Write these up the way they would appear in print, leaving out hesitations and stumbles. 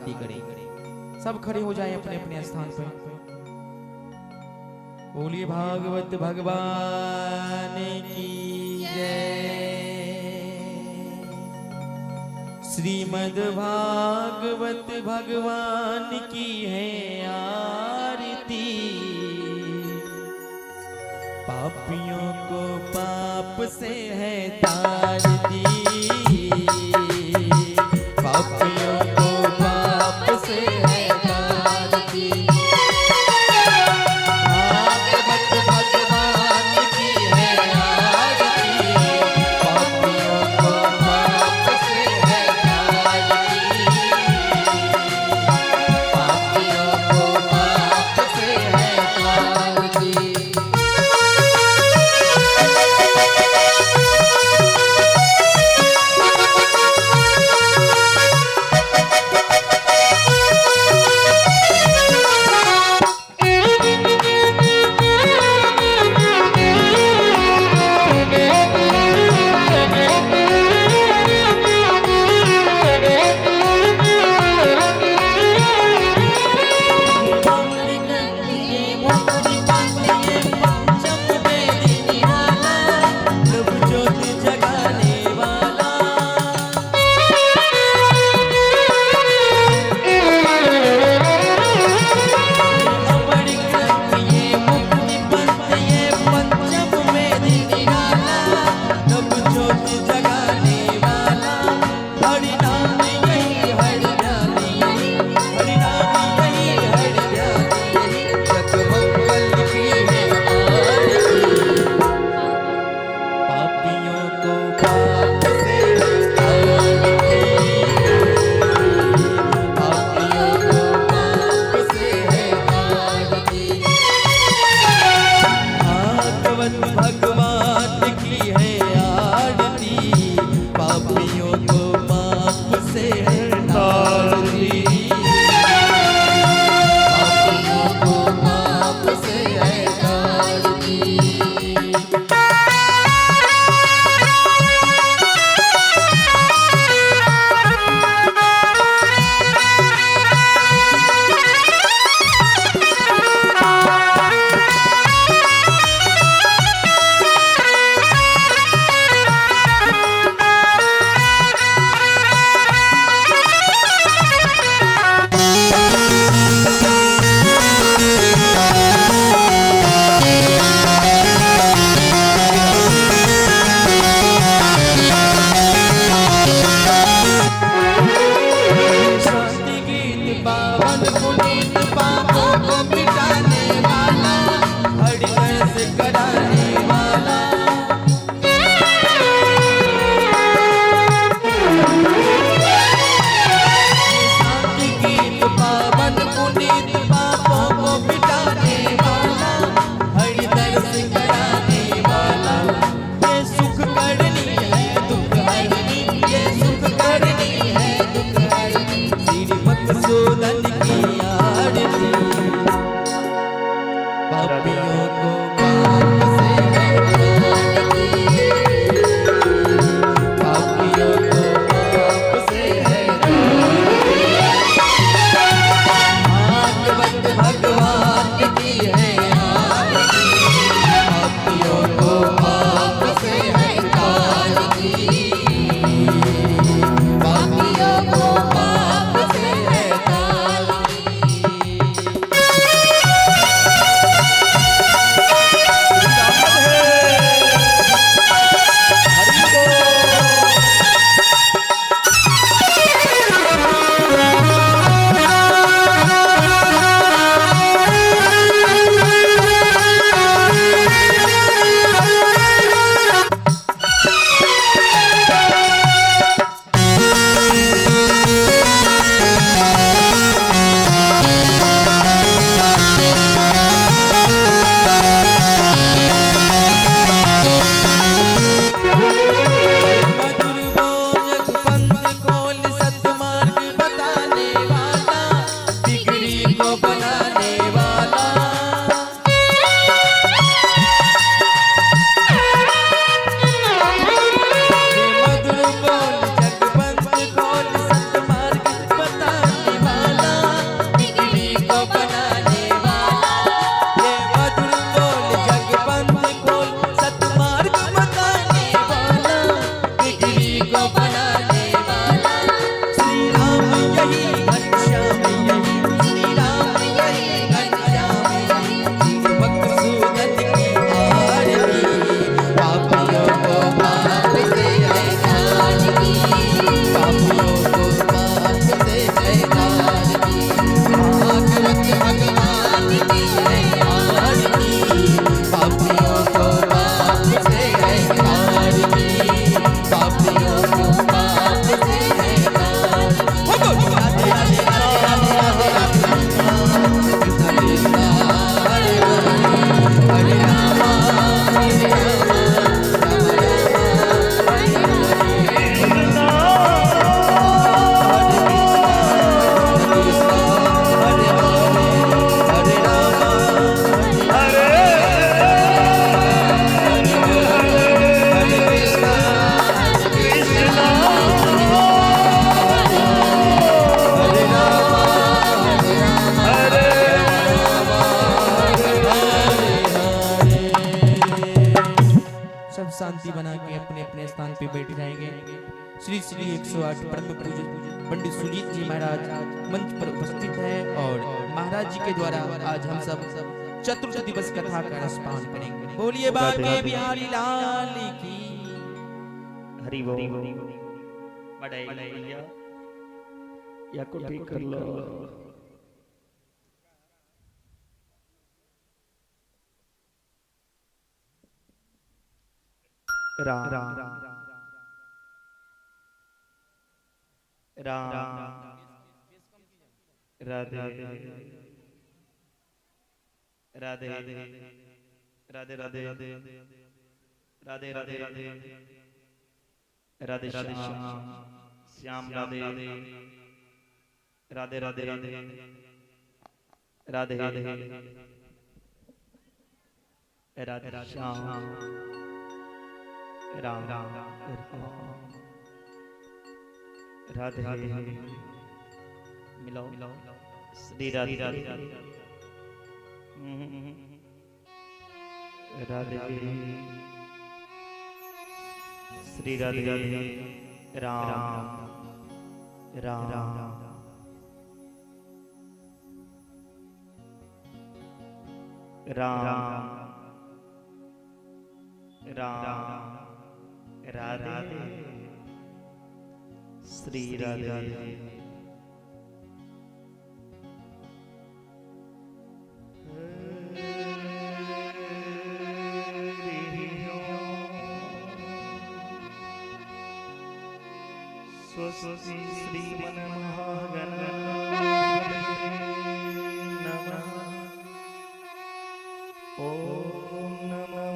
आरती करेंगे। सब खड़े हो जाएं अपने अपने स्थान पर। बोलिए भागवत भगवान की जय। श्रीमद् भागवत भगवान की है आरती। पापियों को पाप से है तारती। पापियों को पाप से है तारती। भागवत भगवान की है आरती। पापियों को पाप से है तारती। पापियों को पाप से है तारती। सुजीत जी महाराज मंच पर उपस्थित है और महाराज जी के द्वारा आज हम सब चतुर्थ दिवस कथा का रसपान करेंगे। बोलिए बाके बिहारी लाल की हरि बोल। बड़े भैया या को ठीक कर लो। राम राम राधे राधे राधे राधे राधे राधे राधे श्याम श्याम राधे राधे राधे राधे राधे राधे श्याम राम राम राधे राधे मिलो श्री राधे राधे राधे श्री राधे राम राम राम राम राधे श्री राधे। स्वस्ति श्रीमन महागणपतये नमः। ॐ नमो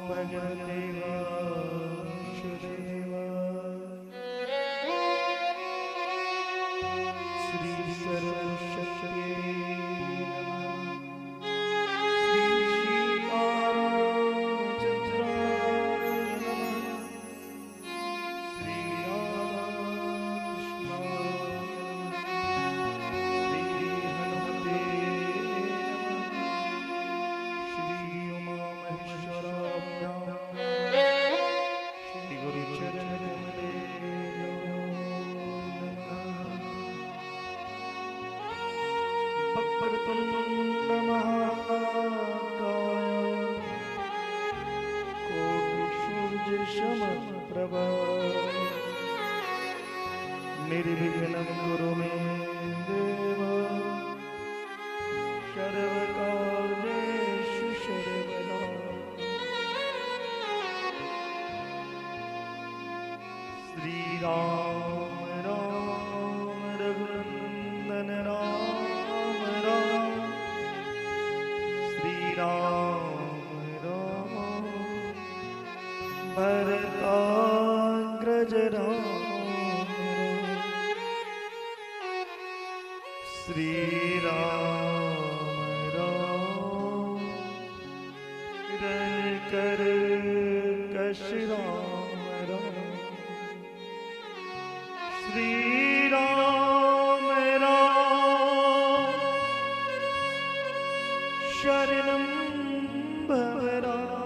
भगवते वासुदेवाय। श्री सरस्वत्यै नमः। श्री सीतारामचन्द्राय नमः। श्री रामकृष्णाय नमः। श्री हनुमते नमः। श्री उमामहेश्वराभ्यां श्री गुरुचरणकमलेभ्यो नमः। वक्रतुण्ड महाकाय कोटिसूर्यसमप्रभ निर्विघ्नं कुरु मे देव सर्वकार्येषु सर्वदा। श्री राम राम रघुनंदन राम राम श्री राम राम भरताग्रज राम श्री राम राम रण कर कश राम राम श्री राम राम शरणं भव राम।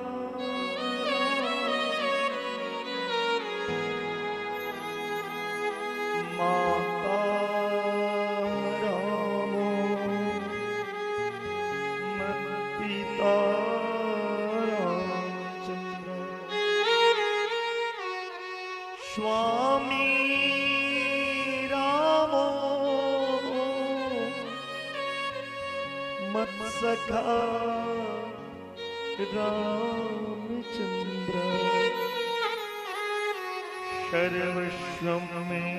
माता रामो मत्पिता रामचंद्र स्वामी रामो मत्सखा रामचंद्र सर्वस्व में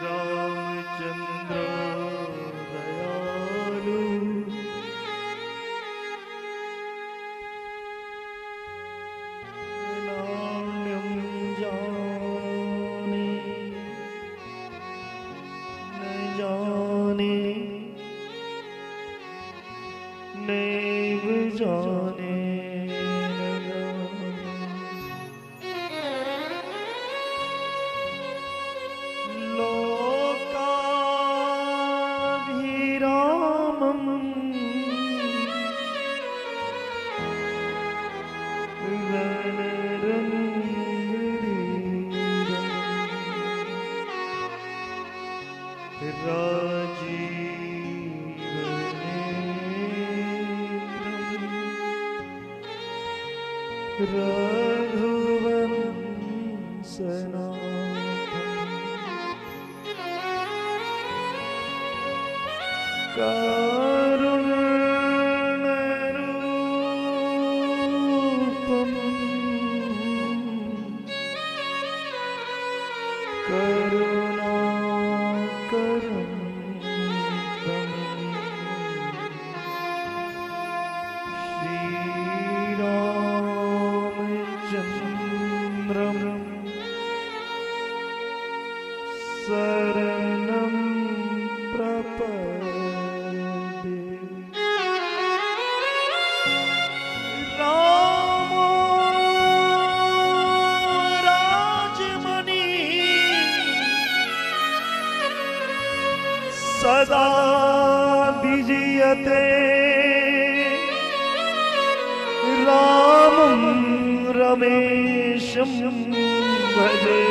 रामचंद्र दयालु। नान्यं जाने न जाने नैव जाने न जाने। लोका राजीवनेत्रं रघुवंशनाथम् कारुण्यरूपम् करुणाकरं श्रीरामचन्द्रं शरणं प्रपद्ये। रामो राजमणि सदा विजयते, रामं रमेशं भजे,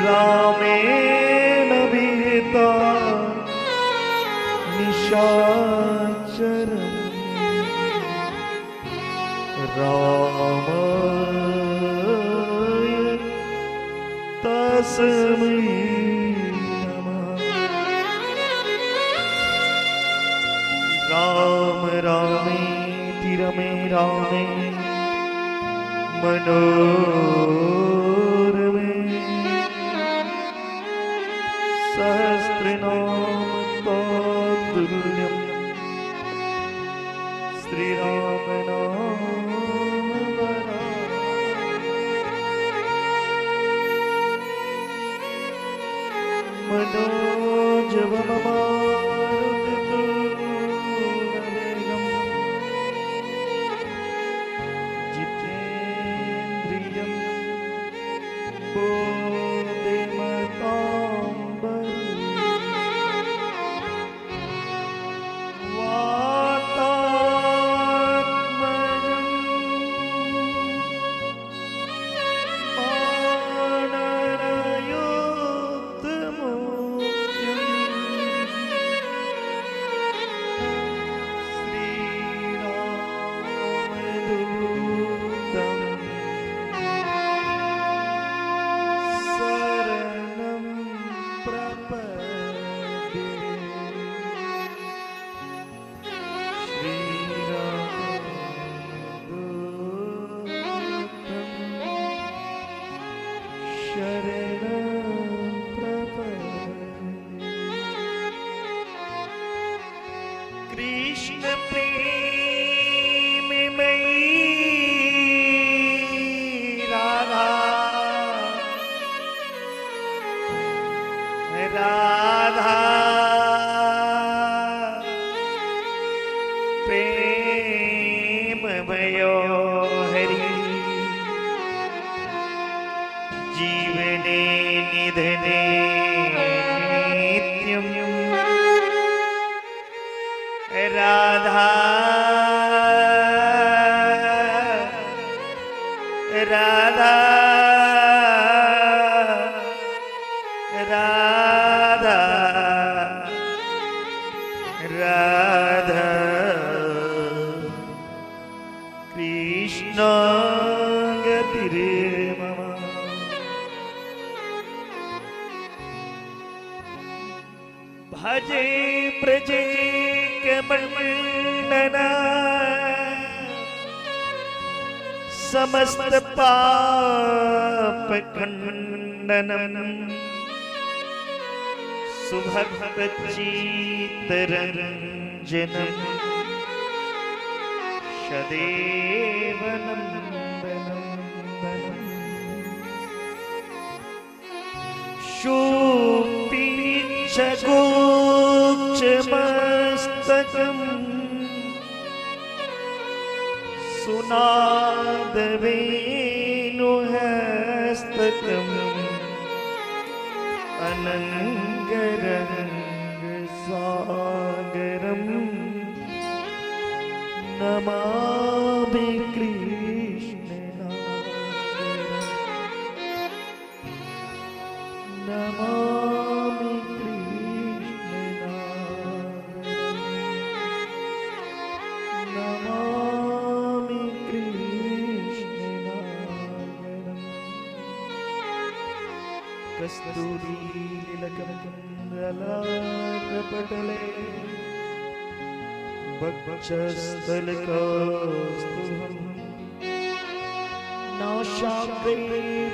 रामेण विहिता निशाचरम् रामाय तस्मै नमः। राम रामेति रमे रामे मनोरमे सहस्रनाम तत्तुल्यं श्रीराम नाम मनोजवममारुतुल्यवेगम् जितेन्द्रियं बोधिमतां वातात्मजं वानरयूथमुख्यं श्रीरामदूतं शरणं प्रपद्ये। श्रीरामदूतं शरणं प्रपद्ये। कृष्ण प्रेम मयी राधा राधा प्रेम भयो हरि जीवने निधने नित्यम् राधा राधा राधा राधा कृष्ण गतिरे मम। भजे ब्रजे कमलनना समस्त पाप खंडनम सुभक्त चित्तरंजनम सदैव नन्दनन्दनम् शूपीक्षगोक्षमस्तकम् सुनादवेणुहस्तकम् अनङ्गरङ्गसागरम् नमामि कृष्णनागरम्। नमामि तिलकं ललाटपटले वक्षस्थलकौस्तुभं नाशाग्रे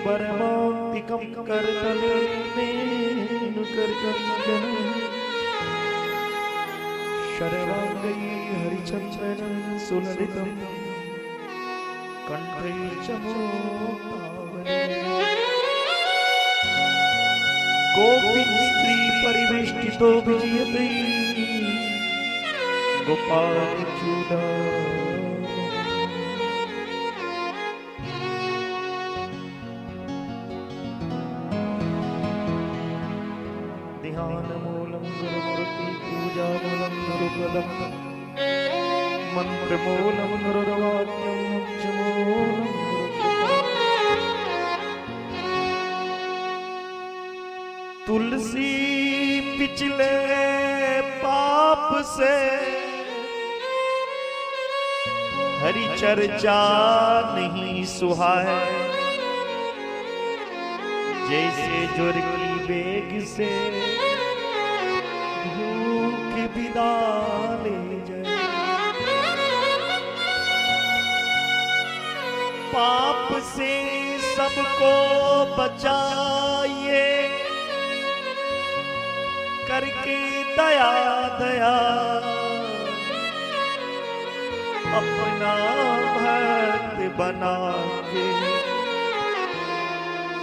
वरमान्तिकं करतले मेनुकरकञ्चनम् शर्वाङ्गै हरिचन्दनं सुललितं कण्ठे च मोक्तावली। गोपी स्त्री परिवेष्टितो विजयते गोपाल चूड़ा। ध्यानमूलं गुरुमूर्ति पूजामूलं गुरुपदं मन्त्रमूलं गुरुर्वाक्यं मोक्षमूलं गुरुकृपा। तुलसी पिछले पाप से हरि चर्चा नहीं सुहाए, जैसे जोर की बेग से भूख विदा ले जाए। पाप से सबको बचाइए करके दया दया, अपना भक्त बना के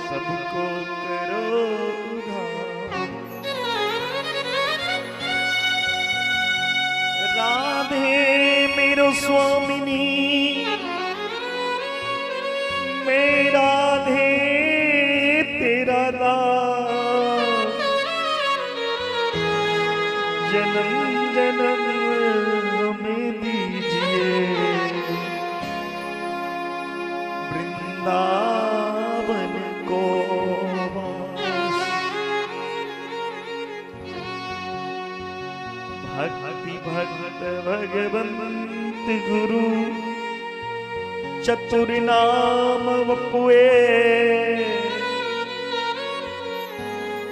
सबको करो उधार। राधे मेरो स्वामिनी, मैं राधे तेरा दास, जन्म जन्म हमें दीजिए वृंदावन को वास। भक्ति भक्त भगवंत गुरु चतुर नाम वपुए,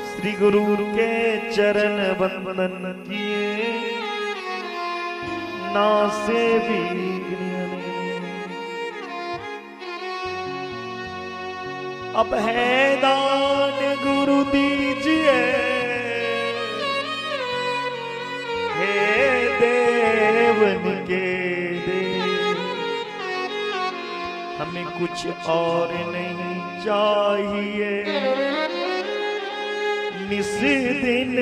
श्री गुरु के चरण वंदन किए नासे विघ्न। अब है दान गुरु दीजिए, हे देवन के देव, हमें कुछ और नहीं चाहिए, निस दिन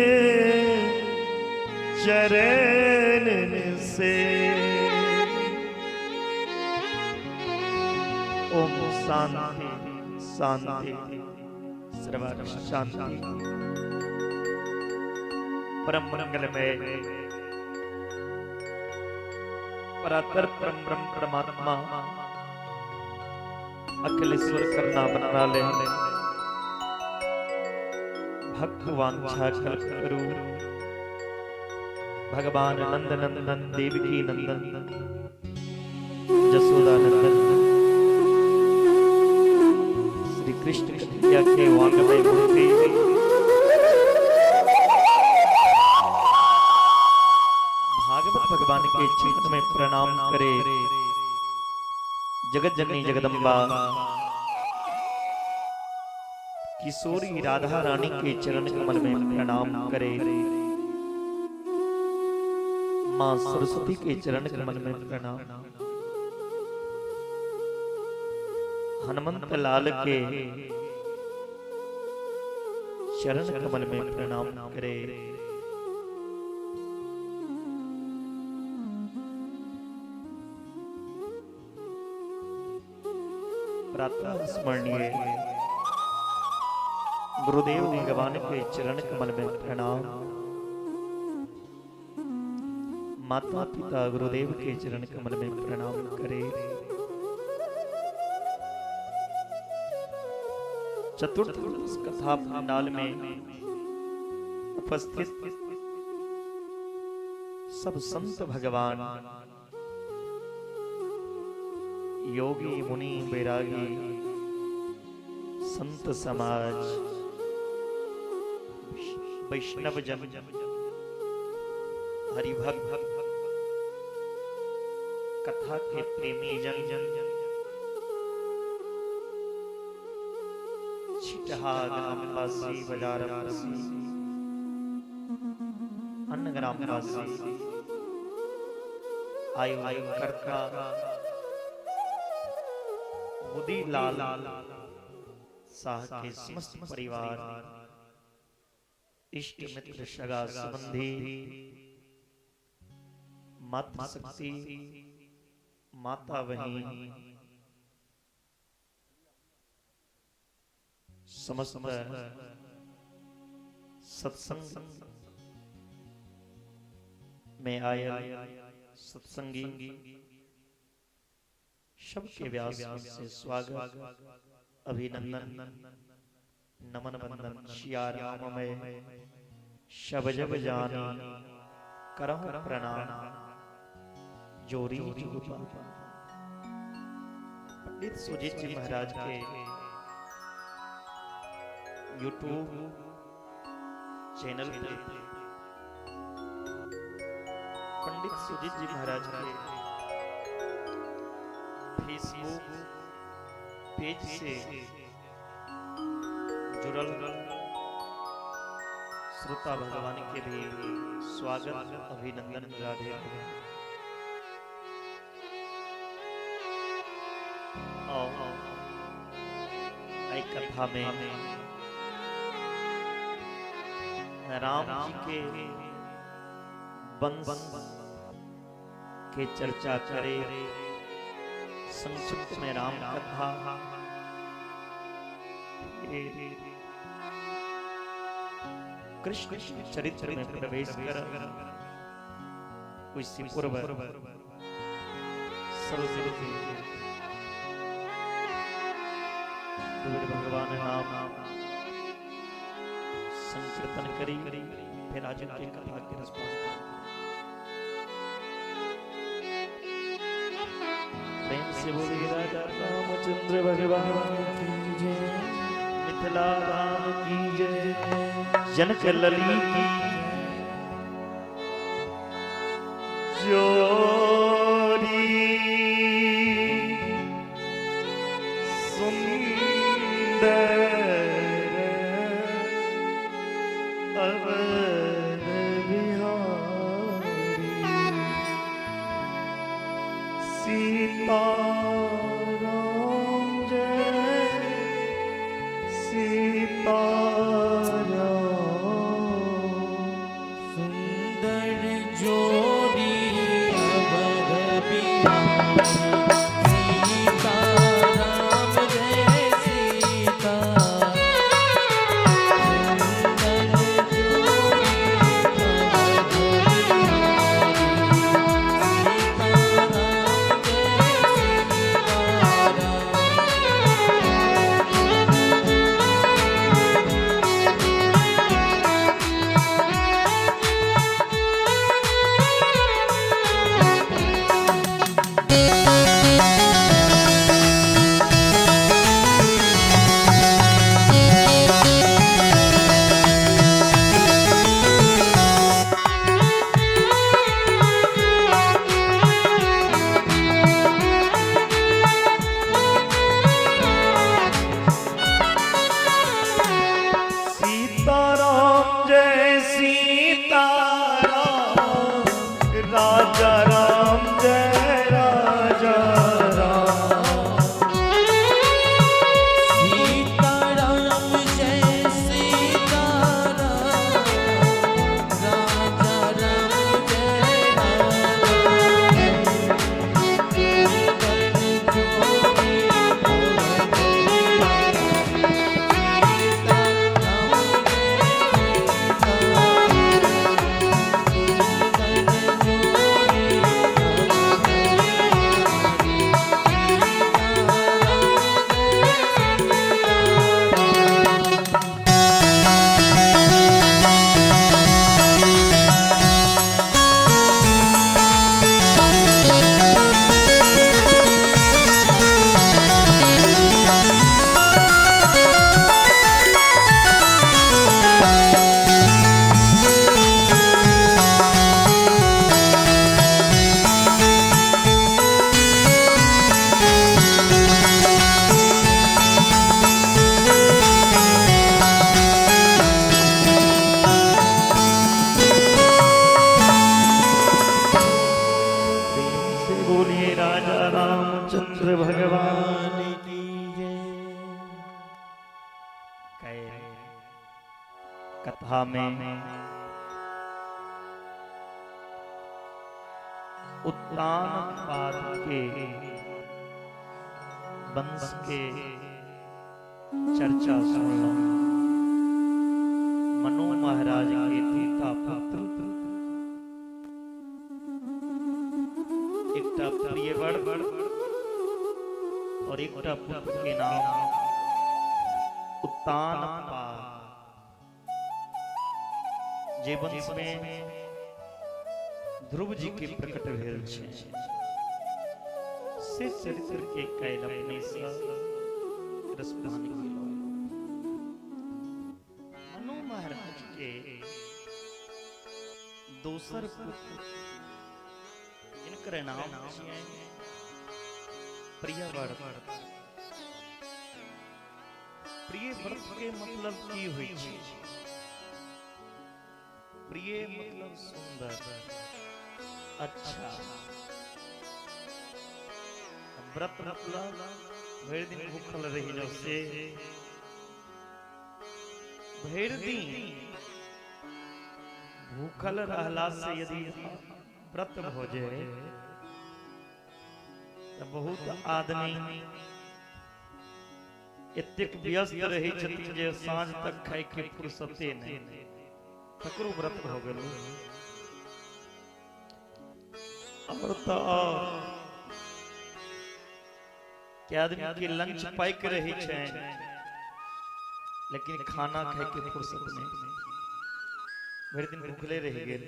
चरण से। ओम शांति शांति सर्व शांति। परम मंगलमय परात्पर परम ब्रह्म परमात्मा अखिलेश्वर करना बना ले भक्त वांछा कल्प करू भगवान नंद नंदन देवकी नंदन जसोदा नंदन श्री कृष्ण कन्हैया के वांगमय मूर्ति भागवत भगवान के चरण में प्रणाम करे। जगत जननी जगदम्बा किशोरी राधा रानी के चरण कमल में प्रणाम करे। मां सरस्वती के चरण कमल में प्रणाम। हनुमंत लाल के चरण कमल में प्रणाम करे। प्रातः स्मरणीय गुरुदेव भगवान के चरण कमल में प्रणाम। माता पिता गुरुदेव के चरण कमल में प्रणाम करे। चतुर्थ कथा पंडाल में उपस्थित सब संत भगवान, योगी मुनि बैरागी संत समाज, वैष्णव जन हरिभक्त कथा के प्रेमी जन छिटहा ग्रामवासी बाजारवासी अन्य ग्रामवासी आयोजनकर्ता मुदीलाल शाह के समस्त परिवार, इष्ट मित्र सगा संबंधी, मातृशक्ति माता बहिन, समस्त सत्संग में आयल सत्संगी सबके व्यास से स्वागत, अभिनंदन, नमन वंदन। सिया राममय शब जब जानी करहु प्रणाम जोरी जुगपा। पंडित सुजीत जी महाराज के यूट्यूब चैनल पे पंडित सुजीत जी महाराज के फेसबुक पेज से जुड़ल श्रोता भगवान के भी स्वागत, अभिनंदन, राधे राधे। और कथा में राम जी के वंश के चर्चा करे, संक्षिप्त में राम कथा, कृष्ण चरित्र में प्रवेश कर, उसी पूर्व सर्वसिद्धि भगवान नाम संकीर्तन करी, फिर आज के कथा के रसपान। प्रेम से बोलिए राजा रामचंद्र भगवान की जय, मिथिला राम की जय, जनक लली की जोरी सुंदर अवध बिहारी सीता राम जय सीता राम। सुंदर जोड़ी अवध बिहारी सीता राम जय सीता। सुंदर जोड़ी अवध बिहारी सीता राम जय सीता राम। सीता राम जय सीता राम, राजा राम जय राजा राम। सीता राम जय सीता राम, राजा राम जय राजा राम। सुंदर जोड़ी अवध बिहारी सीता राम जय सीता राम। कथा में उत्तानपाद के वंश के चर्चा सुनलहुं। मनु महाराज के दूटा पुत्र, एकटा प्रियवर और एकटा पुत्र के नाम उत्तानपाद। जे वंश में ध्रुव जी के प्रकट भेल छै से चरित्र के कैल अपने से रसपान केलहुं। मनु महाराज के दोसर पुत्र जिनकर नाम छियनि प्रियव्रत। प्रियव्रत के मतलब की होइ छै? प्रिय मतलब सुंदर, अच्छा। व्रत मतलब भरि दिन भूखल रहि जाओ, से भरि दिन भूखल रहला से यदि व्रत भ जाए तऽ बहुत आदमी एतेक व्यस्त रहै छथिन जे साँझ तक खाय के फुर्सते नहि, तकरो व्रत भऽ गेल। और तऽ के आदमी के लंच पैक रहै छै लेकिन खाना खाय के फुर्सत नहि, भरि दिन भूखले रहि गेल,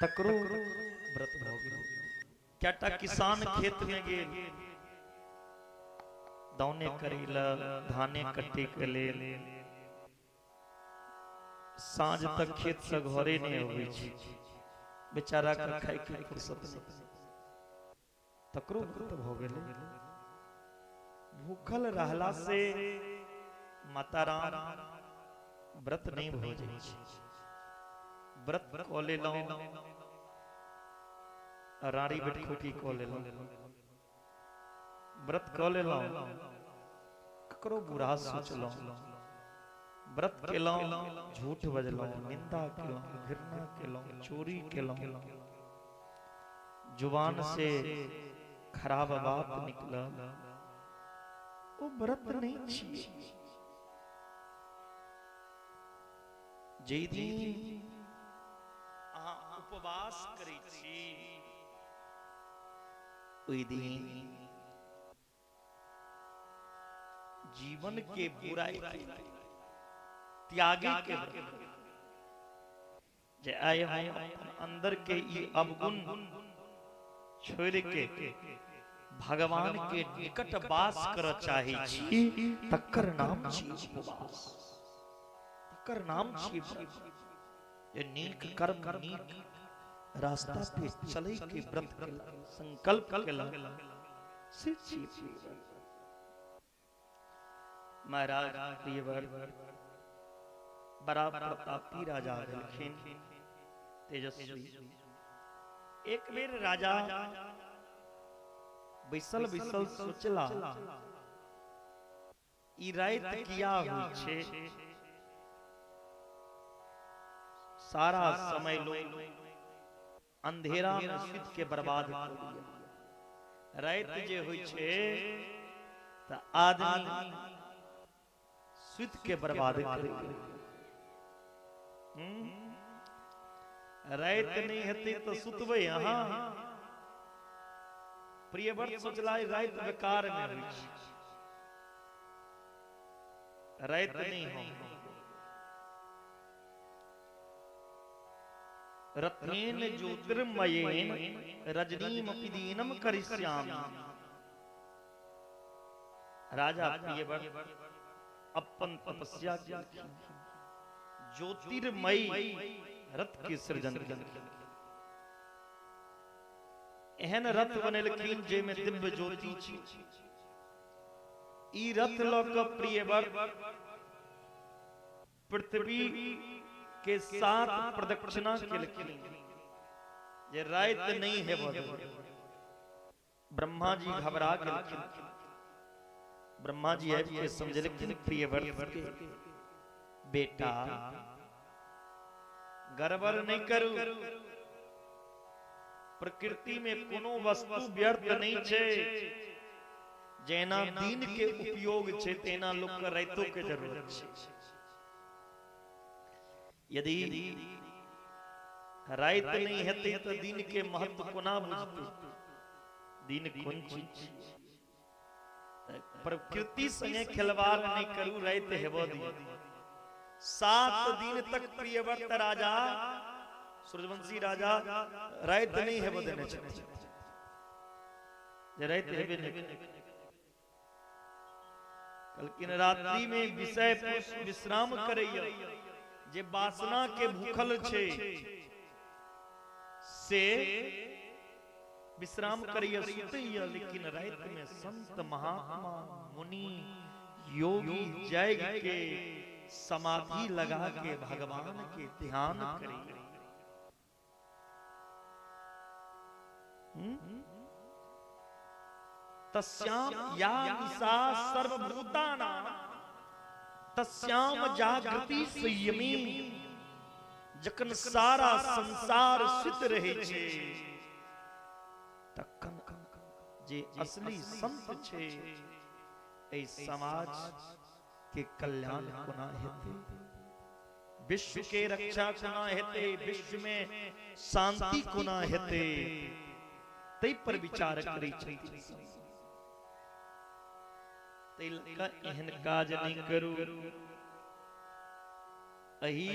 तकरो व्रत भऽ गेल। कएटा किसान खेत में गेल दौने करै लए, धाने कटे के लेल, साँझ तक खेत से घरे नहि अबै छै, बेचारा के खाय के फुर्सत नहि, तकरो व्रत भऽ गेलै। भूखल रहला से माता राम व्रत नहि भऽ जाइ छै। व्रत कऽ लेलहुँ, राड़ी बेटखोटी कऽ लेलहुँ, व्रत कऽ लेलहुँ, ककरो बुरा सोचलहुँ, व्रत केलहुँ, झूठ बजलहुँ, निंदा केलहुँ, घृणा केलहुँ, चोरी केलहुँ, जुबान से खराब बात निकलल, ओ व्रत नहीं छियै। जे दिन अहाँ उपवास करै छी ओहि दिन जीवन के बुराई के त्यागे के व्रत, जे आइ हम अपन अंदर के ई अवगुण छोड़ के भगवान के निकट वास कर चाहे छी, तकर नाम छी उपवास, तकर नाम छी व्रत। जे नीक कर्म नीक रास्ता पे चले के व्रत केला, संकल्प केला, से छी व्रत। महाराज प्रियवर बड़ा प्रतापी राजा भेलखिन, तेजस्वी। एक बेर राजा बैसल बैसल सोचला, ई राति किया होइ छै, सारा समय लोग अंधेरा में सुति के बर्बाद कऽ लिया। राति जे होइ छै तऽ आदमी सुति के बर्बाद करै। राति नहि हेतै तऽ सुतबै अहाँ? प्रियव्रत सोचला राति बेकार में होइ छै, राति नहि हम रत्नेन ज्योतिर्मयेन रजनीमपि दीनम करिष्यामि। राजा प्रियव्रत अपन तपस्या केलखिन, ज्योतिर्मयी रथ के सृजन केलखिन। एहन रथ बनेलखिन जाहिमे दिव्य ज्योति छै। ई रथ लऽ कऽ प्रियव्रत पृथ्वी के साथ प्रदक्षिणा केलखिन जे राति नहीं हेबऽ देबै। ब्रह्मा जी घबरा गेलखिन। ब्रह्मा जी आबि के समझेलखिन प्रियव्रत के, बेटा गड़बड़ नहि करू। प्रकृति में कोनो वस्तु व्यर्थ नहीं छै। जेना दिन के उपयोग छै तेना लोक के रातो के जरूरत छै। यदि राति नहीं हेतै तऽ दिन के महत्व कोना बुझतै? दिन कोन चीज छै? प्रकृति संगे खिलवाड़ नहीं करू, राति हेबऽ दियौ। 7 दिन तक प्रियव्रत राजा सूर्यवंशी राजा राति नहीं हेबऽ देने छथिन, जे राति हेबे नहीं कहलखिन। रात्रि में विषय पुरुष विश्राम करैया, जे वासना के भूखल छै से विश्राम करैया, सुतैया, लेकिन राति में संत महात्मा मुनि योगी जाग के समाधि लगा के भगवान के ध्यान करैया। तस्याम या निशा सर्वभूतानां तस्याम जागृति संयमी। जखन सारा संसार सुति रहै छै तखन जे असली संत छै एहि समाज के कल्याण कोना हेतै, विश्व के रक्षा कोना हेतै, विश्व में शांति कोना हेतै, तै पर विचार करै छथिन। तै लऽ कऽ एहन काज नहि करू। एहि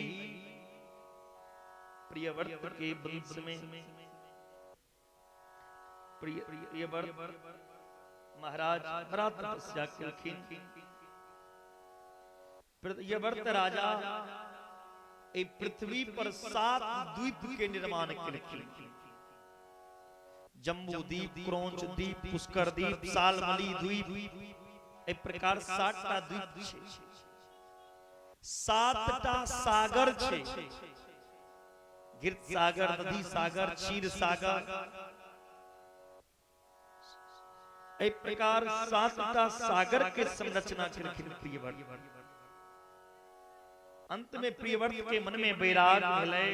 प्रियव्रत के वंश में प्रियव्रत महाराज बड़ा तपस्या केलखिन। प्रियव्रत राजा एहि पृथ्वी पर 7 द्वीप के निर्माण केलखिन। जम्बू द्वीप, क्रौंच द्वीप, पुष्कर द्वीप, सालमली द्वीप, एहि प्रकार 7टा द्वीप छै। 7टा सागर छै, गिर्द सागर, नदी सागर, क्षीर सागर, एहि प्रकार 7टा सागर के संरचना केलखिन प्रियव्रत। अंत में प्रियव्रत के मन में वैराग भेलै,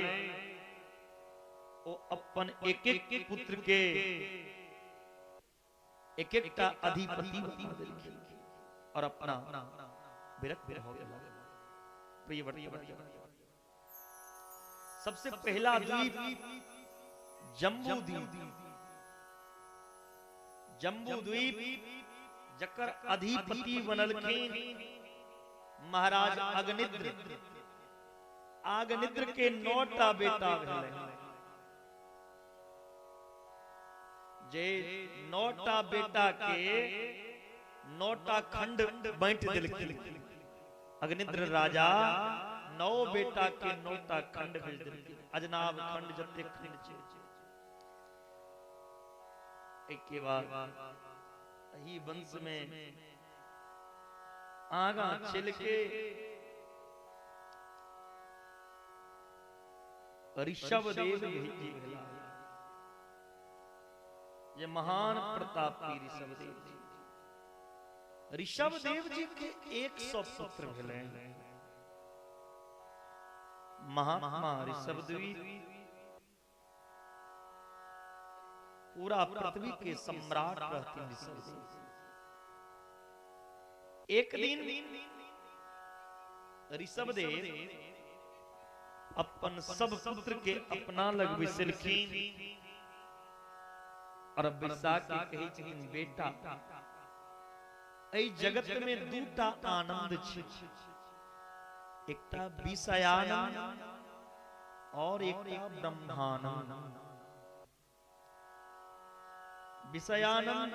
ओ अपन एक एक पुत्र के एक एकटा अधिपति बना देलखिन और अपना विरक्त भऽ गेला प्रियव्रत। सबसे पहला द्वीप जम्बू द्वीप। जम्बू द्वीप जकर अधिपति बनलखिन महाराज अग्निद्र। अग्निद्र के 9टा बेटा भेलै, जे 9टा बेटा के 9टा खंड बांटि देलखिन। अग्निद्र राजा 9 बेटा के 9टा खंड भेज देलखिन। अजनाब खंड जते खंड छै। एक के बाद एही वंश में आगा चल के ऋषभ देव जी भेला, ये महान प्रतापी ऋषभ देव जी। ऋषभ देव जी के 100 पुत्र भेले। महात्मा ऋषभ देव पूरा पृथ्वी के सम्राट रहते ऋषभ देव। एक दिन ऋषभ देव अपन सब पुत्र के अपना लग बैसलखिन और बैसा के कहै छथिन, बेटा एहि जगत में 2टा आनंद छै, एकटा विषयानंद और एकटा ब्रह्मानंद। विषयानंद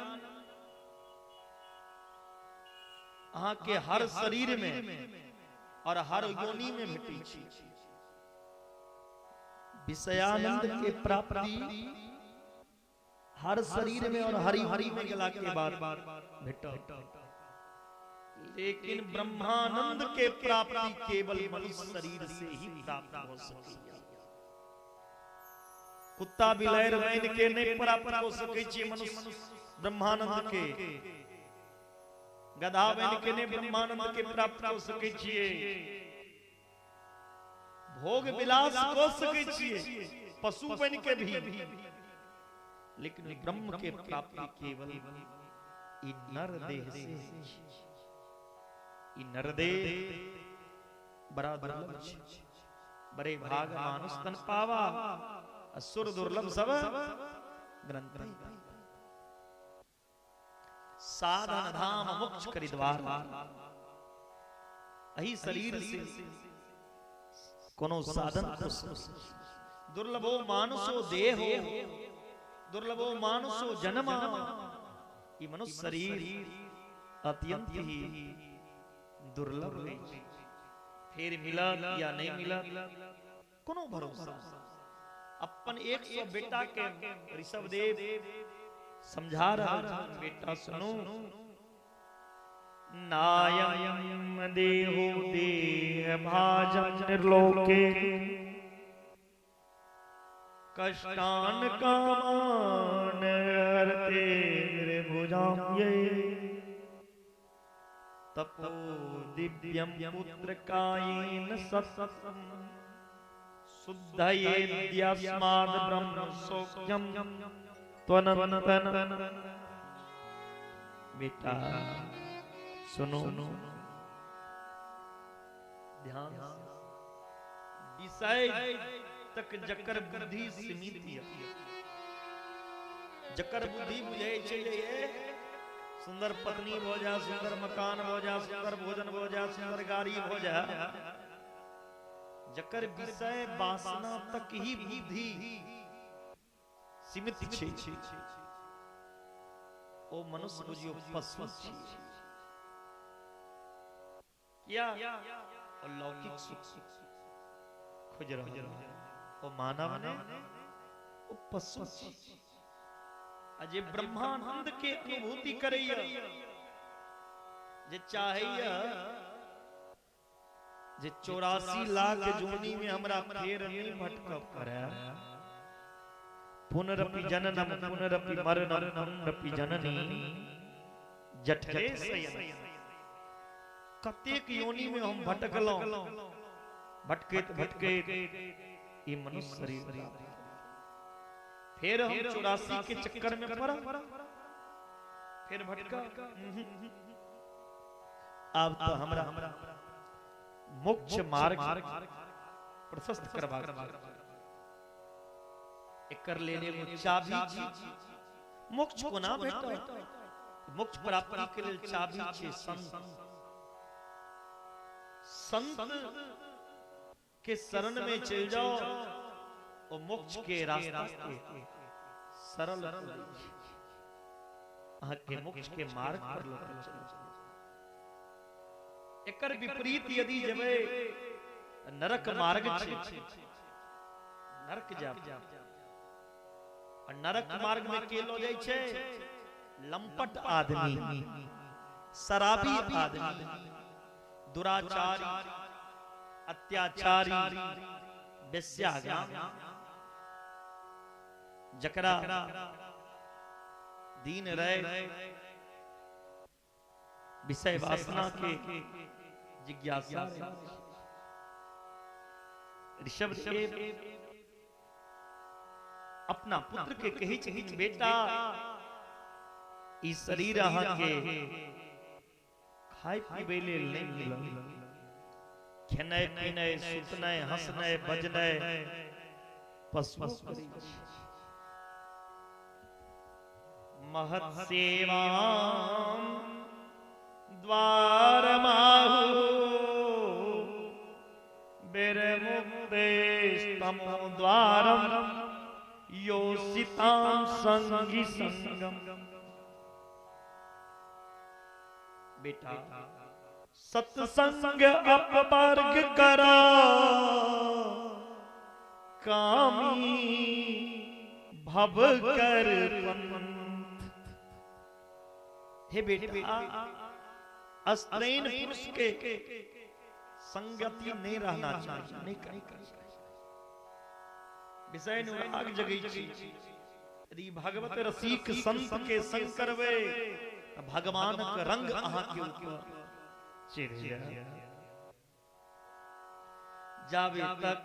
अहाँ के हर शरीर में और हर योनि में भेटै छै। विषयानंद के प्राप्ति हर शरीर में और हरी हरी में गेला के बाद भेटत, लेकिन ब्रह्मानंद के प्राप्ति केवल मनुष्य शरीर से ही प्राप्त हो सकैया। कुत्ता बिलारि बनि के नहीं प्राप्त हो सकै छै मनुष्य ब्रह्मानंद के, गधा बनि के नहीं ब्रह्मानंद के प्राप्त हो सकै छियै। भोग विलास कऽ सकै छियै पशु बनि के भी, लेकिन ब्रह्म के प्राप्ति केवल ई नर देह से होइ छै। ई नर देह बड़ा दुर्लभ छै। बड़े भाग मानुष तन पावा, असुर दुर्लभ सब ग्रंथ। साधन धाम मोक्ष करि द्वार, एहि शरीर से कोनो साधन दुर्लभो मानुषो देहो, दुर्लभो मानुषो जन्म। ई मनुष्य शरीर अत्यंत ही दुर्लभ है। फिर मिलत या नहीं मिलत कोनो भरोसा। अपन 100 बेटा के ऋषभ देव समझा रहा, बेटा सुनो, नायम देहो देह भाजन निर्लोके, कष्टान कामान हरते भुजाम ये, तपो दिव्यम पुत्र कायेन सत्सम शुद्धयेद्यस्माद् ब्रह्म सौख्यम त्वनंतन। बेटा सुनो ध्यान से, विषय तक जकर बुद्धि सीमित है, जकर बुद्धि बुझे छै जे सुंदर पत्नी भ जा, सुंदर मकान भ जा, सुंदर भोजन भ जा, सुंदर गाड़ी भ जा, जकर विषय वासना तक ही बुद्धि सीमित छै, ओ मनुष्य बुझियो पशु छै। किया? ओ लौकिक सुख खोज रहल, ओ मानव ने, ओ पशु छै। आ जे ब्रह्मानंद के अनुभूति करैया, जे चाहैया जे 84 लाख जोनी में हमरा फेर नहीं भटकब करे, पुनरपि जननम पुनरपि मरणम पुनरपि जननी जठरे शयन। कतेक योनि में हम भटकलौं, भटकैत भटकैत ई मनुष्य शरीर, फिर हम 84 के चक्कर में पड़ा, फिर भटका। अब तो हमरा मोक्ष मार्ग प्रशस्त करबाक, एकर लेल एगो चाबी छी। मोक्ष कोना भेटत? मोक्ष प्राप्ति के लेल चाबी छै संत। संत के शरण में चल जाओ, ओ मोक्ष के रास्ता के सरल अहाँ के मोक्ष के मार्ग पर लऽ के चल। एकर विपरीत यदि जेबै नरक मार्ग छै, नरक जाब। और नरक मार्ग में के लो जाइ छै? लंपट आदमी, शराबी आदमी, दुराचारी, अत्याचारी, वेश्यागामी, जकरा दिन रहे विषय वासना के जिज्ञासा। ऋषभ देव अपना पुत्र के कहै छथिन, बेटा ई शरीर अहाँ के खाय पीबै लेल नहीं मिलल, खेनाइ पीनाइ, सुतनाइ, हंसनाइ, बजनाइ पशु करै छै। महत सेवाम द्वार माहु बिरमुक्तेस्तमो द्वारम योषितां संगी संगम। बेटा सत्संग अपवर्ग करा कामी भव कर पंथ। हे बेटा, अस्त्रैन पुरुष के संगति नहीं रहना चाहिए, नहीं करना। विषय अनुराग जगै छी, यदि भगवत रसिक संत के संग करबै त भगवान के रंग अहाँ के ऊपर चढ़ि जायत। जाबे तक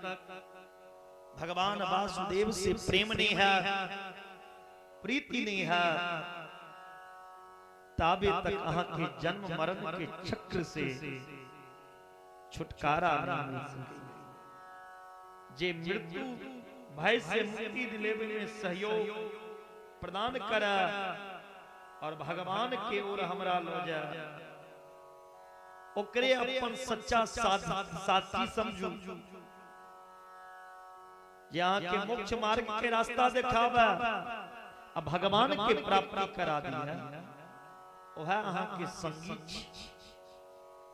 भगवान वासुदेव से प्रेम नहीं है, प्रीति नहीं है, ताबे तक अहाँ के जन्म मरण के चक्र से छुटकारा नहीं मिल सके। जे मृत्यु भय से मुक्ति दिलेबे में सहयोग प्रदान करे और भगवान के ओर हमरा लो जाए, ओकरे अपन सच्चा साथी समझू, जे अहाँ के मोक्ष मार्ग के रास्ता देखावे आ भगवान के प्राप्ति करा दिया, वह अहाँ के संगी छी,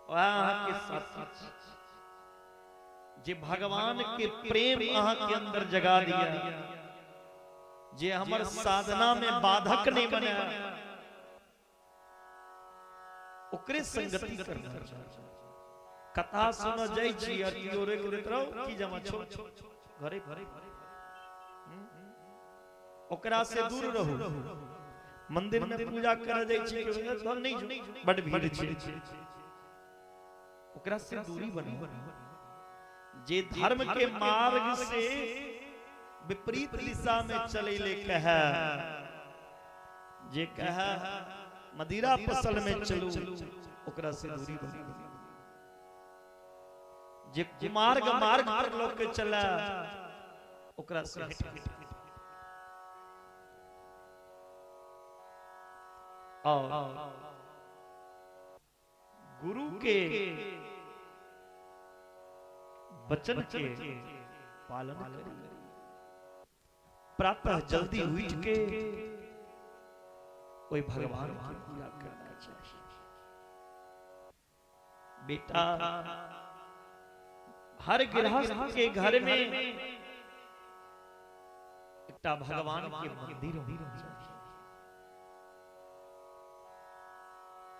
वह अहाँ के साथी छी। जे भगवान के प्रेम अहाँ के अंदर जगा दिया, जे हमर साधना में बाधक नहीं बने, ओकरे संगति करना चाही। कथा सुन जाइ छी और केओ रोकि दैत रहो की जमा छो घरे घरे, ओकरा से दूर रहू। मंदिर में पूजा कर जाइ छी केओ तहन नहीं जो, बड भीड़ छै, ओकरा से दूरी बनाऊ। जे धर्म के मार्ग से विपरीत दिशा में चले ले कहे, जे कहे मदिरा फसल में चलू, ओकरा से दूरी बनाऊ। जे कुमार्ग मार्ग पर लोग के चला, ओकरा से हट। और गुरु के वचन के पालन करी। प्रातः जल्दी उठ के कोई भगवान की पूजा करना चाहिए। बेटा, हर गृहस्थ के घर में एकटा भगवान के मंदिर होना चाहिए।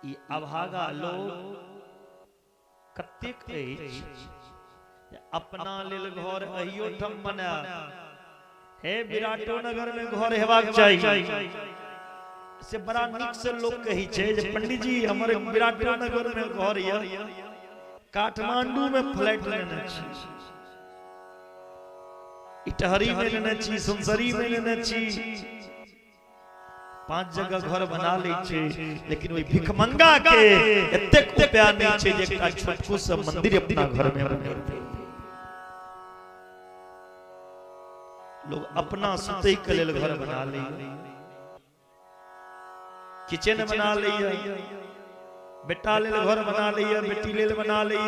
ई अभागा लोग कतेक अछि अपना लेल घर अहियो ठाम बना, हे विराटो नगर में घर हेबाक चाही। से बड़ा नीक से लोग कहै छै जे पंडित जी हमर विराटो नगर में घर यऽ, काठमांडू में फ्लैट लेने छी, इटहरी में लेने छी, सुनसरी में लेने छी, 5 जगह घर बना लै छै, लेकिन ओहि भिखमंगा के एतेक उपाय नहि छै जे एकटा छोटको सा मंदिर अपना घर में बनेतै। लोग अपना सुतै के लेल घर बना लै, किचन बना लै, बेटा लेल घर बना लै, बेटी लेल बना लै,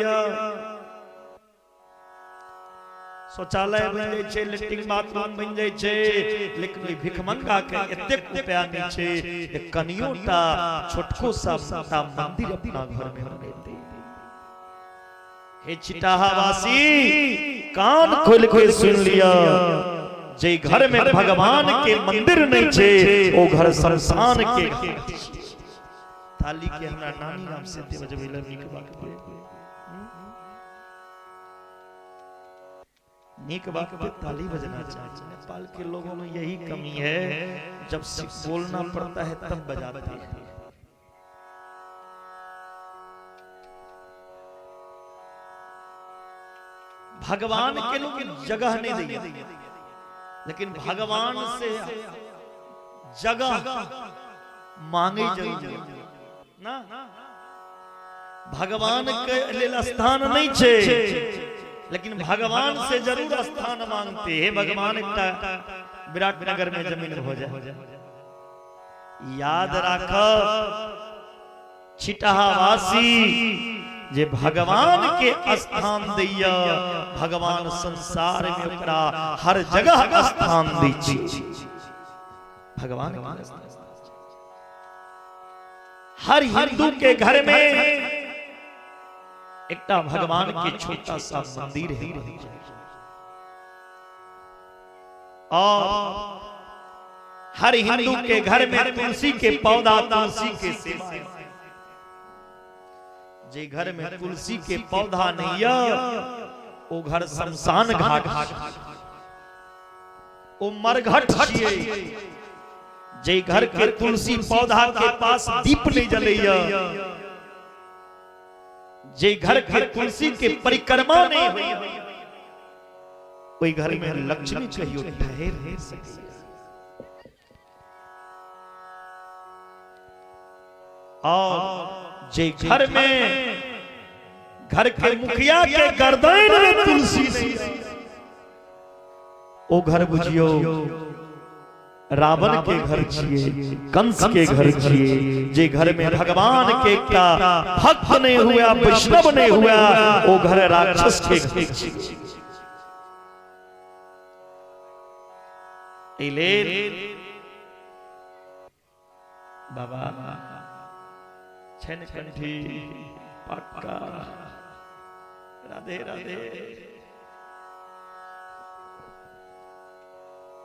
शौचालय बनि जाइ छै, लेट्रिन बाथरूम बनि जाइ छै, लेकिन ओहि भिखमंगा के एतेक उपाय नहि छै जे कनियो टा छोटको सा टा मंदिर अपना घर में बनेतै। हे छिटाहावासी, कान खोल के सुन लिया, जे घर में भगवान के मंदिर नहीं छे ओ घर शमशान के घाट। थाली के हमरा नानी गाम से ते बजबै ल नीक बात पे, नीक बात पे ताली बजना चाहिए। नेपाल के लोगों में यही कमी है, जब बोलना पड़ता है तब बजाते हैं। भगवान के लोग जगह नहीं दिया, लेकिन भगवान से जगह मांगे जरूर ना। भगवान के लेल स्थान नहीं छे, लेकिन भगवान से जरूर स्थान मांगते हैं। भगवान एकटा विराटनगर में जमीन हो जाए। याद राख छिटहावासी, जे भगवान के स्थान दैया, भगवान संसार में ओकरा हर जगह स्थान दै छै। भगवान के स्थान हर हिंदू के घर में एकटा भगवान के छोटा सा मंदिर है। और हर हिंदू के घर में तुलसी के पौधा, तुलसी के सेवा। जे घर में तुलसी के पौधा नहीं है, ओ घर शमशान घाट, ओ मरघट छियै। जे घर के तुलसी पौधा के पास दीप नहीं जलैया, जे घर के तुलसी के परिक्रमा नहीं होइया, ओहि घर में लक्ष्मी कहियो ठहर नहीं सकैया। और जे घर में घर के मुखिया के गर्दन में तुलसी नहीं, ओ घर बुझियो रावण के घर छिए, कंस के घर छिए। जे घर में भगवान के एकटा भक्त नहीं हुआ, वैष्णव नहीं हुआ, ओ घर राक्षस के घर छिए। एहि लेल बाबा छनि कंठी पक्का। राधे राधे।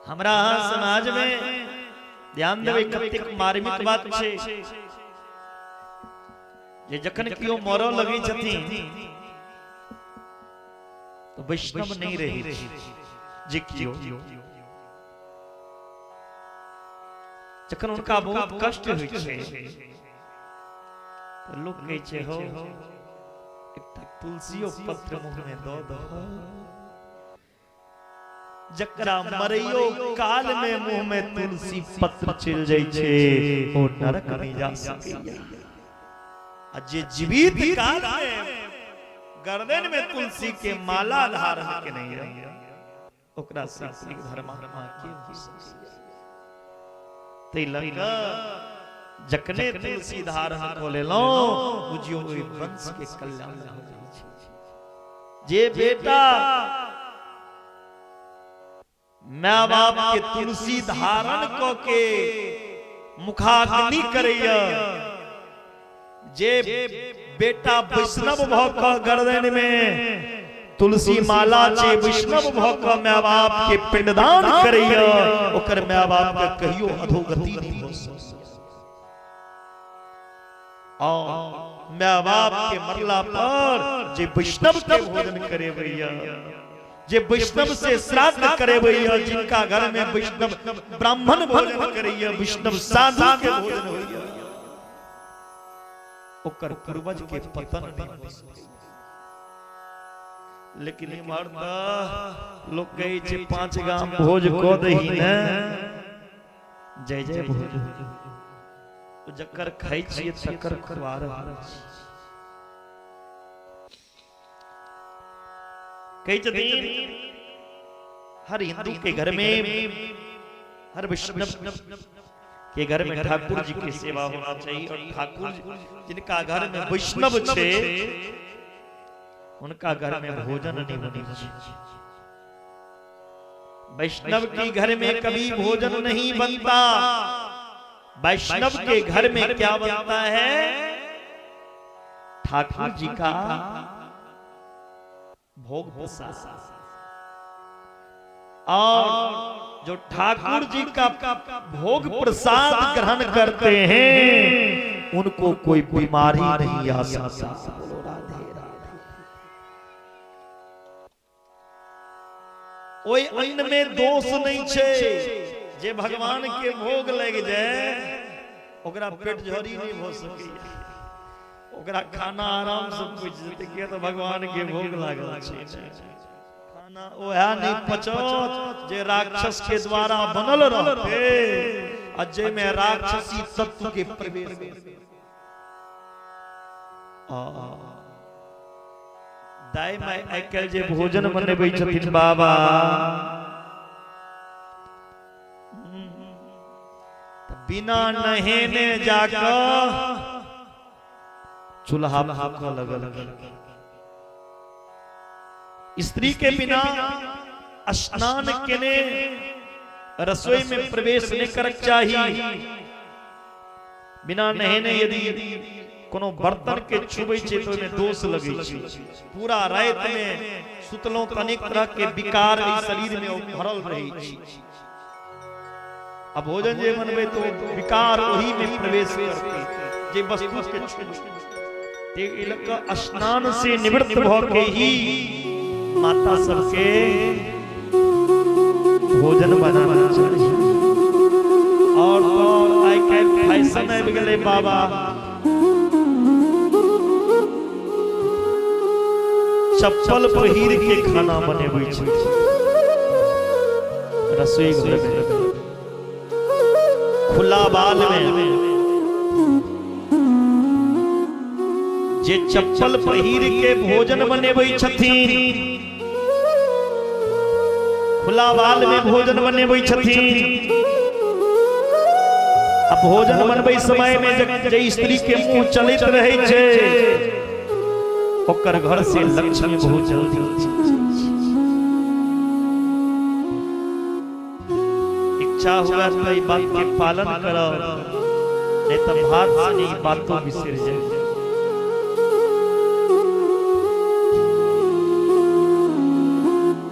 हमरा समाज में ध्यान देबै कतेक मार्मिक बात छै जे जखन केओ मरऽ लगै छथिन तऽ वैष्णव नहि रहै छै जे केओ, जखन हुनका बहुत कष्ट होइ छै तऽ लोक कहै छै हौ एकटा तुलसियो पत्र मुँह में दऽ दह। जकरा मरैयो काल में मुंह में तुलसी पत्र चलि जाइ छै ओ नरक नहि जा सकैया, आ जे जीवित काल में गर्दन में तुलसी के माला धारण केने यऽ ओकरा से पैघ धर्मात्मा के हो सकैया। ताहि लऽ कऽ जखने तुलसी धारण कऽ लेलहुँ बुझियौ ओहि वंश के कल्याण भऽ जाइ छै। जे बेटा my बाप के तुलसी धारण क के मुखाग्नि करैया, जे बेटा वैष्णव भ क गर्दन में तुलसी माला छै, वैष्णव भ क my बाप के पिंडदान करैया, ओकर my बाप के कहियो अधोगति नहीं हो सकैया। और my बाप के मरला पर जे वैष्णव के भोजन करेबैया, जे वैष्णव से श्राद्ध करेबैया, जिनका घर में वैष्णव ब्राह्मण भोजन करैया, वैष्णव साधु के भोजन होइया, ओकर पूर्वज के पतन नहीं हो सकैया। लेकिन इम्हर तऽ लोक कहै छै 5 गाम भोज कऽ दही ने, जय जय भोज। जकर खाइ छियै तकर खुआ रहल छी। कहै छथिन हर हिंदू के घर में, हर वैष्णव के घर में ठाकुर जी के सेवा होना चाहिए। और ठाकुर जिनका घर में वैष्णव छे उनका घर में भोजन नहीं बने छै। वैष्णव के घर में कभी भोजन नहीं बनता। वैष्णव के घर में क्या बनता है? ठाकुर जी का भोग प्रसाद। और जो ठाकुर जी का भोग प्रसाद ग्रहण करते हैं उनको कोई बीमारी नहीं आ सकता। बोलो राधे राधे। ओई अन्न में दोष नहीं छे, जे भगवान के भोग लग जाए ओकरा पेट झरी नहीं हो सकैया, ओकरा खाना आराम से पच जेतै, किया तऽ भगवान के भोग लागल छै। खाना ओएह नहीं पचत जे राक्षस के द्वारा बनल रहते आ जाहिमे राक्षसी तत्व के प्रवेश। दाइ माइ आइ काल्हि जे भोजन बनबै छथिन बाबा, बिना नहेने जाकऽ चूल्हा फूकऽ लगल। स्त्री के बिना स्नान केने रसोई में प्रवेश नहीं करक चाही। बिना नहेने यदि कोनो बर्तन के छुबै छै तो ओहिमे दोष लगै छै। पूरा राति में सुतलहुँ तऽ अनेक तरह के विकार एहि शरीर में भरल रहै छै। आ भोजन जे बनबै तो विकार ओही में प्रवेश करतै जे वस्तु के छुबै। ते एहि लऽ कऽ स्नान से निवृत्त भऽ के ही माता सबके भोजन बनाना चाही। और तो और आइ काल्हि फैशन आबि गेलै बाबा, चप्पल पहिर के खाना बनेबै छै। रसोई घर में खुला बाल में जे चप्पल पहिर के भोजन बनेबै छथिन, खुला बाल में भोजन बनेबै छथिन। आ भोजन बनबै समय में जे स्त्री के मुंह चलैत रहै छै, ओकर घर से लक्ष्मी बहुत जल्दी। इच्छा हुआ तो ई बात के पालन करो, नहीं तो भात से नहीं बातों बिसर जाए।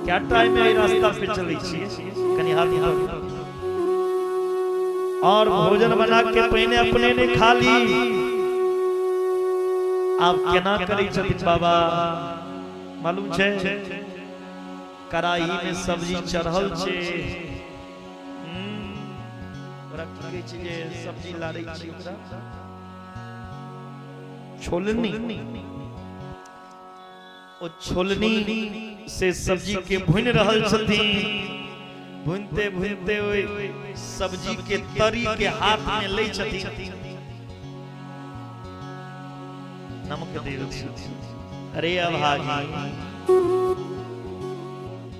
क्या टाइम में रास्ता पे चलै छी, कनी हाथ हाथ और भोजन बना के पहिने अपने ने खा ली। आब केना करै छथिन बाबा मालूम छै? कड़ाही में सब्जी चढ़ल छै, ओकरा की कहै छै जे सब्जी लारै छी ओकरा? छोलनी। ओ छोलनी से सब्जी के भुनि रहल छथिन। भुनते भुनते ओहि सब्जी के तरी के हाथ में लै छथिन, नमक दे। अरे अभागी,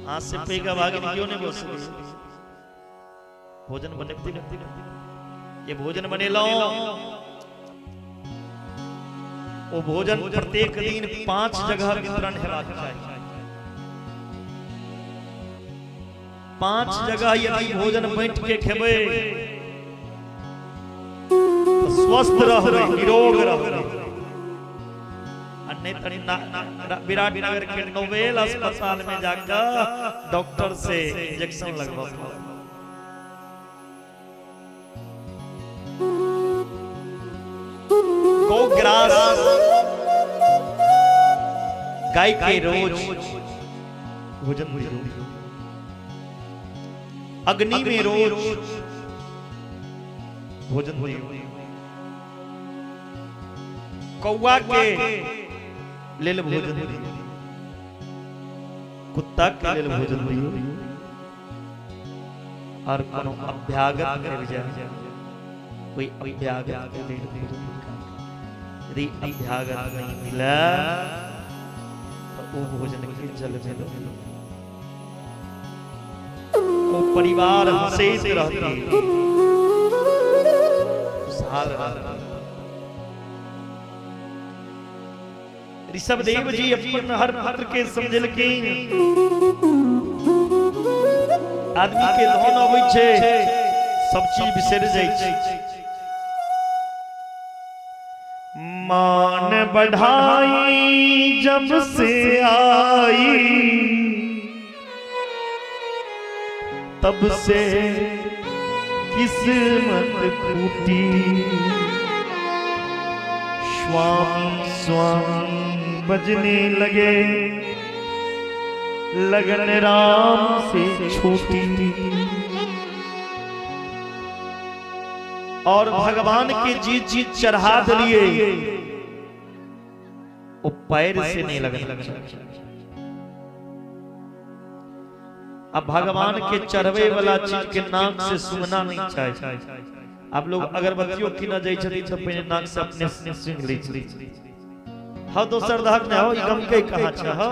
हाथ से पैघ अभागी क्यों नहीं बोल सके? भोजन बनेते ये भोजन बनेलहुं, ओ भोजन प्रत्येक दिन 5 जगह वितरण हेबाक चाही। 5 जगह यदि भोजन बांटि के खेबै तऽ स्वस्थ रहबै, निरोग रहबै। आ नहीं तऽ विराटनगर के नोबेल अस्पताल में जाकर डॉक्टर से इंजेक्शन लगवा। गौग्रास गाय के रोज भोजन दियौ, अग्नि में रोज भोजन दियौ, कौआ के लेल भोजन दियौ, कुत्ता के लेल भोजन दियौ और कोनो अभ्यागत आबि जाय, कोई अभ्यागत के लेल भोजन निकाल। यदि अभ्यागत नहीं मिले तो ओ भोजन के जल में दऽ दियौ। ओ परिवार हंसैत रहती, खुशहाल रहती। ऋषभ देव जी अपन हर पुत्र के समझलखिन। आदमी के धन अबै छै, सब चीज बिसरि जाइ छै। मान बढ़ाई जब से आई, तब से किस्मत फूटी। स्वामी स्वामी बजने लगे, लगन राम से छूटी। और भगवान के जी चीज चढ़ा दिए, वो पैर से नहीं लगना। अब भगवान के चढ़वे वाला चीज के नाक से सूंघना नहीं चाहिए। अब लोग अगरबत्तियों किनऽ जाइ छथिन तऽ पहिने नाक से अपने सूंघ लै छथिन। हौ, दोसर दहक नहि हौ, ई गमकै कहाँ छै हौ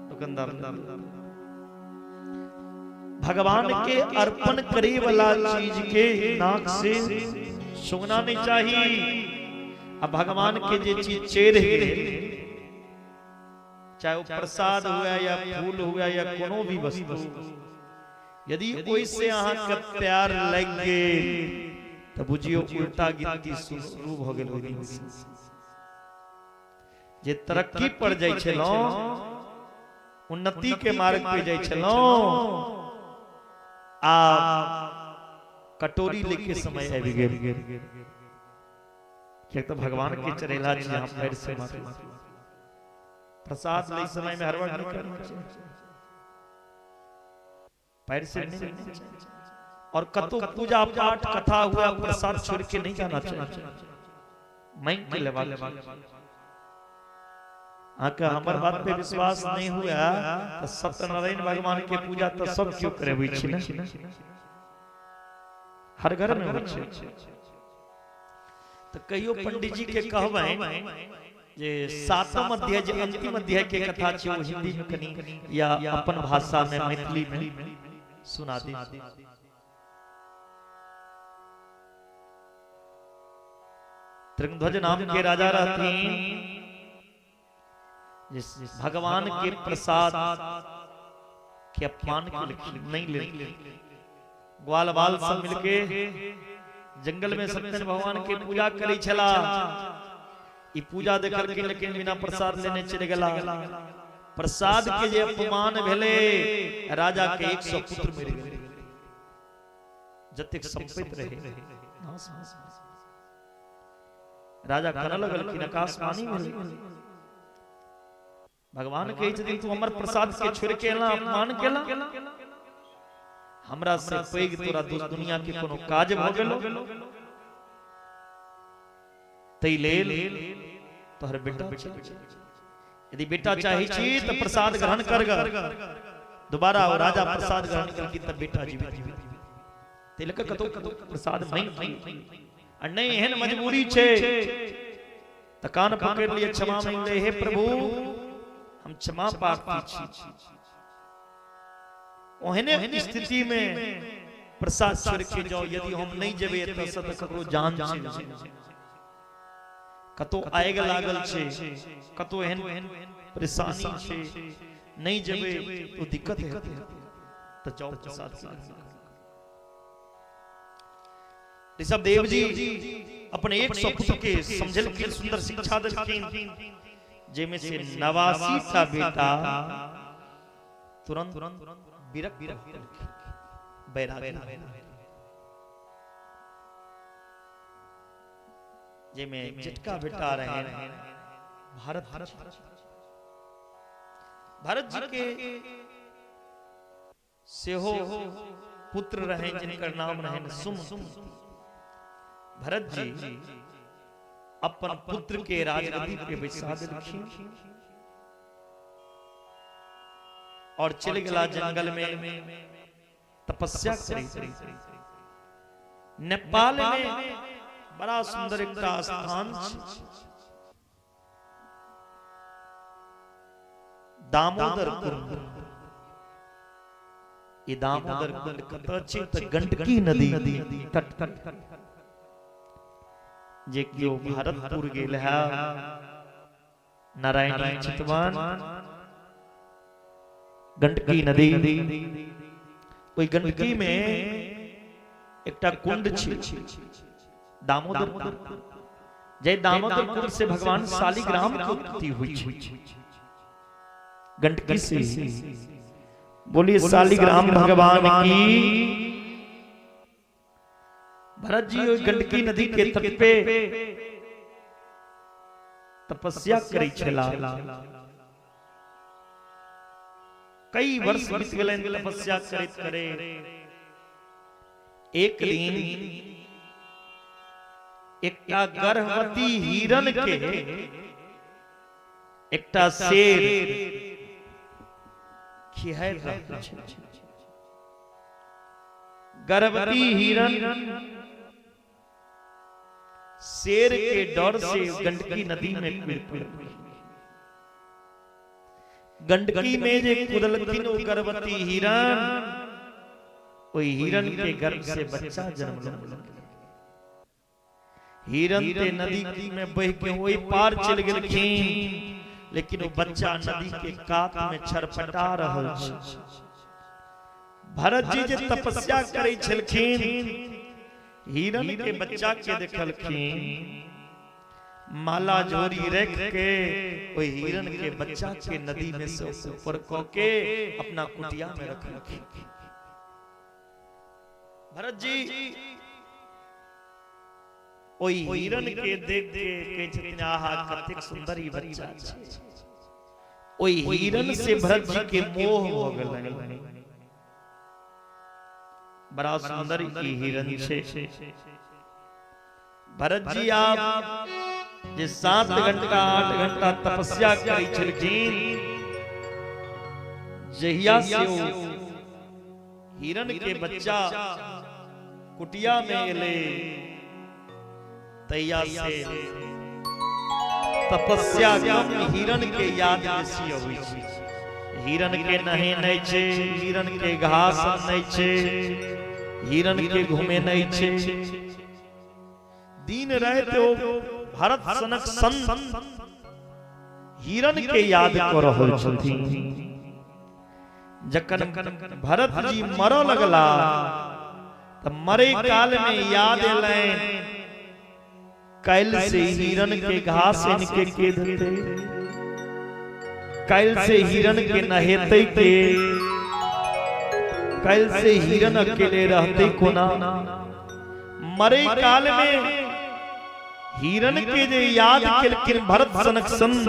दुकानदार? भगवान के अर्पण करे वाला चीज के नाक से सूंघना नहीं चाहिए। अब भगवान के जे चीज चढ़ गेल, चाहे वो प्रसाद हुआ या फूल हुआ या कोनो भी वस्तु, यदि ओहिसे अहाँके प्यार लागि गेल तऽ बुझियौ उल्टा गिनती शुरू भऽ गेल। ओहि दिन से जे तरक्की पर जाइ छलहुँ, उन्नति के मार्ग पे जाइ छलहुँ, आ कटोरी लेके समय आबि गेल। किएक तऽ भगवान के चढ़ेला चीज अहाँ पैर से मारू। प्रसाद लै समय में हड़बड़ नहीं करना चाहिए, पैर से नहीं लेना चाहिए। और कतो पूजा पाठ कथा हुआ, प्रसाद छोड़ के नहीं जाना चाहिए, मांग के लेबाक। अहाँके हमर बात पे विश्वास नहीं हुआ तऽ सत्यनारायण भगवान के पूजा तऽ सब केओ करबै छै ने, हर घर में होइ छै। तऽ कहियो पंडित जी के कहबनि जे सातम अध्याय जे अंतिम अध्याय के कथा छै ओ हिंदी में कनी या अपन भाषा में मैथिली में सुना दी। त्रिंगध्वज नाम के राजा रहथिन, जिस भगवान के प्रसाद के अपमान के नहीं लेलखिन। ग्वाल बाल सब मिलके जंगल में सत्यनारायण भगवान के पूजा करै छला। ई पूजा देखलखिन, लेकिन बिना प्रसाद लेने चलि गेला। प्रसाद के जे अपमान भेलै, राजा के 100 पुत्र मरि गेलै, जतेक संपत्ति रहे। राजा कहने लगलखिन, आकाशवाणी भेलै, भगवान कहै छथिन तू हमर प्रसाद के छोड़ि के एला, अपमान केला, हमरा से पैघ तोरा दोस्त दुनिया के कोनो काज भऽ गेलो, तै लेल तोहर बेटा चाही। यदि बेटा चाही छी तऽ प्रसाद ग्रहण कर ग। दोबारा ओ राजा प्रसाद ग्रहण केलखिन तऽ बेटा जीवित भेल। तै लऽ कऽ कतौ कतौ प्रसाद मांगि आ नहि एहन मजबूरी छै तऽ कान पकड़ि लिअ, क्षमा मांगि ले, हे प्रभु हम क्षमा प्रार्थी छी। ओहने स्थिति में प्रसाद छोड़ि के जाओ, यदि हम नहीं जेबै एतऽ से तऽ ककरो जान चलि जेतै। कतौ आगि लागल छै, कतौ एहन परेशानी छै, नहीं जेबै तो दिक्कत हेतै, तऽ जाओ प्रसाद। ऋषभ देव जी अपने 100 पुत्र के समझलखिन, सुंदर शिक्षा देलखिन, जाहिमे से 89 टा बेटा तुरंत विरक्त, बैरागी, जाहिमे जेठका बेटा रहनि भारत। भरत जी के सेहो पुत्र रहनि जिनकर नाम रहनि सुमति। भरत जी अपन पुत्र के राजगद्दी पे बैसा देलखिन और चलि गेला जंगल में तपस्या करै। नेपाल में बड़ा सुंदर एकटा स्थान छै, दामोदर कुंड। ई दामोदर कुंड कतऽ छै? तऽ गंडकी नदी तट। जे केओ भरतपुर गेल है, नारायणी चितवन, गंडकी नदी, ओहि गंडकी में एकटा कुंड छै दामोदर कुंड। जय दामोदर कुंड से भगवान शालिग्राम के उत्पत्ति हुई छै गंडकी से। बोलिए शालिग्राम भगवान की। भरत जी ओहि गंडकी नदी के तट पे तपस्या करै छला। कई वर्ष बीत गेलनि तपस्या करैत करैत। एक दिन एकटा गर्भवती हिरण के एकटा शेर खिहारि रहल छै। गर्भवती हिरण शेर के डर से गंडकी नदी में कूद पड़ल। गंडकी में जे कूदलखिन ओ गर्भवती हिरण, ओहि हिरण के गर्भ से बच्चा जन्म लेलक। हिरण ते नदी में बह के ओहि पार चलि गेलखिन, लेकिन ओ बच्चा नदी के कात में छरपटा रहल छै। भरत जी जे तपस्या करै छलखिन, हिरण के बच्चा के देखलखिन, माला झोरी रख के ओहि हिरण के बच्चा के नदी में से ऊपर क के अपना कुटिया में रखलखिन। भरत जी ओहि हिरण के देख के कहै छथिन, आहा कतेक सुंदर ई बच्चा छै। ओहि हिरण से भरत जी के मोह भऽ गेलनि, बड़ा सुंदर ई हिरण छै। भरत जी आब जे 7 घंटा 8 घंटा तपस्या करै छलखिन, जहिया से ओ हिरण के बच्चा कुटिया में एले तहिया से तपस्या कम हिरण के याद बेसी अबै छै। हिरण के नहेनाइ छै, हिरण के घास अनै छै, हिरण के घुमेनाइ छै। दिन राति ओ भरत सनक संत हिरण के याद कऽ रहल छथिन। जखन भरत जी मरऽ लगला तऽ मरे काल में याद एलनि, काल्हि से हिरण के घास इनके के देतै, काल्हि से हिरण के नहेतै के, काल्हि से हिरण अकेले रहतै कोना। मरे काल में हिरण के जे याद केलखिन भरत सनक संत,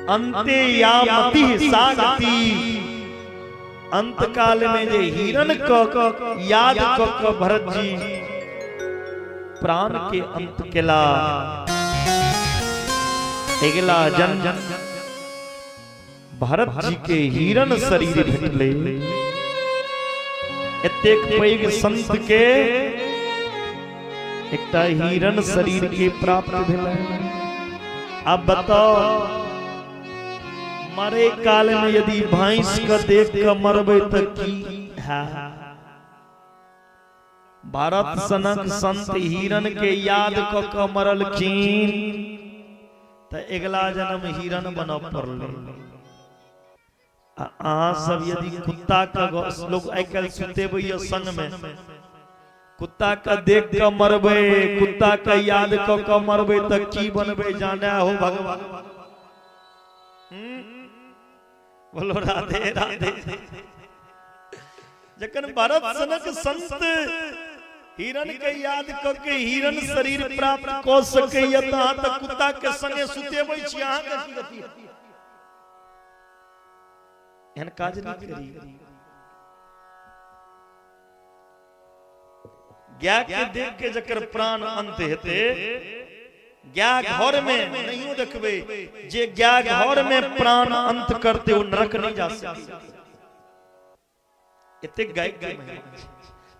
अंते या मति सागति, अंत काल में जे हिरण क याद क क भरत जी प्राण के अंत केला। अगिला जन्म भरत जी के हिरण शरीर भेटलै। एतेक पैघ संत के एकटा हिरण शरीर के प्राप्त भेलै। अब बताओ, मरे काल में यदि भैंस के देख के मरबै तऽ की है? भरत सनक संत हिरण के याद क क मरलखिन तऽ अगिला जन्म हिरण बनऽ पड़लै। आ अहाँ सब यदि कुत्ता के लोग आइ काल्हि सुतेबै संग में, कुत्ता के देख के मरबै, कुत्ता के याद क क मरबै तऽ की बनबै जाने हो भगवान। बोलो राधे राधे। जखन भरत सनक संत हिरण के याद क के हिरण शरीर प्राप्त क सकैया त अहाँ त कुत्ता के संगे सुतेबै छी, अहाँ के की गति? एहन काज नहि करी। गाय के देख के जकर प्राण अंत हेतै, गाय घर में नहियो देखबै, जे गाय घर में प्राण अंत करते ओ नरक नहीं जा सके। एतेक गाय के महिमा छै।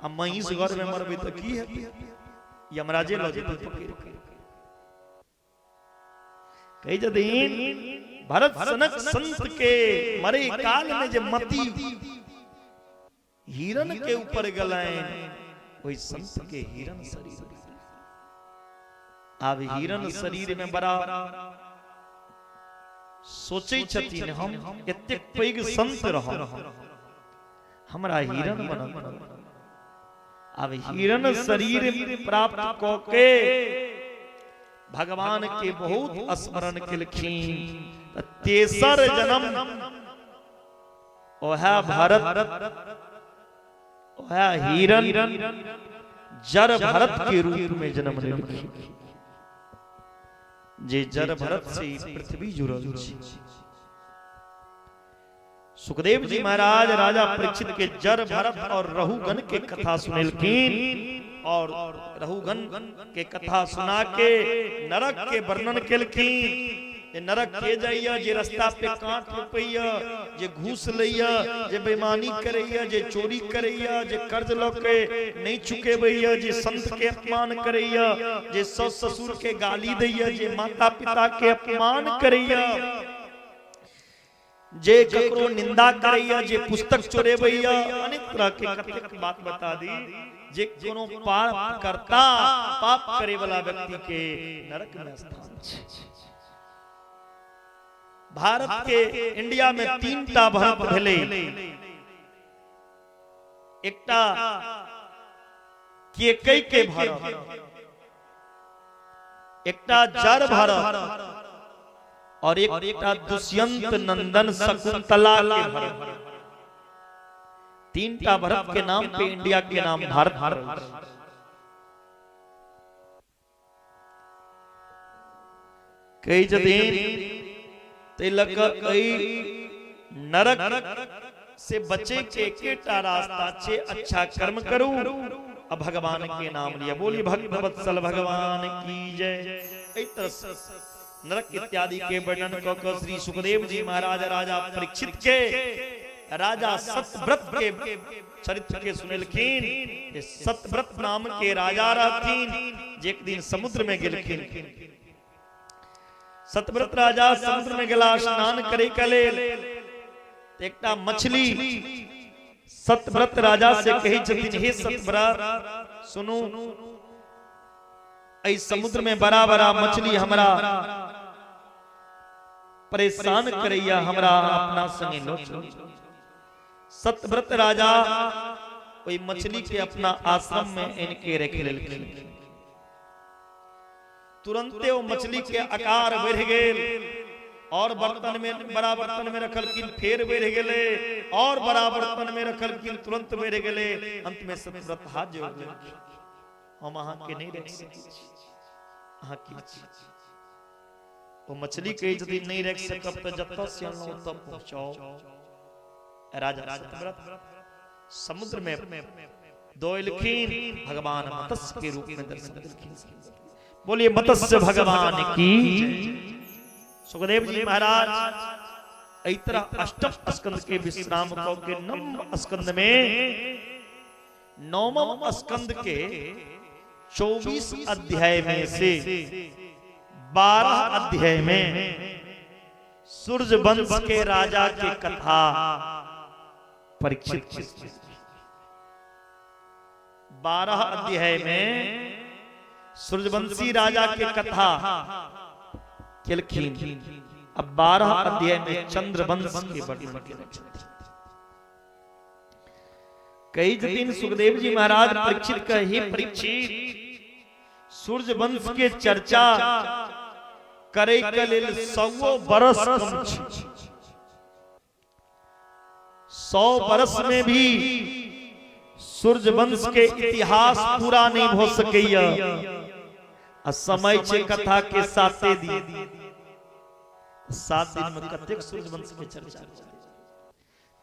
आ महींस घर में मरबै तऽ की हेतै? यमराजे लऽ जेतै पकड़ि के। कहै छथिन भरत सनक संत के मरे काल में जे मति हिरण के ऊपर गेलनि, ओहि संत के हिरण शरीर। आब हिरण शरीर में बड़ा सोचै छथिन, हम एतेक पैघ संत रहब, हमरा हिरण बनल। आब हिरण शरीर प्राप्त कऽ के भगवान के बहुत स्मरण केलखिन। तेसर जन्म ओहे भरत, ओहे हिरण जड़ भरत के रूप में जन्म लेलखिन, जे जड़ भरत से पृथ्वी जुड़ल छै। सुखदेव जी महाराज राजा परीक्षित के जड़ भरत और रहुगण के कथा सुनेलखिन और रहुगण के कथा सुना के नरक के वर्णन केलखिन। जे नरक के जाइया, जे रास्ता पे कांट रोपैया, जे घूस लैया, जे बेईमानी करैया, जे चोरी करैया, जे कर्ज लऽ के नहीं चुकेबैया, जे संत के अपमान करैया, जे सास ससुर के गाली दैया, जे माता पिता के अपमान करैया, जे ककरो निंदा करैया, जे पुस्तक चोरेबैया, अनेक तरह के कतेक बात बता दी। जे कोनो पाप करता, पाप करे वाला व्यक्ति के नरक में स्थान छै। भारत के इंडिया में तीन टा भरत भेलै। एकटा केकई के भरत, एकटा जड़ भरत और एकटा दुष्यंत नंदन शकुंतला के भरत। तीन टा भरत के नाम पे इंडिया के नाम भारत पड़ल छै। कहै छथिन ताहि लऽ कऽ एहि नरक से बचे के एकेटा रास्ता छै, अच्छा कर्म करू आ भगवान के नाम लिअ। बोली भक्त वत्सल भगवान की जय। एहि तरह से नरक इत्यादि के वर्णन कऽ कऽ श्री सुखदेव जी महाराज राजा परीक्षित के राजा सतव्रत के चरित्र के सुनेलखिन। जे सतव्रत नाम के राजा रहथिन जे एक दिन समुद्र में गेलखिन। सतव्रत राजा समुद्र में गेला स्नान करे के लेल। एकटा मछली सतव्रत राजा से कहै छथिन, हे सतव्रत सुनू, एहि समुद्र में बड़ा बड़ा मछली हमरा परेशान करैया, हमरा अपना संगे लो चलू। सतव्रत राजा ओहि मछली के अपना आश्रम में इनके रख लेलखिन। तुरंते ओ मछली के आकार बढ़ गेल और बर्तन में, बड़ा बर्तन में रखलखिन, फेर बढ़ गेले और बड़ा बर्तन में रखलखिन, तुरंत बढ़ गेले। अंत में सतव्रत हाथ जोड़ लेलखिन, हम अहाँ के नहीं रख सकै छी, अहाँ के छी। ओ मछली के यदि नहीं रख सकब त जतऽ से अनलहुँ ओतऽ पहुँचाओ। राजा सतव्रत समुद्र में दोलखिन, भगवान मत्स्य के रूप में दर्शन देलखिन। बोलिए मत्स्य भगवान की। सुखदेव जी महाराज एहि तरह अष्टम स्कंद के विश्राम कऽ के नवम स्कंद में, नवम स्कंद के 24 अध्याय में से 12 अध्याय में सूर्य वंश के राजा के कथा परीक्षित। 12 अध्याय में सूर्यवंशी राजा के कथा केलखिन। अब 12 अध्याय में चंद्रवंश के वर्णन केने छथिन। कई दिन सुखदेव जी महाराज परीक्षित कहे, परीक्षित, सूर्य वंश के चर्चा करे के लेल 100 बरस कम छै। 100 बरस में भी सूर्य वंश के इतिहास पूरा नहीं हो सकैया। आ समय छै कथा के 7 दिन, 7 दिन में कतेक सूर्य वंश के चर्चा।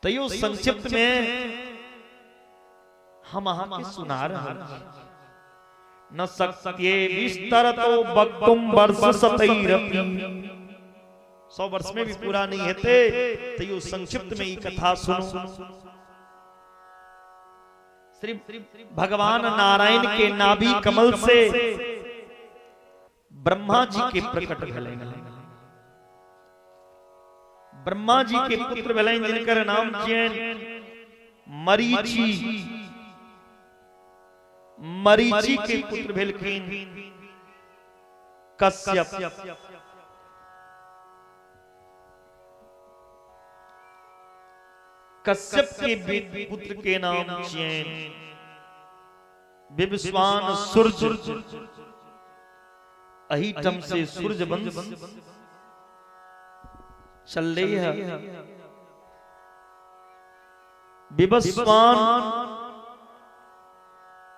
तैयो संक्षिप्त में हम अहाँ के सुना रहल छी। न शक्त्ये विस्तरतो वक्तुम वर्ष शतैरपि, 100 वर्ष में भी पूरा नहीं हेते, तैयो संक्षिप्त में ई कथा सुनू। श्री भगवान नारायण के नाभि कमल से ब्रह्मा जी के प्रकट भेलनि। ब्रह्मा जी के पुत्र भेलनि जिनकर नाम छियनि मरीचि। मरीचि के पुत्र भेलखिन कश्यप। कश्यप के पुत्र के नाम छियनि विवस्वान सूर्य। अही टम से सूर्य वंश चल रही है। विवस्वान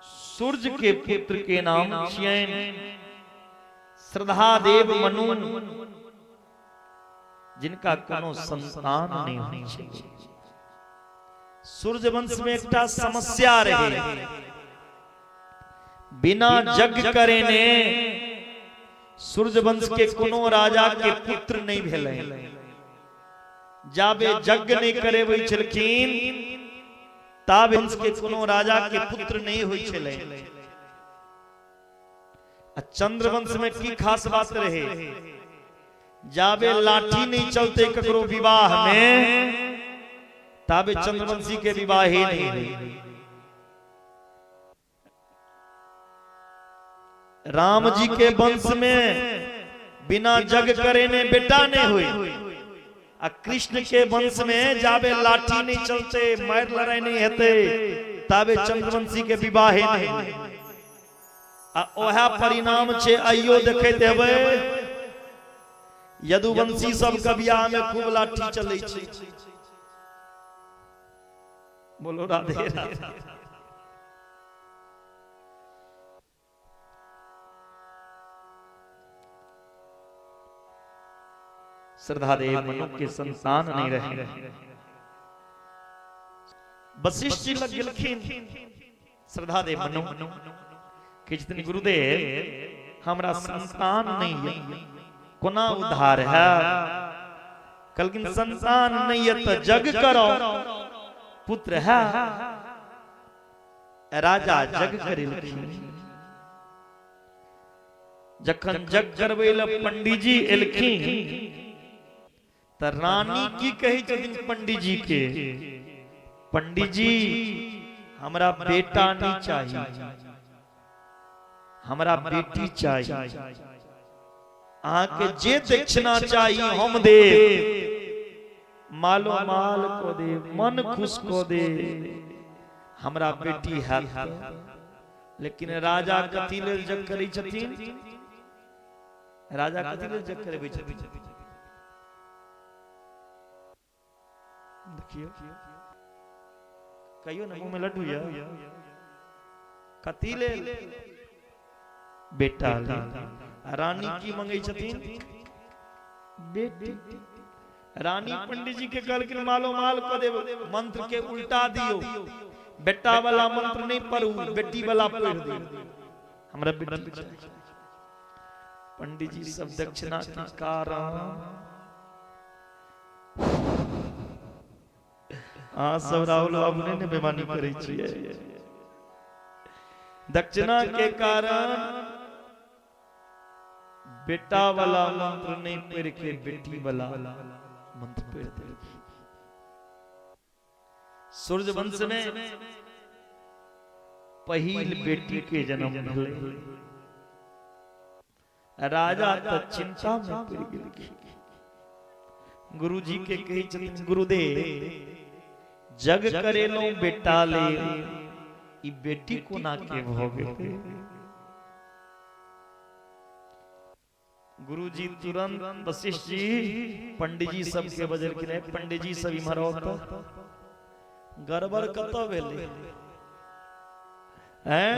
सूर्य के पुत्र के नाम छियनि श्रद्धादेव मनु, जिनका कोनो संतान नहीं होइ छै। सूर्य वंश में एकटा समस्या रहे, बिना यज्ञ करेने सूर्य वंश के कोनो राजा के पुत्र नहीं भेलै। जाबे यज्ञ नहीं करेबै छलखिन ताबे वंश के कोनो राजा के पुत्र नहीं होइ छलै। आ चंद्रवंश में की खास बात रहे, जाबे लाठी नहीं चलते ककरो विवाह में ताबे चंद्रवंशी के विवाह ही नहीं हुई। राम जी के वंश में बिना जग करे ने बेटा नहीं हुई, आ कृष्ण के वंश में जाबे लाठी नहीं चलते, मार लड़ाई नहीं हेते, ताबे चंद्रवंशी के विवाह ही नहीं हुई। आ ओहा परिणाम छे आइयो देखैत हेबै, यदुवंशी सब के बियाह में खूब लाठी चलै छै। बोलो राधे राधे। श्रद्धादेव मनु के संतान नहीं रहे। वशिष्ठ जी लग गेलखिन श्रद्धादेव मनु कि जितनी गुरुदेव हमरा संतान नहीं है, कोना उद्धार है? कहलखिन संतान नहीं है तो जग करो, पुत्र है। राजा जग करेलखिन। जखन जग करबै लए पंडीजी एलखिन त रानी की कहै छथिन पंडीजी के, पंडीजी हमरा बेटा नहीं चाहिए, हमरा बेटी चाहिए, अहाँके जे दक्षिणा चाहिए हम देब, मालो माल को दे, मन खुश को दे, हमरा बेटी हैत। लेकिन राजा कथी लेल जग करै छथिन? राजा कथी लेल जग करबै छथिन? देखियौ, कहियो ने, मुंह में लड्डू या कथी लेल? बेटा लेल। आ रानी की मंगै छथिन? बेटी। रानी पंडित जी के कहलखिन मालो माल कऽ देब, मंत्र के उल्टा दियौ, बेटा वाला मंत्र नहीं पढ़ू, बेटी वाला पढ़ दियौ, हमरा बेटी चाही। पंडित जी सब दक्षिणा के कारण अहाँ सब राहुल बाबू नहि ने बेमानी करै छियै। दक्षिणा के कारण बेटा वाला मंत्र नहीं पढ़ के बेटी वाला मंत्र पढ़ देलखिन। सूर्य वंश में पहिल बेटी के जन्म भेलै। राजा तऽ चिंता में पड़ि गेलखिन। गुरुजी के कहै छथिन, गुरुदेव जग करेलहुँ बेटा लेल, ई बेटी कोना के भऽ गेलै? गुरुजी तुरंत वशिष्ठ जी पंडित जी सबके बजलखिन, हे पंडित जी सब इम्हर आउ तऽ, गड़बड़ कतऽ भेलै? हैं,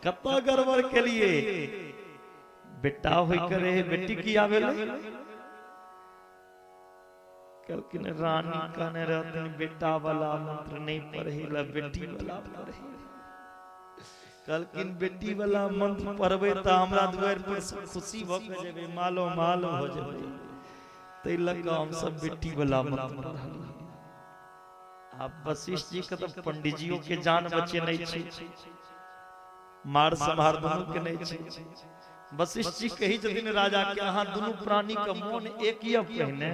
कतऽ गड़बड़ केलिए? बेटा होय के रहे, बेटी किया भेलै? कहलखिन रानी कहने रहथिन बेटा वाला मंत्र नहीं पढ़े ला, बेटी वाला पढ़े। कहलखिन बेटी वाला मंत्र पढ़बै तऽ हमरा दुआरि पर से खुशी भऽ के जेबै, मालो माल भऽ जेबै, ताहि लऽ कऽ हमसब बेटी वाला मंत्र पढ़लियै। आब वशिष्ठ जी के तऽ पंडितजियो के जान बचे नहि छै, मार सम्हार दुनू के नहि छै। वशिष्ठ जी कहै छथिन राजा के, अहाँ दुनू प्राणी के मोन एक यऽ पहिने,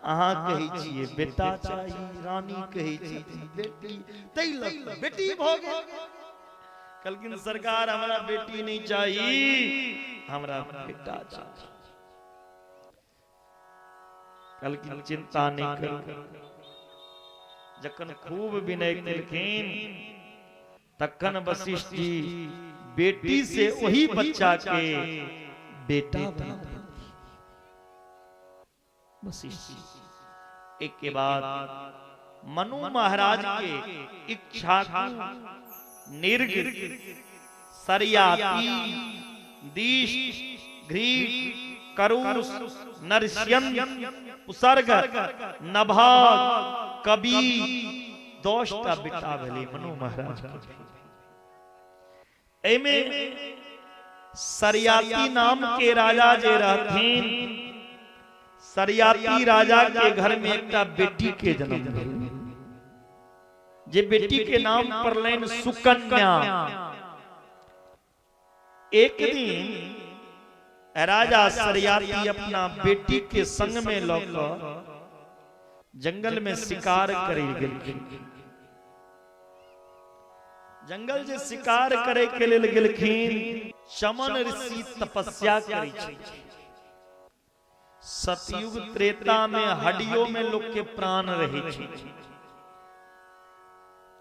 अहाँ कहै छियै बेटा चाही, रानी कहै छथिन बेटी, ताहि लऽ कऽ बेटी भऽ गेल। कहलखिन सरकार हमरा बेटी नहि चाही, हमरा बेटा चाही। कहलखिन चिंता नहि करू। जखन खूब विनय केलखिन तखन वशिष्ठ जी बेटी से ओही बच्चा के बेटा बना देलखिन वशिष्ठ जी। एक के बाद मनु महाराज के इक्ष्वाकु, निर्ग, सरयाति, दीश, घ्रीट, करुष, नरस्यंत, उसर्ग, नभाग, कवि, 10टा बेटा भेलै मनु महाराज के। एहिमे सरयाति नाम के राजा जे रहथिन, सरयाति राजा के घर में एकटा बेटी के जन्म भेल, जे बेटी के नाम पड़लनि सुकन्या। एक दिन राजा सरयाति अपना बेटी के संग में लऽ कऽ जंगल में शिकार करे गेलखिन। जंगल जे शिकार करे के लेल गेलखिन, चमन ऋषि तपस्या करै छै। सतयुग त्रेता में हड्डियों में लोग के प्राण रहे छै।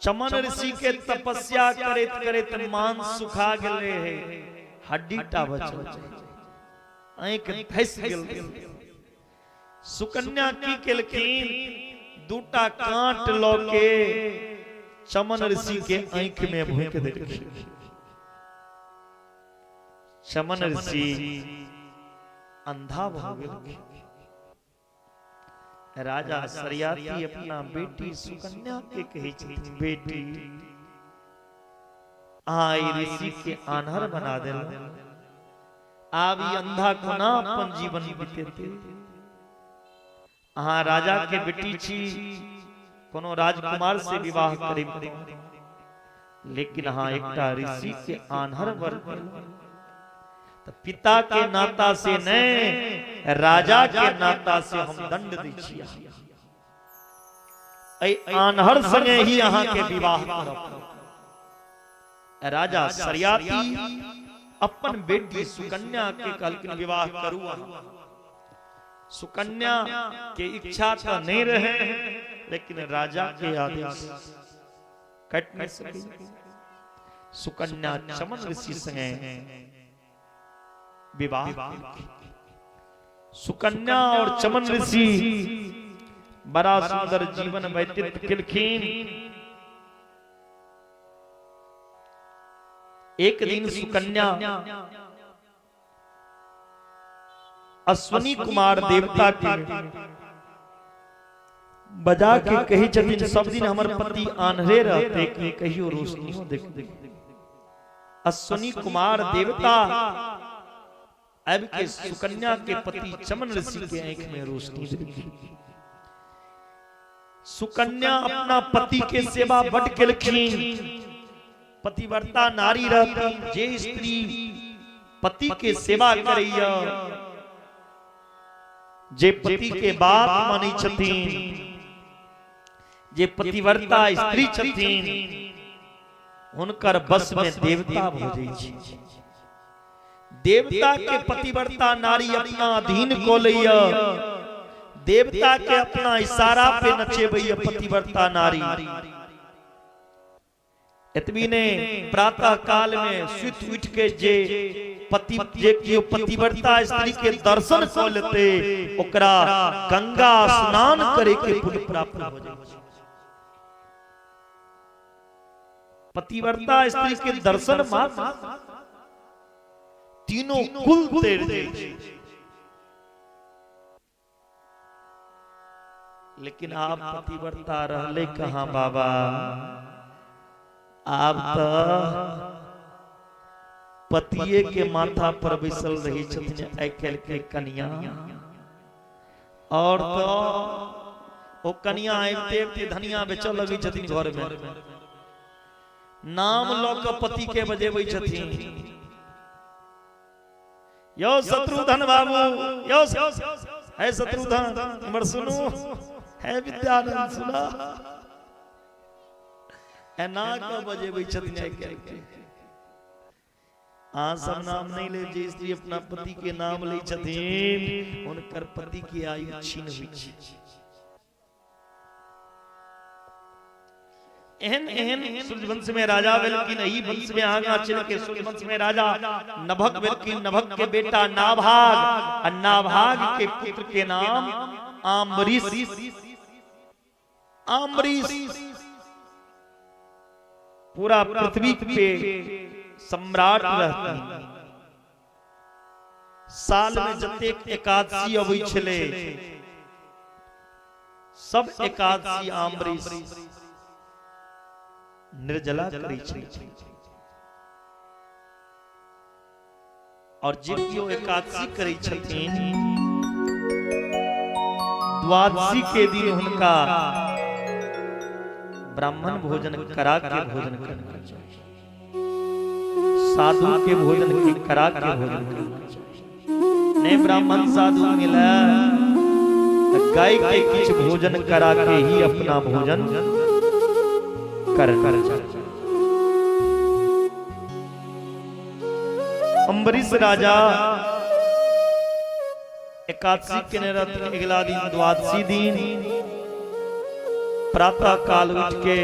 चमन ऋषि के तपस्या करैत करैत मांस सुखा गेल रहे, हड्डी टा बचल, आँखि धसि गेल। सुकन्या की केलखिन, दूटा कांट लऽ के चमन ऋषि के आँखि में भोंकि देलखिन। चमन ऋषि अंधा भऽ गेलखिन। राजा सरयाति अपना बेटी सुकन्या के कहै छथिन, बेटी अहाँ ई ऋषि के आन्हर बना देलहुँ। आब ई अंधा कोना अपन जीवन बितेतै? अहाँ राजा के बेटी छी, कोनो राजकुमार से विवाह करिब, लेकिन अहाँ एकटा ऋषि के आन्हर वर देलहुँ। तऽ पिता के नाता से नहि, राजा के नाता से हम दंड दै छी। एहि आन्हर संगे ही अहाँ के विवाह करब। राजा शर्याति अपन बेटी सुकन्या के कहलखिन विवाह करू अहाँ। सुकन्या के इच्छा तऽ नहीं रहे, लेकिन राजा के आदेश कट नहीं सकी। सुकन्या चमन ऋषि संगे विवाह। सुकन्या और चमन ऋषि बड़ा सुंदर जीवन व्यतीत केलखिन। एक दिन सुकन्या अश्वनी कुमार देवता के बजा के कही छथिन, सब दिन हमर पति आन्हरे रहते कि कहियो रोशनी देख। अश्वनी कुमार देवता आबि के सुकन्या के पति चमन ऋषि के आंख में रोशनी देलखिन। सुकन्या अपना पति के सेवा बड केलखिन। पतिव्रता नारी रहती, जे स्त्री पति के सेवा करैया, जे पति के बात मानै छथिन, जे पतिव्रता स्त्री छथिन, हुनकर बस में देवता भऽ जाइ छै। देवता के पतिव्रता नारी अपना अधीन कऽ लैया, देवता के अपना इशारा पे नचेबैया पतिव्रता नारी। एतबी ने, प्रातः काल में सुति उठ के जे पति जे केओ पतिव्रता स्त्री के दर्शन कऽ लेते, ओकरा गंगा स्नान करे के पुण्य प्राप्त हो जाइ छै। पतिव्रता स्त्री के दर्शन मात्र तीनों कुल तेर जाइ छै। लेकिन आब पतिव्रता रहले कहाँ बाबा? आब तऽ पतिये के माथा पर बैसल रही छथिन आइ काल्हि के कनिया। और तऽ ओ कनिया आबिते आबिते धनिया बेचऽ लगै छथिन घर में, नाम लऽ कऽ पति के बजेबै छथिन, यौ शत्रुधन बाबू, यौ है शत्रुधन, इम्हर सुनू, है विद्यानंद सुना। एना कऽ बजेबै छथिन आइ काल्हि के। अहाँ सब नाम नहि लेब। जे स्त्री अपना पति के नाम लै छथिन, हुनकर पति के आयु छीन होइ छै। एहन एहन सूर्यवंश में राजा भेलखिन। एहि वंश में आगा चलि के सूर्यवंश में राजा नभक भेलखिन। नभक के बेटा नाभाग, आ नाभाग के पुत्र के नाम आम्बरीश। आम्बरीश पूरा पृथ्वी पे सम्राट रहथिन। साल में जतेक एकादशी अबै छलै, सब एकादशी आम्बरीश निर्जला करै छलै। और जे केओ एकादशी करै छथिन, द्वादशी के दिन हुनका ब्राह्मण भोजन करा के भोजन करना चाहिए, साधु के भोजन के करा के भोजन करना चाहिए। नहीं ब्राह्मण साधु मिले तो गाय के किछ भोजन करा के ही अपना भोजन करना चाहिए। अम्बरीश राजा एकादशी केने रहथिन। अगिला दिन द्वादशी दिन प्रातः काल उठ के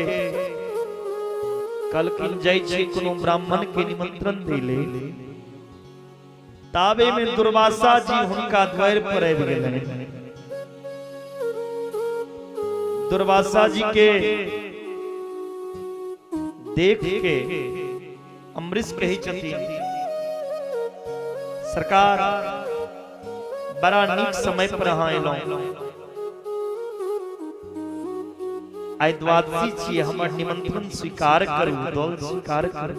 कहलखिन, जाइ छी कोनो ब्राह्मण के निमंत्रण दै ले। ताबे में दुर्वासा जी हुनका द्वार पर आबि गेलनि। दुर्वासा जी के देख के अमरीश कहै छथिन, सरकार, बड़ा नीक समय पर अहाँ एलहुँ। आइ द्वादशी छियै, हमर निमंत्रण स्वीकार करू, दल स्वीकार करू।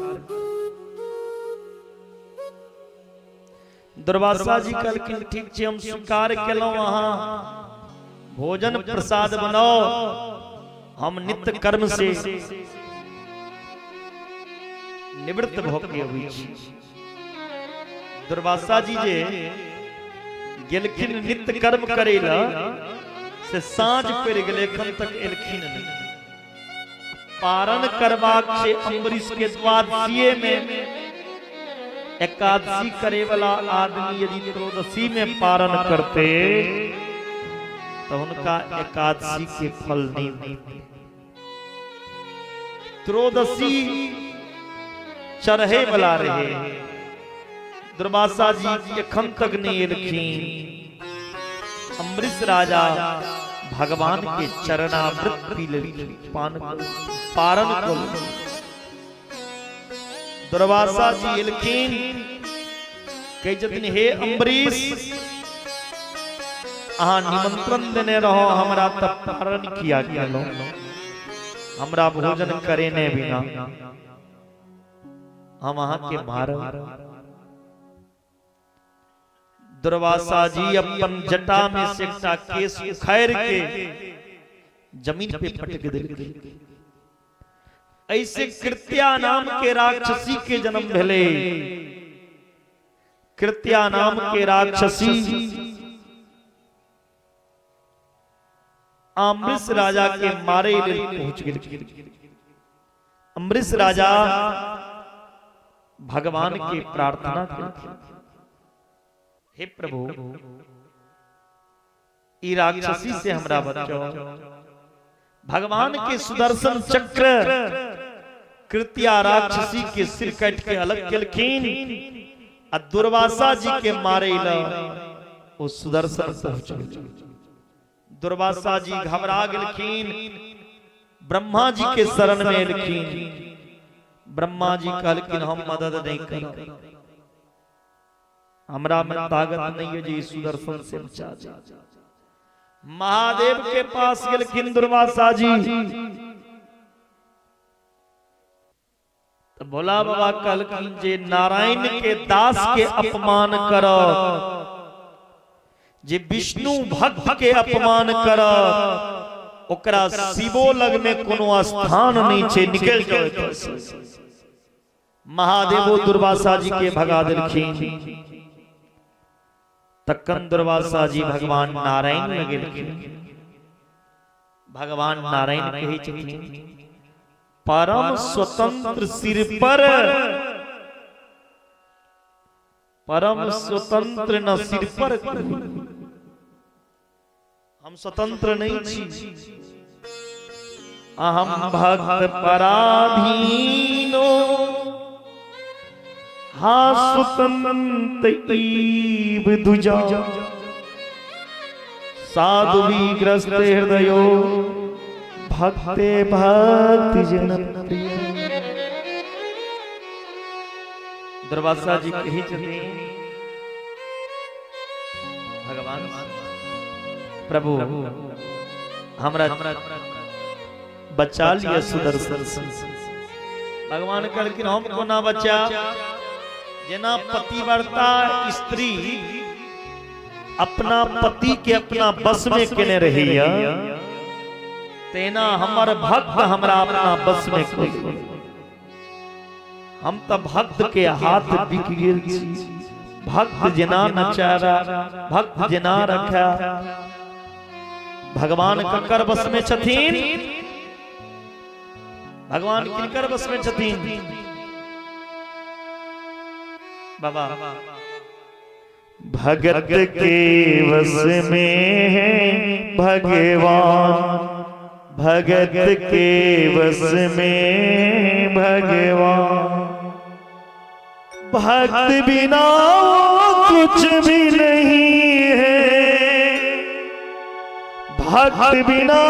दुर्वासा जी कहलखिन ठीक छै, हम स्वीकार केलहुँ, अहाँ भोजन प्रसाद बनाओ, हम नित्य कर्म से निवृत्त भऽ के अबै छी। दुर्वासा जी जे गेलखिन नित्य कर्म करै लए, से साँझ पड़ि गेलै, एखन तक एलखिन नहि। पारण करबाक छै अम्बरीश के द्वादशीये में। एकादशी करे वाला आदमी यदि त्रयोदशी में पारण करते तो हुनका एकादशी के फल नहीं मिलते। त्रयोदशी चढ़े वाला रहे, दुर्वासा जी एखन तक नहीं एलखिन। अम्बरीश राजा भगवान के चरणामृत पी लेलखिन, पान पारण कऽ लेलखिन। दुर्वासा जी एलखिन, कहै छथिन हे अम्बरीश, अहाँ निमंत्रण देने रहो हमरा, तऽ पारण किया केलहुँ? हमरा भोजन करेने बिना हम अहाँके मारब। दुर्वासा जी अपन जटा में से एकटा केस उखाड़ि के जमीन पे पटक देलखिन। ऐसे कृत्या नाम के राक्षसी के जन्म भेलै। कृत्या नाम के राक्षसी अम्बरीश राजा के मारे लेल पहुंच गेल। अम्बरीश राजा भगवान के प्रार्थना केलखिन, हे प्रभु, ई राक्षसी से हमरा बचाओ। भगवान के सुदर्शन चक्र कृत्या राक्षसी के सिर काटि के अलग केलखिन आ दुर्वासा जी के मारे ल ओ सुदर्शन पहुंच गेल। दुर्वासा जी घबरा गेलखिन, ब्रह्मा जी के शरण में एलखिन। ब्रह्मा जी कहलखिन हम मदद नहीं करब, हमरा में ताकत नहीं है जी सुदर्शन से बचा दे। महादेव के पास गेलखिन दुर्वासा जी, तो भोला बाबा कहलखिन जे नारायण के दास के अपमान करत, जे विष्णु भक्त के अपमान करत, ओकरा शिवो लग में कोनो स्थान नहीं छै, निकल जाओ एतऽ से। महादेवो दुर्वासा जी के भगा देलखिन। तखन दुर्वासा जी भगवान नारायण लग गेलखिन। भगवान नारायण कहै छथिन परम स्वतंत्र सिर पर, परम स्वतंत्र न सिर पर, हम स्वतंत्र नहीं छी, अहम भक्त पराधीनो हा स्वतंत्र ईव दुजा साधु विग्रस्त हृदयो भक्ते भक्ति जन प्रिय। दुर्वासा जी कही छथिन भगवान प्रभु हमरा बचा लिया सुदर्शन। भगवान कहलखिन हम कोना बचा? जेना पतिव्रता स्त्री अपना पति के अपना बस में केने रहैया, तेना हमर भक्त हमरा अपना बस में कऽ। हम तऽ भक्त के हाथ बिक गेल छी, भक्त जेना नचारा, भक्त जेना रखा। भगवान ककर बस में छथिन? भगवान किनकर बस में छथिन? बाबा भगत के वश में है भगवान, भगत के वश में भगवान, भक्त बिना कुछ भी नहीं है, भक्त बिना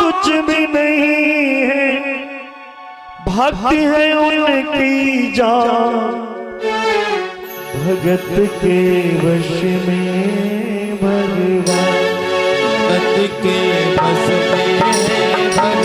कुछ भी नहीं है, भक्ति है उनकी जान, भगत के वश में भगवान, भगत के वश में है भगवान।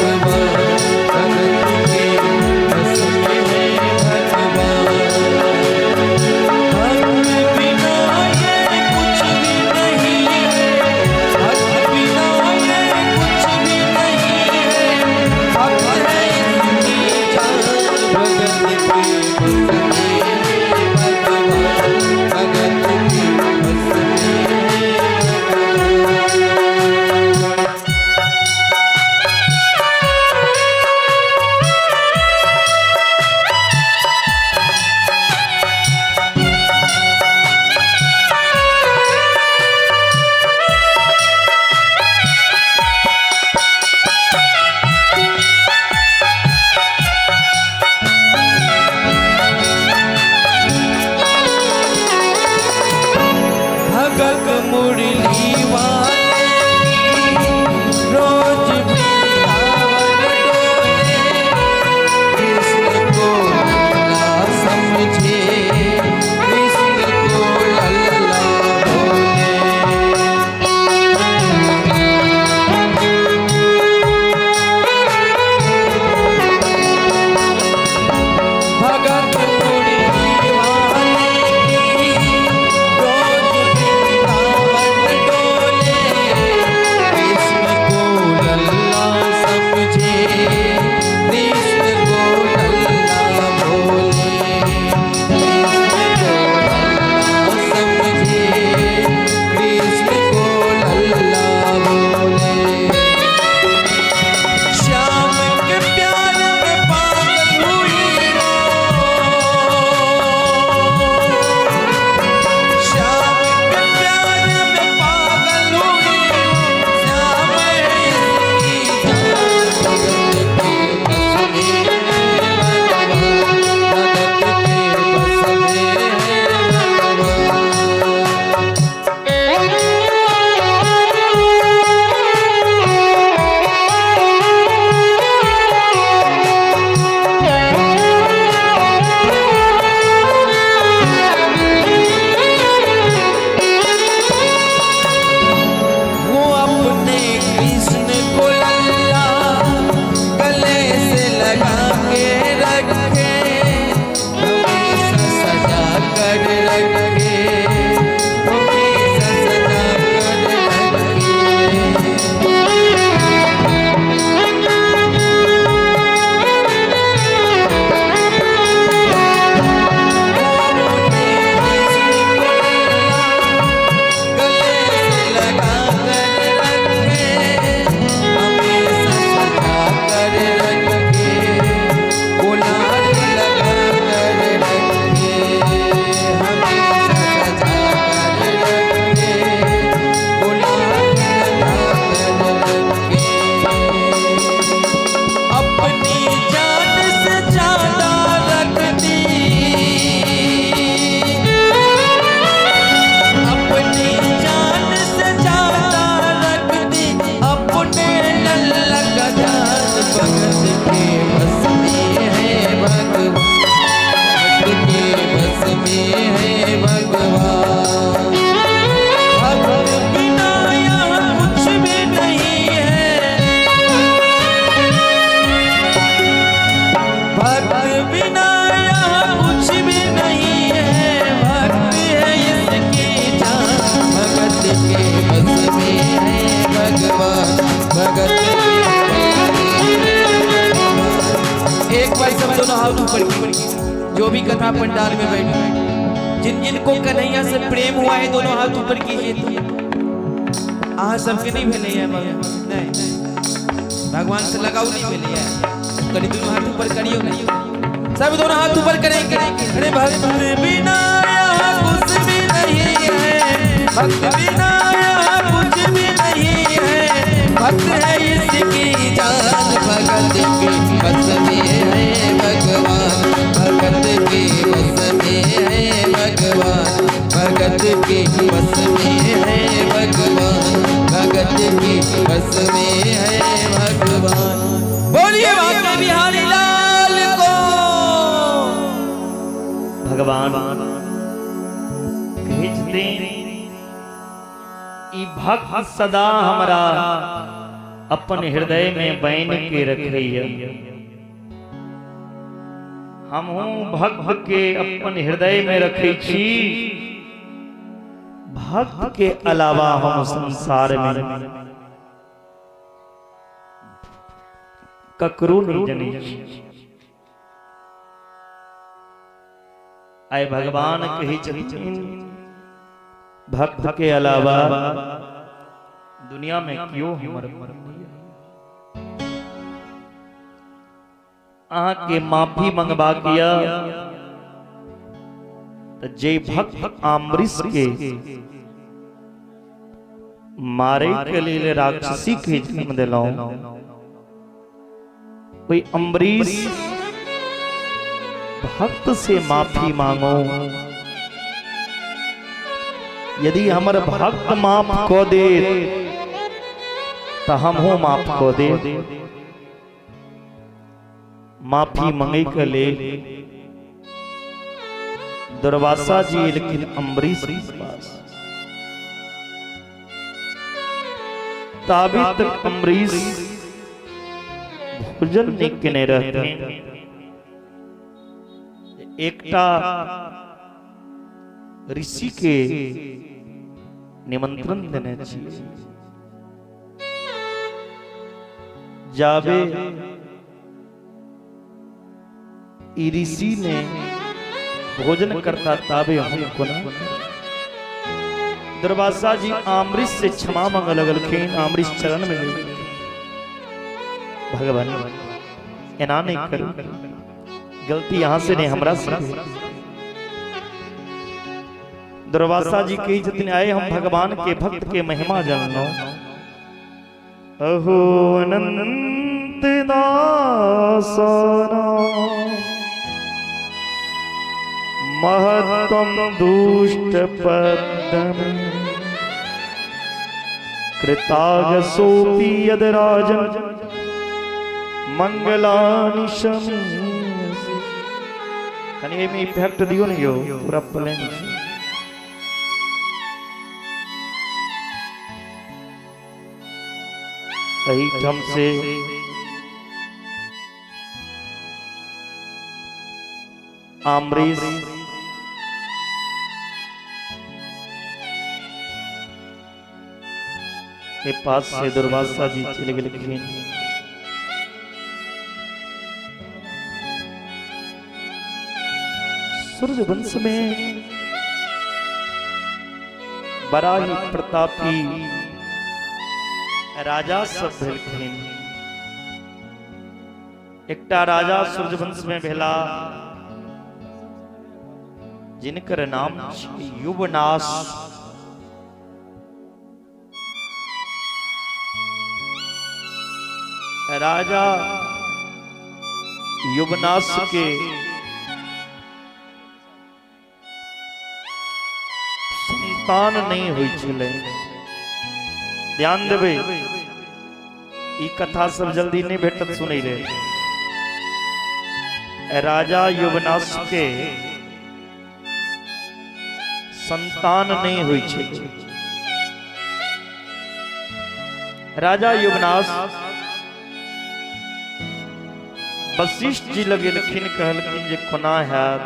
भगत के बस में है भगवान, भगत के बस में है भगवान। भक्त बिना यहाँ कुछ भी नहीं है, भक्त बिना यहाँ कुछ भी नहीं है, भक्त है इसकी जान। भगत के बस में है भगवान, भगत के बस में है भगवान। एक बार सब दोनों हाथ ऊपर की, जो भी कथा पंडाल में बैठे, जिन जिन को कन्हैया से प्रेम हुआ है दोनों हाथ ऊपर कीजिए। तो अहाँ सबके नहीं भेलै है? नहीं, भगवान से लगाव नहीं भेलै है? करी दोनों हाथ ऊपर करियो ना, सब दोनों हाथ ऊपर करेंगे। अरे भक्त बिना यहाँ कुछ भी नहीं है, भक्त बिना यहाँ कुछ भी नहीं है, भक्त है इसकी जान। भगत के बस में है भगवान, भगत के बस में है भगवान, भगत के बस में है भगवान, भगत के बस में है भगवान। बोलिए बांके बिहारी लाल को। भगवान कहै छथिन, ई भक्त सदा हमरा अपन हृदय में बैन के रखैया। हमहूँ भक्त के अपन हृदय में रखै छी। भक्त के अलावा हम संसार में ककरो नहीं जनै छी। आइ भगवान कहै छथिन, भक्त के अलावा दुनिया में क्यों हमर अहाँ के माफी मंगबाक यऽ तऽ जे भक्त अम्बरीश के मारे के लेल राक्षसी के जन्म देलहुं, ओहि अम्बरीश भक्त से माफी मांगो। यदि हमर भक्त माफ कऽ देत तऽ हमहूँ माफ कऽ देब। माफी मंगै के लेल दुर्वासा जी एलखिन अम्बरीश के पास। ताबे तक अम्बरीश भोजन नहि केने रहथिन। एकटा ऋषि के निमंत्रण देने छियै, जाबे ई ऋषि ने भोजन करता ताबे हम कोना। दुर्वासा जी अमृत से क्षमा मांग लगलखिन। अमृत चरण में गेलखिन, भगवान एना नहीं करू, गलती यहाँ से नहीं हमरा से भेल। दुर्वासा जी कहै छथिन, आए हम भगवान के भक्त के महिमा जानलहुं। अहो अनंत दासना महत्तम दुष्ट पदम कृतागसोपि यद राजन मंगलानि शमीयसे। कनि एहिमे इफेक्ट दियौ ने यौ, पूरा प्लेन छै। एहिठाम से अम्बरीश के पास से दुर्वासा जी चले गेलखिन। सूर्य वंश में बड़ा ही प्रतापी राजा सब भेलखिन। एकटा राजा सूर्यवंश में भेला जिनकर नाम छी युवनाश। राजा युवनाश के संतान नहीं होइ छलै। ध्यान देबै, ई कथा सब जल्दी नहीं भेटत सुनै ले। राजा युवनाश के संतान नहीं होइ छै। राजा युवनाश वशिष्ठ जी लग गेलखिन, कहलखिन जे कोना हैत।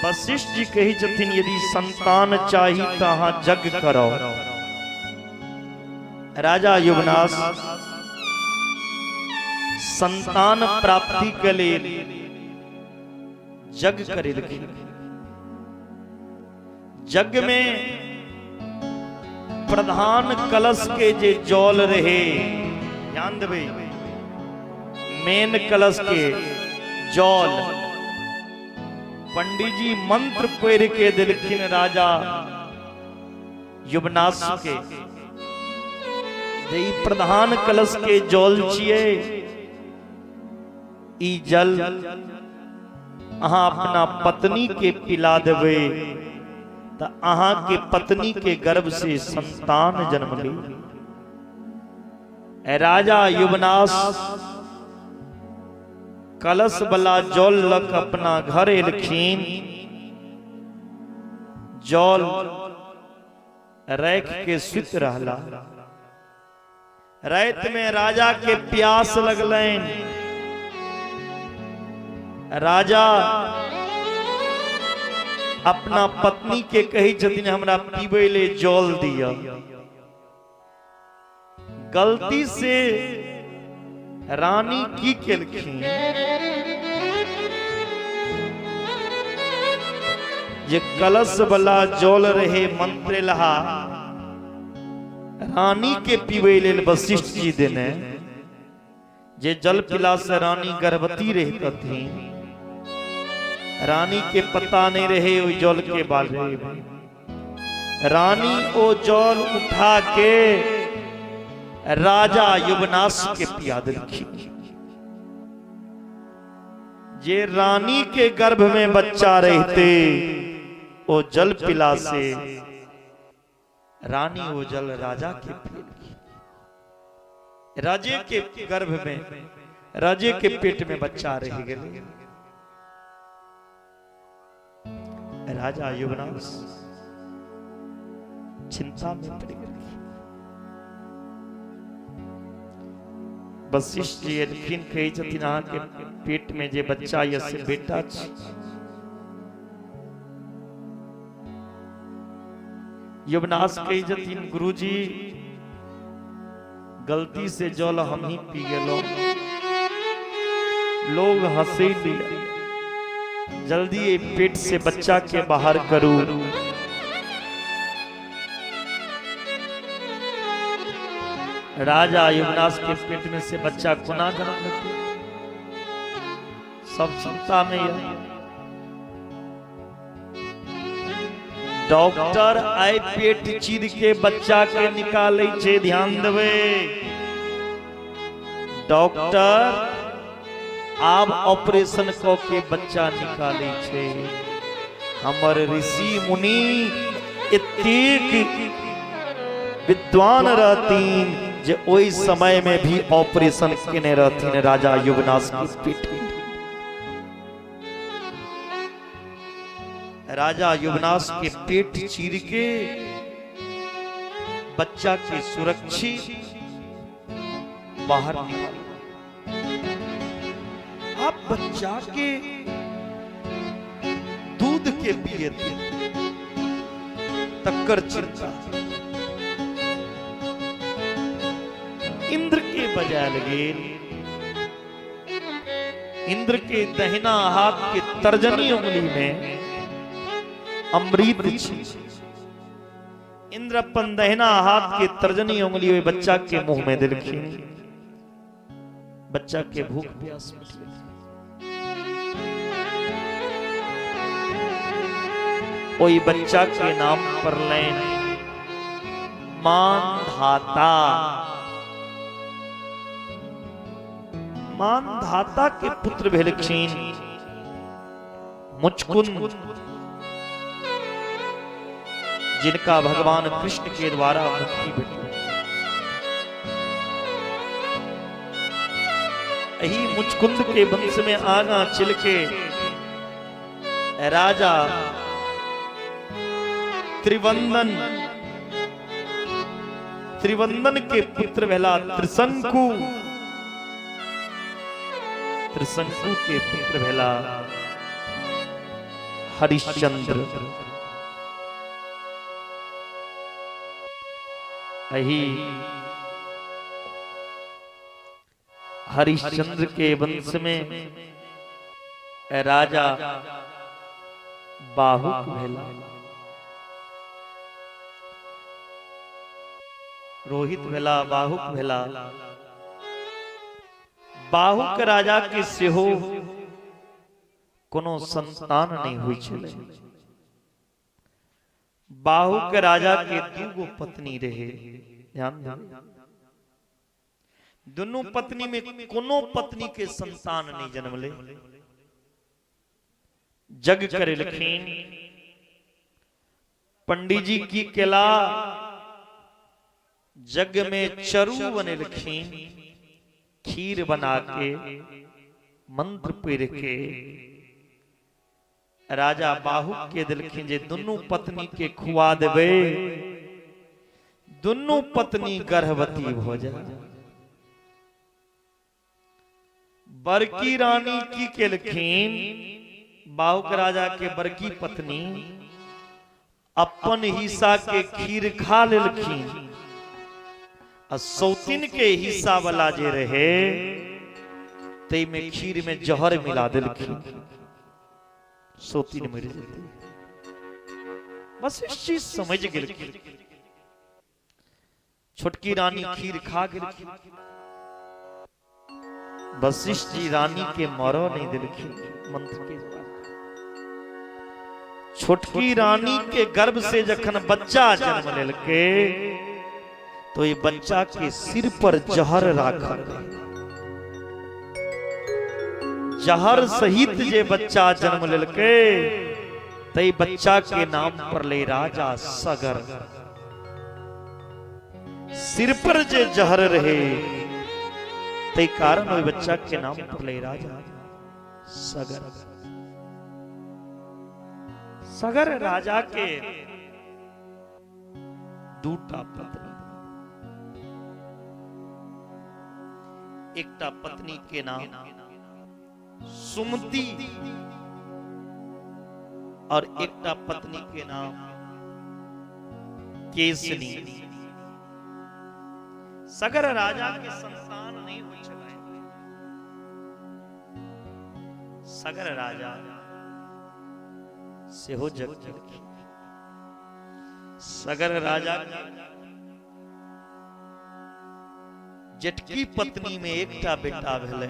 वशिष्ठ जी कहै छथिन यदि संतान चाही तऽ अहाँ यज्ञ करो। राजा युवनाश संतान प्राप्ति के लेल यज्ञ करेलखिन। यज्ञ में प्रधान कलश के जे जल रहे, ध्यान देबै, मेन कलश के जल पंडित जी मंत्र पढ़ के दिलखिन राजा युवनाश के जे ई प्रधान कलश के जल छियै, ई जल अहाँ अपना पत्नी के पिला देबै तऽ अहाँ के पत्नी के गर्भ से संतान जन्म ली। राजा युवनाश कलश वाला जल लक अपना घर एलखिन, जल राख के सुति रहला। राति में राजा के प्यास लगलनि। राजा अपना पत्नी के कहै छथिन हमरा पीबै ले जल दिअ। गलती से रानी की केलखिन जे कलश वाला जल रहे मंत्र लहा रानी के पीबै लेल वशिष्ठ जी देने, जे जल पिला से रानी गर्भवती रहितथिन। रानी के पता नहीं रहे ओहि जल के बारे में। रानी ओ जल उठा के राजा युवनाश के पिया देलखिन। जे रानी के गर्भ में बच्चा रहते ओ जल पिला से रानी वो जल राजा के पिएलखिन। राजे के गर्भ में, राजे के पेट में बच्चा रह गेलै। राजा युवराज चिंता में पड़ गेल। वशिष्ठ जी एलखिन, कहै छथिन अहाँके पेट में जे बच्चा यऽ से बेटा छी। युवनाश कहै छथिन गुरुजी गलती से जल हम ही पी गेलहुँ, लोग हंसे लिया, जल्दी ये पेट से बच्चा के बाहर करू। राजा युवनाश के पेट में से बच्चा कोना जन्म लेतै, सब चिंता में यऽ। डॉक्टर आइ पेट चीर के बच्चा के निकालै छै, ध्यान देबै, डॉक्टर आब ऑपरेशन क के बच्चा निकालै छै। हमर ऋषि मुनि एतेक विद्वान रहथिन जे ओहि समय में भी ऑपरेशन केने रहथिन राजा युवनाश के पेट में। राजा युवनाश के पेट चीर के बच्चा के सुरक्षित बाहर निकाल। आप बच्चा के दूध के पिए थे तक्कर चिंता। इंद्र के बजायल गेल, इंद्र के दहिना हाथ के तर्जनी उंगली में अमृत छी। इंद्र अपन दहिना हाथ के तर्जनी उंगली ओहि बच्चा के मुंह में देलखिन, बच्चा के भूख प्यास मिट गेल। ओहि बच्चा के नाम पड़लनि मानधाता। मानधाता के पुत्र भेलखिन मुचकुंद, जिनका भगवान कृष्ण के द्वारा मुक्ति भेटल। एही मुचकुंद के वंश में आगा चल के राजा त्रिवंदन, त्रिवंदन के पुत्र भेला त्रिशंकु, त्रिशंकु के पुत्र भेला हरिश्चंद्र। एही हरिश्चंद्र के वंश में राजा बाहुक भेला, रोहित भेला, बाहुक भेला। बाहुक राजा के सेहो कोनो संतान नहीं हुई छलै। बाहुक राजा के दूगो पत्नी रहे, ध्यान देबै, दुनू पत्नी में कोनो पत्नी के संतान नहीं जन्मले। जग करेलखिन, पंडित जी की केला, जग में चरू बनेलखिन, खीर बना के मंत्र पढ़ के राजा बाहुक के देलखिन जे दुनू पत्नी के खुआ देबै, दुनू पत्नी गर्भवती भ जाए। बड़की रानी की केलखिन, बाहुक राजा के बड़की पत्नी अपन हिस्सा के खीर खा लेलखिन आ सौतिन के हिस्सा वाला जे रहे तै में खीर में जहर मिला देलखिन, सौतिन मरि जेतै। बस इस चीज समझ गेलखिन। छोटकी रानी खीर खा गेलखिन, वशिष्ठ जी रानी के मरो नहीं देलखिन मंत्र के द्वारा। छोटकी रानी के गर्भ से जखन बच्चा जन्म लेलके तो ये बच्चा के सिर पर जहर राखल, जहर सहित जे बच्चा जन्म लेलके तई बच्चा के नाम पर ले राजा सगर। सिर पर जे जहर रहे तई कारण ओहि बच्चा के नाम पर ले राजा सगर। सगर राजा के दूटा पत्नी, एकटा पत्नी के नाम सुमति और एकटा पत्नी के नाम केसनी। सगर राजा के संतान नहीं हो छलै। सगर राजा सेहो जग केलखिन। सगर राजा के जेठकी पत्नी में एकटा बेटा भेलै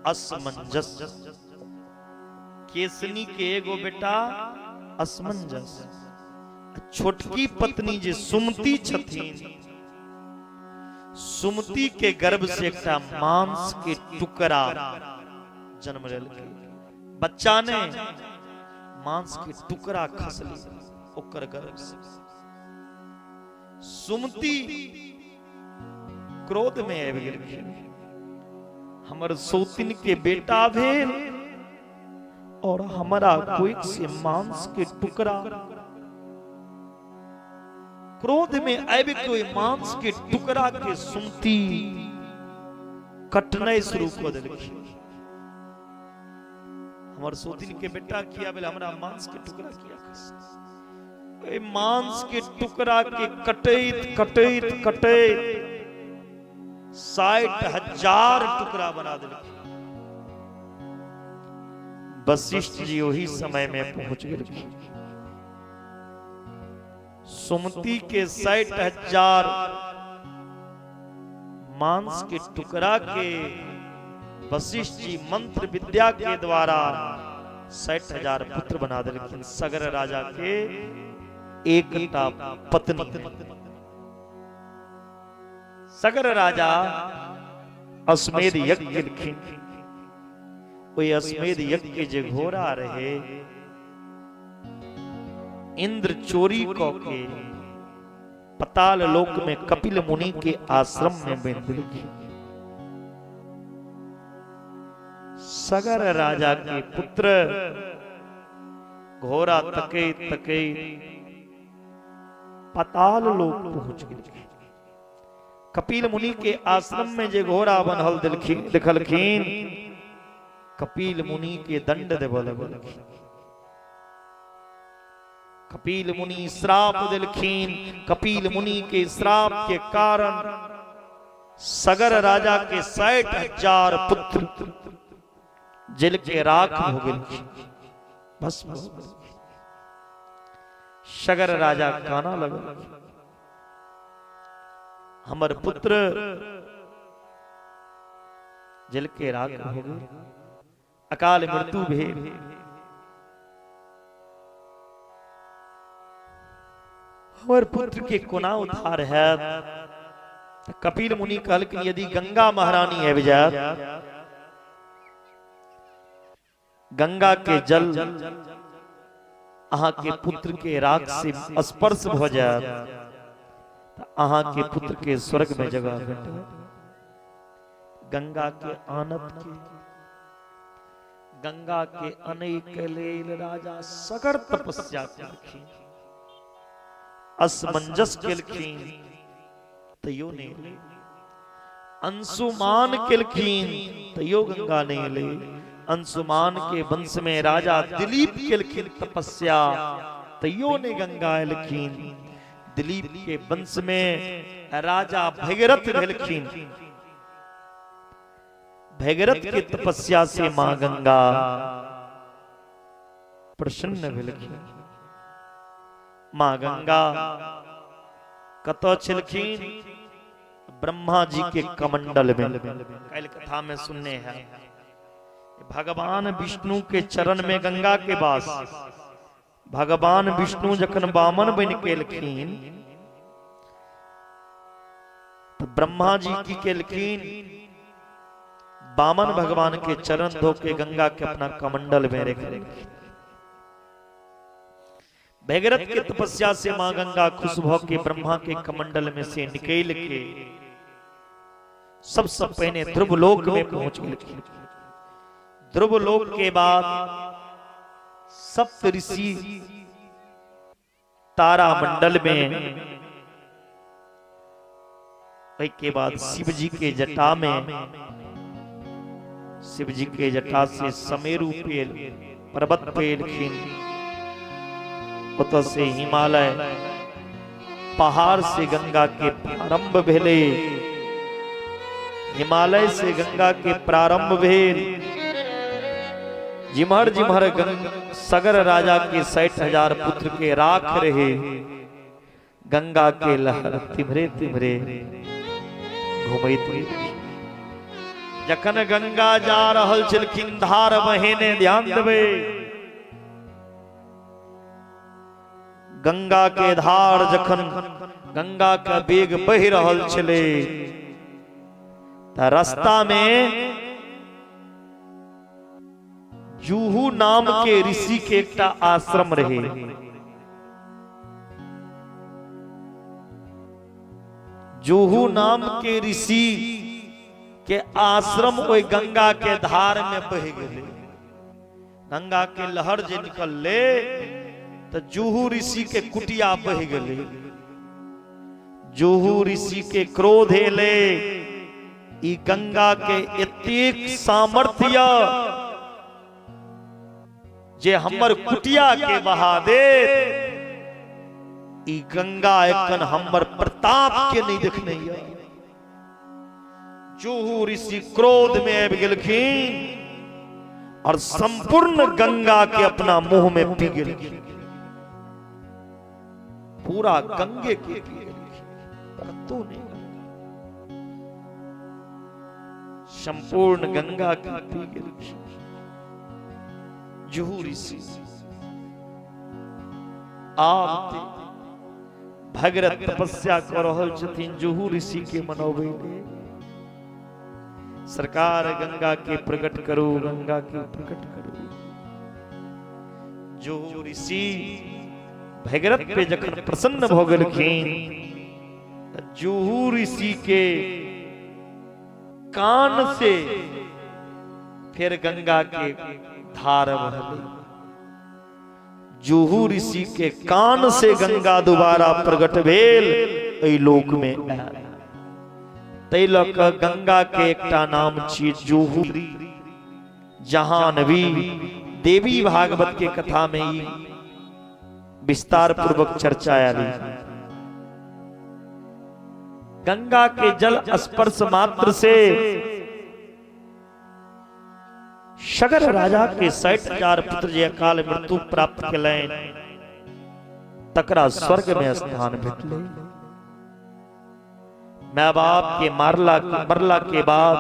असमंजस। केसनी के एगो बेटा असमंजस। छोटकी पत्नी जे सुमति छथिन, सुमति के गर्भ से एकटा मांस के टुकड़ा जन्म लेलकै। बच्चा ने मांस के टुकड़ा खसली ओकर गर्भ से। सुमति क्रोध में आबि गेलखिन, हमर सौतिन के बेटा भेल और हमारा कोई से मांस के टुकड़ा। क्रोध में आबि के ओहि मांस के टुकड़ा के सुमति कटनाइ शुरू कऽ देलखिन। हमर सौतिन के बेटा किया भेल, हमरा मांस के टुकड़ा किया खसल। ओहि मांस के टुकड़ा के कटैत कटैत कटैत 60,000 टुकड़ा बना देलखिन। वशिष्ठ जी ओही समय में पहुंच गेलखिन। सुमति के 60,000 मांस के टुकड़ा के वशिष्ठ जी मंत्र विद्या के द्वारा 60,000 पुत्र बना देलखिन। सगर राजा के एकटा पत्नी। सगर राजा अश्वमेध यज्ञ केलखिन। ओहि अश्वमेध यज्ञ के जे घोड़ा रहे, इंद्र चोरी क के पताल लोक में कपिल मुनि के आश्रम में बांधि देलखिन। सगर राजा के पुत्र घोड़ा तकैत तकैत पताल लोक पहुंच गेलखिन। कपिल मुनि के आश्रम में जे घोड़ा बनल देलखिन देखलखिन, कपिल मुनि के दंड देबऽ लगलखिन। कपिल मुनि श्राप देलखिन। कपिल मुनि के श्राप के कारण सगर राजा के 60,000 पुत्र जल के राख हो गेलखिन, भस्म हो गेलखिन। सगर राजा काना लगल, हमर पुत्र जल के राख हो गेल, अकाल मृत्यु भेल। हमर पुत्र के कोना उद्धार हैत? कपिल मुनि कहलखिन, यदि गंगा महारानी आबि जायत, गंगा के जल अहाँ के पुत्र के राख से स्पर्श भ जायत, अहाँ के पुत्र के स्वर्ग में जगह भेटत। गंगा के आनत के, गंगा के अनै के लेल राजा सगर तपस्या केलखिन, असमंजस केलखिन तैयो नहि एलै, अंशुमान केलखिन तैयो गंगा नहि एलै। अंशुमान के वंश में राजा दिलीप केलखिन तपस्या, तैयो नहि गंगा एलखिन। दिलीप के वंश में राजा भगीरथ भेलखिन, भगीरथ के तपस्या से मां गंगा प्रसन्न भेलखिन। मां गंगा कतऽ छलखिन? ब्रह्मा जी के कमंडल में। काल्हि कथा में सुनने हैं, भगवान विष्णु के चरण में गंगा के वास। भगवान विष्णु जखन वामन बनि के एलखिन तऽ ब्रह्मा जी की केलखिन? वामन भगवान के चरण धो के गंगा के अपना कमंडल में रख लेलखिन। भगीरथ के तपस्या से मां गंगा खुश भ के ब्रह्मा के कमंडल में से निकल के सबसे पहले ध्रुवलोक में पहुंच गेलखिन। ध्रुवलोक के बाद सप्त ऋषि तारा मंडल में, के बाद शिव जी के जटा में, शिव जी के जटा से समेरु पेल पर्वत पे एलखिन, ओतऽ से हिमालय पहाड़ से गंगा के प्रारंभ भेलै। हिमालय से गंगा के प्रारंभ भेल। जिम्हर जिम्हर सगर राजा के 60,000 पुत्र के राख रहे, गंगा के लहर तिम्हरे तिम्हरे घुमैत गेल। जखन गंगा जा रहल छलखिन धार बहेने, ध्यान देबै, गंगा के धार जखन गंगा के वेग बहि रहल छलै तऽ रास्ता में जूहू नाम के ऋषि के एकटा आश्रम रहे। जूहू नाम के ऋषि के आश्रम ओहि गंगा के धार में बहि गेलै। गंगा के लहर जे निकलले तऽ जूहू ऋषि के कुटिया बहि गेलै। जूहू ऋषि के क्रोध एलै, ई गंगा के एतेक सामर्थ्य जे हमर कुटिया के बहा दे, ई गंगा एखन हमर प्रताप के नहीं देखने यऽ। जूहू ऋषि क्रोध में आबि गेलखिन और संपूर्ण गंगा के अपना मुंह में पी गेलखिन, पूरा गंगे के पी गेलखिन, कतौ नहीं गंगा, संपूर्ण गंगा के पी गेलखिन जुहू ऋषि। आब भगीरथ तपस्या कऽ रहल छथिन जुहू ऋषि के मनोबै लेल। सरकार गंगा के प्रकट करू, गंगा के प्रकट करू। जुहू ऋषि भगीरथ पे जखन प्रसन्न भऽ गेलखिन, जुहू ऋषि के कान से फेर गंगा के धार बहलै। जुहू ऋषि के कान से गंगा दोबारा प्रकट भेल, एहि लोक में आयल। ताहि लऽ कऽ गंगा के एकटा नाम छी जुहू जहानवी। देवी भागवत के कथा में ई विस्तार पूर्वक चर्चा आयल। गंगा के जल स्पर्श मात्र से सगर राजा के 60,000 पुत्र जे अकाल मृत्यु प्राप्त केलनि, तकरा स्वर्ग में स्थान भेटलै। माय बाप के मारला मरला के बाद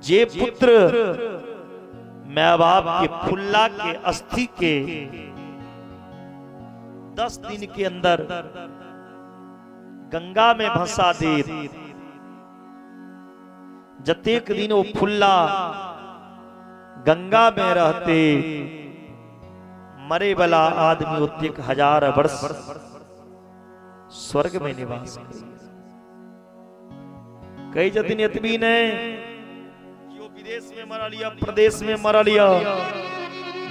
जे पुत्र माय बाप के फुल्ला के अस्थि के 10 दिन के अंदर गंगा में भसा देत, जतेक दिन ओ फुल्ला गंगा में रहते, मरे वाला आदमी ओतेक हजार वर्ष स्वर्ग में निवास करे। कही जतिन एतबी नहि, केओ विदेश में मरल या प्रदेश में मरल या,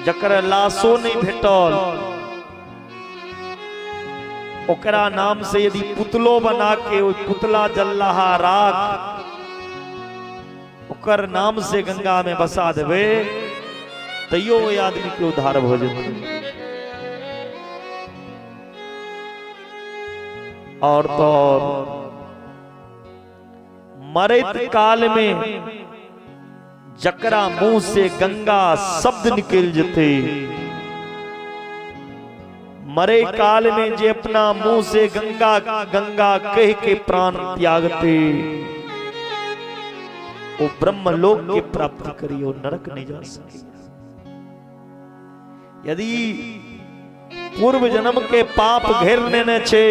जकर लाशो नहीं भेटल, ओकरा नाम से यदि पुतलो बना के ओहि पुतला जल्लाहा राख ओकर नाम से गंगा में बसा देबै, तैयो ओहि आदमी के उद्धार भऽ जेतै। और तो और मरैत काल में जकरा मुंह से गंगा शब्द निकल जेतै, मरे काल में जे अपना मुंह से गंगा गंगा कह के प्राण त्यागते, वो ब्रह्मलोक के प्राप्ति करी, वो नरक नहीं जा सके। यदि पूर्व जन्म के पाप घेर लेने छे,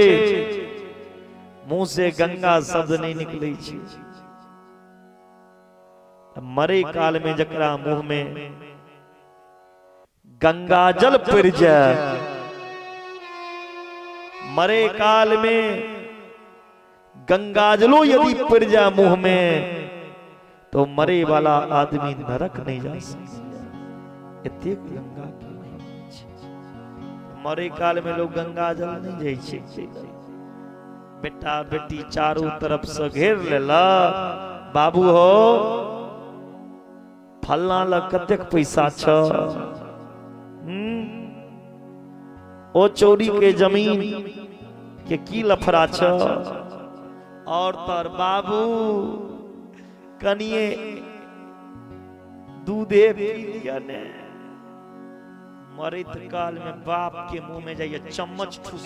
मुंह से गंगा शब्द नहीं निकले छे, मरे काल में जकरा मुंह में गंगा जल पड़ जाए, मरे काल में गंगा जलो यदि पड़ जाए मुंह में, तो मरे वाला आदमी नरक नहीं जा सकता। एतेक गंगा के महिमा छै। मरे काल में लोग गंगा जल नहीं जाइ छै। बेटा बेटी चारू तरफ से घेर लेलक, बाबू हो फल्ला लग कतेक पैसा छ, ओ चोरी के जमीन के की लफड़ा छ, और तर बाबू कनिए दूधे पी लिया ने। मरैत काल में बाप के मुंह में जाइए चम्मच ठूस,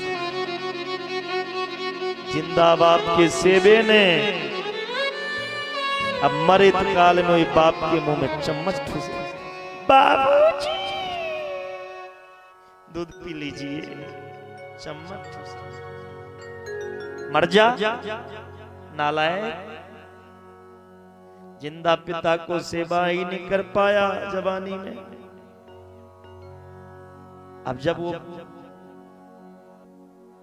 जिंदा बाप के सेवे ने, अब मरैत काल में ओहि बाप के मुंह में चम्मच ठूस, बाबूजी दूध पी लीजिए, चम्मच ठूस, मर जा नालायक। जिंदा पिता को सेवा ही नहीं कर पाया जवानी में, अब जब वो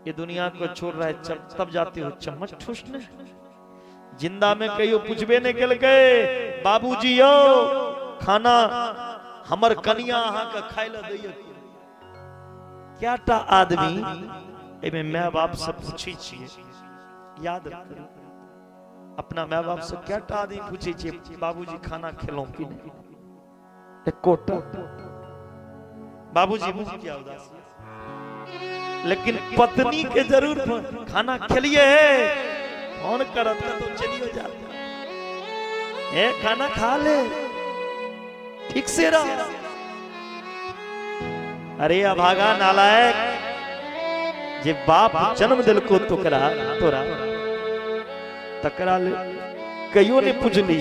ये दुनिया को छोड़ रहा है तब जाते हो चम्मच ठूसने। जिंदा में कहियो पूछबे नहीं केलकै, बाबूजी यौ खाना हमर कनिया अहाँ के खाय लए दैया। क्या टा आदमी एहिमे माय बाप से पूछै छियै, याद करू अपना माय बाप से क्या टा आदमी पूछै छियै, बाबूजी खाना खेलौं कि नहीं, एकोटा बाबूजी मुँह किया उदास, लेकिन पत्नी के जरूर खाना खेलिए फोन करत तो चलियो जा, ए खाना खा ले ठीक से रह। अरे अभागा नालायक, जे बाप जन्म दिलको तोकरा तोरा तकरा ले कहियो नहीं पूछली,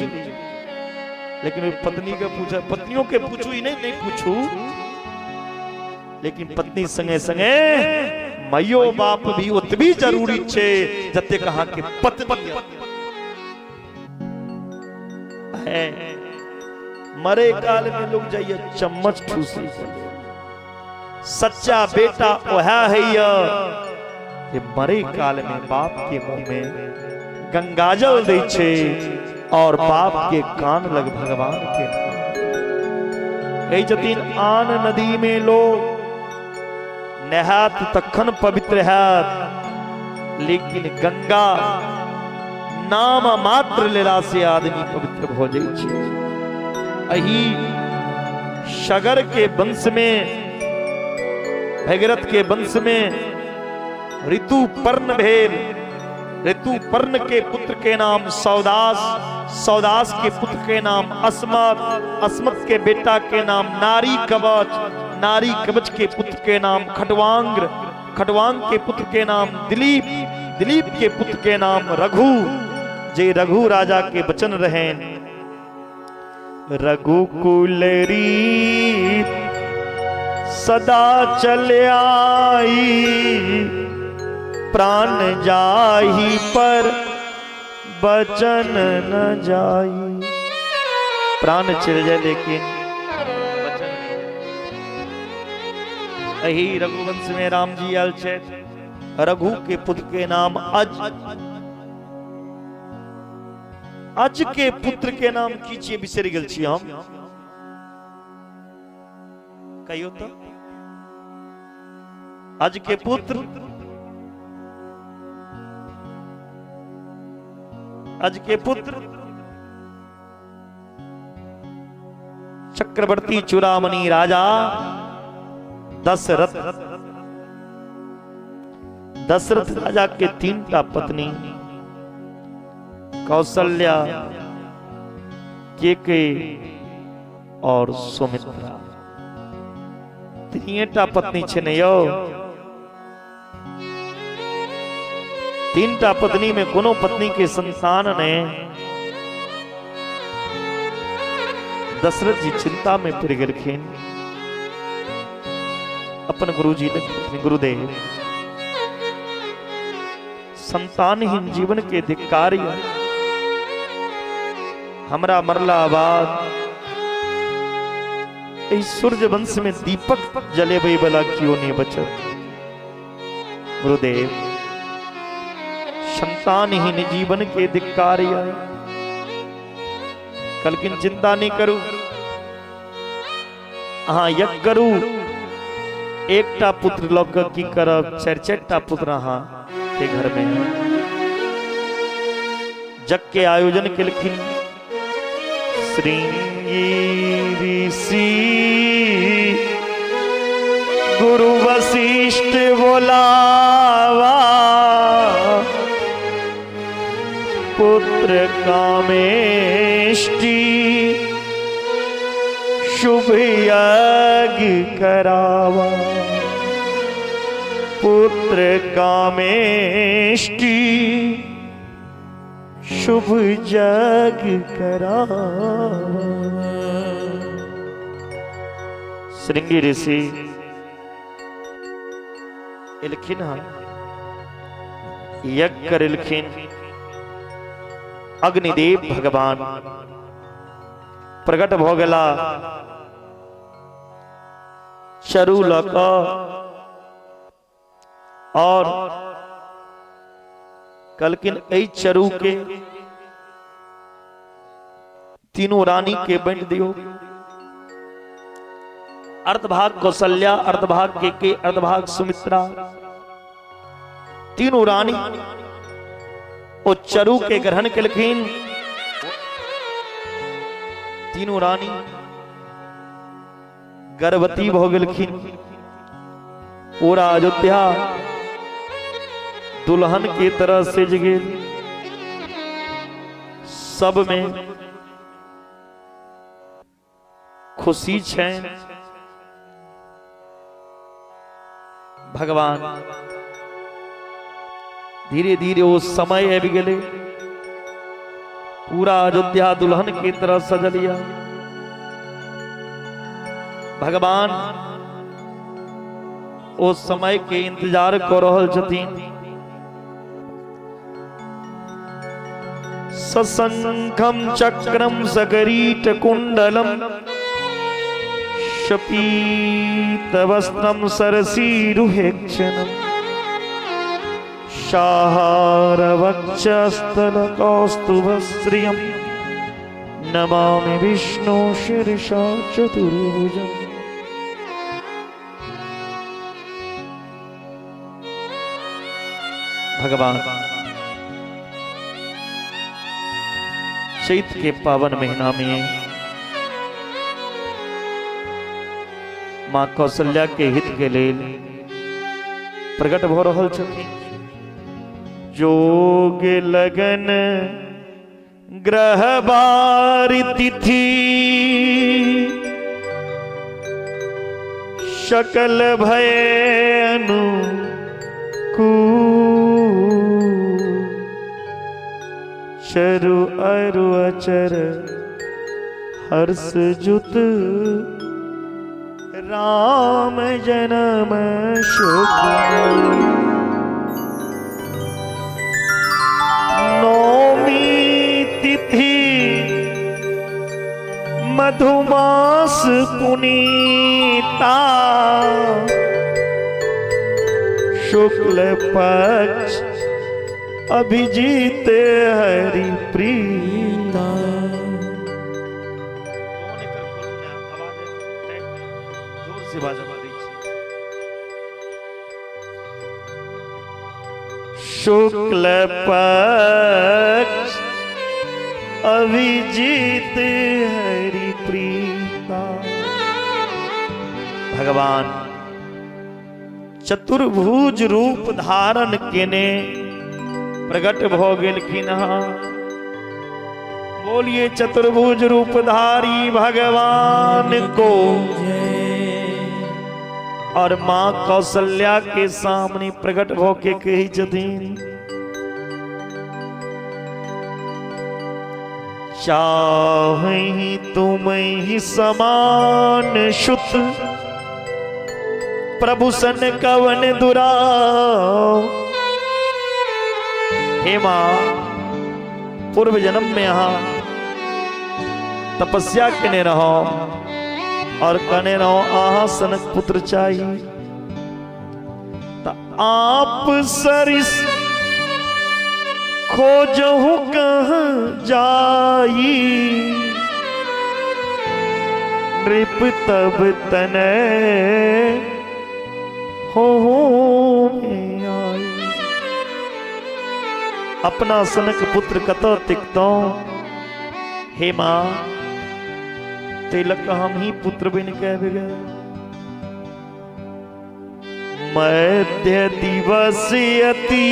लेकिन पत्नी के पूछा, पत्नियों के पूछू ही नहीं, नहीं पूछू, लेकिन पत्नी संगे संगे माइयो बाप भी ओतबी जरूरी छे जतेक अहाँ के पत्नी है। मरे काल में लोग जाइए चम्मच ठूसी, सच्चा बेटा वह है जे मरे काल में बाप के मुंह में गंगाजल दै छे। और बाप के कान लग भगवान के नाम। कहै छथिन आन नदी में लोग नहात तखन पवित्र हैत, लेकिन गंगा नाम मात्र लेला से आदमी पवित्र भ जाइ छै। अही सगर के वंश में, भगीरथ के वंश में ऋतुपर्ण भेल। ऋतुपर्ण के पुत्र के नाम सौदास, सौदास के पुत्र के नाम अस्मत, अस्मत के बेटा के नाम नारी कवच, नारी कवच के पुत्र के नाम खटवांग्र, खटवांग के पुत्र के नाम दिलीप, दिलीप के पुत्र के नाम रघु। जे रघु राजा के वचन रहे, रघुकुल रीत सदा चल आई, प्राण जाही पर बचन न जाई। प्राण चल जाए लेकिन बचन नहीं। अही रघुवंश में राम जी आयल छे, रघु के पुत्र के नाम अज, अज के पुत्र के नाम की छियै बिसरि गेल छी हम, कहियो तो। अज के पुत्र, अज के पुत्र चक्रवर्ती चूड़ामणि राजा दशरथ। दशरथ राजा के तीन टा पत्नी, कौशल्या, केके और सुमित्रा। तीनटा पत्नी छे ने यौ। तीनटा पत्नी में कोनो पत्नी के संतान ने। दशरथ जी चिंता में पड़ गेलखिन। अपन गुरुजी ने कहलखिन, गुरुदेव संतानहीन जीवन के धिक्कार यऽ, हमरा मरला बाद एहि सूर्य वंश में दीपक जलेबै वाला क्यों नहीं बचत। गुरुदेव संतानहीन जीवन के धिक्कार यऽ। कहलखिन चिंता नहीं करू, अहाँ यज्ञ करू, एकटा पुत्र लऽ कऽ की करब, चारि चारि टा पुत्र अहाँ के घर में। यज्ञ के आयोजन केलखिन। श्रृंगी ऋषि गुरु वशिष्ठ बोलावा, पुत्र कामेष्टि शुभ यज्ञ करावा, पुत्र कामेष्टि शुभ यज्ञ करावा। श्रृंगी ऋषि एलखिन हन, यज्ञ करेलखिन। अग्निदेव भगवान प्रकट भ गेला, चरु लऽ कऽ, और कहलखिन एहि चरु के तीनों रानी के बांटि दियौ। अर्धभाग कौशल्या, अर्धभाग के, अर्धभाग सुमित्रा। तीनों रानी ओ चरु के ग्रहण केलखिन। तीनों रानी गर्भवती भ गेलखिन। पूरा अयोध्या दुल्हन के तरह सज गेल। सब में खुशी छै। भगवान धीरे धीरे वो समय आबि गेलै, पूरा अयोध्या दुल्हन के तरह सजल यऽ। भगवान ओ समय के इंतजार कऽ रहल छथिन। सशंखम चक्रम सगरीट कुंडलम शपीत वस्त्रम सरसीरुहेक्षणम शाहारवक्षस्थल कौस्तुभश्रियम नमामि विष्णु शीर्षा चतुर्भुजम्। भगवान चैत के पावन महीना में माँ कौशल्या के हित के लेल प्रकट भ रहल छथिन। जोग लगन ग्रह बार तिथि शकल भय अनुकूल चरु अरु अचर हर्ष जुत राम जन्म शुभ। नौमी तिथि मधुमास पुनीता शुक्ल पक्ष अभिजीत हरि प्रीता। शुक्ल पक्ष अभिजीत हरि प्रीता। भगवान चतुर्भुज रूप धारण केने प्रकट भ गेलखिन हँ। बोलिए चतुर्भुज रूपधारी भगवान को। और माँ कौशल्या के सामने प्रकट भ के कहै छथिन, चाहि तुम ही समान सुत प्रभु सन कवन दुरा। हे माँ, पूर्व जन्म में अहाँ तपस्या केने रहो और कहने रहो अहाँ सनक पुत्र चाहिए, त आप सरिस खोजहु कहाँ जाई। नृप तब तने हो में आई। अपना सनक पुत्र कत तिकतौ। हे माँ, तिलक हम ही पुत्र बन के आबि गेल। मध्य दिवस अति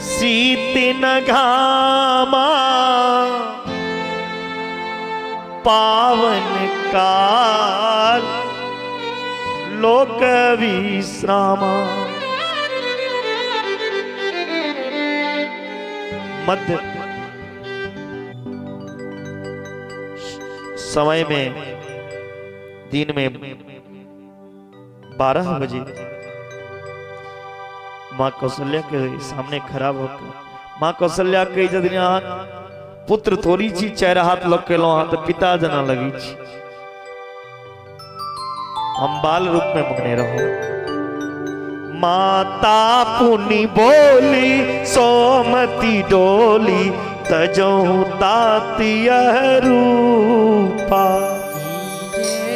शीत न घामा पावन काल लोक विश्रामा। मध्य समय में दिन में 12 बजे माँ कौशल्या के सामने खड़ा होकर माँ कौशल्या के यदि अहाँ पुत्र थोड़ी छी, चारि हाथ लग के अहाँ तो पिता जना लगी छी, हम बाल रूप में मंगने रहो। माता पुनि बोली सोमती डोली तजहु तातियह रूपा।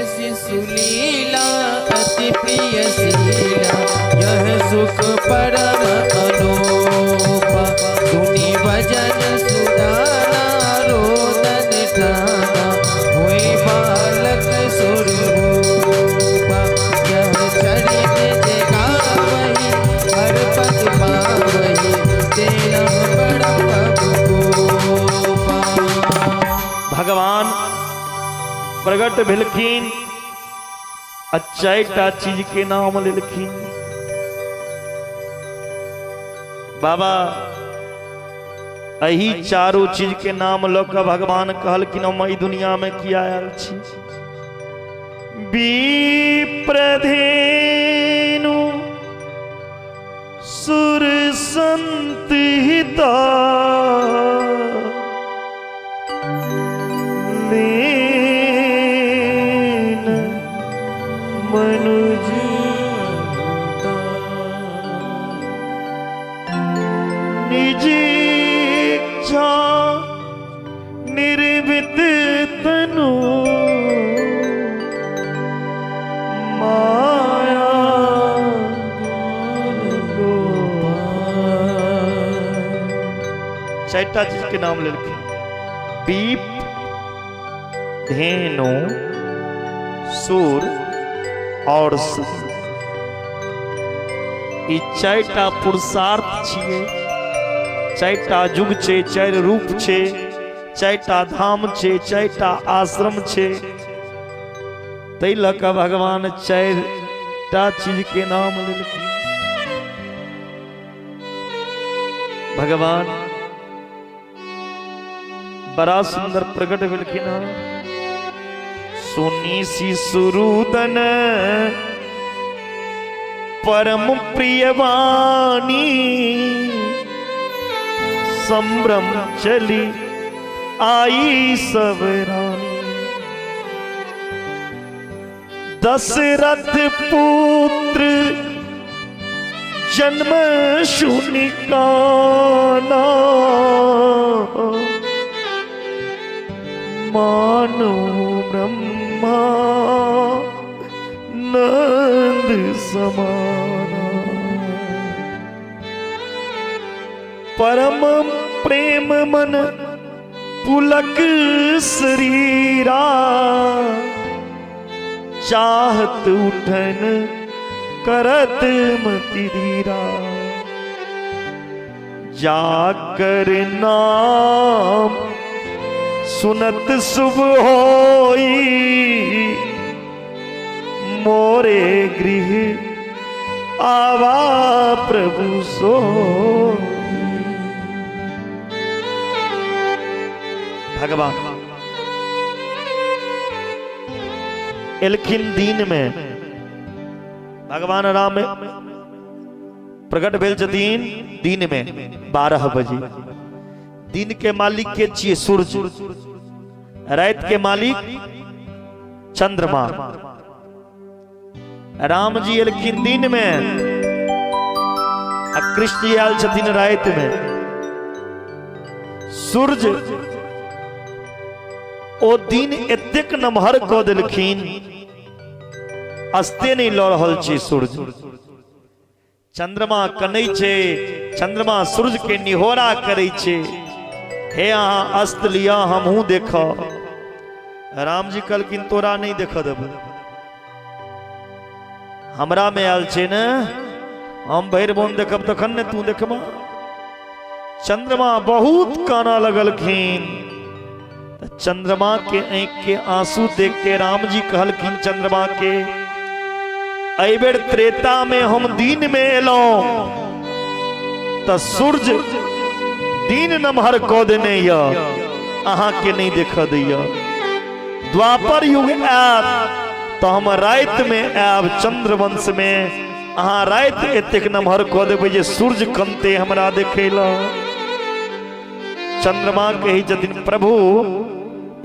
शिशु लीला अति प्रिय शीला यह सुख परम अनूपा। सुनि भजन सुदाना रोदन ठाना हुई बालक सुरभूपा। यह चरित जे गावही हर पद पावही तेरा बड़ा गोपा। भगवान प्रगट भेलखिन आ चारिटा चीज के नाम लेलखिन। बाबा एही चारू चीज के नाम लऽ कऽ भगवान कहलखिन हम एहि दुनिया में किया आयल छी। विप्रधेनु सुर संत हिता लीन मनुज निज इच्छा। चारिटा चीज के नाम लेलखिन, पीप, धेनु, सूर और संत। ई चारिटा पुरुषार्थ छियै, चारिटा युग छै, चारि रूप छै, चारिटा धाम छै, चारिटा आश्रम छै। ताहि लऽ कऽ भगवान चारिटा चीज के नाम लेलखिन। भगवान बड़ा सुंदर प्रकट भेलखिन हँ। सुनी शिशुरुदन परम प्रिय वाणी, संभ्रम चली आई सब रानी। दशरथ पुत्र जन्म सुनिकाना, मानो ब्रह्मा नंद समाना। परम प्रेम मन पुलक शरीरा, चाहत उठन करत मति धीरा। जाकर नाम सुनत शुभ होई, मोरे गृह आवा प्रभु सो। भगवान एलखिन दिन में, भगवान राम प्रकट भेल छथिन दिन में 12 बजे। दिन के मालिक के छियै सूर्य, रात के मालिक चंद्रमा। राम जी एलखिन दिन में आ कृष्ण जी आयल छथिन रात में। सूर्य ओ दिन एतेक नमहर कऽ देलखिन, अस्ते नहि लऽ रहल छै सूर्य। चंद्रमा कनै छै, चंद्रमा सूर्य के निहोरा करै छै, हे अहाँ अस्त लिअ हमहूँ देखब। राम जी कहलखिन तोरा नहि देखऽ देबै, हमरा मे आयल छै ने, हम भरि मोन देखब तखन ने तू देखबा। चंद्रमा बहुत काना लगलखिन। चंद्रमा के आँखि के आंसू देख के राम जी कहलखिन चंद्रमा के, एहि बेर त्रेता में हम दिन में एलहुं तऽ सूर्य दिन नमहर कऽ देने यऽ, अहाँ के नहीं देखऽ दैया। द्वापर युग आयत तऽ हम राति में आयब चंद्रवंश में, अहाँ राति एतेक नमहर कऽ देबै जे सूर्य कनते हमरा देखै लए। चंद्रमा कहै छथिन प्रभु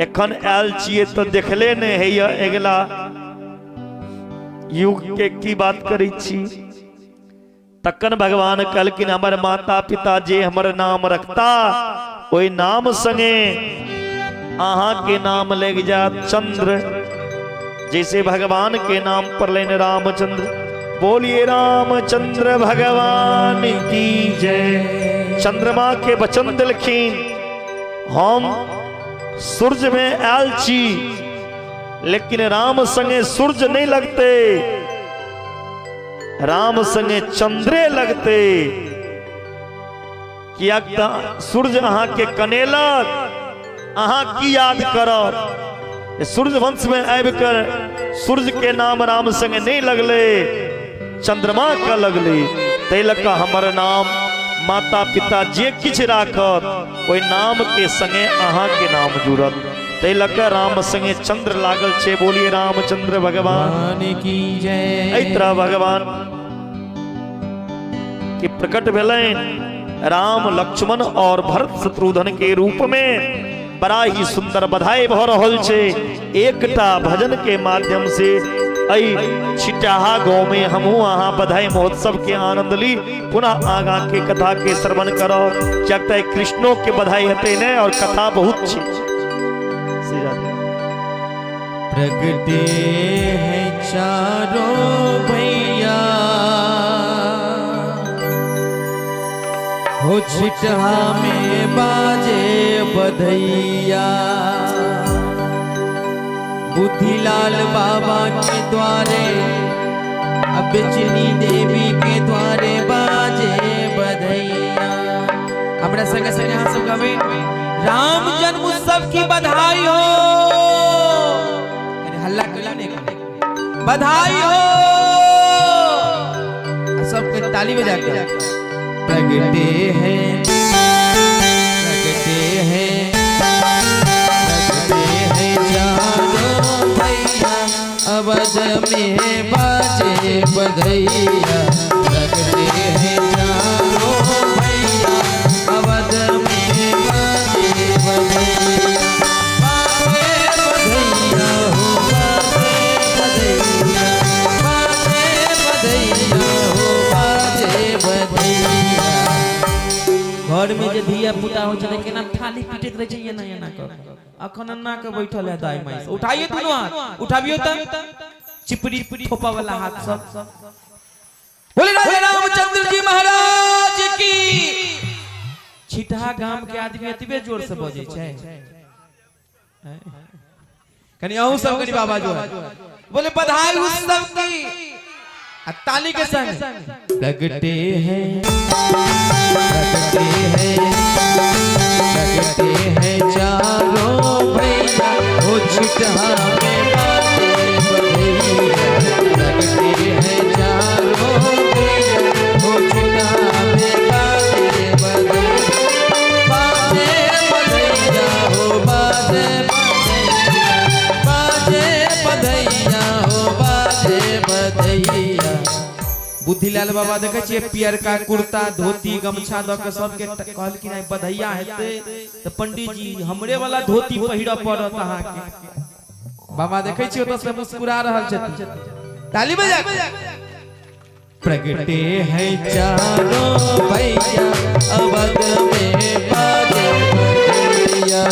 एखन आयल छियै तऽ देखले नहि होइए, अगिला युग के की बात करै छी। तखन भगवान कहलखिन हमर माता पिता जे हमर नाम रखता ओहि नाम संगे अहाँ के नाम लग जात चंद्र। जैसे भगवान के नाम पर लेने रामचंद्र, बोलिए रामचंद्र भगवान की जय। चंद्रमा के वचन दिलखिन हम सूर्य में आयल छी, लेकिन राम संगे सूर्य नहीं लगते, राम संगे चंद्रे लगते। कियाक तऽ सूर्य अहाँ के कनेलक, अहाँ की याद करब। सूर्य वंश में आबि कर सूर्य के नाम राम संगे नहीं लगले, चंद्रमा के लगले। ताहि लऽ कऽ हमर नाम माता पिता जे किछु राखत ओहि नाम के संगे अहाँ के नाम जुड़त। ताहि लऽ कऽ राम संगे चंद्र लागल छै। बोलिए रामचंद्र भगवान की जय। एहि तरह भगवान के प्रकट भेलनि राम लक्ष्मण और भरत शत्रुघ्न के रूप में। बड़ा ही सुंदर बधाई भऽ रहल छै। एकटा भजन के माध्यम से एहि छिटाहा गाँव में हमहूँ अहाँ बधाई महोत्सव के आनंद ली। पुनः आगा के कथा के श्रवण करब, कियाक तऽ कृष्णो के बधाई हेतै ने, और कथा बहुत छै। प्रगटे है चारों भैया हो। हो छिटहा में बाजे बधैया, बुद्धिलाल बाबा के द्वारे, अब बेचनी देवी के द्वारे बाजे बधैया। हमरा संगे संगे अहाँ सब कहबै, राम जन्म उत्सव की बधाई हो। अरे हल्ला करियौ ने, बधाई हो। सबके ताली बजा के। प्रगटे हैं, प्रगटे हैं, प्रगटे हैं चारों भैया, अवध में बाजे बधैया। प्रगटे हैं चारों भैया, अवध में बाजे बधैया। बाजे बधैया हो बाजे बधैया, बाजे बधैया हो बाजे बधैया। घर में जे धिया पुता हो छै केना थाली पीटैत रहे छै, एना एना कऽ अखन अन्ना के बैठल है दाई माई। उठाइए दुनू हाथ, उठाबियो त चिपरी थोपा वाला हाथ सब। बोले राजा रामचंद्र जी महाराज की। छिटहा गाम के आदमी एतबे जोर से बजै छै। कनी अहूँ सब कनी बाबा जो है बोले बधाई उत्सव की, आ ताली के संग। प्रगटे हैं, प्रगटे हैं, प्रगटे हैं चारों भैया, हो छिटहा में बाजे बधैया। प्रगटे हैं चारों भैया, हो छिटहा में बाजे बधैया। बाजे बधैया हो बाजे बधैया, बाजे बधैया हो बाजे बधैया। बुद्धिलाल बाबा देखे छियै पियरका कुर्ता धोती गमछा दऽ के सबके कहलखिन आइ बधैया हेतै तऽ पंडित जी हमरे वाला धोती पहिरऽ पड़त अहाँके। बाबा देखे छियै ओतऽ से मुस्कुरा रहल छथिन, ताली बजा के। प्रगटे हैं चारों भैया, अवध में बाजे बधैया।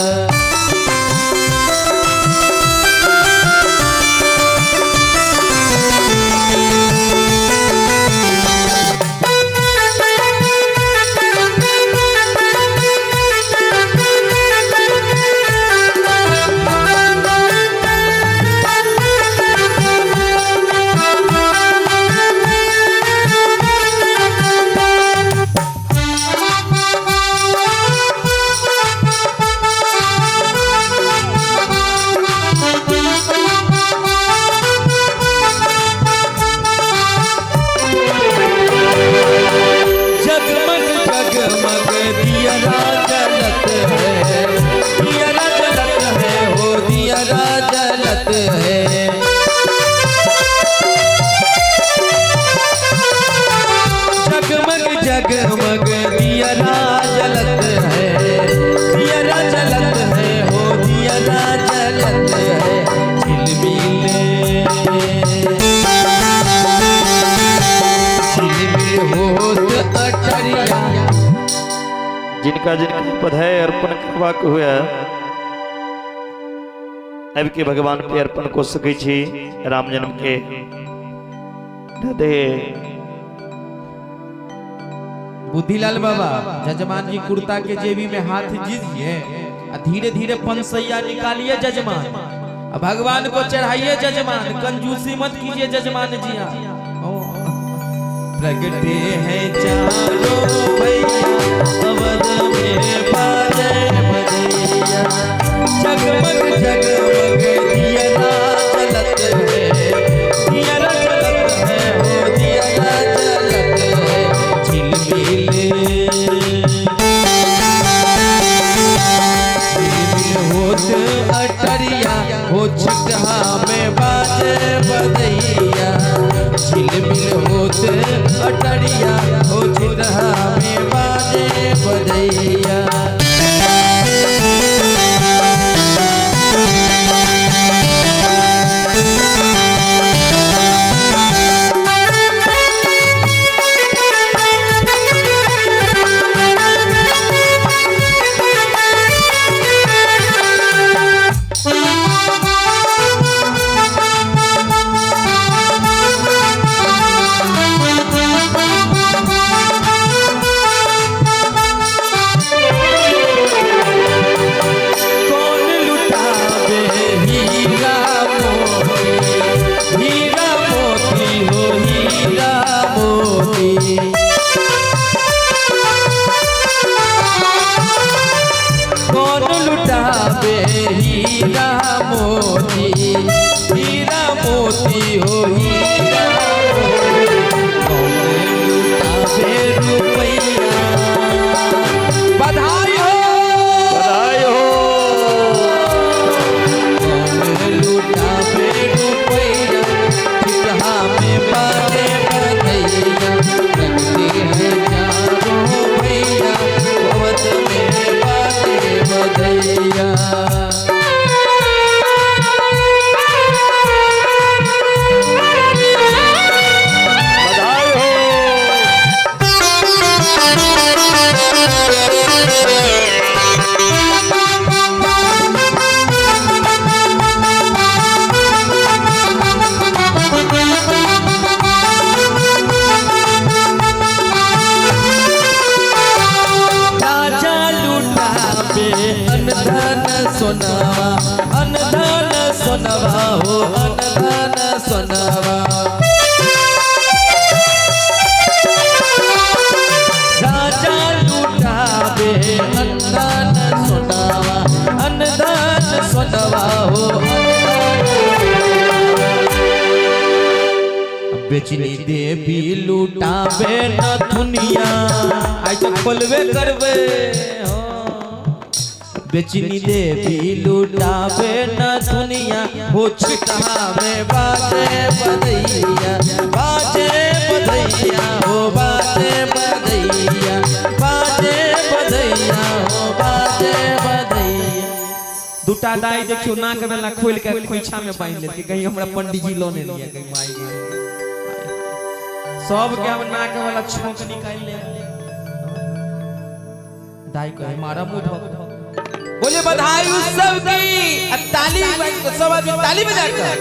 जगमग जगमग दियरा जलत है, दियरा जलत है हो दियरा जलत है। जगमग जगमग दियरा जलत है, दियरा जलत है हो दियरा जलत है। झिलमिल झिलमिल होत अटरिया। जिनका जिनका बधाई अर्पण करबाक हुए आबि के भगवान के अर्पण कऽ सकै छी। राम जन्म के हृदय बुद्धिलाल बाबा जजमान जी कुर्ता के जेबी में हाथ दीजिए आ धीरे धीरे पंसैया निकालिए जजमान, आ भगवान को चढ़ाइए जजमान, कंजूसी मत कीजिए जजमान जी। हाँ। प्रगटे हैं चारों भैया, अवध में बाजे बधैया। जगमग जगमग दियरा जलत है, दियरा जलत है हो दियरा जलत है। झिलमिल झिलमिल होत अटरिया, हो छिटहा में बाजे बधैया। झिलमिल होत अटरिया, हो छिटहा में बाजे बधैया। Thank you. हीरा मोती, हीरा मोती हो हीरा मोती। कौन लुटावे हीरा मोती, हीरा मोती हो हीरा मोती। कौन लुटावे रुपैया। बधाई हो, बधाई हो। कौन लुटावे रुपैया, छिटहा में बाजे बधैया। प्रगति है चारों भैया, अवध में बाजे बधैया। बधाई हो। राजा लुटावे अनधन सोनावा, अनधन सोनावा हो अनधन सोनावा। राजा लुटावे अनधन सोनावा, अनधन सोनावा हो बेचनी देवी लुटावे न दुनिया। आई तो खोलबे करबे। हाँ। बेचनी देवी लुटावे न दुनिया, हो छिटहा में बाजे बधैया, बाजे बधैया हो बाजे बधैया, बाजे बधैया हो बाजे बधैया। दूटा दाई देखियो नाक वाला खोल के खोइछा में बांध लेलकै, कहीं हमरा पंडित जी लऽ ने लिया, कहीं माई गे। सबके हम नाक वाला छोंक निकाल ले। दाई कहे मारा मुंह धो। बोले बधाई उस सब की। आ ताली सब आदमी ताली बजा कर।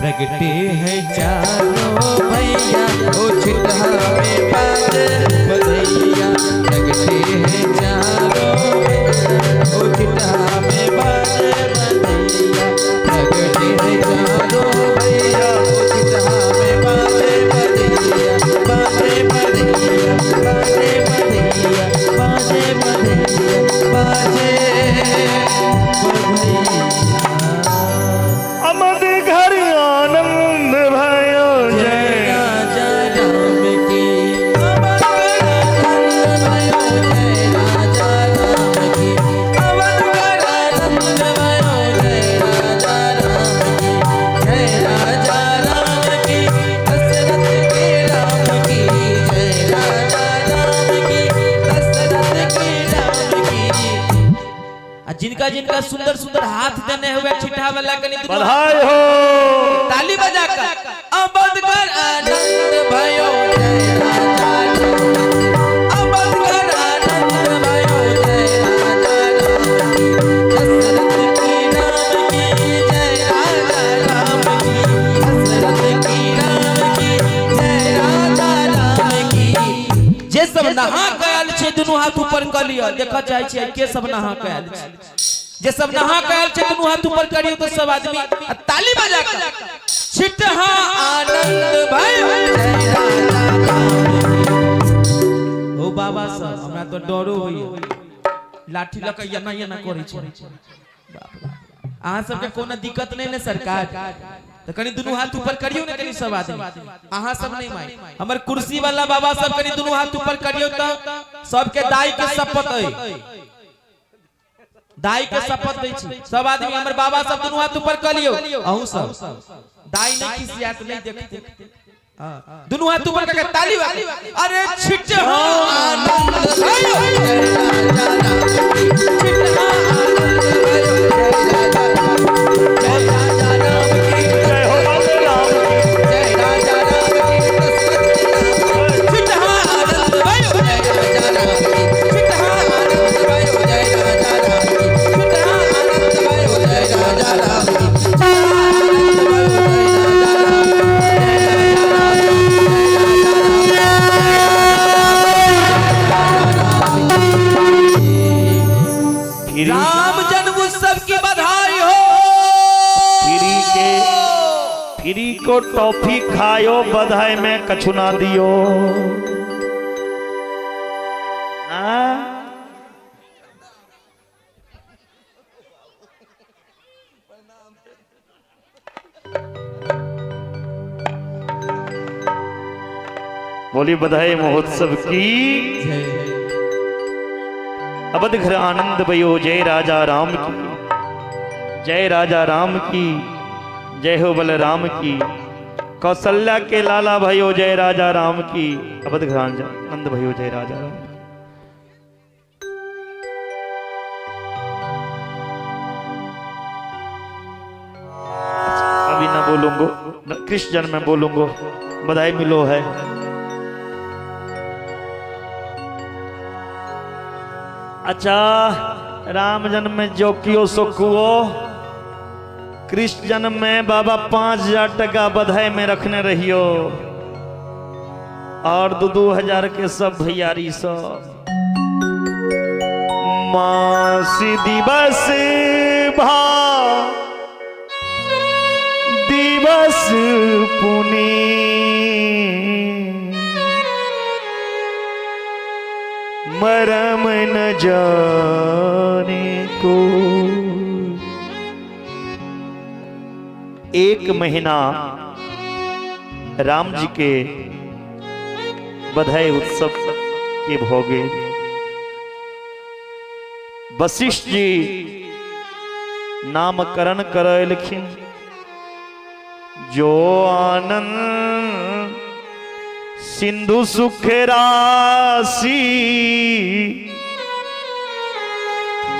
प्रगटे है चारों भैया, ओ छिटहा में बाजे बधैया। प्रगटे है चारों भैया, ओ छिटहा में बाजे बधैया। प्रगटे है चारों भैया, ओ छिटहा में बाजे बधैया, बाजे बधैया, बाजे बधैया, बाजे बधैया, बाजे बधैया। अमद घर आनंद भयो जय जय राजा राम की। अवध आनंद भयो जय राजा राम की। अवध आनंद भयो जय राजा राम की। जय राजा राम की, दशरथ के राम की। जय राजा राम की, दशरथ के राम की। आ जिनका जिनका सुंदर सुंदर हाथ देने हुए छिट्टा वाला कनी दुनू बधाई हो। ताली बजा कर। अवध कर आनंद भयो जय राजा राम की। अवध कर आनंद भयो जय राजा राम की। दशरथ की राम की, जय राजा राम की। दशरथ की राम की, जय राजा राम की। जे सब नहा के आयल छै दुनू हाथ ऊपर क लिअ। देखऽ चाहै छियै के सब नहा के आयल छै। जे सब नहा के आयल छै दुनू हाथ ऊपर करियौ तो सब आदमी आ ताली बजा कर। छिटहा आनंद भयो जय राजा राम की। ओ बाबा सब हमरा तो डरो होइए, लाठी लऽ के एना एना करै छै। बाप रे, अहाँ सबके कोनो दिक्कत नहीं ने सरकार? तऽ कनि दुनू हाथ ऊपर करियौ ने कनि सब आदमी। अहाँ सब नहीं माई, हमर कुर्सी वाला बाबा सब कनि दुनू हाथ ऊपर करियौ तऽ सबके दाई के शपथ अइ, दाई के शपथ दै छी। सब आदमी हमर बाबा सब दुनू हाथ ऊपर कऽ लियौ। अहूँ सब दाई नहीं खिसियात नहीं देखते। हाँ। दुनू हाथ ऊपर करके ताली बजा। अरे छिट आनंद भयो जय राजा राम की। छिट आनंद भयो जय राजा राम, जय राजा राम की। जय हो बाबा राम की। जय राजा राम की, दशरथ राम की। छिट आनंद भयो जय राजा राम की। छिट आनंद भयो जय राजा राम की। छिट आनंद भयो जय राजा राम की। छिट आनंद भयो जय राजा राम की। जय राजा राम की, जय राजा राम की, जय राजा राम की। फिर राम जन्म उत्सव की बधाई। फ्री को टॉफी खायो, बधाई में कछु ना दियो। हाँ? बोली बधाई महोत्सव की जय। अवध घर आनंद भयो, जय राजा राम की जय, राजा राम की जय हो, बल राम की, कौशल्या के लाला भयो, जय राजा राम की, अवध घर आनंद भयो, जय राजा राम की। अभी ना बोलूंगो, कृष्ण जन्म में बोलूंगो। बधाई मिलो है। अच्छा, राम जन्म में जो कियो सो कुओ, कृष्ण जन्म में बाबा 5000 टका बधाई में रखने रहियो और 2-2 हजार के सब भैयारी सब। मास दिवस भा दिवस पुनि मरम न जाने को। एक महीना राम जी के बधाई उत्सव के भोगे वशिष्ठ जी नामकरण करलखिन, जो आनंद सिंधु सुख राशि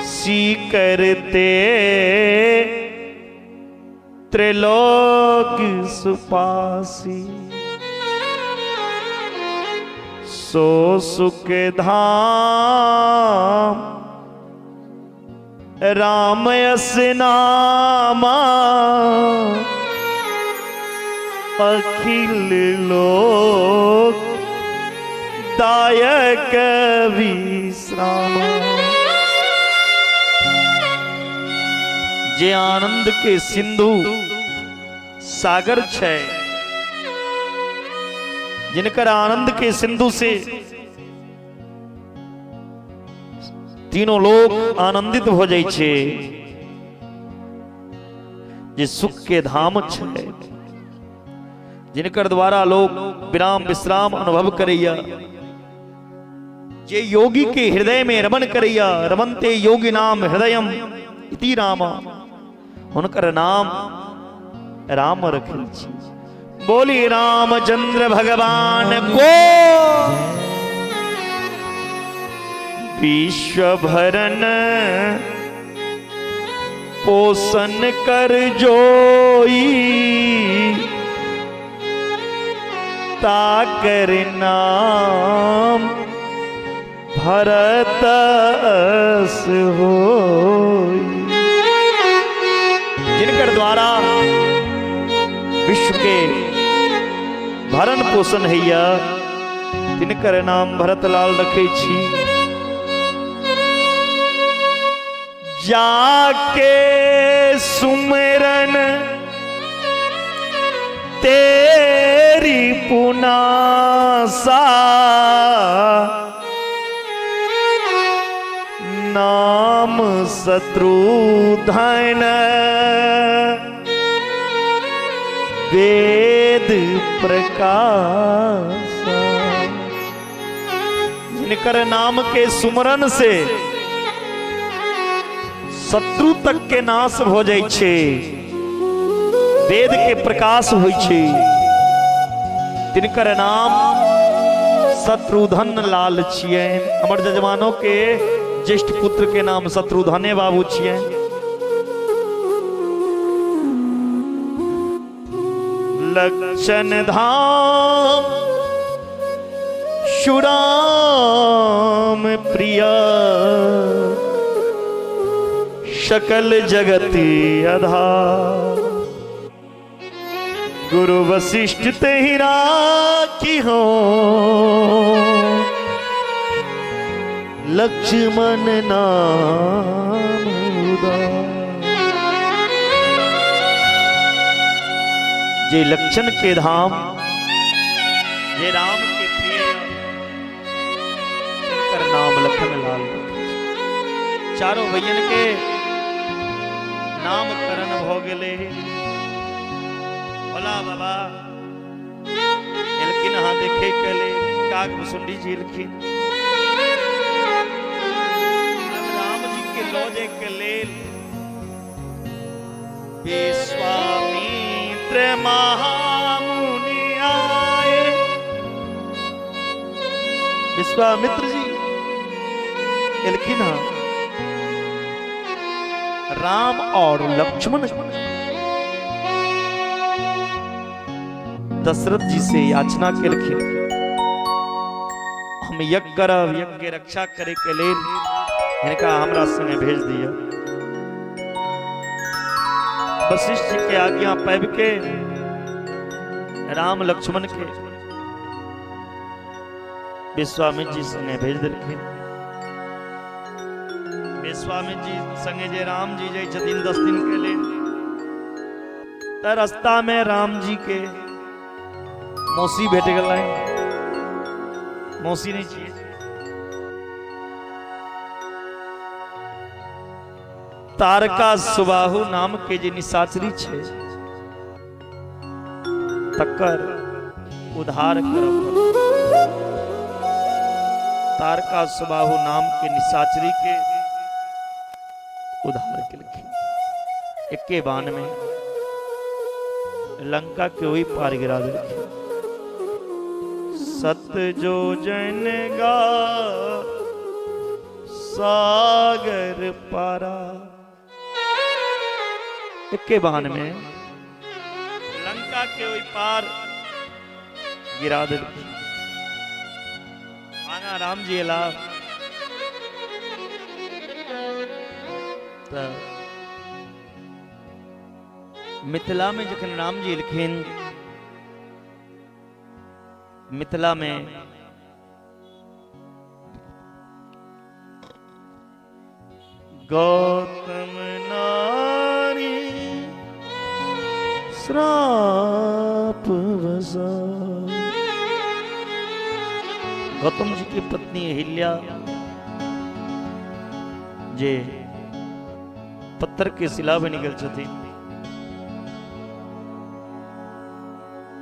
सी करते त्रिलोक सुपासी, सो सुख धाम राम अस नामा अखिल लोक दायक विश्राम। जे आनंद के सिंधु सागर छै, जिनकर आनंद के सिंधु से तीनों लोग आनंदित हो जाइ छै, जे सुख के धाम छै, जिनकर द्वारा लोग विराम विश्राम अनुभव करैया, जे योगी के हृदय में रमन करैया, रमनते योगी नाम हृदयम इति रामा, हुनकर नाम राम रखै छी। बोली रामचंद्र भगवान को। विश्व भरन पोषण कर जोई ताकर नाम भरत अस होई। जिनकर द्वारा विश्व के भरण पोषण हैया, तिनकर नाम भरतलाल रखे छी। जाके सुमिरन तेरी पुनासा नाम शत्रुधन वेद प्रकाश। जिनकर नाम के सुमरन से शत्रु तक के नाश हो जाइ छै, वेद के प्रकाश होइ छै, तिनकर नाम शत्रुधन लाल छियनि। हमर जजमानो के ज्येष्ठ पुत्र के नाम शत्रुधने बाबू छियनि। लक्षण धाम सुराम प्रिय सकल जगति आधार, गुरु वशिष्ठ ते ही राखी हो लक्ष्मण नाम उदार। जे लक्षण के धाम, जे राम के प्रिय, तिनकर नाम लखन लाल। चारों भैयन के नामकरण भ गेलै। भोला बाबा एलखिन अहाँ देखे के लेल, काग भुसुंडी जी एलखिन। अब राम जी के लऽ जाय के लेल विश्वामित्र महामुनि आए। विश्वामित्र जी एलखिन हँ, राम और लक्ष्मण दशरथ जी से याचना केलखिन, हम यज्ञ करब, यज्ञ के रक्षा करे के लेल हिनका हमरा संगे भेज दिअ। वशिष्ठ जी के आज्ञा पाबि के राम लक्ष्मण के विश्वामित्र जी संगे भेज देलखिन। विश्वामित्र जी संगे जे राम जी जाइ छथिन 10 दिन के लेल, तऽ रास्ता में राम जी के मौसी भेट गेलनि। मौसी नहीं छियै, तारका सुबाहु नाम के जे निशाचरी छै तकर उद्धार करब। तारका सुबाहु नाम के निशाचरी के उद्धार केलखिन। एके बाण में लंका के ओहि पार गिरा देलखिन। सत जो जन गा सागर पारा। एके बाण में लंका के ओहि पार गिरा देलखिन। आगा राम जी एला तऽ मिथिला में जखन राम जी एलखिन, मिथिला में गौतम नारी श्राप वसा। गौतम जी की पत्नी अहिल्या जे पत्थर के शिला बनि गेल छथिन,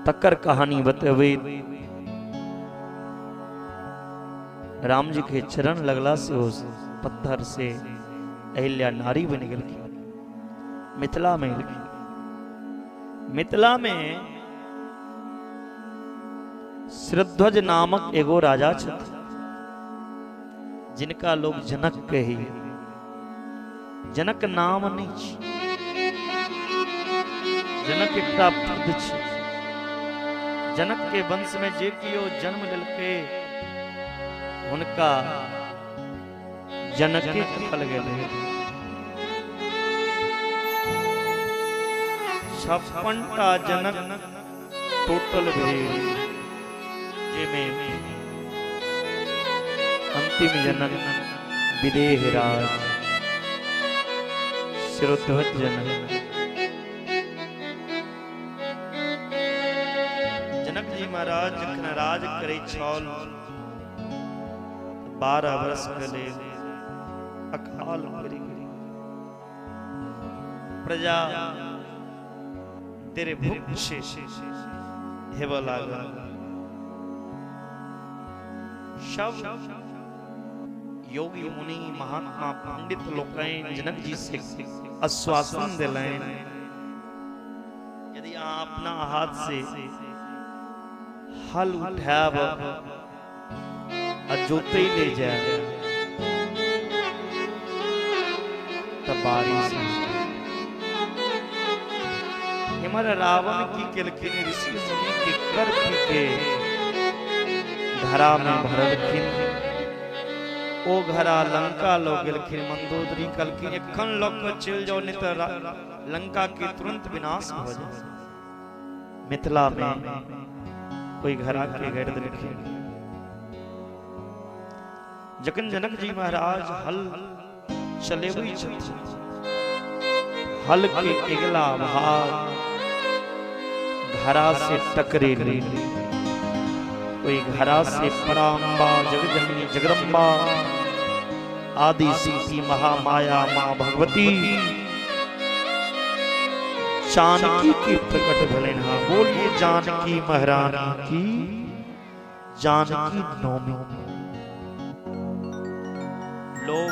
तकर कहानी बतबैत राम जी के चरण लगला से ओ पत्थर से अहिल्या नारी बनि गेलखिन। मिथिला में एलखिन। मिथिला में श्रध्वज नामक एगो राजा छथिन, जिनका लोग जनक कही। जनक नाम नहीं छी, जनक एकटा पद छी। जनक के वंश में जे कियो जन्म लेलकै हुनका जनके कहल गेलै। 56 टा जनक टोटल भेल, जाहिमे अंतिम जनक विदेह राज शिरोध्वज जनक। जनक जी महाराज जखन राज करै छल, 12 वर्ष के लेल अकाल पड़ि गेल। प्रजा दुर्भिक्ष हेबऽ लागल। सब योगी मुनि महात्मा पंडित लोकनि जनक जी से आश्वासन देलनि, यदि अहाँ अपना हाथ से हल उठायब आ जोतै ले जायब तऽ बारिश। इमहर रावण की केलखिन? ऋषि मुनि के कर पी के घड़ा में भरलखिन। ओ घड़ा लंका लऽ गेलखिन। मंदोदरी कहलखिन, एखन लऽ कऽ चलि जाउ, नहि तऽ लंका के तुरंत विनाश भऽ जायत। मिथिला में ओहि घड़ा के गाड़ि देलखिन। जखन जनक जी महाराज हल चलेबै छथिन, हल के अगिला भाग घड़ा से टकरेली। ओहि घड़ा से पराम्बा जगजननी जगदम्बा आदि शक्ति महामाया माँ भगवती जानकी के प्रकट भेलनि हँ। बोलिए जानकी महारानी की। जानकी नवमी लोग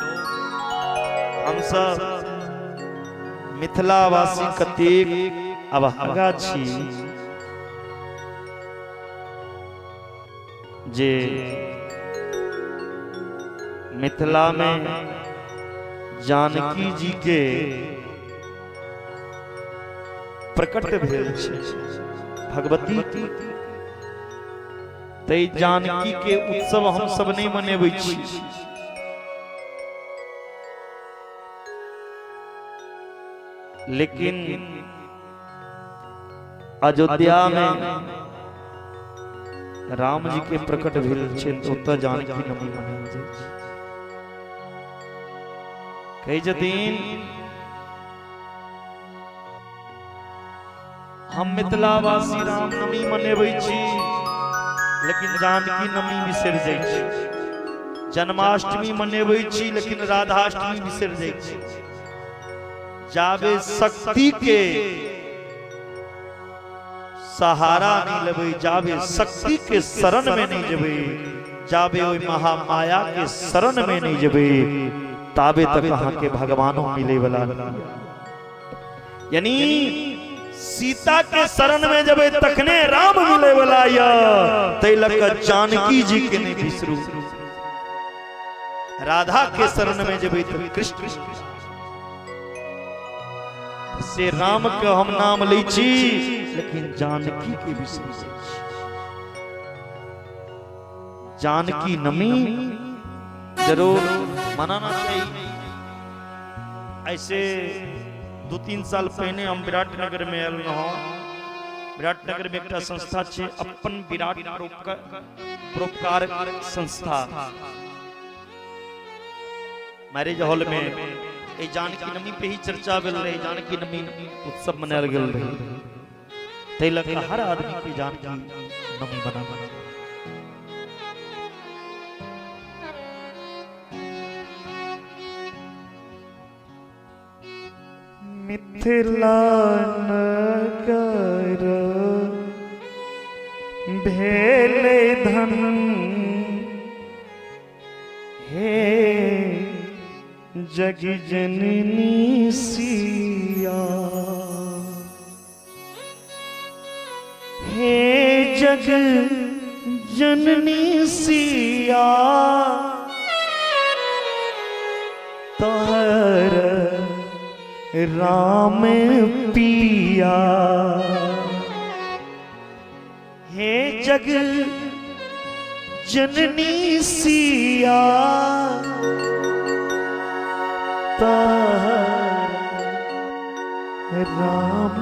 हम सब मिथिलावासी कतेक अभागा छी जे मिथिला में जानकी जी के प्रकट भेल छै भगवती तै जानकी के उत्सव हम सब नहीं मनेबै छी। लेकिन अयोध्या में राम जी के प्रकट भेल छै तऽ ओतऽ जानकी नवमी मनायल जाइ छै। कहै छथिन हम मिथिलावासी रामनवमी मनेबै छी लेकिन जानकी नवमी बिसरि जाइ छी। जन्माष्टमी मनेबै छी लेकिन राधाष्टमी बिसरि जाइ छी। जाबे शक्ति के सहारा नहीं लेबै, जाबे शक्ति के शरण में नहीं जेबै, जाबे ओहि महामाया के शरण में नहीं जेबै, ताबे तक अहाँ के भगवानो मिले वाला नहीं। यानी सीता के शरण में जेबै तखने राम मिले वाला या, तै लऽ कऽ जानकी जी के नहीं बिसरू। राधा के शरण में जेबै तऽ कृष्ण से राम के हम नाम लै छी लेकिन जानकी के बिसरि जाइ छी। जानकी नमी जरूर मनाना चाहिए। ऐसे 2-3 साल पहिने हम विराटनगर में आयल रहौं। विराटनगर में एकटा संस्था छै अपन विराट परोपकार संस्था। मैरिज हॉल में एहि जानकी नवमी पे ही चर्चा भेल रहे, जानकी नवमी उत्सव मनायल गेल रहे। ताहि लऽ कऽ हर आदमी के जानकी नवमी मनाना। मिथिला नगर भेल धन हे जग जननी सिया, हे जग जननी सिया, तोहर राम पिया। हे जग जननी सिया, तोहर राम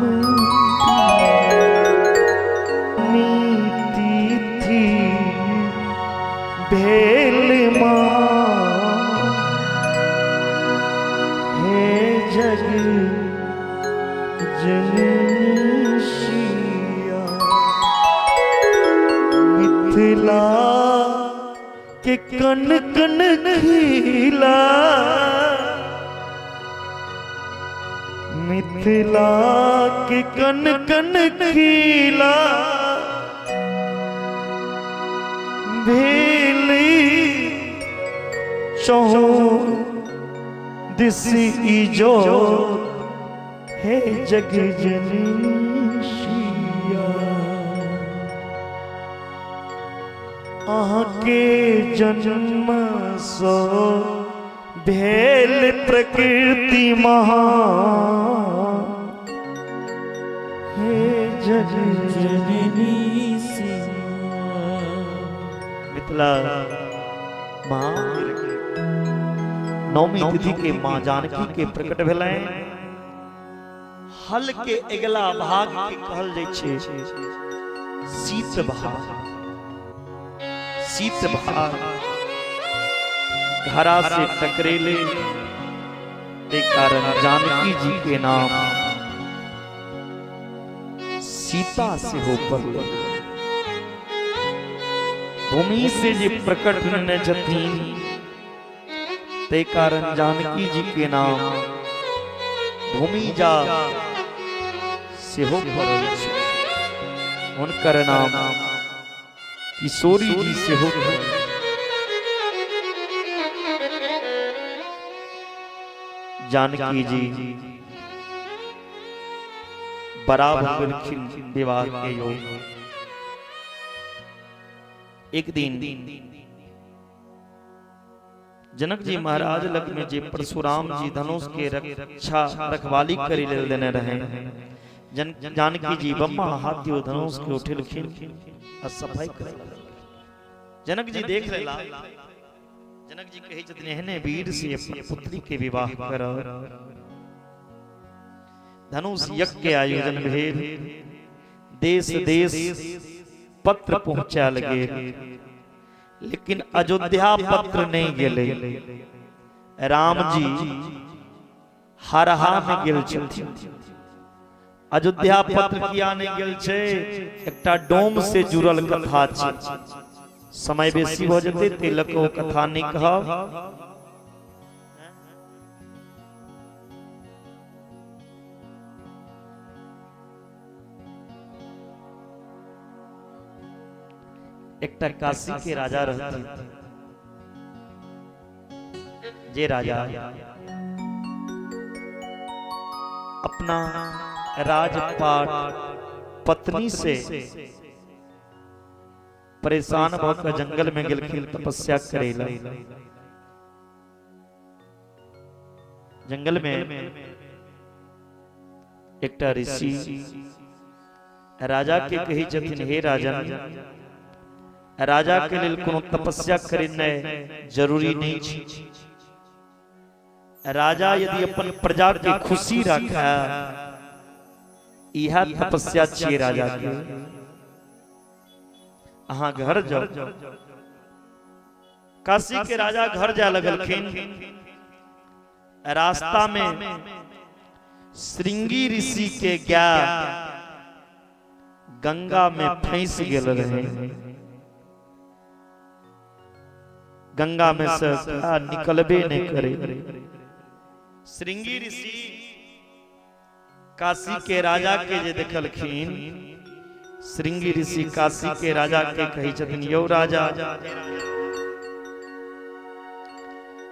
नीति भेल माँ, हे जग जननी सिया। मिथिला के कन कन खिला, मिथिला के कन कन खिला भेली चहु दिस इजो, हे जग जननी सिया। अहाँके जन्म सो भेल प्रकृति महा, हे जग जननी सिया। मिथिला महावीर के नवमी तिथि के माँ जानकी के प्रकट भेलनि। हल के अगिला भाग के कहल जाइ छै शीत भाग। शीत भाग घड़ा से टकरेले ते कारण जानकी जी के नाम सीता सेहो पड़लै। भूमि से जे प्रकट ने छथिन ताहि कारण जानकी जी के नाम भूमिजा सेहो पड़ल छै। हुनकर नाम किशोरी जी सेहो पड़ल। जानकी जी बड़ा भऽ गेलखिन विवाह के योग। एक दिन जनक जी महाराज लग में जे परशुराम जी धनुष के रक्षा रखवाली करे लेल देने रहे, जन जानकी जी बम्मा हाथी धनुष के उठेलखिन आ सफाई करे। जनक जी देख लेला। जनक जी कहै छथिन, एहने वीर से अपन पुत्री के विवाह कर। धनुष यज्ञ के आयोजन भेल, देश देश पत्र पहुंचायल गेल, लेकिन अयोध्या पत्र नहीं गेलै। राम जी हरहा में गेल छथिन। अयोध्या पत्र किया नहीं गेल छै? एकटा डोम से जुड़ल कथा छै। समय बेसी भऽ जेतै, ताहि लऽ कऽ ओ कथा नहि कहब। एकटा काशी के राजा रहथिन, जे राजा अपना राजपाट पत्नी से परेशान भऽ कऽ जंगल में गेलखिन तपस्या करे ला। जंगल में एकटा ऋषि राजा के कहै छथिन, हे राजन, राजा के लेल कोनो तपस्या करेनाइ जरूरी नहि छै। राजा यदि अपन प्रजा के खुशी राखै, इएह तपस्या छियै राजा के। अहाँ घर जाउ। काशी के राजा घर जाय लगलखिन। रास्ता में श्रृंगी ऋषि के गाय गंगा में फंस गेल रहे। गंगा में से गाय निकलबे नहीं करे। श्रृंगी ऋषि काशी के राजा के जे देखलखिन, श्रृंगी ऋषि काशी के राजा के कहै छथिन, यौ राजा,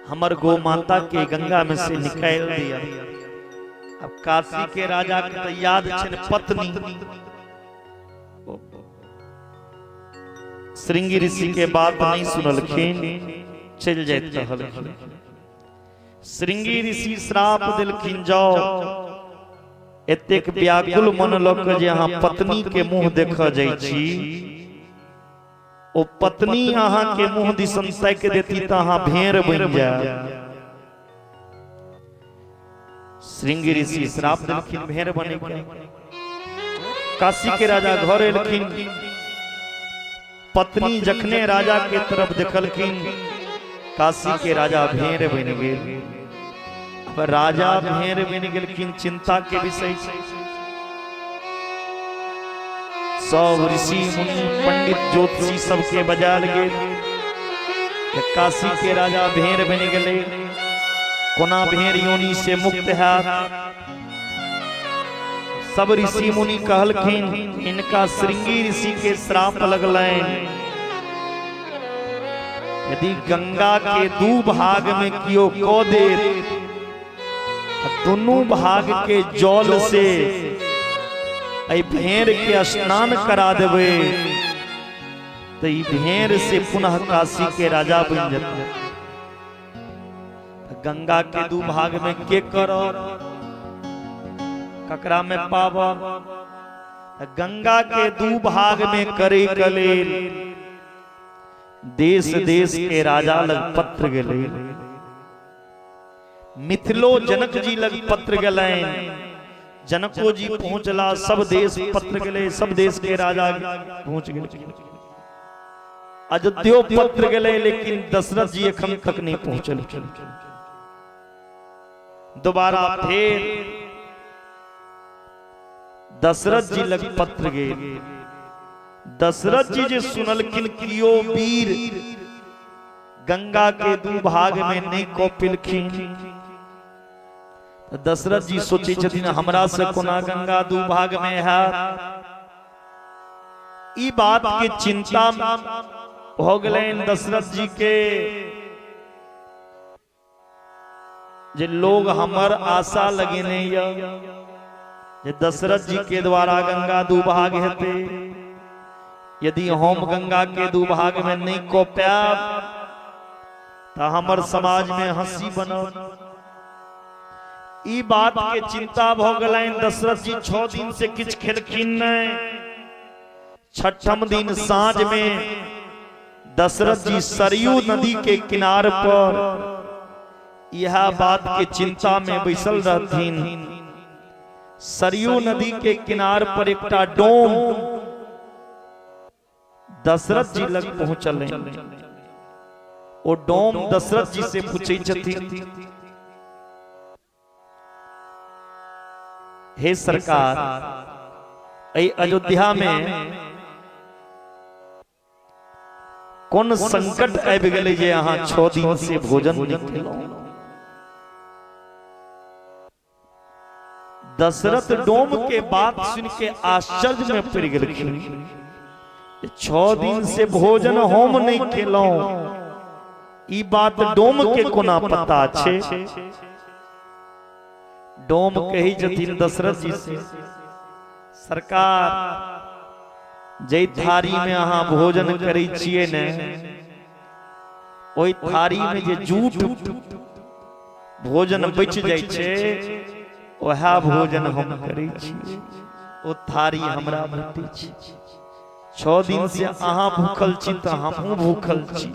हमर गौ माता के गंगा में से निकालि दिया। अब काशी के राजा के तऽ याद छनि पत्नी। श्रृंगी ऋषि के बात नहीं सुनलखिन, चलि जाइत रहलखिन। श्रृंगी ऋषि श्राप देलखिन, जाओ, एतेक व्याकुल मन लऽ कऽ जे अहाँ पत्नी के मुंह देखऽ जाइ छी, ओ पत्नी अहाँ के मुंह दिसन ताकि देती तऽ अहाँ भेड़ बनि जायब। श्रृंगी ऋषि श्राप देलखिन भेड़ बने के। काशी के राजा घर एलखिन। पत्नी जखने राजा के तरफ देखलखिन, काशी के राजा भेड़ बनि गेल। अब राजा भेड़ बनि गेलखिन, चिंता के विषय छै। सब ऋषि मुनि पंडित ज्योतिषी सबके बजायल गेल। काशी के राजा भेड़ बनि गेलै, कोना भेड़ योनि से मुक्त हैत? सब ऋषि मुनि कहलखिन, इनका श्रृंगी ऋषि के श्राप लगलनि। यदि गंगा के दू भाग में कियो क देत, दुनू भाग के जल से एहि भेड़ के स्नान करा देबै, तऽ ई भेड़ से पुनः काशी के राजा बनि जेतै। गंगा के दू भाग में के करत, ककरा में पावर? गंगा के दू भाग में करे के लेल देश देश के राजा लग पत्र गेलै। मिथिलो जनक जी लग पत्र गेलनि, जनको जी पहुंचला। सब देश पत्र गेलै, सब देश के राजा पहुंच गेल। अयोध्यो पत्र गेलै, लेकिन दशरथ जी एखन तक नहीं पहुंचल। दोबारा फेर दशरथ जी लग पत्र गेल। दशरथ जी जे सुनलखिन कियो वीर गंगा के दू भाग में नहीं कऽ पेलखिन, तऽ दशरथ जी सोचै छथिन हमरा से कोना गंगा दू भाग में हैत। ई बात के चिंता हो गेलनि दशरथ जी के जे लोग हमर आशा लगेने यऽ जे दशरथ जी के द्वारा गंगा दू भाग हेतै, यदि हम गंगा के दू भाग में नहीं कऽ पायब तऽ हमर समाज में हंसी बनत। ई बात के चिंता भऽ गेलनि। दशरथ जी 6 दिन से किछु खेलखिन नहि। छठम दिन साँझ में दशरथ जी सरयू नदी के किनार पर यह बात के चिंता में बैसल रहथिन। सरयू नदी के किनार पर एकटा डोम दशरथ जी लग पहुंचल। ओ डोम दशरथ जी से पूछै छथिन, हे सरकार, एहि अयोध्या में कोन संकट आबि गेलै जे अहाँ 6 दिन से भोजन नहि केलहुँ? दशरथ डोम के बात सुन के आश्चर्य में पड़ गेलखिन। 6 दिन से भोजन हम नहीं केलहुँ, ई बात डोम के कोना पता छै? डोम कही छथिन दशरथ जी से, सरकार, जै थारी में अहाँ भोजन करै छियै ने, ओहि थारी में जे जूठ भोजन बचि जाइ छै, वएह भोजन हम करै छी, ओ थारी हमरा भेटै छै। 6 दिन से अहाँ भूखल छी तऽ हमहूँ भूखल छी।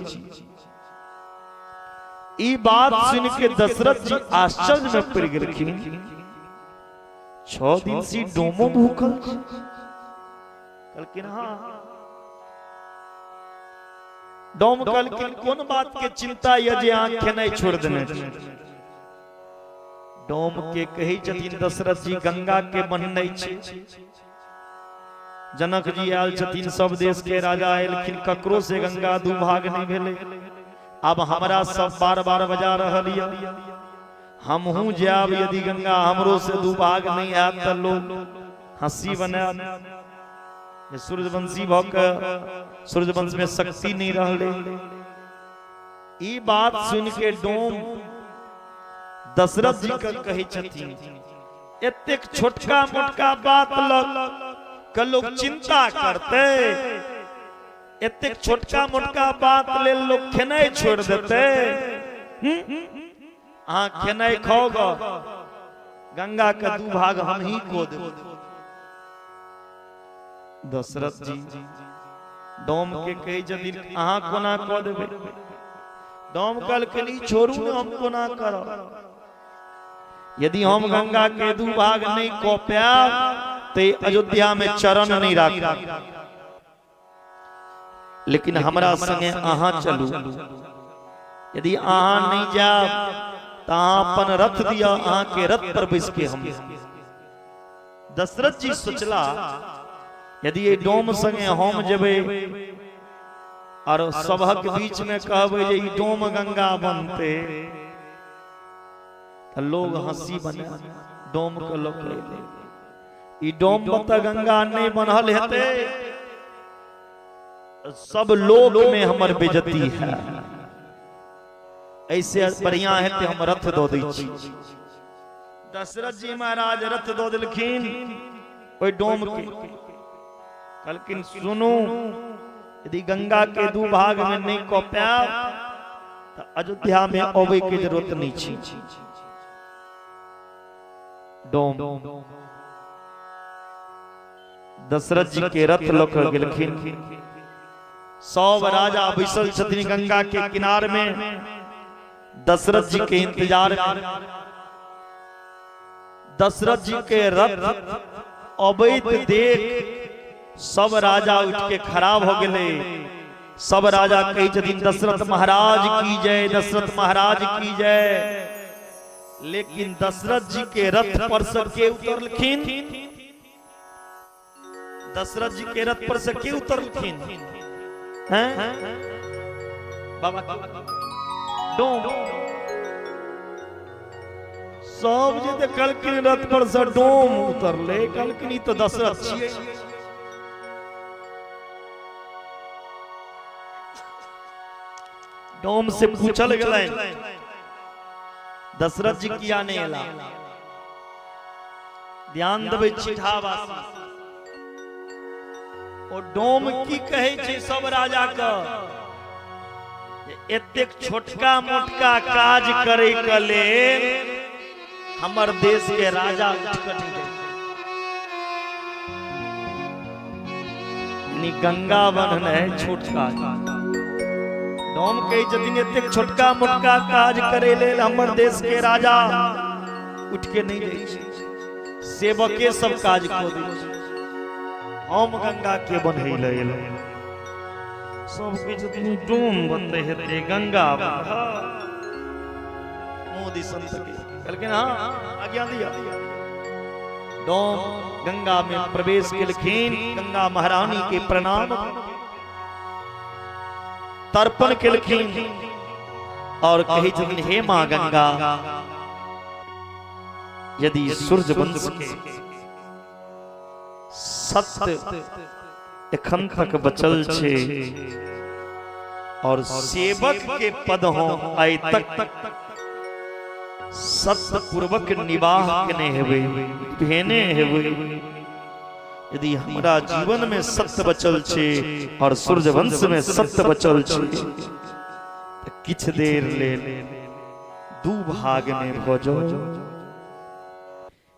ई बात सुनि के दशरथ जी आश्चर्य में पड़ि गेलखिन। 6 दिन से डोमो भूखल छी? कहलखिन हाँ। डोम कहलखिन कोन बात के चिंता यऽ जे अहाँ खेनाइ छोड़ि देने छी? डोम के कहै छथिन दशरथ जी, गंगा के बन्हने छै, जनक जी आयल छथिन, सब देश के राजा एलखिन, ककरो से गंगा दू भाग नहि भेलै। आब हमरा सब बार बार बजा रहल यऽ, हमहूँ जायब, यदि गंगा हमरो से दू भाग नहि हैत तऽ लोग हंसी बनायत जे सूर्यवंशी भऽ के सूर्यवंश में शक्ति नहि रहलै। ई बात सुनि के डोम दशरथ जी के कहै छथिन, एतेक छोटका मोटका बात लग के लोग चिंता करते, एतेक छोटका मोटका बात लेल लोग खेनाइ छोड़ि देते? अहाँ खेनाइ खाओ ग, गंगा के दू भाग हम ही को देब। दशरथ जी डोम के कहै छथिन, अहाँ कोना कऽ देबै? डोम कहलखिन, ई छोड़ू ने, हम कोना करब? यदि हम गंगा के दू भाग नहीं कऽ पायब तऽ अयोध्या में चरण नहीं राखब, लेकिन हमरा संगे अहाँ चलू। यदि अहाँ नहीं जायब तऽ अहाँ अपन रथ दिअ, अहाँ के रथ पर बैस के हम। दशरथ जी सोचला, यदि एहि डोम संगे हम जेबै और सबहक बीच में कहबै जे ई डोम गंगा बनते, तऽ लोग हंसी बने डोम के लोग एलै। ई डोम बता गंगा नहीं बनल हेतै, सब लोक में हमर बेइज्जती है, ऐसे बढ़िया हेतै हम रथ दऽ दै छी। दशरथ जी महाराज रथ दऽ देलखिन ओहि डोम के। कहलखिन, सुनू, यदि गंगा के दू भाग में नहीं कऽ पायब तऽ अयोध्या में अबै के जरूरत नहीं छै। डोम दशरथ जी के रथ लऽ कऽ गेलखिन। सब राजा बैसल छथिन गंगा के किनार में दशरथ जी के इंतजार में। दशरथ जी के रथ अबैत देख सब राजा उठ के खड़ा हो गेलै। सब राजा कहै छथिन, दशरथ महाराज की जय, दशरथ महाराज की जय। लेकिन दशरथ जी के रथ पर से के उतरलखिन? दशरथ जी के रथ पर से के उतरलखिन हैं बाबा डोम। सब जे देखलखिन रथ पर से डोम उतरले, कहलखिन ई तऽ दशरथ छियै। डोम से पूछल गेलनि, दशरथ जी किया नहि एला? ध्यान देबै छिठावासी। ओ डोम की कहै छै सब राजा के, एतेक छोटका मोटका काज करे के लेल हमर देश के राजा उठि कऽ नहि जाइ। यानी गंगा बन्हनाइ छोट काज। डोम कहै छथिन एतेक छोटका मोटका काज करे लेल हमर देश के राजा उठि के नहि जाइ छै, सेवके सब काज कऽ दै छै, हम गंगा के बन्है लए एलहुँ। सब कहै छथिन डोम बनतै हेतै गंगा। मोदी संत के कहलखिन हाँ आज्ञा दिया। डोम गंगा में प्रवेश केलखिन, गंगा महारानी के प्रणाम तर्पण केलखिन और कहै छथिन हे माँ गंगा, यदि सूर्य वंश के सत्य एखन तक बचल छै और सेवक के पद हो आइ तक सत्य पूर्वक निवाह केने हेबै, भेने हेबै, यदि हमरा जीवन में सत्य बचल छै और सूर्य वंश में सत्य बचल छै तऽ किछु देर लेल दू भाग में भऽ जाउ।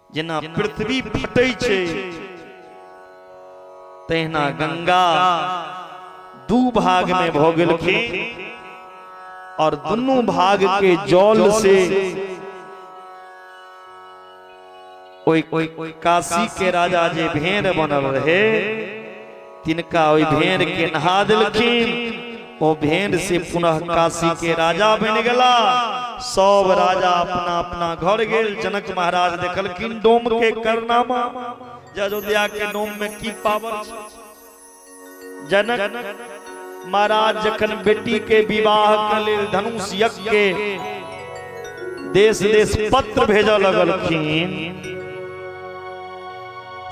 जेना पृथ्वी फटै छै तहिना गंगा दू भाग में भऽ गेलखिन और दुनू भाग के जल से ओहि काशी के राजा जे भेड़ बनल रहे तिनका ओहि भेड़ के नहा देलखिन। ओ भेड़ से पुनः काशी के राजा बनि गेला। सब राजा अपना अपना घर गेल। जनक महाराज देखलखिन डोम के करनामा, जे अयोध्या के डोम में की पावर छै। जनक महाराज जखन बेटी के विवाह के लेल धनुष यज्ञ के देश देश पत्र भेजऽ लगलखिन,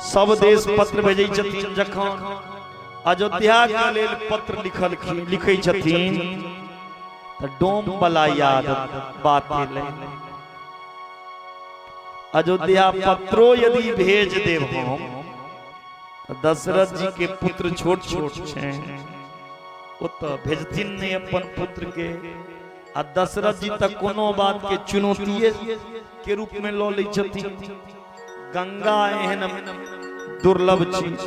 सब देश पत्र भेजै छथिन, जखन अयोध्या के लेल पत्र लिखलखिन, लिखै छथिन तऽ डोम वाला याद बात एलै। अयोध्या पत्रो यदि भेज देब हम तऽ दशरथ जी के पुत्र छोट छोट छै, ओ तऽ भेजथिन नहि अपन पुत्र के, आ दशरथ जी तऽ कोनो बात के चुनौतिये के रूप में लऽ लै छथिन। गंगा एहन दुर्लभ चीज,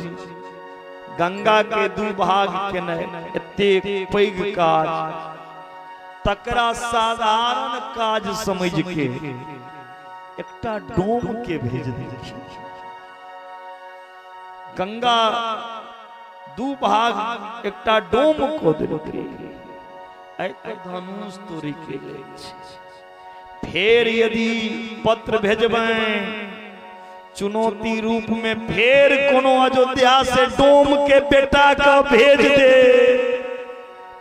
गंगा के दू भाग केनाइ एतेक पैघ काज, तकरा साधारण काज समझ के एकटा डोम के भेज देलखिन। गंगा दू भाग एकटा डोम को देलकै, एहि धनुष तोड़ि के लै छै। फेर यदि पत्र भेजबै चुनौती रूप में, फेर कोनो अयोध्या से डोम के बेटा के भेज दे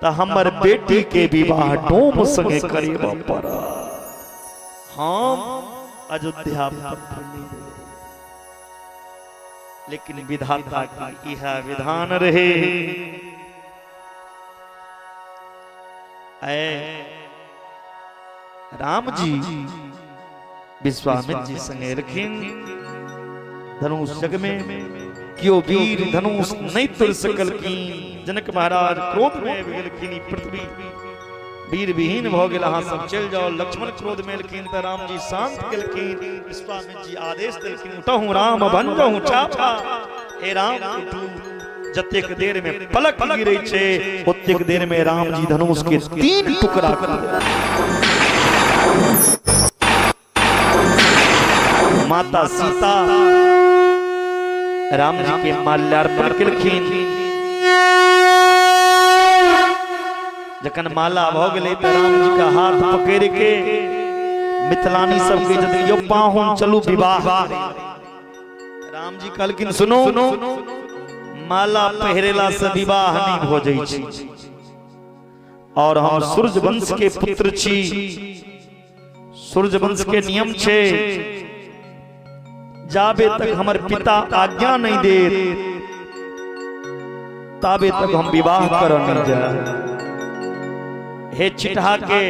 तऽ हमर बेटी के विवाह डोम संगे करेब पड़त। हम अयोध्या पत्र नहीं देबै। लेकिन विधाता के इह विधान रहे। ऐ राम जी विश्वामित्र जी संगे एलखिन धनुष जग में, केओ वीर धनुष नहीं तोड़ सकलखिन। जनक महाराज क्रोध में आबि गेलखिन, ई पृथ्वी वीर विहीन भऽ गेल, अहाँ सब चलि जाओ। लक्ष्मण क्रोध में एलखिन तऽ राम जी शांत केलखिन। विश्वामित्र जी आदेश देलखिन, उठहु राम भंजहु चापा, हे राम उठू। जतेक देर में पलक गिरै छै ओतेक देर में राम जी धनुष के 3 टुकड़ा कर देलखिन। माता सीता राम जी के माल्यार्पण केलखिन। जखन माला भऽ गेलै तऽ राम जी के हाथ पकड़ि के मिथिलानी सब कहै छथिन, यौ पाहुन चलू विवाह। राम जी कहलखिन सुनू, माला पहिरेला से विवाह नहीं भऽ जाइ छै। और हम सूर्य वंश के पुत्र छी, सूर्य वंश के नियम छै जाबे तक हमर पिता आज्ञा नहीं देत ताबे तक हम विवाह करऽ नहीं जायब। हे छिटहा के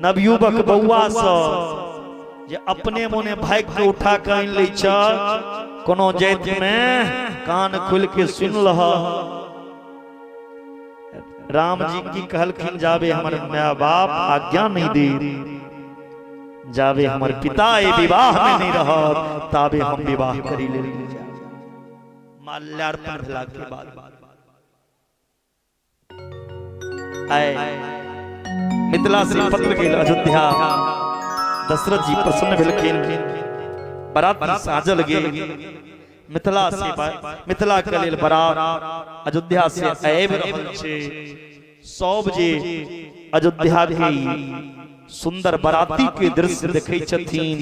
नवयुवक बौआ सँ जे अपने मोने भागि के उठा के आनि लै छ, कोनो जाति में कान खोलि के सुन लह। राम जी की कहलखिन, जाबे हमर माय बाप आज्ञा नहीं दे, जाबे हमर पिता ए विवाह में नहीं रहत, ताबे हम विवाह करी ले। माल्यार्पण भेला के बाद आए मिथिला से पत्र गेल अयोध्या। दशरथ जी प्रसन्न भेलखिन, बराती साजल गेल मिथिला से। मिथिला के लेल बरात अयोध्या से आबि रहल छै। सब जे अयोध्या के सुंदर बराती के दृश्य देखै छथिन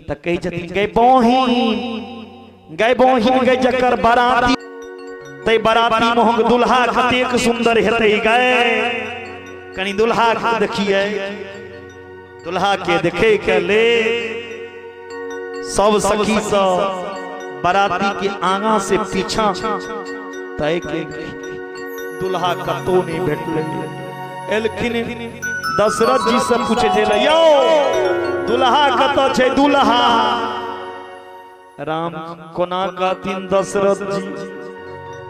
तऽ कहै छथिन, गै बहिन, गै बहिन, गै जकर बराती तै बराती महक दुल्हा कतेक सुंदर हेतै गै, कनि दुल्हा के देखियै। दुल्हा के देखे के ले सब सखी सब बराती के आगा से पीछा तय के दुल्हा कतौ नहीं भेटलै। एलखिन दशरथ जी से पूछे जे यौ दुल्हा कतऽ छै दुल्हा? राम कोना कहथिन दशरथ जी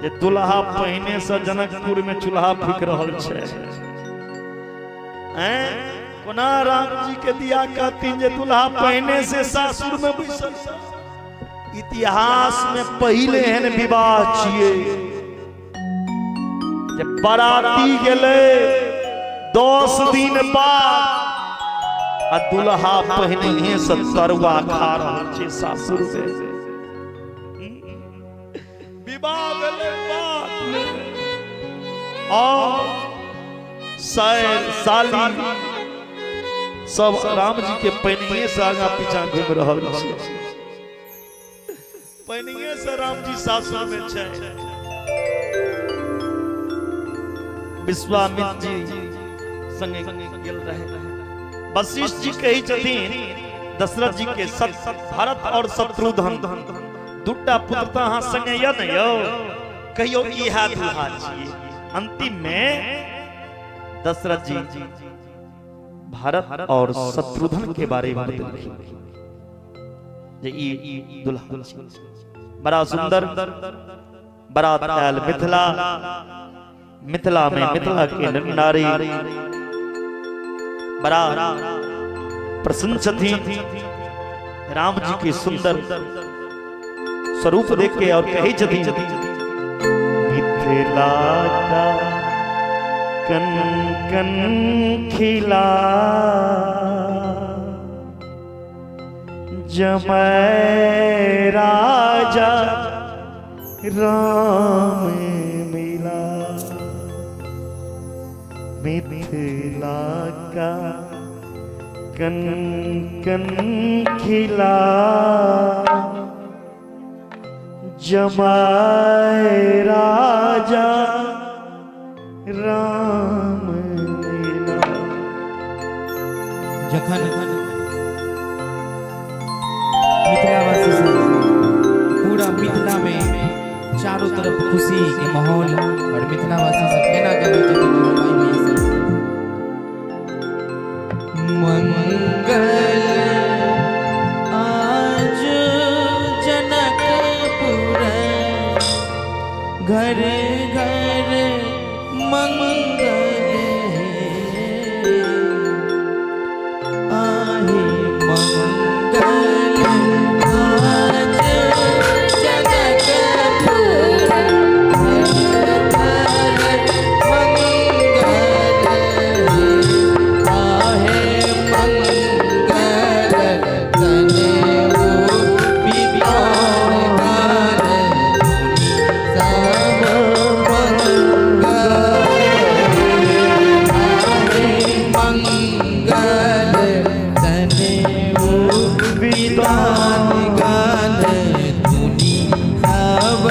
जे दुल्हा पहिने से जनकपुर में चूल्हा फूक रहल छै? हैं, कोना राम जी के दिया कहथिन जे दुल्हा पहिने से सासुर में बैसल? इतिहास में पहिले एहन विवाह छियै जे बराती गेलै 10 दिन बाद आ दुल्हा पहिनहिए से तरुआ खा रहल छै सासुर में। विवाह भेलै बाद में और सायर साली सब राम जी के पहिनहिए से आगा पीछा घूम रहल छै। पहिनहिए से राम जी सासुर में छै। विश्वामित्र जी संगे गेल रहे। वशिष्ठ जी कहै छथिन दशरथ जी के, सत भरत और शत्रुघ्न दूटा पुत्र तऽ अहाँ संगे यऽ ने यौ, कहियो इएह दुल्हा छियै? अंतिम में दशरथ जी भरत और शत्रुघ्न के बारे में बतेलखिन जे ई दुल्हा। बड़ा सुंदर बरात आयल मिथिला। मिथिला में मिथिला के नर नारी बड़ा प्रसन्न छथिन राम जी के सुंदर स्वरूप देख के और कहै छथिन, मिथिला का कन कन खिला जमय राजा राम मिला, मिथिला का कन कन खिला जमाए राजा राम मिला। जखन मिथिलावासी सब पूरा मिथिला में चारों तरफ खुशी के माहौल और मिथिलावासी सब केना गाबै छथिन हमर भाई भैया सब। मंगल आज जनकपुर घर घर मंगल है, आहे मंगल आज जनकपुर घर घर मंगल है, आहे मंगल तनेऊ पितौर गान सब मंगल, आहे मंगल तनेऊ विदान गान धुनी सब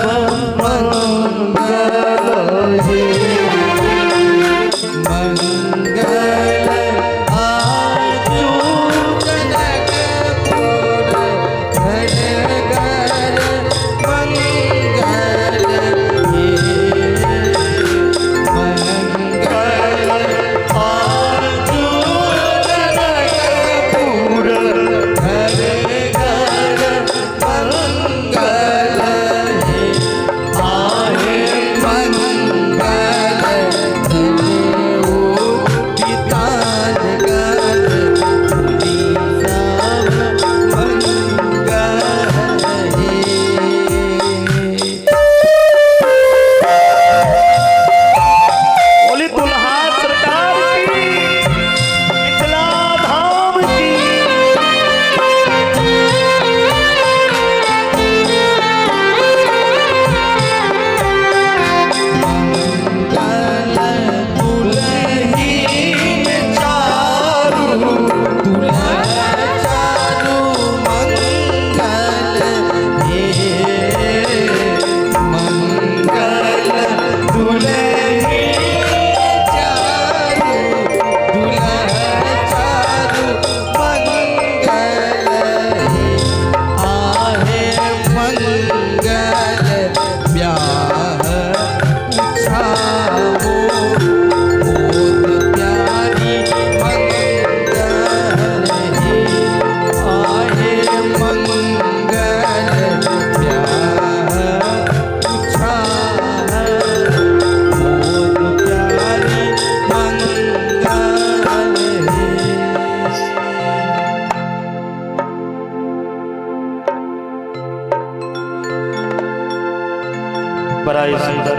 बड़ा ही सुंदर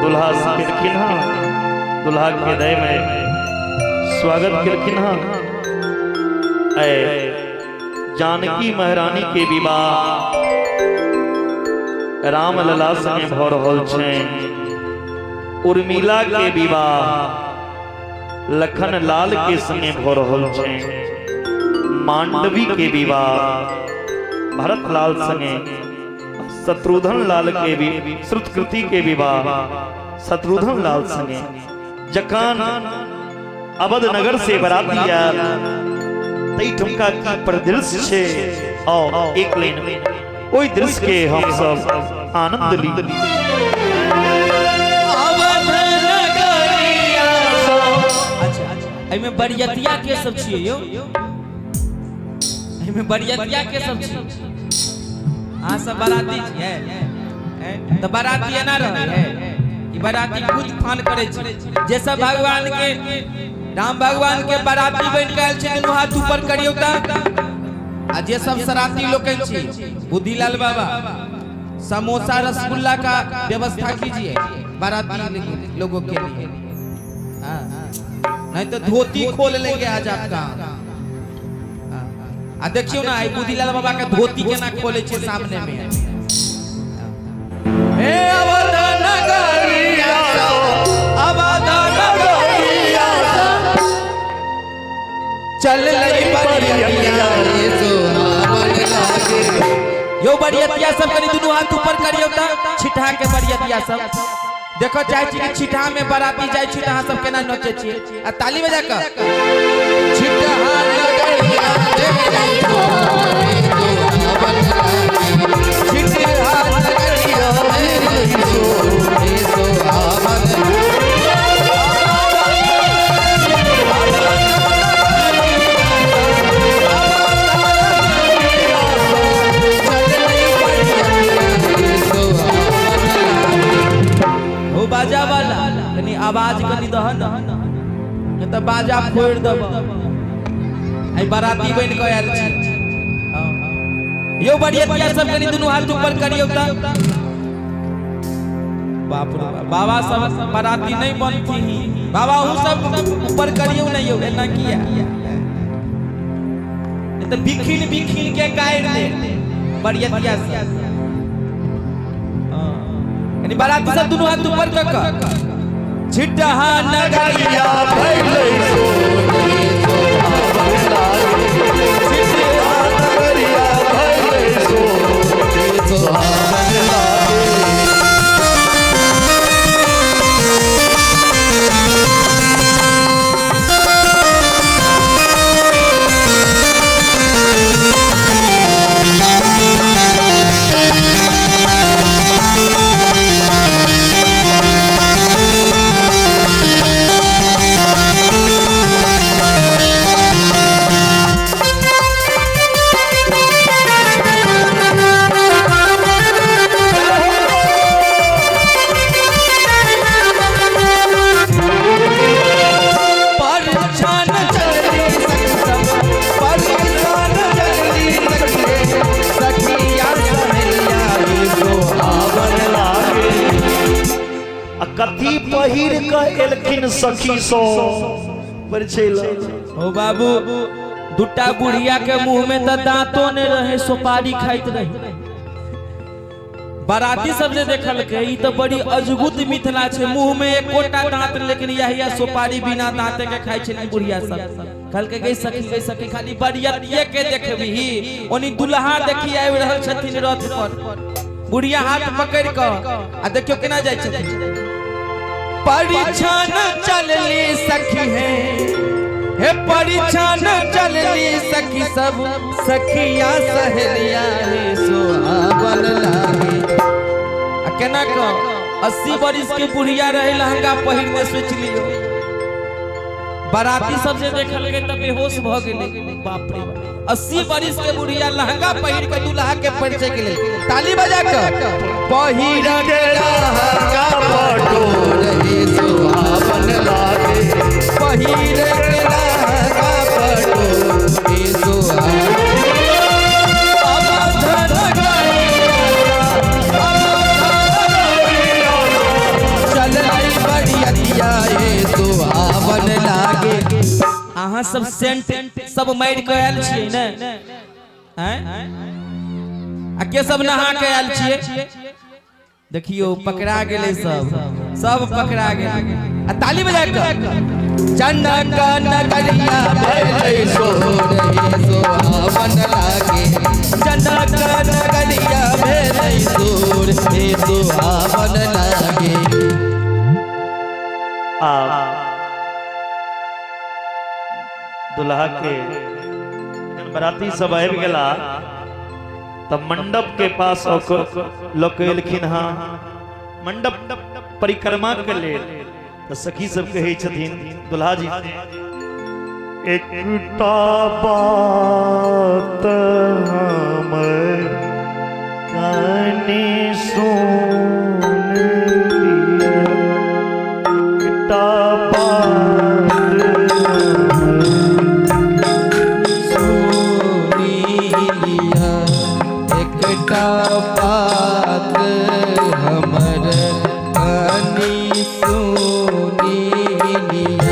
दुल्हा केलखिन हँ, दुल्हा के हृदय में स्वागत केलखिन हँ। ऐ जानकी महारानी के विवाह राम लला संगे भऽ रहल छनि। उर्मिला के विवाह लखन लाल के संगे भऽ रहल छनि। मांडवी के विवाह भरत लाल संगे, शत्रुघ्न लाल के भी श्रुतकृति के विवाह शत्रुघ्न लाल संगे। जखन अवध नगर से बराती आयल तै ठुमका की परिदृश्य छै, और एक लाइन ओहि दृश्य के हम सब आनंद ली। अवध नगरिया। अच्छा, एहिमे बरियतिया के सब छियै यौ? एहिमे बरियतिया के सब छियै? अहाँ सब बाराती छियै? हैं? तऽ बाराती एना रहै है? ई बाराती कूद फान करै छै। जे सब भगवान के, राम भगवान के बाराती बनि के आयल छै, दुनू हाथ ऊपर करियौ तऽ। आ जे सब शराती लोकनि छी, बुद्धिलाल बाबा, समोसा रसगुल्ला का व्यवस्था कीजिए बाराती लोगों के लिए। हाँ, नहीं तो धोती खोल लेंगे आज आपका। हाँ। आ देखियो ना, आई बुद्धिलाल बाबा के धोती केना खोले छै सामने में। हे अवध नगरिया, अवध नगरिया, चल लई बरियतिया रे सोहावन लागे। यो बरियतिया सब कनि दुनू हाथ ऊपर करियौ त। छिठा के बरियतिया सब देखो चाहे छी कि छिठा में बराती जाइ छी त अहाँ सब केना नचै छी आ ताली बजा क। छिटहा नगरिया रे सोहावन लागे। छिटहा नगरिया रे सोहावन। हो बाजा वाला, कनि आवाज कनि दहन, नहीं तऽ बाजा फोड़ि देब। आई बाराती बनि कऽ आयल छी। हाँ। यौ बरियतिया सब कनि दुनू हाथ ऊपर करियौ त। बाप रे बाप, बाबा सब बाराती नहीं बनती। बाबा अहूँ सब ऊपर करियौ ने यौ, एना किया? नहीं तऽ बिखिन बिखिन के गाड़ि दे बरियतिया सब। हाँ। कनि बाराती सब दुनू हाथ ऊपर कऽ कऽ। छिटहा नगरिया भैलै छिटहा नगरिया भैलै सोहावन लागे। परछान चलली सखी सब, परछान चलली सखी रे, सखिया सहेलिया रे सोहावन लागे। आ कथी पहिर के एलखिन सखी सो परिचय ल। ओ बाबू, दूटा बुढ़िया के मुंह में तऽ दांतो ने रहे, सुपारी खाइत रहे। बाराती सब जे देखलकै, ई तऽ बड़ी अजगुत मिथिला छै, मुंह में एकोटा दांत, लेकिन यही सुपारी बिना दांते के खाइ छै बुढ़िया सब। कहलकै, गई सखी, गई सखी, खाली बरियतिये के देखबही, ओनी दुल्हा देखी आबि रहल छथिन रथ पर। बुढ़िया हाथ पकड़ि कऽ आ देखियौ केना जाइ छथिन। परिछन चलली सखी है, हे परिछन चलली सखी सब, सखिया सहेलिया हे सोहावन लागे। आ केना क 80 बरिस के बुढ़िया रहे लहंगा पहिरने, सोच लियो। बाराती सब जे देखलकै तऽ बेहोश भऽ गेलै। बाप रे, 80 बरिस के बुढ़िया लहंगा पहिर के दुल्हा के परिचय के लेल ताली बजा के पहिर के लहंगा पटोर रे सोहावन लागे। पहिर के लहंगा पटोर रे सोहावन। अवध नगरिया, अवध सेंट सब मारि के आयल छियै ने? आँय? आ के सब नहा के आयल छियै? देखियो, पकड़ा गेलै सब, सब पकड़ा गेलै। आ ताली बजा के जनक नगरिया भेलै सोहर सोहावन लागे, जनक नगरिया भेलै सोर हे सोहावन लागे। आ दुल्हा के जखन बराती सब आबि गेला तऽ मंडप के पास लऽ के एलखिन हँ मंडप परिक्रमा के लेल, तऽ सखी सब कहै छथिन दुल्हा जी से, एकटा बात हमर कनि सुन लिअ, एकटा बात हमर सुनि लिअ, एकटा बात हमर कनि सुनि लिअ,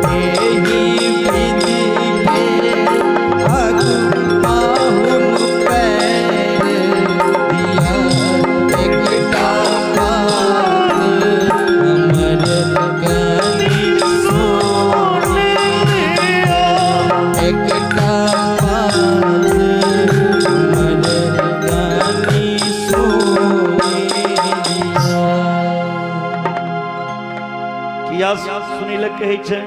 एहि विधि के आगू पाहुन पैर दिअ, एकटा बात हमर कनि सुनि लिअ, एकटा बात हमर कनि सुनि लिअ। किया सुनै लए कहै छै?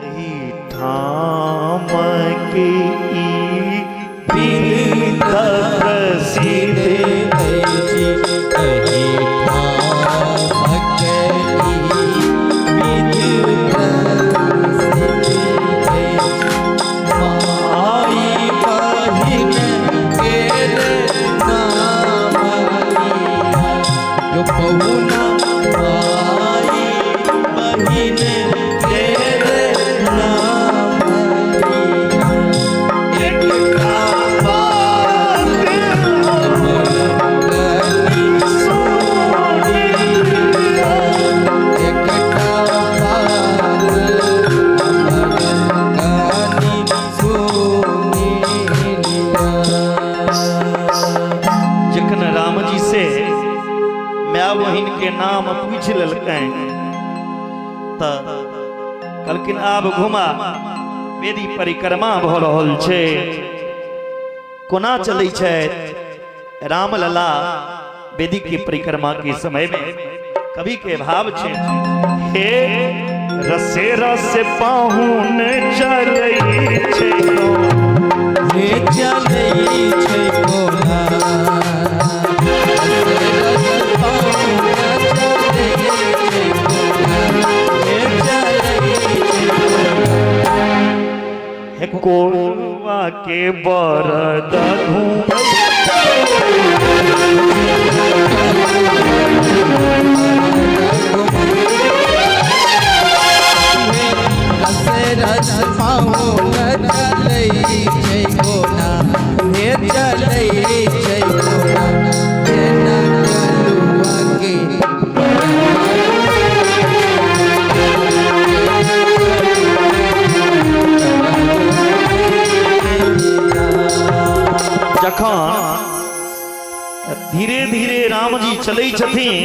एहि ठाम के ई विध प्रसिद्ध अछि, एहि ठामक ई विध प्रसिद्ध अछि, माई बहिन केर नाम लिअ, जो पहुना माई बहिन केर नाम लिअ, एकटा बात हमर कनि सुनि लिअ, एकटा बात हमर कनि सुनि लिअ। जखन रामजी से माय बहिन के नाम पूछि लेलकनि तऽ कहलखिन आब घुमा, वेदी परिक्रमा भऽ रहल छै। कोना चलै छै रामलला वेदी के परिक्रमा के समय में? कवि के भाव छै, हे रसे रसे पाहुन चलै छै, हे चलै छै कोना, रसे रस पाहुन चलै छै कोना, हे चलै छै कोना। हे कोरुआ के बरद घूमै रस रस पाहुन चलै छै कोना, हे चलै छै कोना, जेना कलुआ के जखन धीरे धीरे रामजी चलै छथिन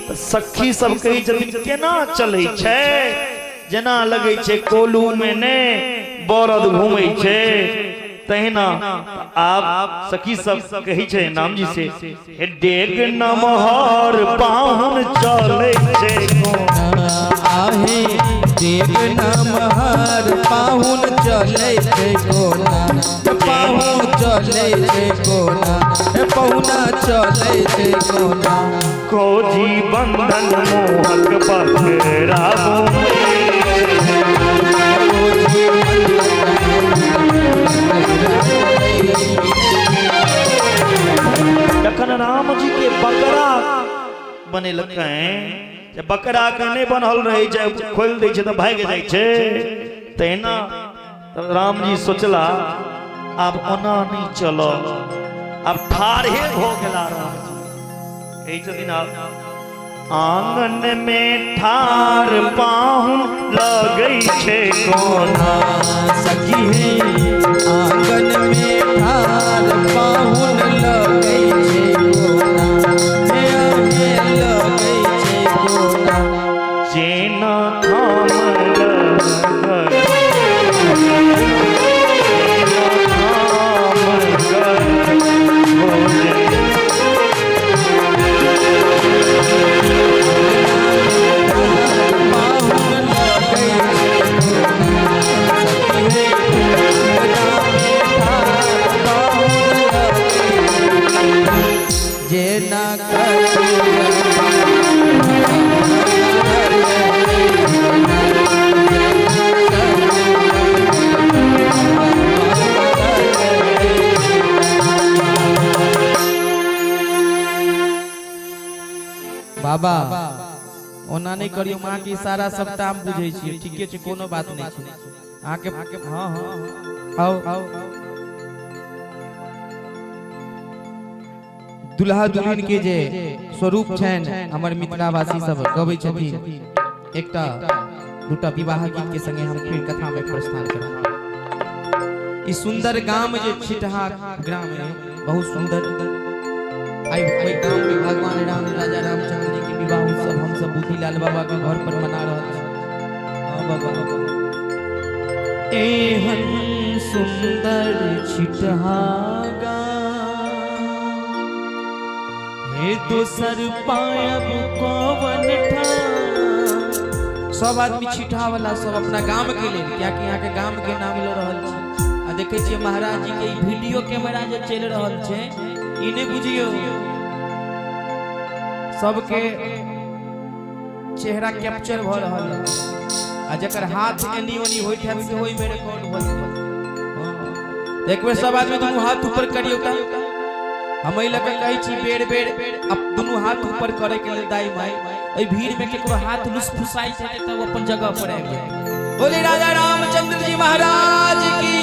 तऽ सखी सब कहै छथिन केना चलै छै, जेना लगै छै कोलू मे ने बरद घूमै छै तहिना। आब सखी सब कहै छै रामजी से, हे डेग नमहर पाहुन चलै छै कोना। आहे देव नमहर पाहुन चलै छै कोना, हे पाहुन चलै छै कोना, हे पहुना चलै छै कोना। कोजी बंधन मोहक बकरा घूमै छै। जखन राम जी के बकरा बनेलकै, जे बकरा के नहि बनल रहै छै, खोलि दै छै तऽ भागि जाइ छै, तहिना तऽ राम जी सोचला आब ओना नहि चलब, आब ठाढ़े भऽ गेला राम जी। कहै छथिन आब आंगन में ठार पाहुन लगै छै कोना। सखी हे आंगन में ठार पाहुन लगै छै कोना, हे हे लगै छै कोना। जेना थाम लगल, जेना थाम गल भोजन। पाहुन लगै छै कोना, सखी हे अंगना में ठार पाहुन लगै छै कोना। जेना बाबा ओना नहि करियौ, माँ के इशारा सबटा हम बुझै छियै, ठीके छै, कोनो बात नहि छै अहाँके। हँ हँ, आउ आउ। दुल्हा दुल्हन के जे स्वरूप छनि, हमर मिथिलावासी सब गबै छथिन। एकटा दूटा विवाह गीत के संगे हम फिर कथा में प्रस्थान करब। ई सुंदर गाम जे छिटहा ग्राम है, बहुत सुंदर। आई ओहि गाम में भगवान राम, राजा रामचंद्र जी के विवाह उत्सव हम सब बुद्धिलाल बाबा के घर पर मना रहल छी। हाँ बाबा, एहन सुंदर छिटहा गाम हे, दोसर पायब कवन ठाम। सब आदमी छिटहा वाला सब अपना गाम के लेल, कियाकि यहाँ के गाम के नाम ल रहल छी। आ देखे छियै महाराज जी के ई वीडियो कैमरा जे चलि रहल छै, ई नहि बुझियौ सबके चेहरा कैप्चर भऽ रहल है, आ जकर हाथ एनी ओनी होइत हैत से ओहिमे रिकॉर्ड भऽ जायत। हँ। एक बेर सब आदमी दुनू हाथ ऊपर करियौ तऽ। हम एहि लऽ कऽ कहै छी बेर बेर अब दुनू हाथ ऊपर करे के लेल, दाई माई, एहि भीड़ में केकरो हाथ लुसफुसाइ छै तऽ ओ अपन जगह पर आबि जाय। बोले राजा रामचंद्र जी महाराज की,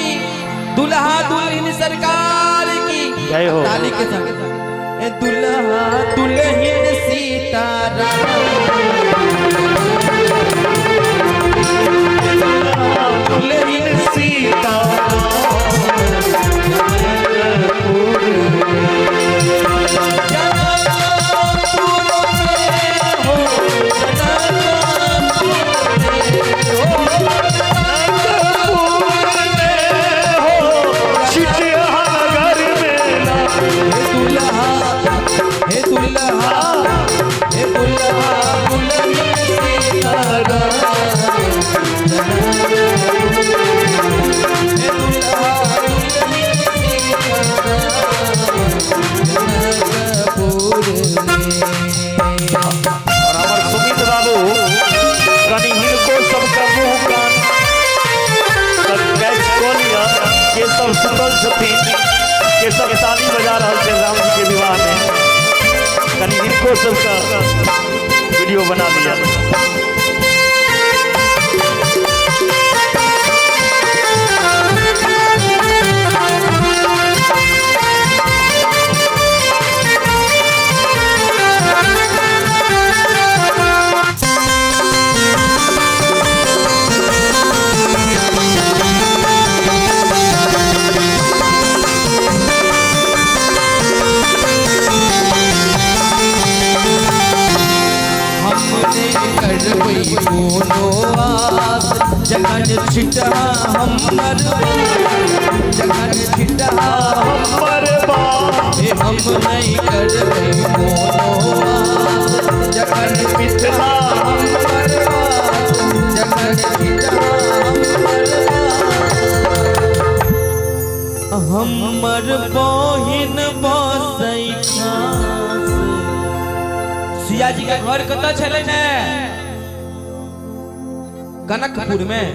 दुल्हा दुल्हन सरकार की जय हो। ताली के संग। ए दुल्हा दुल्हन सीता राम, दुल्हन सीता जनकपुर में हो, जनकपुर में हो, हो छिटहा नगर मेला। हे दुल्हा, हे दुल्हा, हे दुल्हा दुल्हन सीता राम, हे दुल्हा दुल्हन सीता राम, जनकपुर में। और हमर सुमित बाबू, कनि हिनको सबके मुँह कान कैच कऽ लिअ। के सब सुतल छथिन, के सब ताली बजा रहल छै राम जी के विवाह में, कनि हिनको सबके वीडियो बना लिअ। हम नहि करबै कोनो आस, जखन छिटहा हमर, जखन छिटहा हमर बाप हे, हम नहि करबै कोनो आस, जखन मिथिला हमर बास, जखन छिटहा हमर बास। हमर बहिन बसै खास। सिया जी के घर कतऽ छलै ने? कनकपुर में।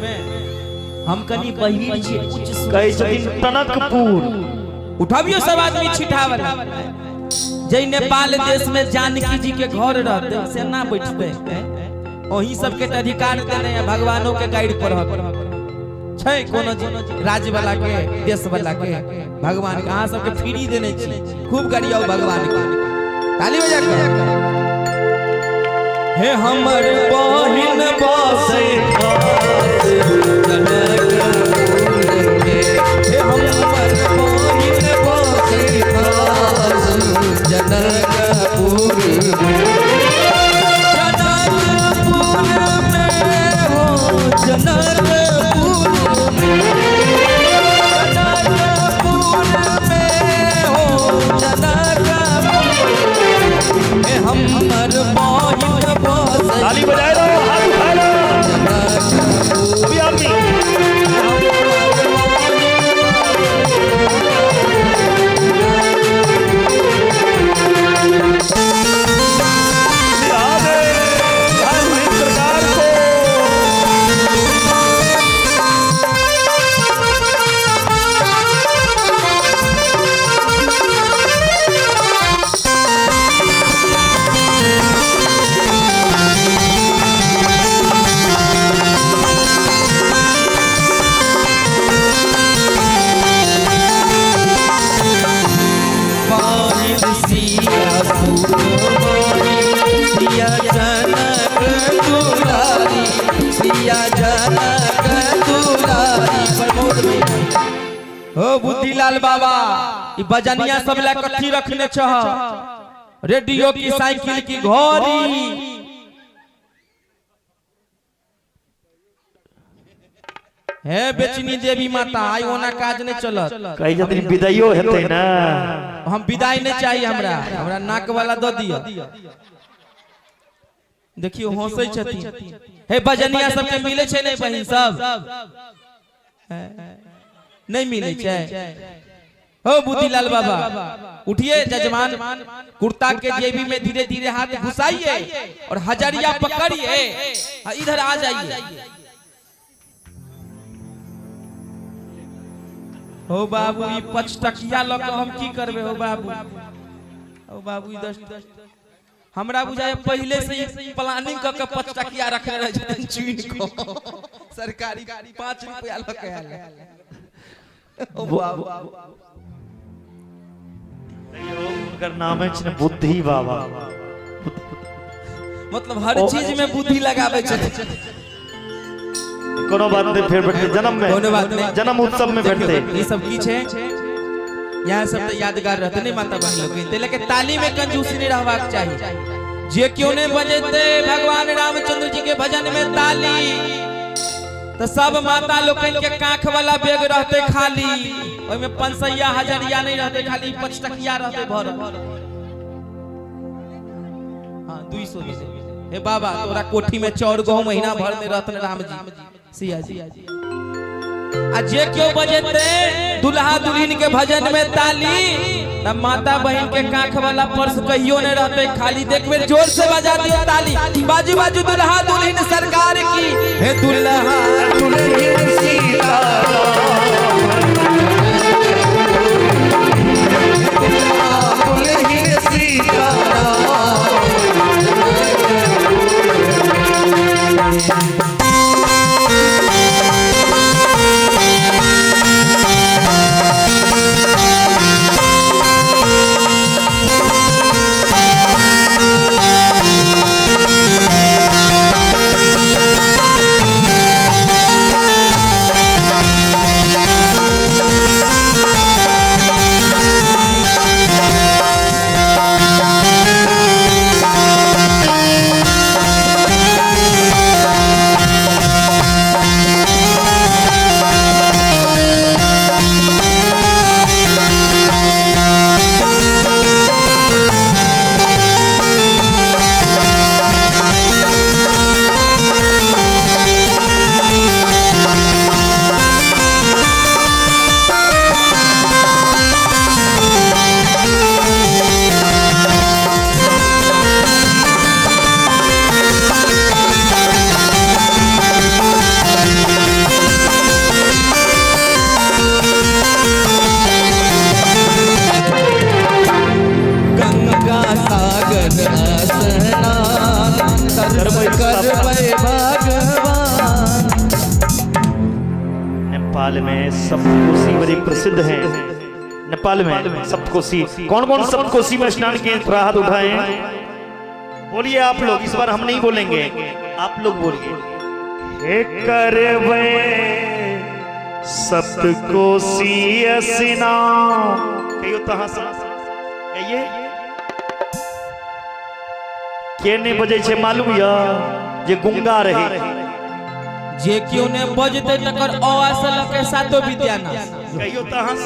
हम कनि बहिर छी, उच्च सुर कहै छथिन टनकपुर। उठबियो सब आदमी छिठावला। जै नेपाल देश में जानकी जी के घर रहते से ना बैठते, ओही सबके तऽ अधिकार देने है। भगवानों के गाइड पर छै कोनो राज्य वाला के, देश वाला के? भगवान के अहाँ सबके फ्री देने छी। खूब गरियाओ भगवान के, ताली बजा के। हे हमर बहिन बसै खास जनकपुर में, हे हमर बहिन बसै खास जनकपुर में। जनकपुर में हो जनकपुर में, जनकपुर में हो जनकपुर में, हमर बहिन बसै। ताली बजाए लो, हाथ उठाए लो अभी आदमी। राधे, राधे सरकार को। बहिन सिया सुकुमारी, सिया जनक दुलारी, सिया जनक दुलारी। प्रमोद हो बुद्धिलाल बाबा, ई बजनिया सब ला कथी रखने छह? रेडियो की, साइकिल की, घड़ी? हे बेचनी देवी माता, आई ओना काज नहीं चलत। कही जतिन विदाइयो हेतै ना। हम विदाई नहीं चाहिए हमरा, हमरा नाक वाला दऽ दिअ। देखियो हंसै छथिन। हे बजनिया सबके मिलै छै नहीं बहिन सब? नहीं मिलै छै? हो बुद्धिलाल बाबा, उठिए जजमान, कुर्ता के जेबी में धीरे धीरे हाथ घुसाइए और हजरिया पकड़िए, इधर आ जाइए। हो बाबू, ई पचटकिया लऽ कऽ हम की करबै? हो बाबू, हो बाबू, ई 10 हमरा बुझाय पहिले से ही प्लानिंग कऽ के पचटकिया रखने रहै छथिन चुनि कऽ। सरकारी 5 रुपया लऽ के आयल। ओ बाबू, हुनकर नाम अछि ने बुद्धि बाबा। मतलब हर चीज में बुद्धि लगाबै छथिन। कोनो बात नहीं, फेर भेटते जन्म में। कोनो बात नहीं। जन्म उत्सव में भेटते। ई सब की छै? यहाँ सब तऽ यादगार रहते नहीं माता बहन लोग, ते लेके ताली में कंजूसी नहीं रहबाक चाही। जे क्यों नहीं बजेते भगवान रामचंद्र जी के भजन में ताली, तो सब माता लोकनि के कांख वाला बैग रहते खाली, ओहिमे पंसैया हजरिया नहीं रहते, खाली पचटकिया रहते भरल। हाँ, 200 दे। हे बाबा, तोरा कोठी में चाउर गहूं महीना भर में रहतन राम जी सिया जी। आ जे क्यों बजेते दुल्हा दुल्हन के भजन में ताली, तब माता बहन के कांख वाला पर्स कहियो नहीं रहते खाली। देखबे, जोर से बजा दियो ताली, बाजू बाजू दुल्हा दुल्हन सरकार की। हे दुल्हा दुल्हन सीता। दुल्हन सीता। गंगा सागर स्नान करबै। करबै भगवान। नेपाल में सप्तकोशी बड़ी प्रसिद्ध है। नेपाल में सप्तकोशी, कौन कौन सप्तकोशी में स्नान किए, थोड़ा हाथ उठाए। बोलिए आप लोग, इस बार हम नहीं बोलेंगे, आप लोग बोलिए। हे करवे सप्तकोसी स्नान, कहियो तो हाँ कहिए। के नहीं बजै छै मालूम य जे गुंगा रहे, जे केओ ने बजते तकर अ से लऽ के सातो विद्या नाश। कहियो तो हाँ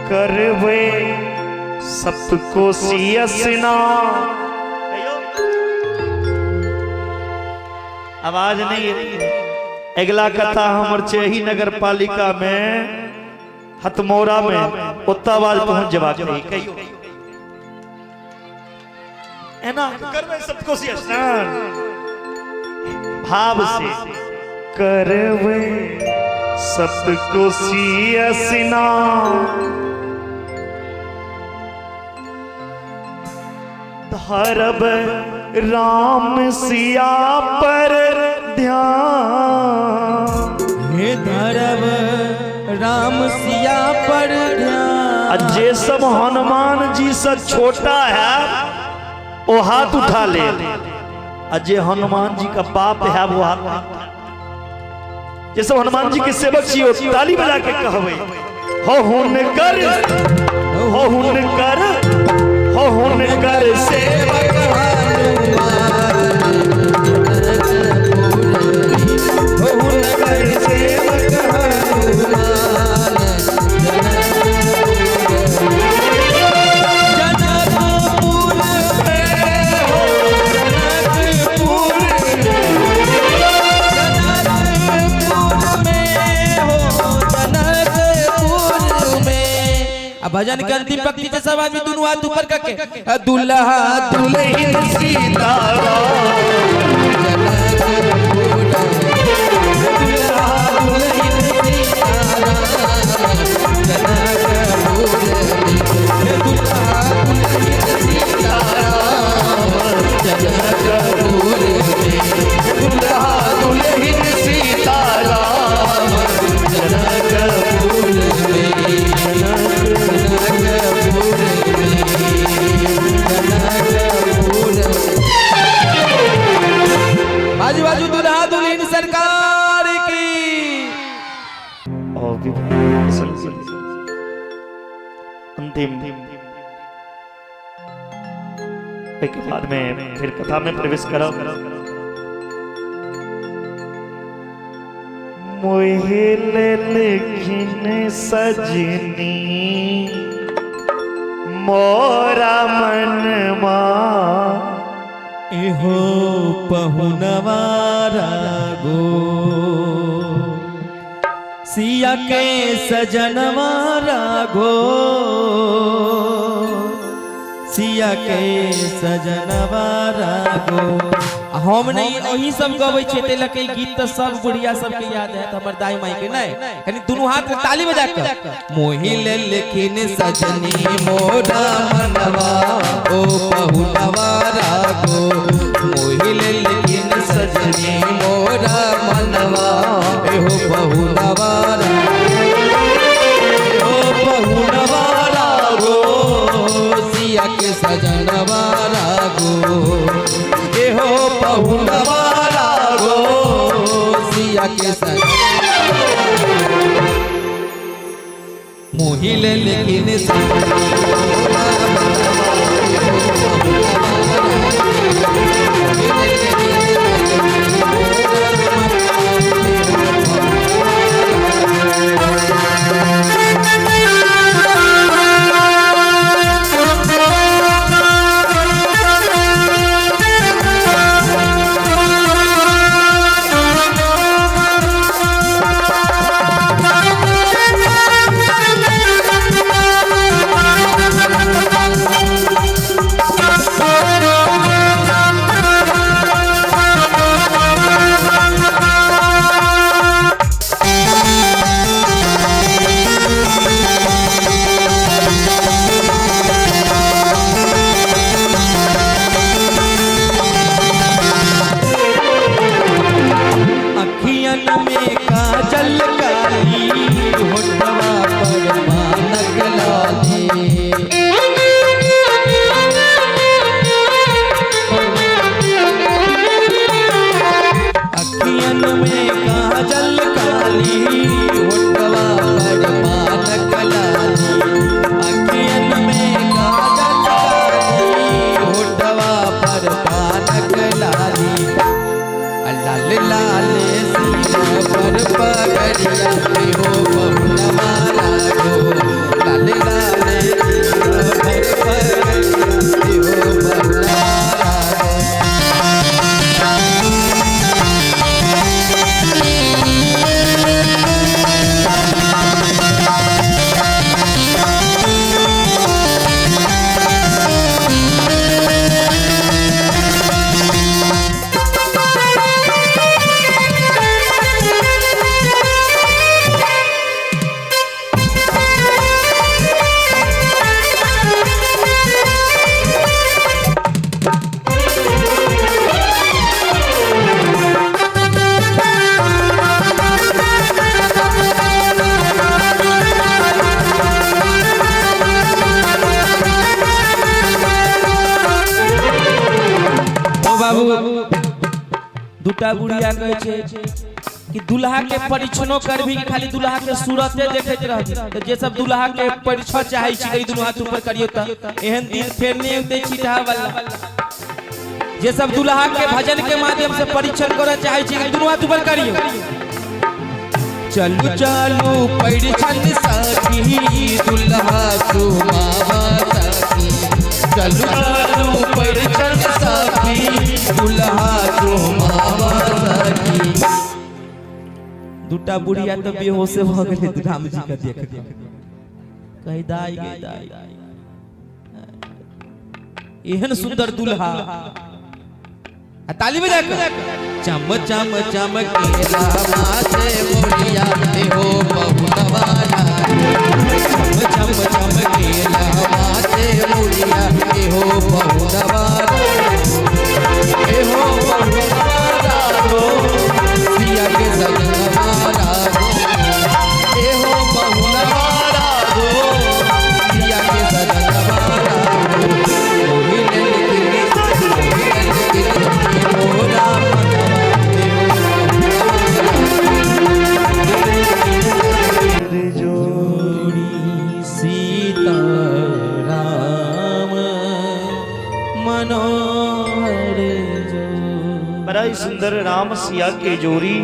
करवे सप्तकोसी स्नान। कहियो, आवाज नहीं। अगला कथा हमर छै एही नगर पालिका में हथमोरा में, ओतऽ आवाज पहुंच जेबाक चाही। कहियो एना करबै सप्तकोसी स्नान भाव से। करबै सप्तकोसी स्नान, धरब राम सिया पर ध्यान। हे धरब राम सिया पर ध्यान। आ जे सब हनुमान जी से छोटा है वो हाथ उठा ले, आ जे हनुमान जी का बाप है वो हाथ नहीं उठा। जे सब हनुमान जी के सेवक छी ओ ताली बजा के कहबै, हो हुनकर, हो हुनकर, हो हुनकर सेवक हनुमान, हो हुनकर सेवक हनुमान। जनकपुर में हो, जनकपुर, जनकपुर में हो, जनकपुर में। अब भजन के अंतिम पंक्ति से सब आदमी दोनों हाथ ऊपर करके दुल्हा दुल्हन सीता जनकपुर, दुल्हा दुल्हन सीता जनकपुर, दुल्हा दुल्हन सीता जनकपुर, दुल्हा दुल्हन सीता राम जनकपुर में, जनकपुर में, जनकपुर। बाजू बाजू दुल्हा दुल्हन सरकार की। और अंतिम के बाद में फिर कथा में प्रवेश करब। मोहे लेलखिन सजनी मोरा मनमा, एहो पहुनवा रागो, सिया के सजनवा राघो, सिया के सजनवा राघो। हम नहीं अही सब गबै छियै, ताहि लऽ के ई गीत तऽ सब बुढ़िया सबके याद है, हमर दाई माई के नहीं। कनि दुनू हाथ में ताली बजा के। मोहि लेलखिन सजनी मोरा मनवा, ओ पहुनवा राघो, मोहि लेलखिन सजनी मोरा मनवा, एहो पहुनवा राघो, एहो पहुनवा राघो, सिया के सजनवा राघो, एहो पहुनवा राघो, सिया के सजन। मोहि लेलखिन सजनी मोरा मनवा, एहो पहुनवा राघो, मोहि लेलखिन सजनी मोरा मनवा, एहो पहुनवा राघो। Thank you. बाबू, दूटा बुढ़िया कहै छै कि दुल्हा के परीक्षणो करबी कि खाली दुल्हा के सूरते देखैत रहबी? तऽ जे सब दुल्हा के परीक्षा चाहै छी, ई दुनू हाथ ऊपर करियौ। तऽ एहन दिन फेर नहि औतै छिटहा वाला। जे सब दुल्हा के भजन के माध्यम से परीक्षण करऽ चाहै छी, ई दुनू हाथ ऊपर करियौ। चलू चलू परीक्षण सखी, दुल्हा सुहावा सखी। चलू चलू परीक्षण सखी, दुल्हा सुहावा सखी। दूटा बुढ़िया तऽ बेहोशे भऽ गेलै राम जी के देख के। कही दाई गे दाई, एहन सुंदर दुल्हा आ ताली बजा के। चम चम चमकेला माथे मुड़िया, हो बहुतवाला। चम चम चमकेला माथे मुड़िया, हो बहुतवाला, हो बहुतवाला, हो सिया के सजनवाला, हो बहुतवाला, हो सिया के सजनवाला। मोहि लेलखिन, मोहि लेलखिन मोरा मनवा, हो जोड़ी सीता राम मनोहर जो। बड़ा ही सुंदर राम सिया के जोड़ी,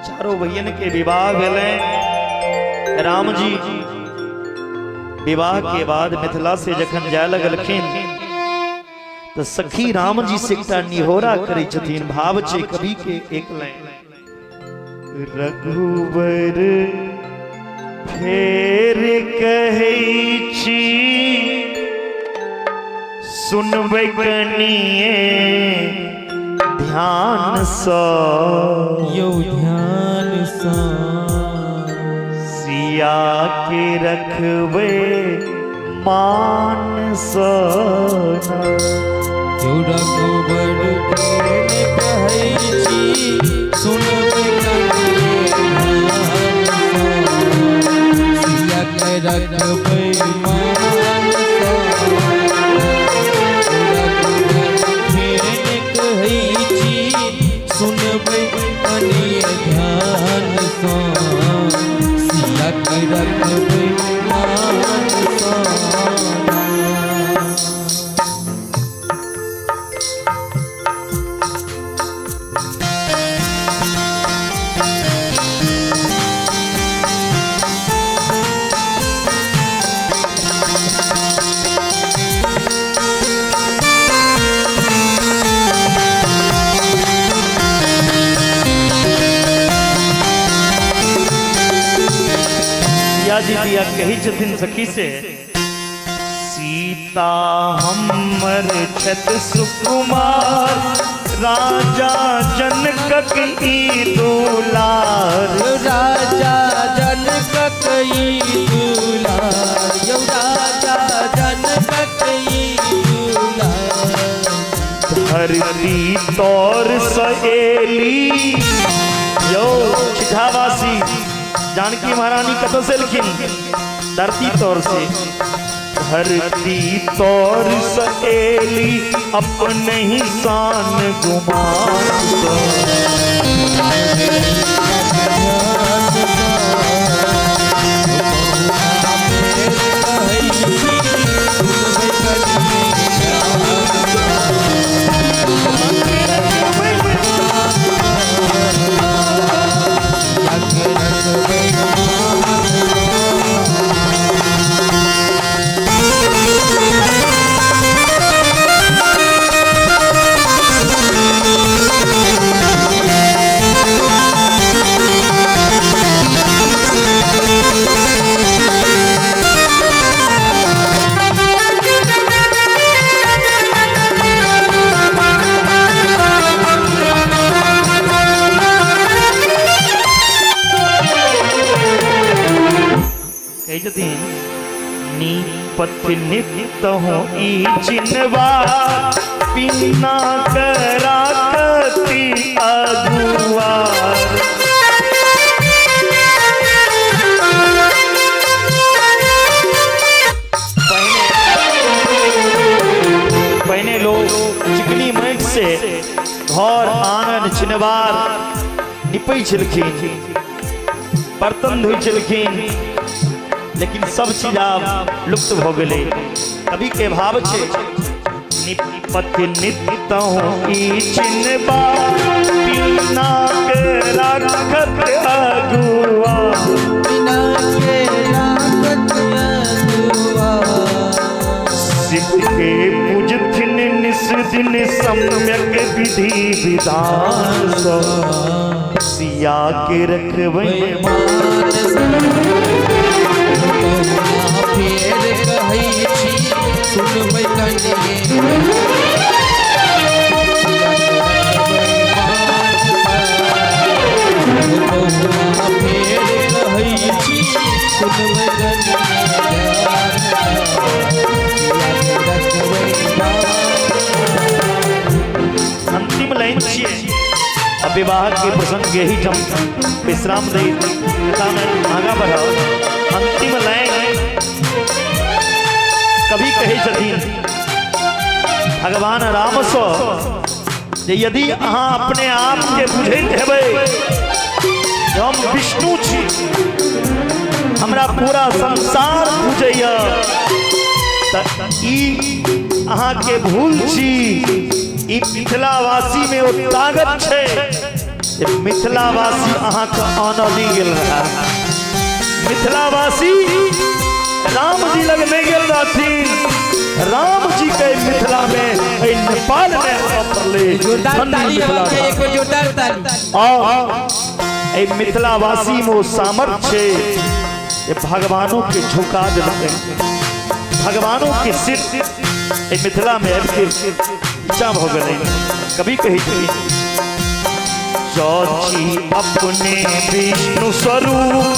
चारों भैयन के विवाह भेलै। राम जी विवाह के बाद मिथिला से जखन जाय लगलखिन तऽ सखी राम जी से एकटा निहोरा करै छथिन। भाव छै कवि के एक लाइन। रघुबर फेर कहै छी, सुनबै कनिए ध्यान सँ। यौ ध्यान सँ। सिया के रखबै मान सँ। यौ रघुबर फेर कहै छी, सुनबै कनिए ध्यान सँ। सिया के रखबै मान सँ। रघुबर फेर कहै छी, सुनबै कनिए ध्यान सँ। सिया के रखबै मान सँ। सिया जी दिया कहै छथिन सखी से, सीता हमर छत सुकुमार, राजा जनकक ई दुलार। राजा जनकक ई दुलार, यौ राजा जनकक ई दुलार। धरती तौर सहेली। यौ छिठावासी, जानकी महारानी कतऽ से एलखिन? धरती तौर से। धरती तौर सहेली अपने ही शान गुमान सँ। कहै छथिन, नीपत नित्य हो ई चिनवा, बिना कराकती अगुआर। पहिने पहिने लोग चिकनी माटि से से घर आंगन चिनवार निपै छलखिन, बर्तन धोइ छलखिन, लेकिन सब चीज आब लुप्त भऽ गेलै। कवि के भाव छै, निपत नितहु ई चिनबा बिना के राखत अगुआ, बिना के राखत अगुआ। शिव के पूजथिन निस दिन सम्यक विधि विधान सँ, सिया के रखबै मान सँ। फेर कहै छी सुनबै कनिये, फेर कहै छी सुनबै कनिये, अंतिम लाइन छियै। अब विवाह के प्रसंग के ही जम विश्राम दे कथा में आगा बढ़ब। अंतिम लाइन कवि कहै छथिन भगवान राम सँ जे यदि अहाँ अपने आप के बुझैत हेबै जे हम विष्णु छी, हमरा पूरा संसार पूजैया, तऽ ई अहाँके भूल छी। ई मिथिलावासी में ओ ताकत छै जे मिथिलावासी अहाँके आनऽ नहि गेल रहए। मिथिलावासी राम जी लग नहि गेल रहथिन, राम जी के मिथिला में एहि नेपाल में आबऽ पड़लै। जोरदार धन्य ताली मिथिला हेबाक चाही, एक बेर जोरदार ताली। और एहि मिथिलावासी में ओ सामर्थ्य छै जे भगवानों के झुका देलकै, भगवानों के सिर एहि मिथिला में आबि के नीचा भऽ गेलै। कवि कहै छै, चौथी अपने विष्णु स्वरूप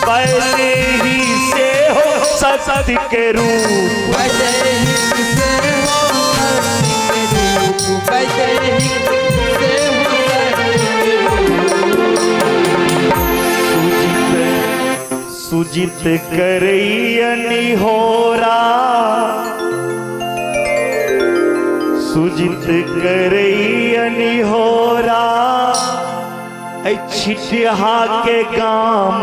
पहले ही से हो शक्ति के रूप, वैसे ही से हो शक्ति के रूप, वैसे ही से हो शक्ति के रूप। सुजित सुजित करैयनि होरा, सुजित करैयनि होरा, ऐ छिटहा के गाम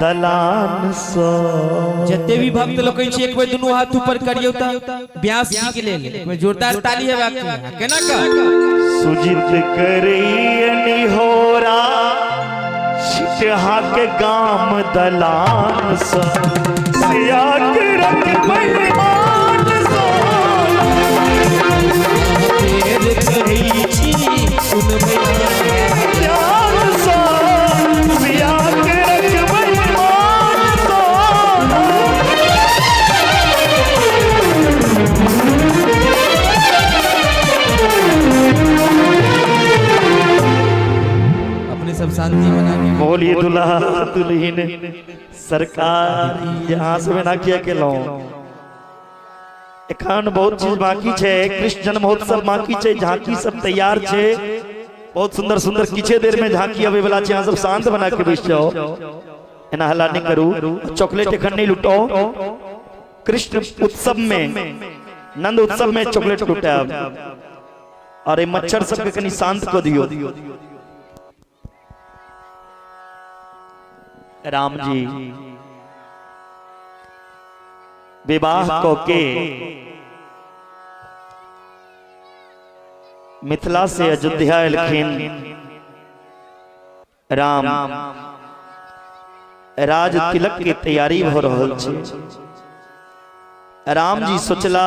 दलान सँ। जते भी भक्त लोकनि छी, एक बेर दुनू हाथ ऊपर करियौ तऽ व्यास जी के लेल एक बेर जोरदार ताली हेबाक चाही। केना कह सुजित करैयनि होरा, छिटहा के गाम दलान सँ, सिया के रखबै मान सँ। फेर कहै छी सुनबै ध्यान सँ, सिया के रखबै मान सँ। अपने सब शांति बना के बोलिए दुल्हा दुल्हिन सरकार, यहाँ से बिना किया केलहुँ। एखन बहुत चीज बाकी छै, कृष्ण जन्म महोत्सव बाकी छै, झांकी सब तैयार छै, बहुत सुंदर सुंदर। किछे देर में झांकी आबै वाला छै। अहाँ सब शांत बना के बैस जाओ, एना हल्ला नहीं करू। चॉकलेट एखन नहीं लुटाओ। कृष्ण उत्सव में, नंद उत्सव में चॉकलेट लुटायब। और ये मच्छर सबके कनी शांत कऽ दियौ। राम जी विवाह कऽ के मिथिला से अयोध्या एलखिन। राम राज तिलक के तैयारी भऽ रहल छै। राम जी सोचला,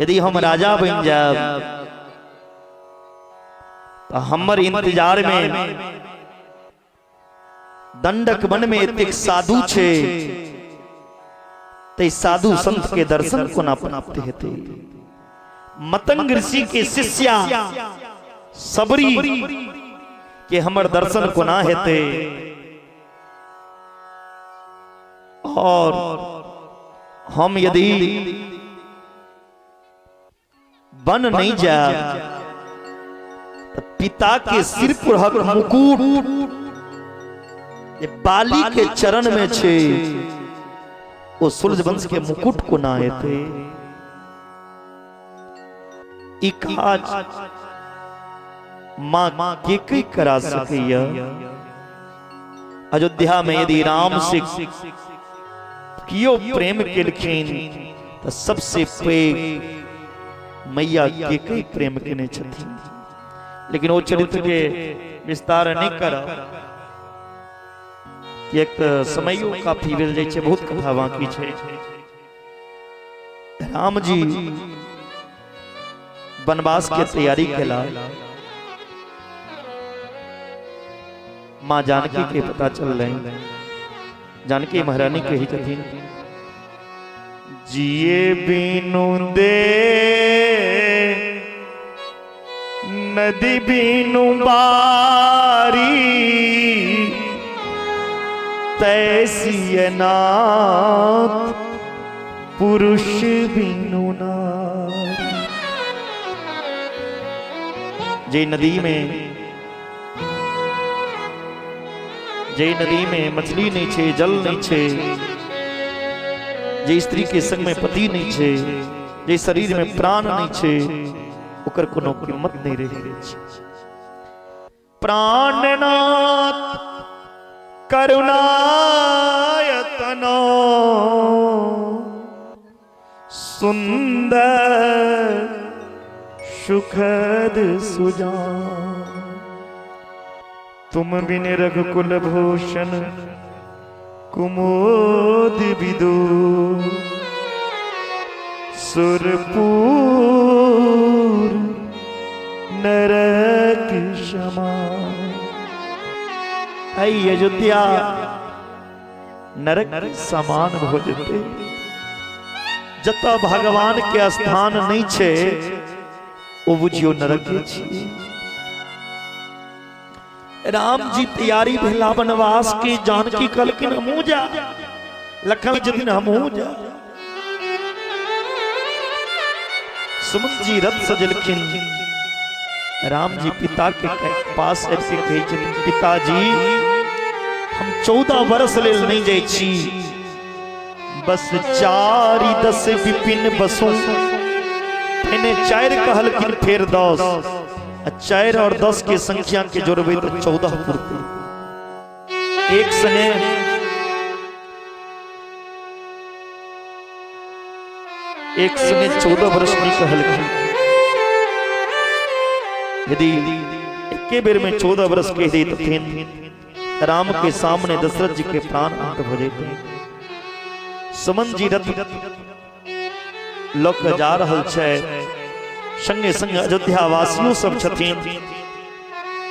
यदि हम राजा बनि जायब तऽ हमर इंतजार में दंडक वन में एतेक साधु छै, तै साधु संत के दर्शन कोना प्राप्त हेतै? मतंग ऋषि के शिष्या सबरी के हमर दर्शन कोना हेतै? और हम यदि वन नहीं जाए तो पिता के सिर पर हक मुकुट जे बाली के चरण में छे, ओ सूर्य वंश के मुकुट कोना हेतै? ई काज माँ के के करा सकैया? अयोध्या में यदि राम से कियो प्रेम केलखिन तऽ सबसे पैघ मैया के के प्रेम केने छथिन। लेकिन ओ चरित्र के विस्तार नहीं करब, किएक तऽ समयो काफी भेल जाइ छै, बहुत कथा बाकी छै। राम जी वनवास के तैयारी केला, माँ जानकी के पता चल रहे, जानकी महारानी कही छथिन, जिए बिनु दे नदी बिनु बारी, तैसी नाथ पुरुष बिनु नारी। जे नदी में, जे नदी में मछली नहीं छे, जल नहीं छे, जे स्त्री के संग में पति नहीं छे, जे शरीर में प्राण नहीं छे, ओकर कोनो कीमत नहीं रहि गेल छै। प्राणनाथ करुणायतनो सुंदर सुखद सुजान, तुम बिन रघुकुल भूषण कुमोद विदु, सुरपुर नरक समान। ऐ अयोध्या नरक समान हो जेतै। जतऽ भगवान के स्थान नहीं छै ओ बुझियो नरक छियै। राम जी तैयारी भेला वनवास के, जानकी कहलखिन हमहूँ जा, लखन जदिन हमहूँ जा। सुमन जी रथ सजलखिन, राम जी पिता के पास आबि के कहै छथिन, पिताजी हम 14 वर्ष लेल नहीं जाइ छी, बस 4 10 विपिन बसो। पहिने 4 कहलखिन, फेर 10, आ 4 और 10 के संख्या के जोड़बै तऽ 14 पुरतै। एक संगे एक संगे 14 वर्ष नहीं कहलखिन। यदि एके बेर में 14 वर्ष कह दैतथिन, राम के सामने दशरथ जी के प्राण अंत भ जैते। सुमन जी रथ लऽ कऽ जा रहल छै, संगे संगे अयोध्या वासियों सब छथिन।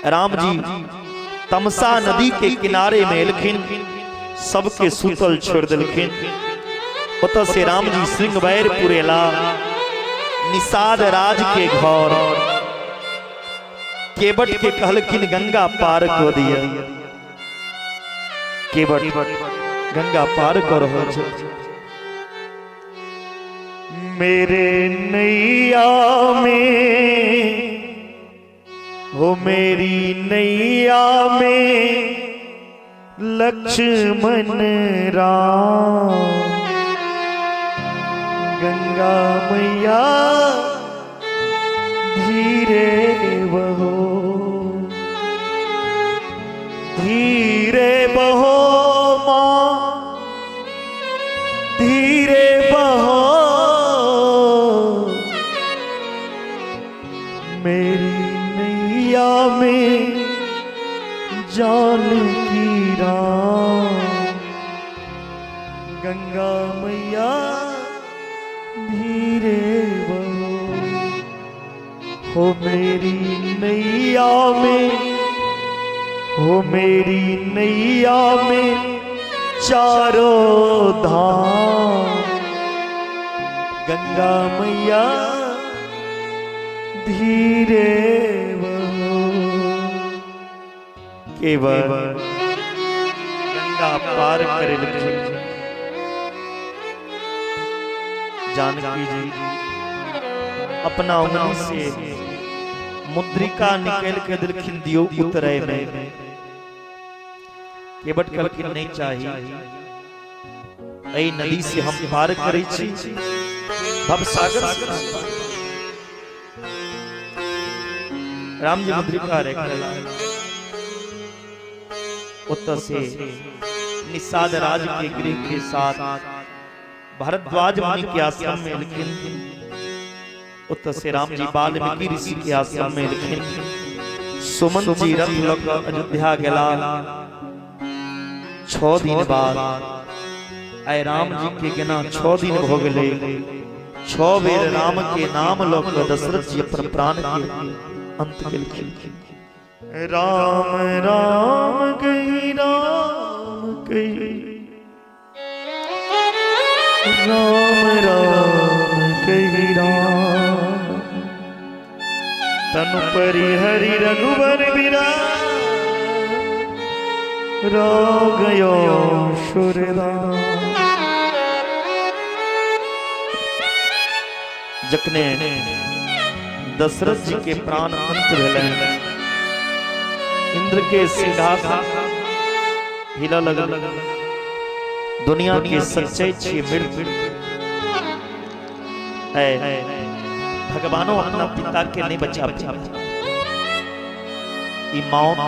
राम जी तमसा नदी के किनारे में एलखिन, सबके सुतल छोड़ देलखिन। ओतऽ से राम जी श्रृंगवैरपुर एला, निषाद राज के घर। केवट के कहलखिन गंगा पार कऽ दिअ। केवट गंगा पार कऽ रहल छै। मेरे नैया में हो, मेरी नैया में लक्ष्मण राम, गंगा मैया धीरे बहो, धीरे बहो माँ, धीरे बहो, मेरी नैया में जान की राम, गंगा मैया धीरे बहो, हो मेरी नैया में, हो मेरी नैया में चारों धाम, गंगा मैया धीरे बहो। केवल गंगा पार करेलखिन। जानकी जी अपना उंगली से मुद्रिका निकल के दिलखिन, दियो उतरे में। केवट कहलखिन नहीं चाही, एहि नदी से हम पार करै छी, भवसागर से। राम जी मुद्रिका रखला। ओतऽ से निषाद राज के गृह के साथ भरद्वाज मुनि के आश्रम में एलखिन। ओतऽ से राम जी वाल्मीकि ऋषि के आश्रम में एलखिन। सुमन जी रथ लऽ कऽ अयोध्या गेला। 6 दिन बाद आइ राम जी के गेना 6 दिन भऽ गेलै। 6 बेर राम के नाम लऽ कऽ दशरथ जी अपन प्राण के अंत केलखिन। राम राम कही राम कही राम राम कही राम, तनु परिहरि रघुबर विराम, रागयो सुरदाम। जखने दशरथ जी के प्राण अंत भेलनि, इंद्र के सिंहासन हिलऽ लगल। दुनिया के सच्चे छी मृत्यु है। भगवानो अपना पिता के नहीं बचा पाए। ई मौत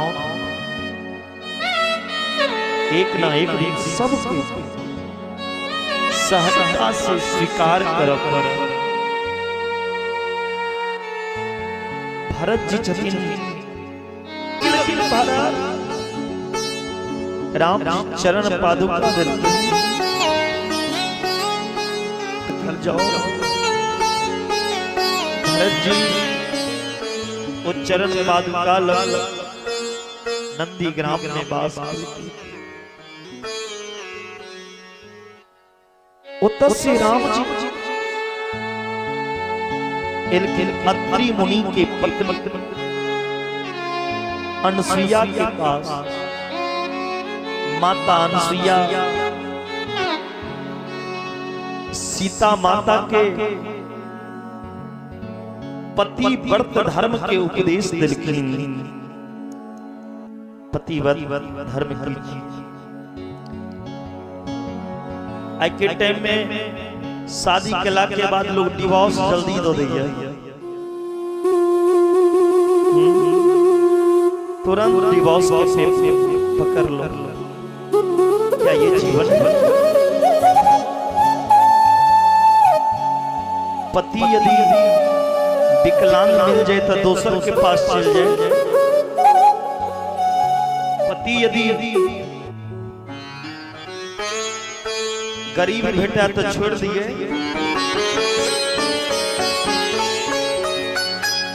एक ना एक दिन सबके सहजता से स्वीकार करऽ पड़त। भरत जी छथिन, लेकिन भरत राम चरण पादुका देलखिन, जाओ भरत जी वो चरण पादुका लग नंदी ग्राम में वास केलखिन। ओतऽ से राम जी एलखिन अत्रि मुनि के पत्नी अनसुईया के पास। माता अनसुईया सीता माता के पति व्रत धर्म के उपदेश देलखिन। पतिव्रत धर्म की आई के टाइम में शादी केला के बाद लोग डिवोर्स जल्दी दो दैया, तुरंत डिवोर्स के पेपर पकड़ लो। क्या ये जीवन है? पति यदि विकलांग मिल जाए तो दोसर के पास चल जाए। पति यदि गरीब भेटा तो छोड़ दिए।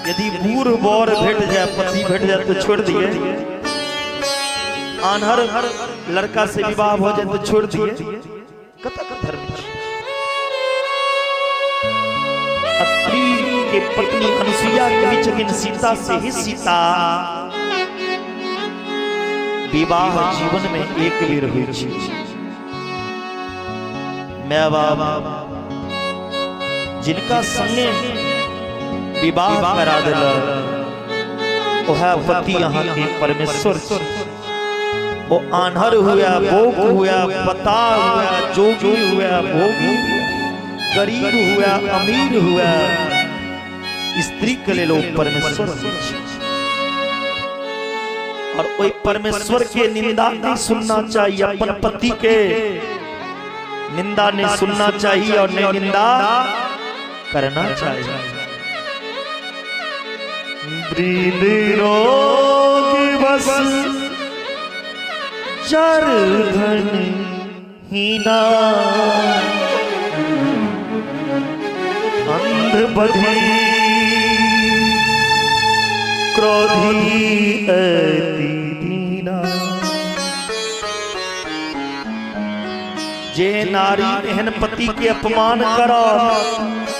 यदि बूढ़ बर भेट जाए, पति भेट जाए तो छोड़ दिए। आन्हर लड़का से विवाह हो जाए तो छोड़ दिए। कतक धर्म छै? अत्रि के पत्नी अनुसुईया कहै छथिन सीता से, ही सीता, विवाह जीवन में एक बेर होइ छै। माय बाप जिनका संगे विवाह करा देलक ओहे पति अहाँ के परमेश्वर छी। वो आन्हर हुआ, बोक हुआ, पता हुआ, जोगी हुआ, भोगी हुआ, गरीब हुआ, अमीर हुआ, स्त्री के लेल ओ परमेश्वर होइ छै। और ओहि परमेश्वर के निंदा नहीं सुनना चाहिए। अपन पति के निंदा नहीं सुनना चाहिए और नहीं निंदा करना चाहिए। वृद्ध रोग बस जर धन हीना, अंध बधि क्रोधी अति दीना। जे नारी एहन पति के अपमान करत,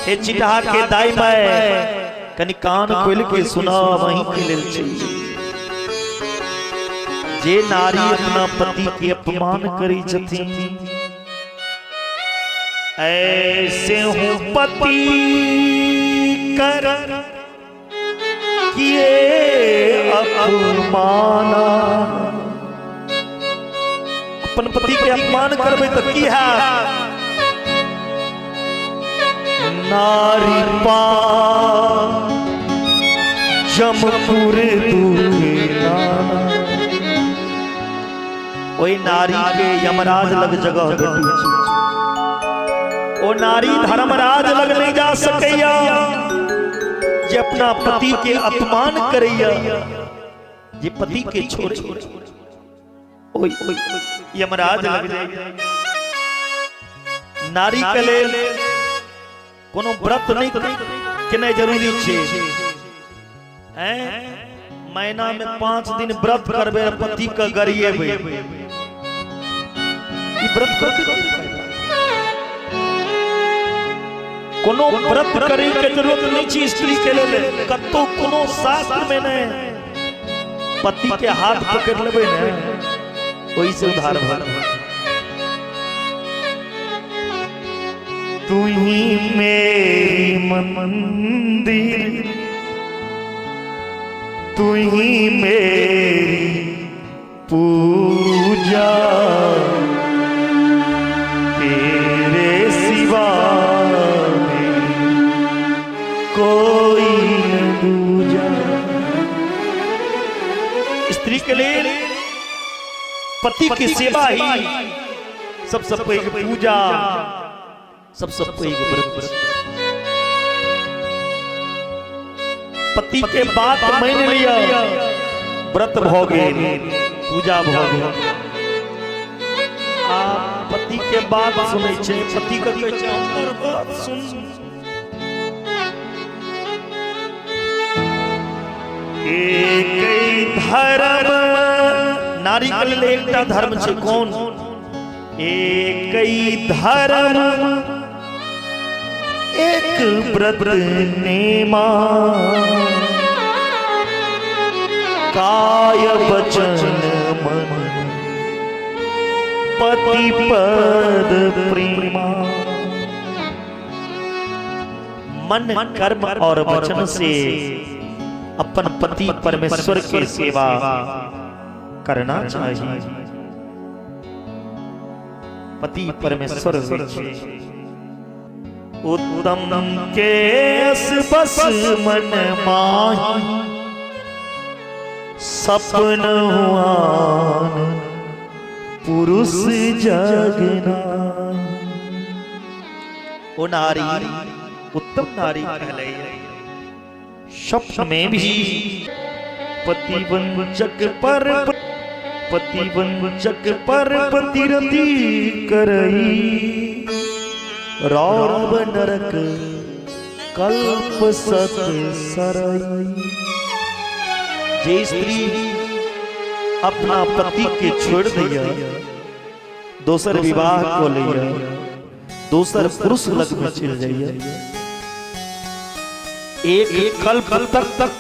हे चिटहा के दाई माय, कनि कान खोल के सुना, वहीं के लेल छी। जे नारी अपना पति के अपमान करी छथिन, ऐसे हूँ पति कर किए अपमाना। अपन पति के अपमान करबै तऽ की हैत? नारी पा जमपुर दुख नाना। ओहि नारी के यमराज लग जगह भेटै छै। ओ नारी धर्मराज लग नहीं जा सकैया जे अपना पति के अपमान करैया, जे पति के छोड़े, ओहि यमराज लग जाइया। नारी के लेल कोनो व्रत नहीं केनाइ जरूरी छै। हैं महीना में 5 दिन व्रत करबे, पति के गरिएबे, ई व्रत करके की फायदा? कोनो व्रत करे के जरूरत नहीं छै स्त्री के लेल, कतौ कोनो शास्त्र में नहीं। पति के हाथ पकड़ लेबै ने, ओहि से उद्धार भऽ। तू ही मेरी मंदिर, तू ही मेरी पूजा, तेरे सिवा मेरी कोई न दूजा। स्त्री के लिए पति की सेवा ही सबसे पैघ पूजा, सबसे पैघ व्रत। पति के बात मान लिया, व्रत भ गेल, पूजा भ गेल। आ पति के बात सुनै छै, पति के कहै छै हमर बात सुन। एक धर्म नारी के लेल एकटा धर्म छै, कोन? एक धर्म एक व्रत नेमा, काय वचन मन पति पद प्रेमा। मन कर्म और वचन से अपन पति परमेश्वर के सेवा करना चाहिए। पति परमेश्वर होइ छै। उत्तम के बस मन माही, सपन हुआन पुरुष जगना। ओ नारी उत्तम नारी कहलैया, स्वप्न में भी पतिवंचक पर पतिवंचक पर पतिरति करई, रौरव नरक कल्प सत सरई। जे स्त्री अपना पति के छोड़ दिया, दोसर विवाह को लिया, दोसर पुरुष लग में चल जाइए, एक कल्प तक तक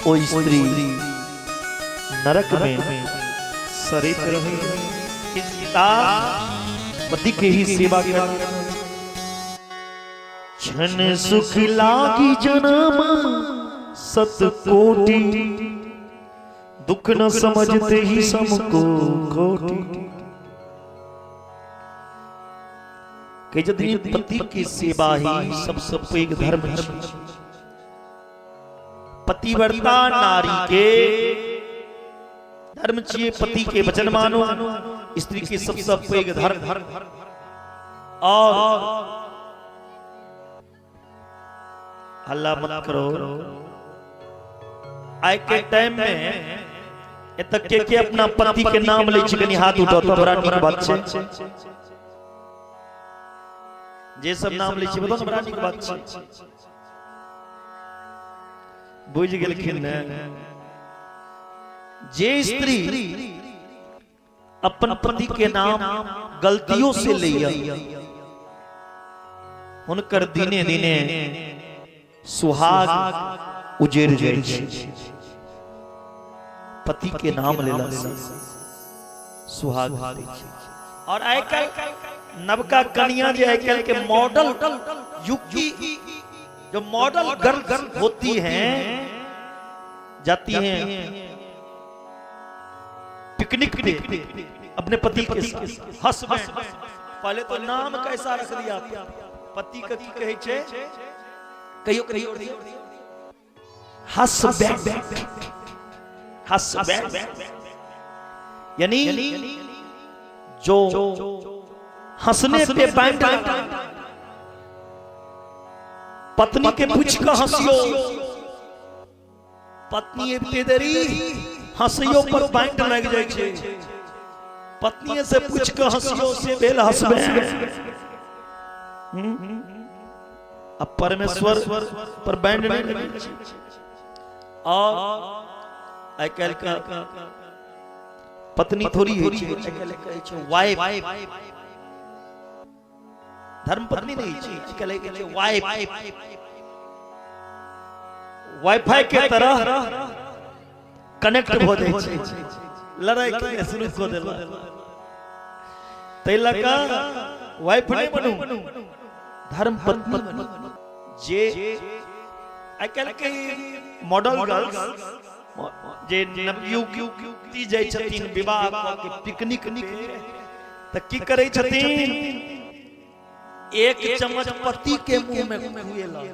ओ स्त्री नरक में सरित रहे। पति के ही सेवा कर। क्षण सुख लागी जन्म सत कोटि, दुख न समझते ही समको कोटि। के यदि पति की सेवा ही सबसे पैघ धर्म छै। पतिव्रता नारी के धर्म छियै पति के वचन मानो, स्त्री के सबसे पैघ धर्म। और हल्ला मत करो। आइ के टाइम में एतऽ के के अपना पति के नाम लै छै, कनि हाथ उठाओ तऽ बड़ा नीक बात छै। जे सब नाम लै छै, बताउ ने, बड़ा नीक बात छै। बुझि गेलखिन ने? जे स्त्री अपन पति के नाम गलतियों से लैया, हुनकर दिने दिने सुहाग उजड़ जाइ छै। पति के नाम लेला से सुहाग उजड़ै छै। और आइ काल्हि नवका कनिया जे आइ काल्हि के मॉडल युग की जो मॉडल गर्ल होती हैं, जाती हैं पिकनिक पे अपने पति के साथ, हसबैंड, पहले तो नाम कैसा रख दिया पति का, की कहै छै, कहियो कहियो। हसबैंड, हसबैंड यानी जो हंसने पे बैंड, पत्नी के पूछ के हंसियो, पत्नी एते देरी हंसियो पर बैंड लग जाए छे, पत्नी से पूछ के हंसियो से भेल हसबैंड। अब परमेश्वर पर बैंड नहीं लगे छै। और आइ काल्हि के पत्नी थोड़ी होइ छै, आइ काल्हि कहै छै वाइफ, धर्म पत्नी नहीं छै, आइ काल्हि कहै छै वाइफ। वाईफाई के तरह कनेक्ट भऽ जाइ छै, लड़ाई के शुरू कऽ देलक। ताहि लऽ कऽ वाइफ नहि बनू, धर्म पत्नी बनू। जे आइ काल्हि के मॉडल गर्ल्स जे नवयुग युवती जाइ छथिन विवाह कऽ के पिकनिक पे, तऽ की करै छथिन, एक चम्मच पति के मुंह में खुएलक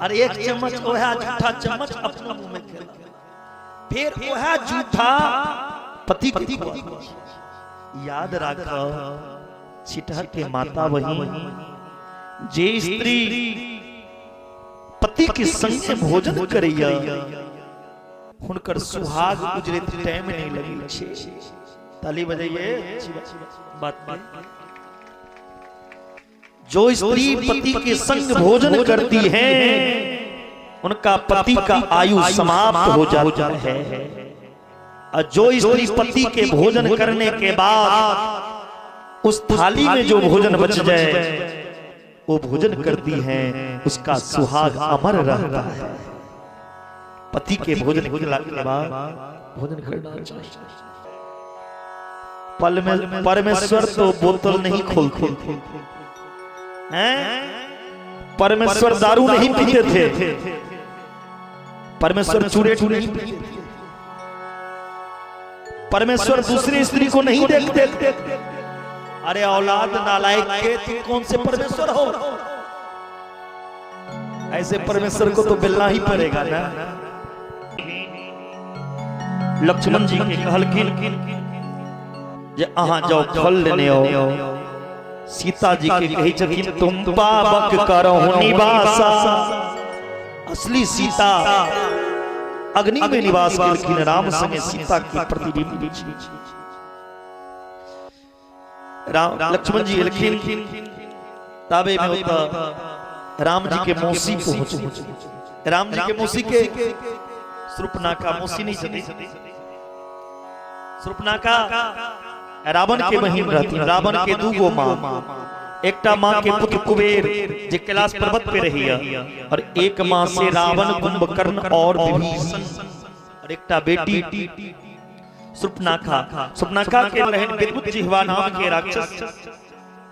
और एक चम्मच वएह जूठा चम्मच अपना मुंह में खेलक, फिर वएह जूठा पति के खुआ। याद राख छिटहर के माता बहिन, जे स्त्री पति के संगे भोजन करैया हुनकर सुहाग उजरैत टाइम नहीं लगै छै। ताली बजाइए बात बात। जो स्त्री पति के संग भोजन करती है उनका पति का आयु समाप्त हो जाता है, और जो स्त्री पति के भोजन करने के बाद उस थाली में जो भोजन बच जाए वो भोजन करती है, उसका सुहाग अमर रहता है। पति के भोजन के बाद भोजन करना चाहिए। पल में परमेश्वर तो बोतल नहीं खोलते हैं, परमेश्वर दारू नहीं पीते थे, परमेश्वर चूरेट नहीं पीते थे, परमेश्वर दूसरी स्त्री को नहीं देखते थे। अरे औलाद नालायक के, तुम कौन से परमेश्वर हो? ऐसे परमेश्वर को तो मिलना ही पड़ेगा ना। लक्ष्मण जी के कहलखिन जे अहाँ जाओ फल लेने आओ। सीता जी के कहै छथिन तुम पावक करहु निवासा। असली सीता अग्नि में निवास केलखिन, राम संगे सीता के प्रतिबिंब छी। राम लक्ष्मण जी एलखिन, ताबे में ओतऽ राम जी के मौसी पहुंच। राम जी के मौसी के शूर्पणखा मौसी नहीं छथिन, शूर्पणखा रावण के बहिन रहथिन। रावण के दू गो माँ, एकटा माँ के पुत्र कुबेर जे कैलाश पर्वत पे रहिया, और एक माँ से रावण कुंभकर्ण और विभीषण, और एकटा बेटी शूर्पणखा। शूर्पणखा के रहन विद्युत जिह्वा नाम के राक्षस।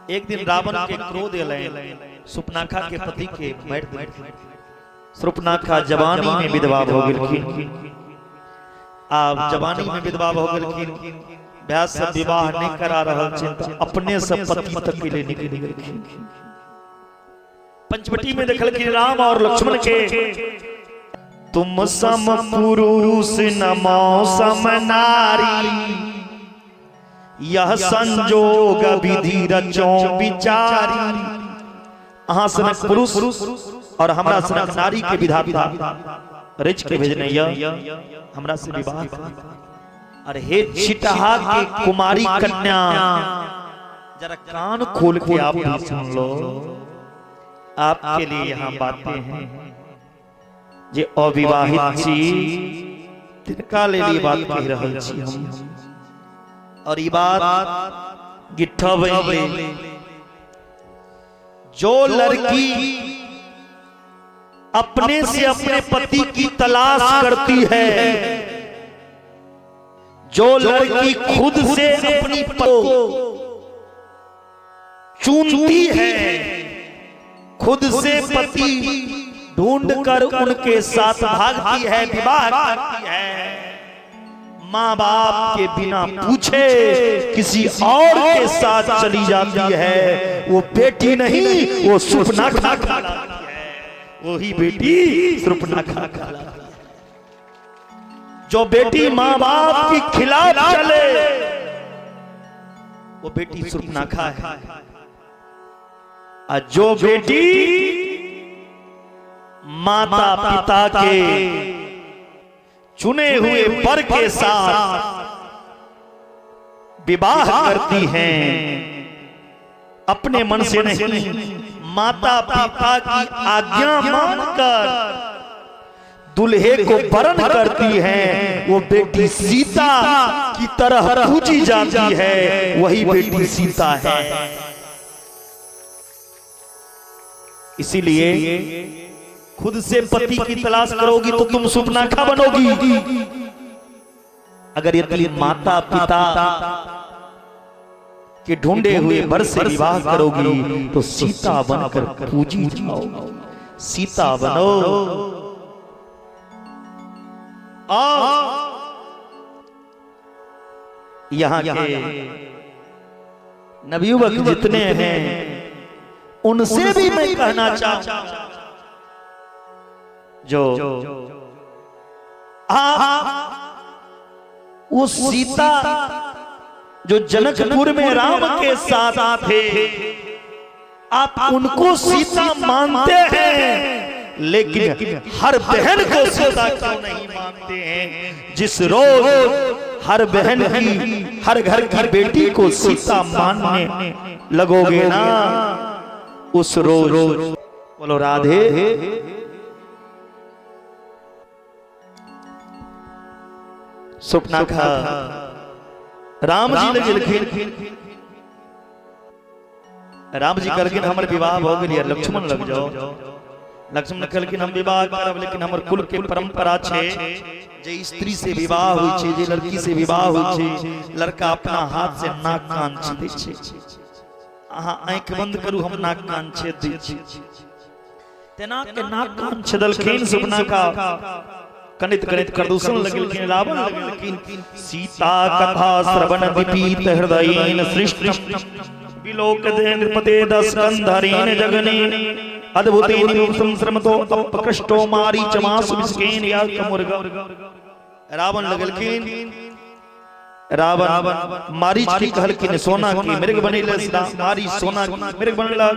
एक दिन रावण के क्रोध एलनि, शूर्पणखा के पति के मारि देलखिन। शूर्पणखा जवानी में विधवा भऽ गेलखिन। आब जवानी में विधवा भऽ गेलखिन, भाय से विवाह नहीं करा रहल छनि तऽ अपने से पति तक के लिए निकलि गेलखिन। पंचवटी में देखलखिन राम और लक्ष्मण के। तुम सम पुरुष न मौसम नारी, यह संजोग विधि रचो विचारी। अहाँ सनक पुरुष और हमरा सनक नारी के विधाता रच के भेजने यह हमरा से विवाह। अरे हे छिटहा के कुमारी कन्या, जरा कान खोल के आप भी सुन लो, आपके लिए यहाँ बातें हैं। जे अविवाहित छी तिनका लेल ई बात कहि रहल छी हम, और ई बात गिट्ठा बनि। जो लड़की अपने से अपने पति की तलाश करती है, जो लड़की खुद से अपनी को चुनती है, खुद से पति ढूंढ कर उनके साथ भागती है, विवाह करती है, माँ बाप के बिना पूछे किसी और के साथ चली जाती है, वो बेटी नहीं, वो सुपना खा है। वही बेटी शूर्पणखा कहलाती है। जो बेटी माँ बाप के खिलाफ चले वो बेटी शूर्पणखा है, और जो बेटी माता पिता के चुने हुए वर के साथ विवाह करती हैं, अपने मन से नहीं, माता पिता की आज्ञा मानकर दुल्हे को वरण करती हैं, वो बेटी सीता की तरह पूजी जाती है, वही बेटी सीता है। इसीलिए खुद से पति की तलाश करोगी तो तुम शूर्पणखा बनोगी। अगर यदि माता पिता के ढूंढे हुए वर से विवाह करोगी तो सीता बनकर पूजी जाओगी। सीता बनो। और यहाँ के नवयुवक जितने हैं उनसे भी मैं कहना चाहूं, जो आप वो सीता जो जनकपुर में राम के साथ थे, आप उनको सीता मानते हैं, लेकिन हर बहन को सीता क्यों नहीं मानते हैं? जिस रोज हर बहन की, हर घर की बेटी को सीता मानने लगोगे ना, उस रोज बोलो राधे। शूर्पणखा राम जी लग गेलखिन। राम जी कहलखिन, हमर विवाह भऽ गेल, लक्ष्मण लग जाओ। लक्ष्मण कहलखिन, हम विवाह करब, लेकिन हमर कुल के परंपरा छै जे स्त्री से विवाह होइ छै, जे लड़की से विवाह होइ छै, लड़का अपना हाथ से नाक कान छेदै छै। अहाँ आँखि बंद करू, हम नाक कान छेद दै छी। तेना के नाक कान छेदलखिन शूर्पणखा, कनित कनित प्रदूषण लगेलखिन, रावण लगेलखिन। सीता कथा श्रवण विपीत हृदयेन सृष्टम विलोक दे नृपते दस्कंधरेन जगने अद्भुतेन संश्रमतो अपकृष्टो मारी चमास विस्केन या कमुर्ग। रावण लगेलखिन। रावण मारीच के कहलखिन, सोना की मृग बनेले। मारी सोना की मृग बनलक।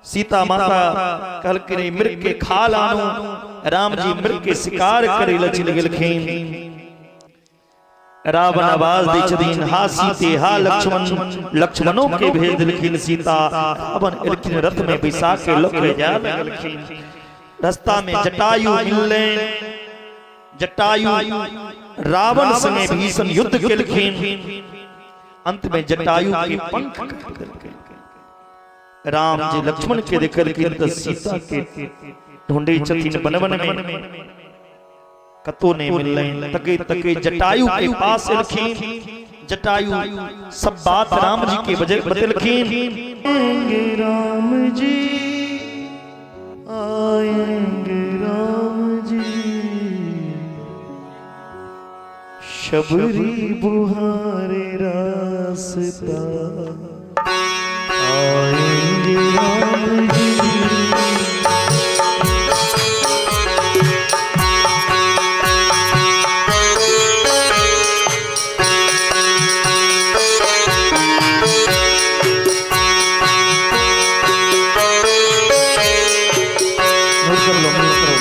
सीता माता कहलखिन, ई मृग के खाल आनू। राम जी मृग के शिकार करे लए चलि गेलखिन। रावण आवाज दै छथिन, हा सीते, हा लक्ष्मण। लक्ष्मणों के भेज देलखिन सीता। रावण एलखिन, रथ में बैसा के लऽ के जाय लगलखिन। रास्ता में जटायु मिललनि। जटायु रावण संगे भीषण युद्ध केलखिन। अंत में जटायु के पंख काटि देलखिन। राम जी लक्ष्मण के देखलखिन तऽ सीता के ढूंढै छथिन वन वन में, कतौ नहि मिललनि। तकै तकै जटायु के पास एलखिन। जटायु सब बात राम जी के बतेलखिन। आएंगे राम जी, आएंगे राम जी, शबरी बुहारे रास्ता, आएंगे राम जी। नोट कर लो, नोट करो।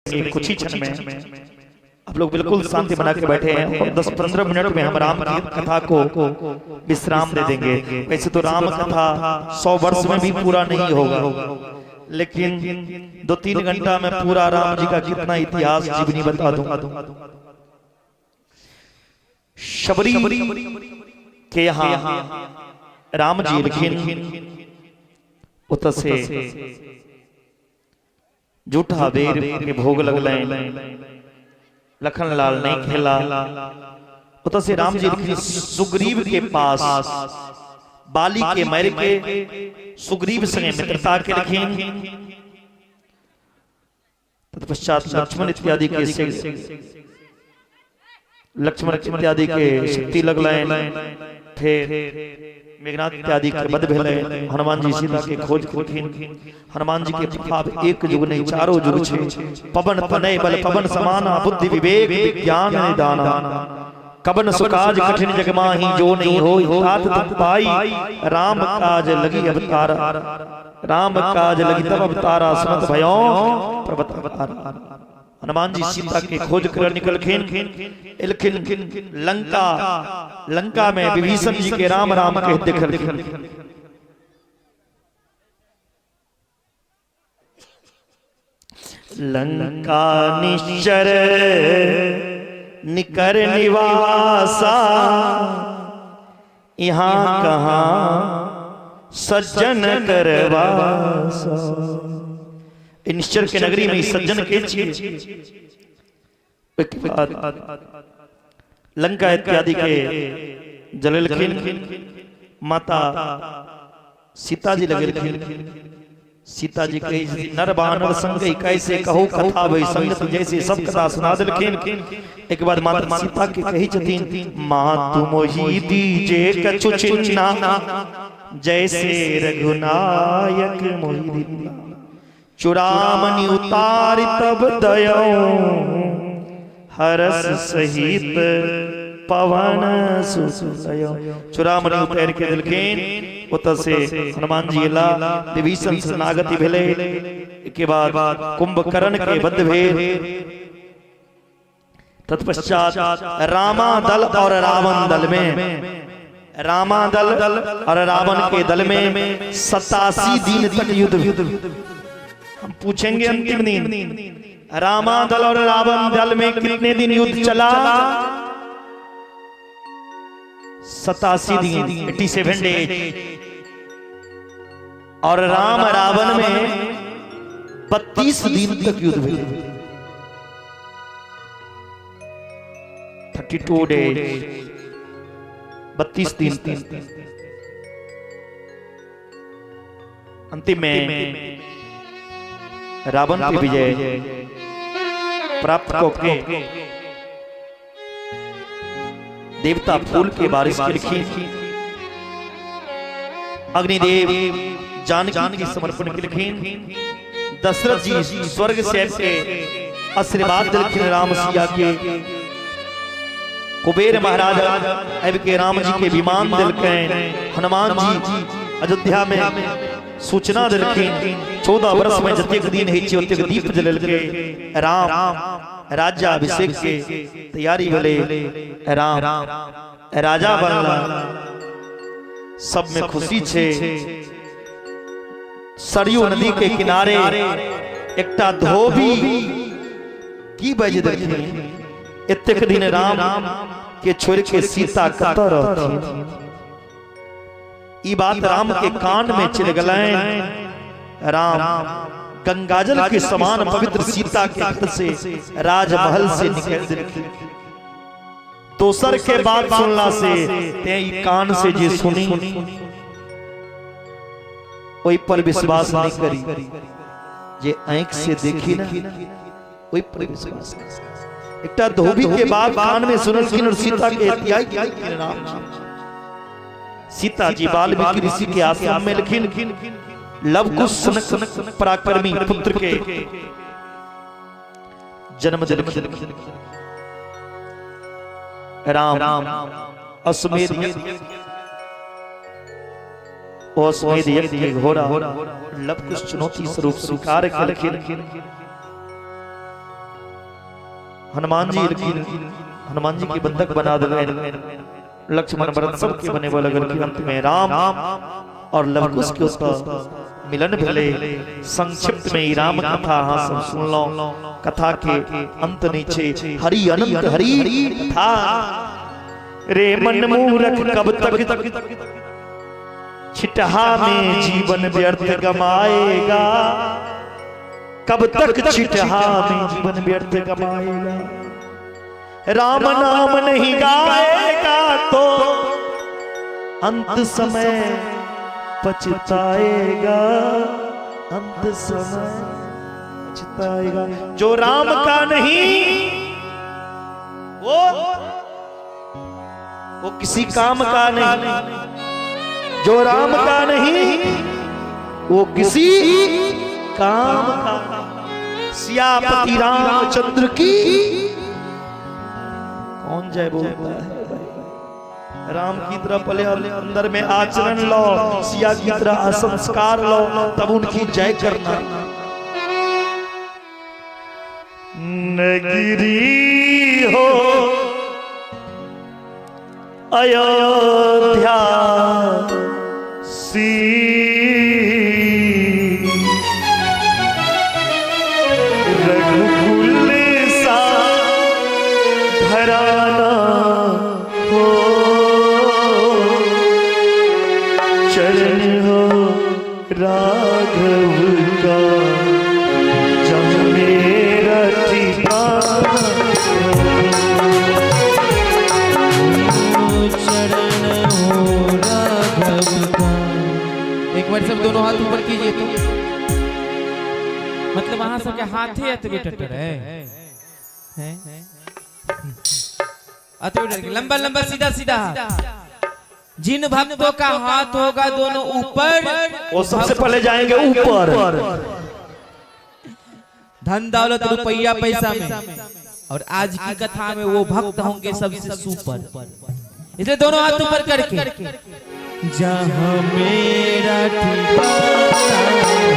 कुछ ही क्षण में आप लोग बिल्कुल शांति बना के बैठे हैं और 10-15 मिनट में हम राम की कथा को विश्राम दे देंगे। वैसे तो राम कथा 100 वर्ष में भी पूरा नहीं होगा, लेकिन 2-3 घंटा में पूरा राम जी का कितना इतिहास जीवनी बता दूं। शबरी के यहाँ राम जी एलखिन, ओतऽ से जूठा बेर के भोग लगलनि, लखन लाल नहीं खेला। ओतऽ से राम जी एलखिन सुग्रीव के पास, बाली के मारि के सुग्रीव संगे मित्रता केलखिन। तत्पश्चात लक्ष्मण इत्यादि के लक्ष्मण इत्यादि के शक्ति लगलनि, फेर मेघनाथ इत्यादि के वध भेलै। हनुमान जी सीता के खोज केलखिन। हनुमान जी के प्रभाव एक युग नहीं चारों युग छै। पवन तनय बल पवन समाना, बुद्धि विवेक विज्ञान निदाना। कबन सुकाज कठिन जग माही, जो नहीं होई तात तुम पाई। राम काज लगी अवतारा, राम काज लगी तब अवतारा, सुनत भयो पर्वत अवतारा। हनुमान जी सीता के खोज कर निकलखिन, एलखिन लंका। लंका में विभीषण जी के राम राम कह देखलखिन। लंका निश्चर निकर निवासा, यहाँ कहाँ सज्जन करवासा। निश्चर के नगरी में सज्जन के छियै। ओहिके बाद लंका इत्यादि के जलेलखिन, माता सीता जी लगेलखिन। सीता जी कही नर बानर संग कैसे कहू कथा भई संगत जैसे सब कथा सुना देलखिन। एक बाद माता सीता के कही छथिन, माँ तुम ही दीजे कछु चिन्हा, जैसे रघुनायक मोहि दीना। चुरामणि उतार तब दयो, हरस सहित पवन सुसयो। चुरामणि उतार के देलखिन। ओतऽ से हनुमान जी एला, विभीषण शरणागति भेलै। के बाद कुंभकर्ण के वध भेल। तत्पश्चात रामा दल और रावण दल में, रामा दल और रावण के दल में 87 दिन तक युद्ध। हम पूछेंगे अंतिम दिन रामा दल और रावण दल में कितने दिन युद्ध चला? 87 दिन, 87 डेज। और राम रावण में 32 दिन तक युद्ध भेल, 32 डेज, 32 दिन तक। अंतिम में रावण की विजय प्राप्त करके देवता फूल के बारिश केलखिन, अग्निदेव जानकी के समर्पण केलखिन, दशरथ जी स्वर्ग से आबि के आशीर्वाद देलखिन राम सिया के, कुबेर महाराज आबि के राम जी के विमान देलकनि, हनुमान जी अयोध्या में सूचना देलखिन, 14 वर्ष में जतेक दिन होइ छै ओतेक दीप जलेलकै, राम राज्याभिषेक के तैयारी भेलै, राम राजा बनला, सब में खुशी छै। सरयू नदी के किनारे एकटा धोबी की बाजि देलखिन, एतेक दिन राम के छोड़ के सीता कतऽ रहथिन? ई बात राम के कान में चलि गेलनि। राम गंगाजल के समान पवित्र सीता के घर से राजमहल से निकल देलखिन। दोसर के बात सुनला से ते ई कान से जे सुनी ओहि पर विश्वास नहीं करी, जे आंख से देखी ना ओहि पर विश्वास करी। एकटा धोबी के बात कान में सुनलखिन और सीता के त्याग केलखिन राम जी। सीता जी वाल्मीकि ऋषि के आश्रम में एलखिन, लव कुश सनक पराक्रमी पुत्र के जन्म देलखिन। राम अश्वमेध यज्ञ, अश्वमेध यज्ञ के घोड़ा लव कुश चुनौती स्वरूप स्वीकार केलखिन। हनुमान जी एलखिन, हनुमान जी के बंधक बना देलनि, लक्ष्मण भरत सबके बनेबऽ लगलखिन। अंत में राम और लवकुश के ओतऽ मिलन भेलै। संक्षिप्त में ई राम कथा अहाँ सब सुनलहुँ। कथा के अंत नहि छै, हरि अनंत हरि कथा। रे मन मूरख कब तक छिटहा में जीवन व्यर्थ गमाएगा, कब तक छिटहा में जीवन व्यर्थ गमाएगा, राम नाम नहीं गाएगा तो अंत समय पछताएगा, अंत समय पछताएगा। जो राम का नहीं वो किसी काम का नहीं, जो राम का नहीं वो किसी काम का। सियापति रामचंद्र की कौन जय बोलता है भाई? राम की तरह पहले अंदर में आचरण लो, सिया की तरह संस्कार लो, तब उनकी जय करना। नगरी हो अयोध्या सी, रघुकुल सा घराना हो, चरण हो राघव का जहाँ मेरा ठिकाना। चरण हो राघव का। एक बार सब दोनों हाथ ऊपर कीजिए तो मतलब वहां सबके हाथे अतबे टटर है, हैं? अतबे टटर लंबा लंबा सीधा सीधा। जिन भक्तों का हाथ होगा दोनों ऊपर, वो सबसे पहले जाएंगे ऊपर। धन दौलत रुपया पैसा में, और आज की कथा में वो भक्त होंगे सबसे सुपर। इसलिए दोनों हाथ ऊपर करके, जहां मेरा ठिकाना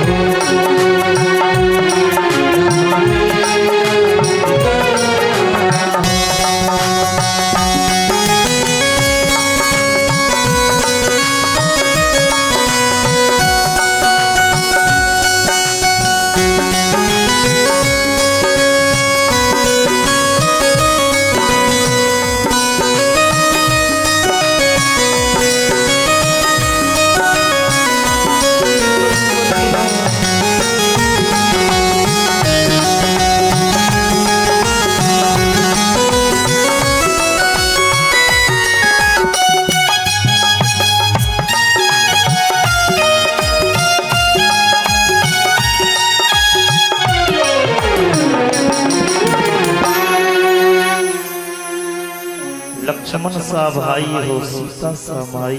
लक्ष्मण सा भाई हो, सीता सा माई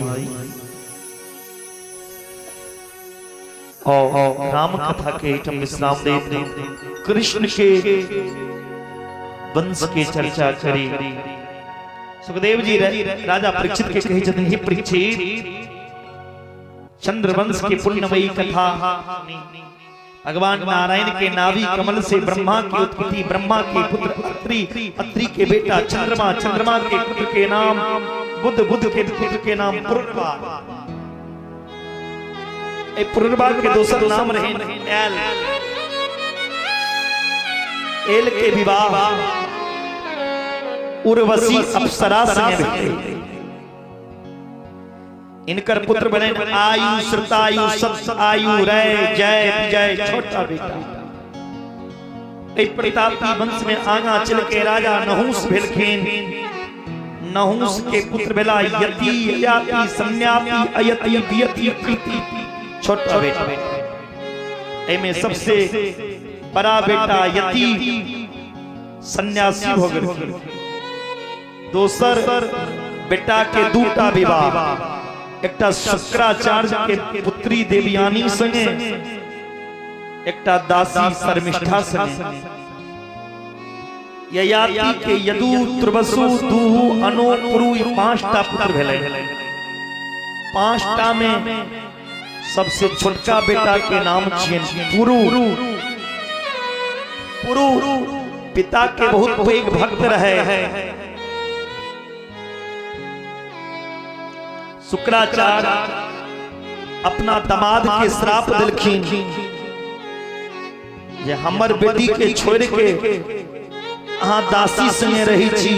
और राम कथा के एहिठाम विश्राम देत कृष्ण के वंश के चर्चा करी। सुखदेव जी राजा परीक्षित के कही छथिन, हे परीक्षित, चंद्रवंश के पुण्यमयी कथा, भगवान नारायण के नाभि कमल से ब्रह्मा की उत्पत्ति, ब्रह्मा के पुत्र अत्रि, अत्रि के बेटा चंद्रमा, चंद्रमा के पुत्र के नाम बुध, बुध के पुत्र के नाम पुरुरवा। ए पुरुरवा के दोसर नाम रहे एल। एल के विवाह उर्वशी अप्सरा संगे भेलै। इनकर पुत्र बने आयु, श्रुतायु, सत आयु, रय, जय, विजय, छोटा बेटा। एहि प्रतापी वंश में आगा चल के राजा नहुष भेलखिन। नहुष के पुत्र भेला यति, ययाति, संन्याति, अयति, वियति, कृति, छोटा बेटा। एहिमे सबसे बड़ा बेटा यति सन्यासी हो गेलखिन। दोसर बेटा के दूटा विवाह, एकटा शुक्राचार्य के पुत्री देवयानी संगे, एकटा दासी शर्मिष्ठा संगे। ययाति के यदु, त्रिवसु, दुहु, अनु, पुरु, ई 5टा पुत्र भेलै। 5टा में सबसे छोटका बेटा के नाम छियनि पुरु। पुरु पिता के बहुत पैघ भक्त रहे। शुक्राचार्य अपना दमाद के श्राप दिलखिन जे हमर बेटी के छोड़ के अहाँ दासी संगे रही छी,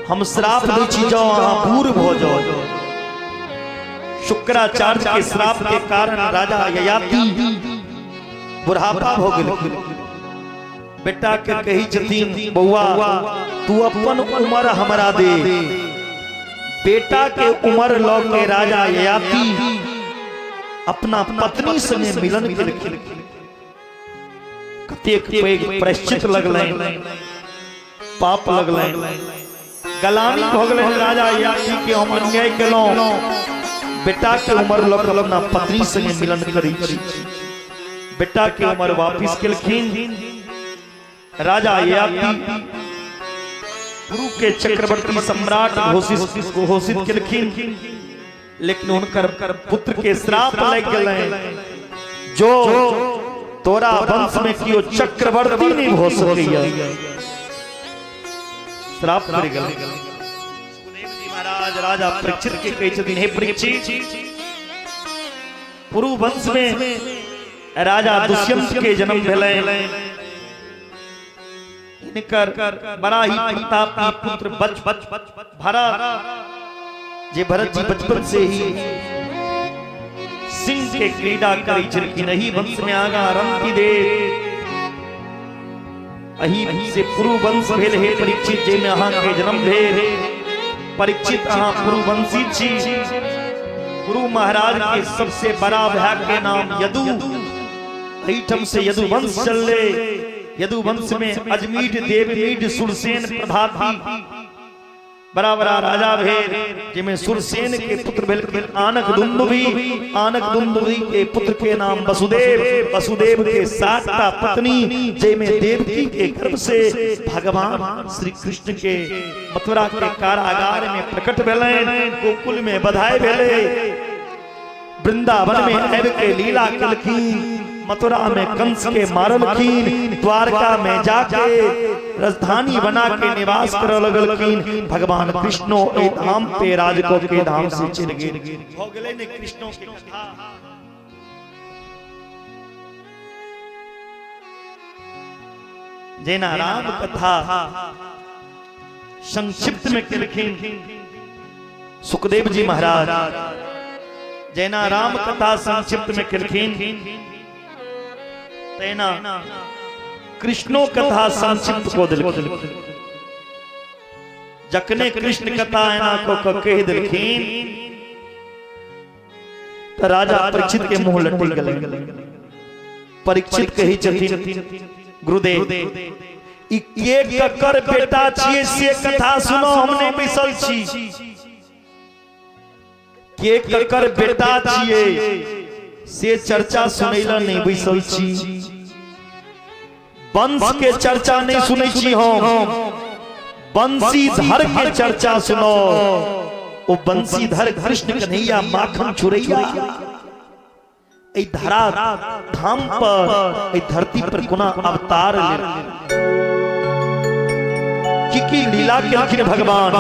हम श्राप दै छी जाओ अहाँ बूढ़ भऽ जाओ। शुक्राचार्य के श्राप के कारण राजा ययाति बुढ़ापा भऽ गेलखिन। बेटा के कही छथिन बौआ तू अपन उम्र हमरा दे। बेटा के उम्र लऽ के राजा ययाति अपना पत्नी संगे मिलन केलखिन। कतेक पैघ प्रायश्चित लगलनि, पाप लगलनि, गलानी भऽ गेलनि राजा ययाति के, हम अन्याय केलहुँ, बेटा के उम्र लऽ के अपना पत्नी संगे मिलन करै छी। बेटा के उम्र वापिस केलखिन राजा ययाति, गुरु के चक्रवर्ती सम्राट घोषित घोषित केलखिन। लेकिन हुनकर पुत्र के श्राप लागि गेलनि, जो तोरा वंश में केओ चक्रवर्ती नहीं भऽ सकैया, श्राप पड़ि गेलै। सुखदेव जी महाराज राजा परीक्षित के कहै छथिन, हे परीक्षित, पुरु वंश में राजा दुष्यंत के जन्म भेलै। हिनकर बड़ा ही प्रतापी पुत्र बच भरत, जे भरत जी बचपन से ही सिंह के क्रीड़ा करै छलखिन। एही वंश में आगा रंती देव, अही से पुरु वंश भेल। हे परीक्षित, जाहिमे अहाँके जन्म भेल, परीक्षित अहाँ पुरुवंशी छी। गुरु महाराज के सबसे बड़ा भाई के नाम यदु, एहिठाम से यदुवंश चलले। यदुवंश में अजमीढ़, देवमीढ़, सुरसेन, प्रभाती बड़ा बड़ा राजा भेल, जिसमें सुरसेन के पुत्र भेल आनक दुंदुभी, आनक दुंदुभी के पुत्र के नाम वसुदेव, वसुदेव के 7टा पत्नी, जिसमें देवकी के गर्भ से भगवान श्री कृष्ण के मथुरा के कारागार में प्रकट भेलनि, गोकुल में बधाई भेलै, वृंदावन में आबि के लीला केलखिन, मथुरा में कंस के मारलखिन, द्वारका में जाके राजधानी बना के निवास कर लगलखिन। भगवान कृष्णो एहि धाम पे राजको के धाम से चलि गेल। भऽ गेलै ने कृष्णो के कथा। जेना राम कथा संक्षिप्त में केलखिन सुखदेव जी महाराज, जेना राम कथा संक्षिप्त में केलखिन, तेना कृष्णो कथा संक्षिप्त को देलखिन। जखने कृष्ण कथा एना को कहि देलखिन त राजा परीक्षित के मुंह लटकि गेलै। परीक्षित कहै छथिन, गुरुदेव, ई के ककर बेटा छियै से कथा सुनो, हम नहि बैसल छी। के ककर बेटा छियै से चर्चा सुनै लए नहि बैसल छी। वंश के चर्चा नहीं सुनै छी हम, बंशीधर के चर्चा सुनो। ओ बंशीधर कृष्ण कन्हैया माखन चुरैया एहि धरा धाम पर, एहि धरती पर कोना अवतार लेल, की की लीला केलखिन भगवान,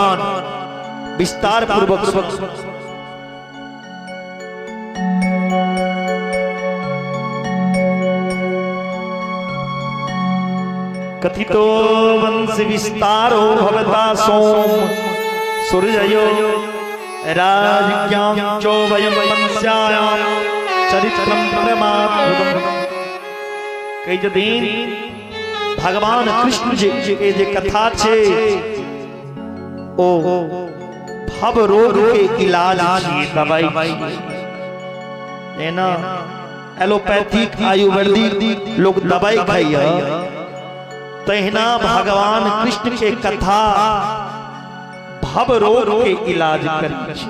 विस्तार पूर्वक सुनो। कथितो वंश विस्तारो भवता सोम सूर्ययो राज्ञां चो वयं वंश्यायां चरित्रं परमाद्भुतम्। कहै छथिन भगवान कृष्ण जी के जे कथा छै ओ भव रोग के इलाज छियै, दवाई छियै। एना एलोपैथिक आयुर्वेदिक लोग दवाई खाइया, तहिना भगवान कृष्ण के कथा भव रोग के इलाज करै छै।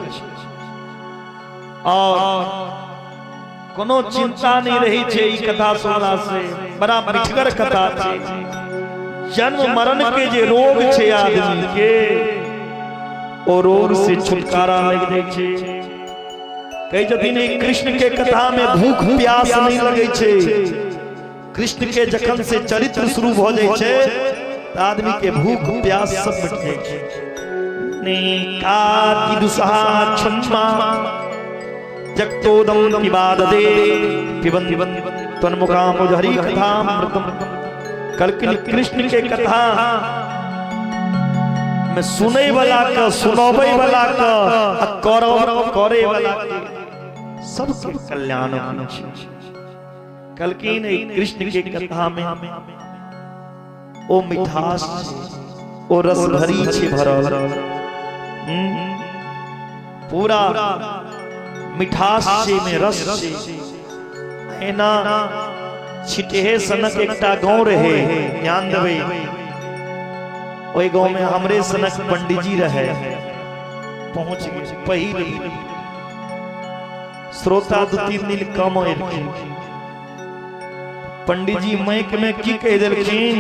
और कोनो चिंता नहीं रही छै ई कथा सुनला से, बड़ा मिठगर कथा छै। जन्म मरण के जे रोग छै आदमी के, ओ रोग से छुटकारा लग जाइ छै। कहै छथिन ई कृष्ण के कथा में भूख प्यास नहीं लगै छै। कृष्ण के जखन से चरित्र शुरू भऽ जाइ छै तऽ आदमी के भूख प्यास सब मिट जाइ छै। नेकाति दुसहा क्षमा जगतोदम पिबाददे पिबन तन्मुखामुज हरि कथामृतम। कलकिन कृष्ण के कथा में सुनै वाला के, सुनबै वाला के आ करे वाला के सबके कल्याण होइ छै। कलकिन कृष्ण के कथा में ओ मिठास छै, ओ रस भरी छै भरल, पूरा मिठास छै में रस छै। एना छिटहे सनक एकटा गांव रहे, ध्यान देबै, ओहि गांव में हमरे सनक पंडितजी रहे। पहुंच गेल पहिल श्रोता, 2-3 दिन कम एलखिन। पंडितजी माइक में की कहि देलखिन,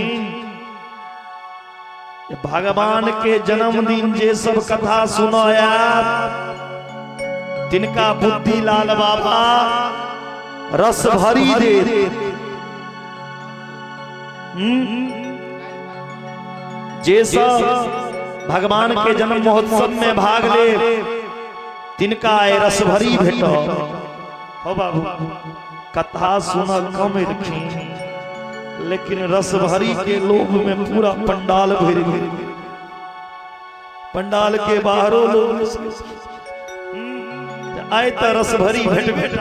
भगवान के जन्मदिन जे सब कथा सुनाया तिनका बुद्धि लाल बाबा रस भरी दे। जे सब भगवान के जन्म महोत्सव में भाग ले तिनका रस भरी भेट। हो बाबू, कथा सुन कम एलखिन, लेकिन रस भरी के लोभ में पूरा पंडाल भरि गेल। पंडाल के बाहरो लोग आए तऽ रस भरी भेट भेट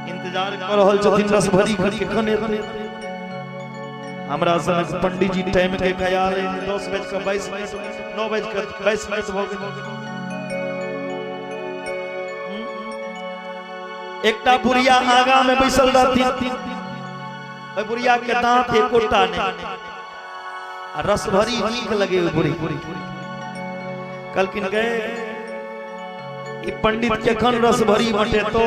इंतजार कऽ रहल छथिन रस भरी कखन एतै। हमरा सनक पंडित जी टाइम के ख्याल है, 10 बज के 22 मिनट, 9 बज के 22 मिनट भऽ गेल। एकटा बुढ़िया आगा में बैसल रहथिन, ओहि बुढ़िया के दांत एकोटा नहि आ रस भरी नीक लगे ओहि बुढ़ी। कहलखिन गए ई पंडित केखन रस भरी बटेतो,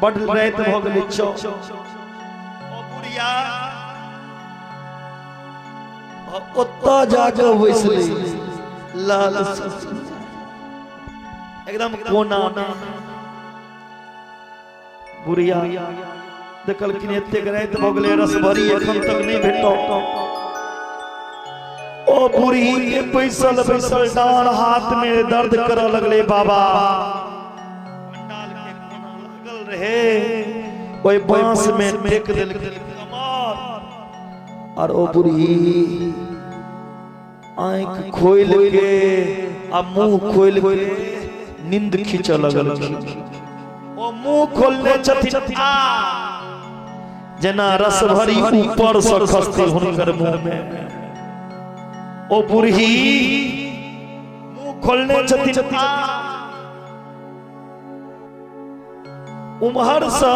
बड राति भऽ गेलै। चौ ओ बुढ़िया ओतऽ जाके बैसलै, लाल एकदम कोना। बुढ़िया देखलखिन एतेक राति भऽ गेलै, रस भरी एखन तक नहि भेटल। ओ बुढ़ी के बैसल बैसल डाँड़ हाथ में दर्द करऽ लगलै। बाबा पंडाल के कोना लागल रहे, ओहि बांस में टेक देलखिन कमर, और ओ बुढ़ी आँखि खोलि के आ मुंह खोलि के नींद खींचऽ लगलखिन। ओ मुंह खोलने छथिन आ जेना रस भरी ऊपर से खसते हुनकर मुंह में। ओ बुढ़ी मुंह खोलने छथिन आ उम्हर से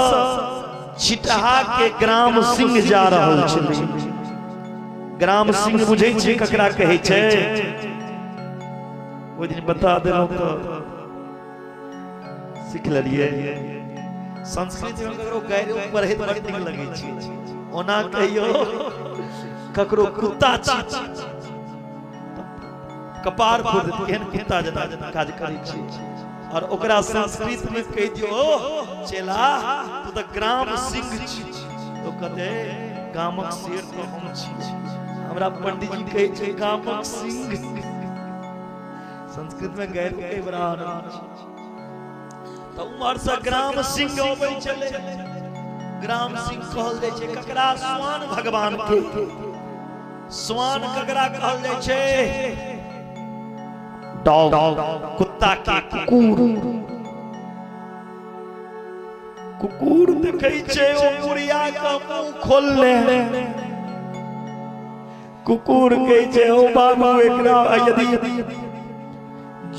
छिटहा के ग्राम सिंह जा रहल छलै। ग्राम सिंह बुझै छै ककरा कहै छै? ओहि दिन बता देलहुँ तऽ सीख लेलियै। संस्कृत में ककरो गारि पढ़ैत बड़ नीक लगै छै। ओना कहियो ककरो कुत्ता छी कपार फोड़ देत, केहन कुत्ता जेना काज करै छी। और ओकरा संस्कृत में कहि दियौ, ओ चेला तू तऽ ग्राम सिंह छी, तो कहते गामक शेर तऽ हम छी। हमरा पंडित जी कहै छै गामक सिंह। संस्कृत में गैर के बड़ा आनंद छै। तऽ उम्हर से ग्राम सिंह अबै छलै। ग्राम सिंह कहल जाइ छै ककरा? स्वान भगवान के। स्वान ककरा कहल जाइ छै? डॉग, कुत्ता के, कुकुर। कुकुर देखै छै ओ बुढ़िया के मुंह खोलने, कुकुर कहै छै ओ बाबू एकरा यदि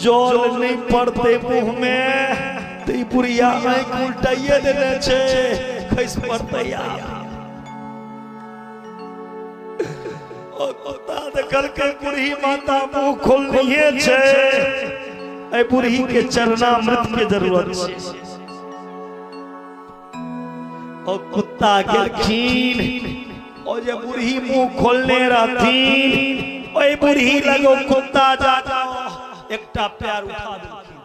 जल नहि पड़तै मुंह में तऽ ई बुढ़िया आँखि उल्टाइए देने छै, खसि पड़तै। आ ओ कुत्ता देखलकै बूढ़ी माता मुंह खोलनहिए छै, एहि बूढ़ी के चरणामृत के जरूरत छै। ओ कुत्ता गेलखिन, ओ जे बूढ़ी मुंह खोलने रहथिन ओहि बूढ़ी लग ओ कुत्ता जा एकटा पैर उठा देलखिन।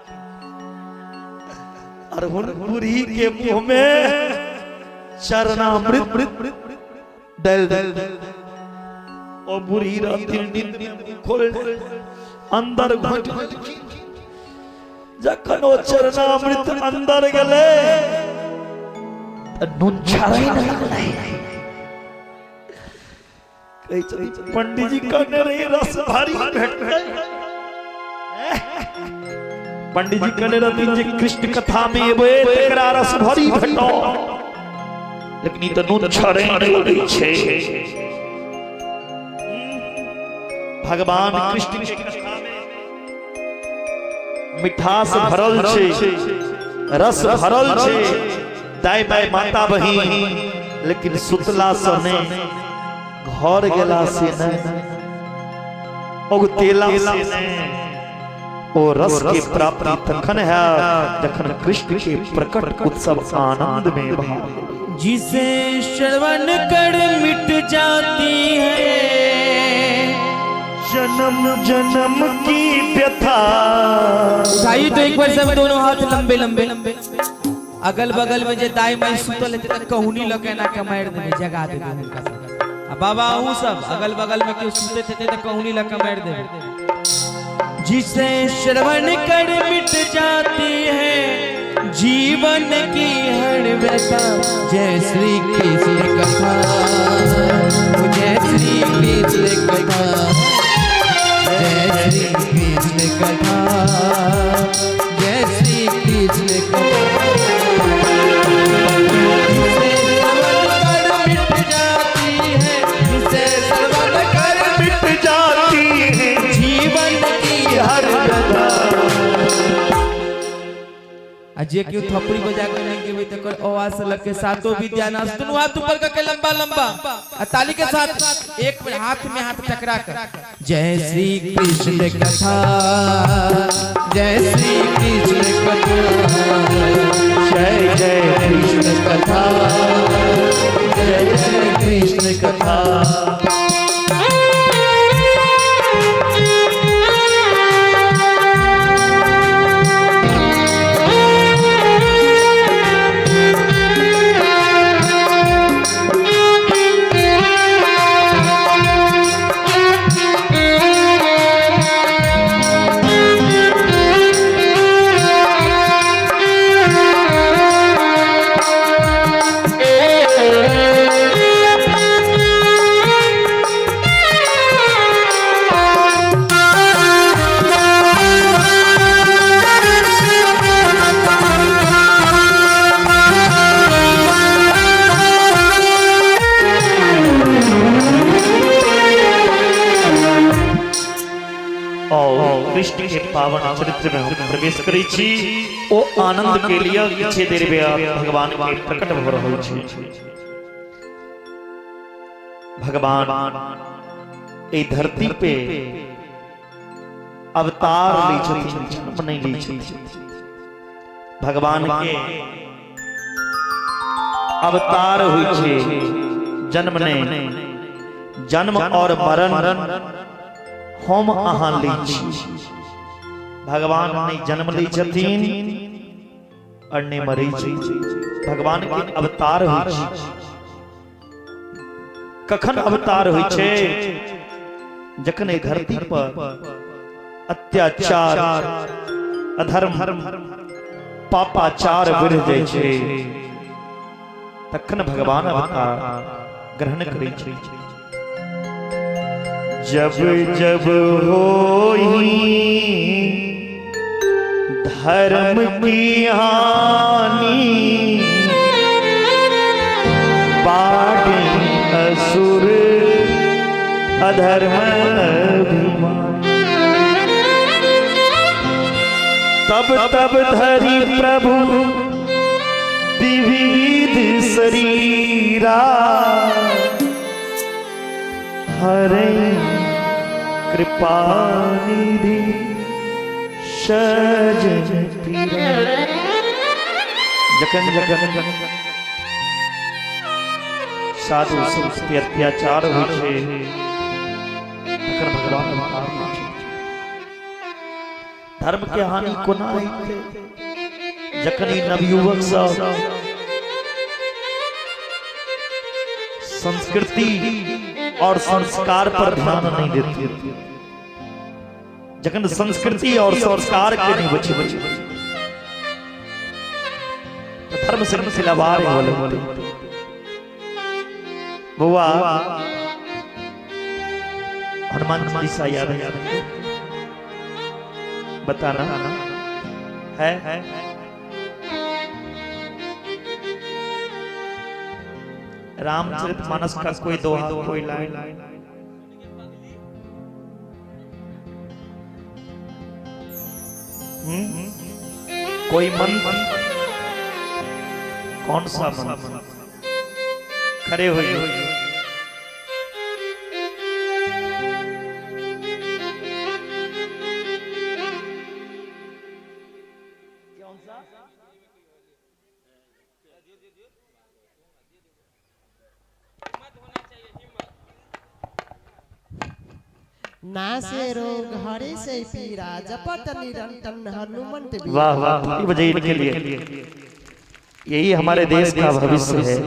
और हुन बूढ़ी के मुंह में चरणामृत डाल दल। ओ बूढ़ी रहथिन नींद में मुंह खोल अंदर घुट, जखन ओ चरणामृत अंदर गेलै तऽ नून छाड़ै नहि गेलै। कहै छथिन पंडीजी कहने रही रस भारी भेटतै। पंडीजी कहने रहथिन जे कृष्ण कथा में एबै तकरा रस भरी भेटो, लेकिन ई तऽ नून छाड़ै नहि लगै छै। भगवान कृष्ण के कथा में मिठास भरल छै, रस भरल छै, दाय बाय माता बहिन, लेकिन सुतला से नहीं, घर गेला से नहीं, उगतेला से नहीं। ओ रस के प्राप्ति तखन है जखन कृष्ण के प्रकट उत्सव आनंद में भाग। जिसे श्रवण कर मिट जाती है जन्म जन्म की व्यथा। उठाइए तो एक बार सब दोनों हाथ लंबे लंबे। अगल बगल में जे दाई माई सुतल हेतै त कहुनी लऽ के एना के मारि देबै, जगा देबै हुनका सबके। आ बाबा अहूँ सब अगल बगल में केओ सुतैत हेतै त कहुनी लऽ के मारि देबै। जिसे श्रवण कर मिट जाती है जीवन की हर व्यथा, जय श्री कृष्ण कथा, जय श्री कृष्ण कथा, जय श्री कृष्ण कथा, जय श्री कृष्ण कथा। जिसे श्रवण कर मिट जाती है, जिसे श्रवण कर मिट जाती है जीवन की हर व्यथा। आ जे केओ थपड़ी बजा के नहीं गेबै तकर आवाज से लग के सातो विद्यानाश। दुनू हाथ ऊपर करके लंबा लंबा आ ताली के साथ एक मिनट हाथ में हाथ टकरा कर जय श्री कृष्ण कथा, जय श्री कृष्ण कथा, जय जय कृष्ण कथा, जय जय कृष्ण कथा। और कृष्ण के पावन चरित्र में हम प्रवेश करै छी। ओ आनंद के लिए किछे देर बाद भगवान के प्रकट भऽ रहल छै। भगवान एहि धरती पे अवतार लै छथिन, जन्म नहि लै छथिन। भगवान के अवतार होइ छै, जन्म नहि। जन्म और मरण हम अहाँ लै छी, भगवान नहि जन्म लै छथिन और नहि मरै छथिन। भगवान के अवतार होइ छै। कखन अवतार होइ छै? जखन एहि धरती पर अत्याचार, अधर्म, पापाचार बढ़ि जाइ छै, तखन भगवान अवतार ग्रहण करै छै। जब जब होई धर्म की हानि, बाढ़ी असुर अधर्म अभिमान, तब तब धरि प्रभु विविध शरीरा, हरे कृपा निधि सजन पीरा। जखन जखन साधु संत पे अत्याचार होइ छै, तखन भगवान अवतार लै छै। धर्म के हानि कोना हेतै? जखन ई नवयुवक सब संस्कृति और संस्कार पर ध्यान नहीं देते, जखन संस्कृति और संस्कार के नहीं बचे तो धर्म से खिलवाड़ होले। बउआ हनुमान चालीसा याद है? बताना है? रामचरित मानस का कोई दोहा, कोई लाइन? कोई मंत्र? कौन सा मंत्र? खड़े हुए। नासे रोग हरे से पीरा, जपत निरंतर हनुमंत वीरा। वाह वाह, ताली बजाइए इनके लिए। यही हमारे देश का भविष्य है।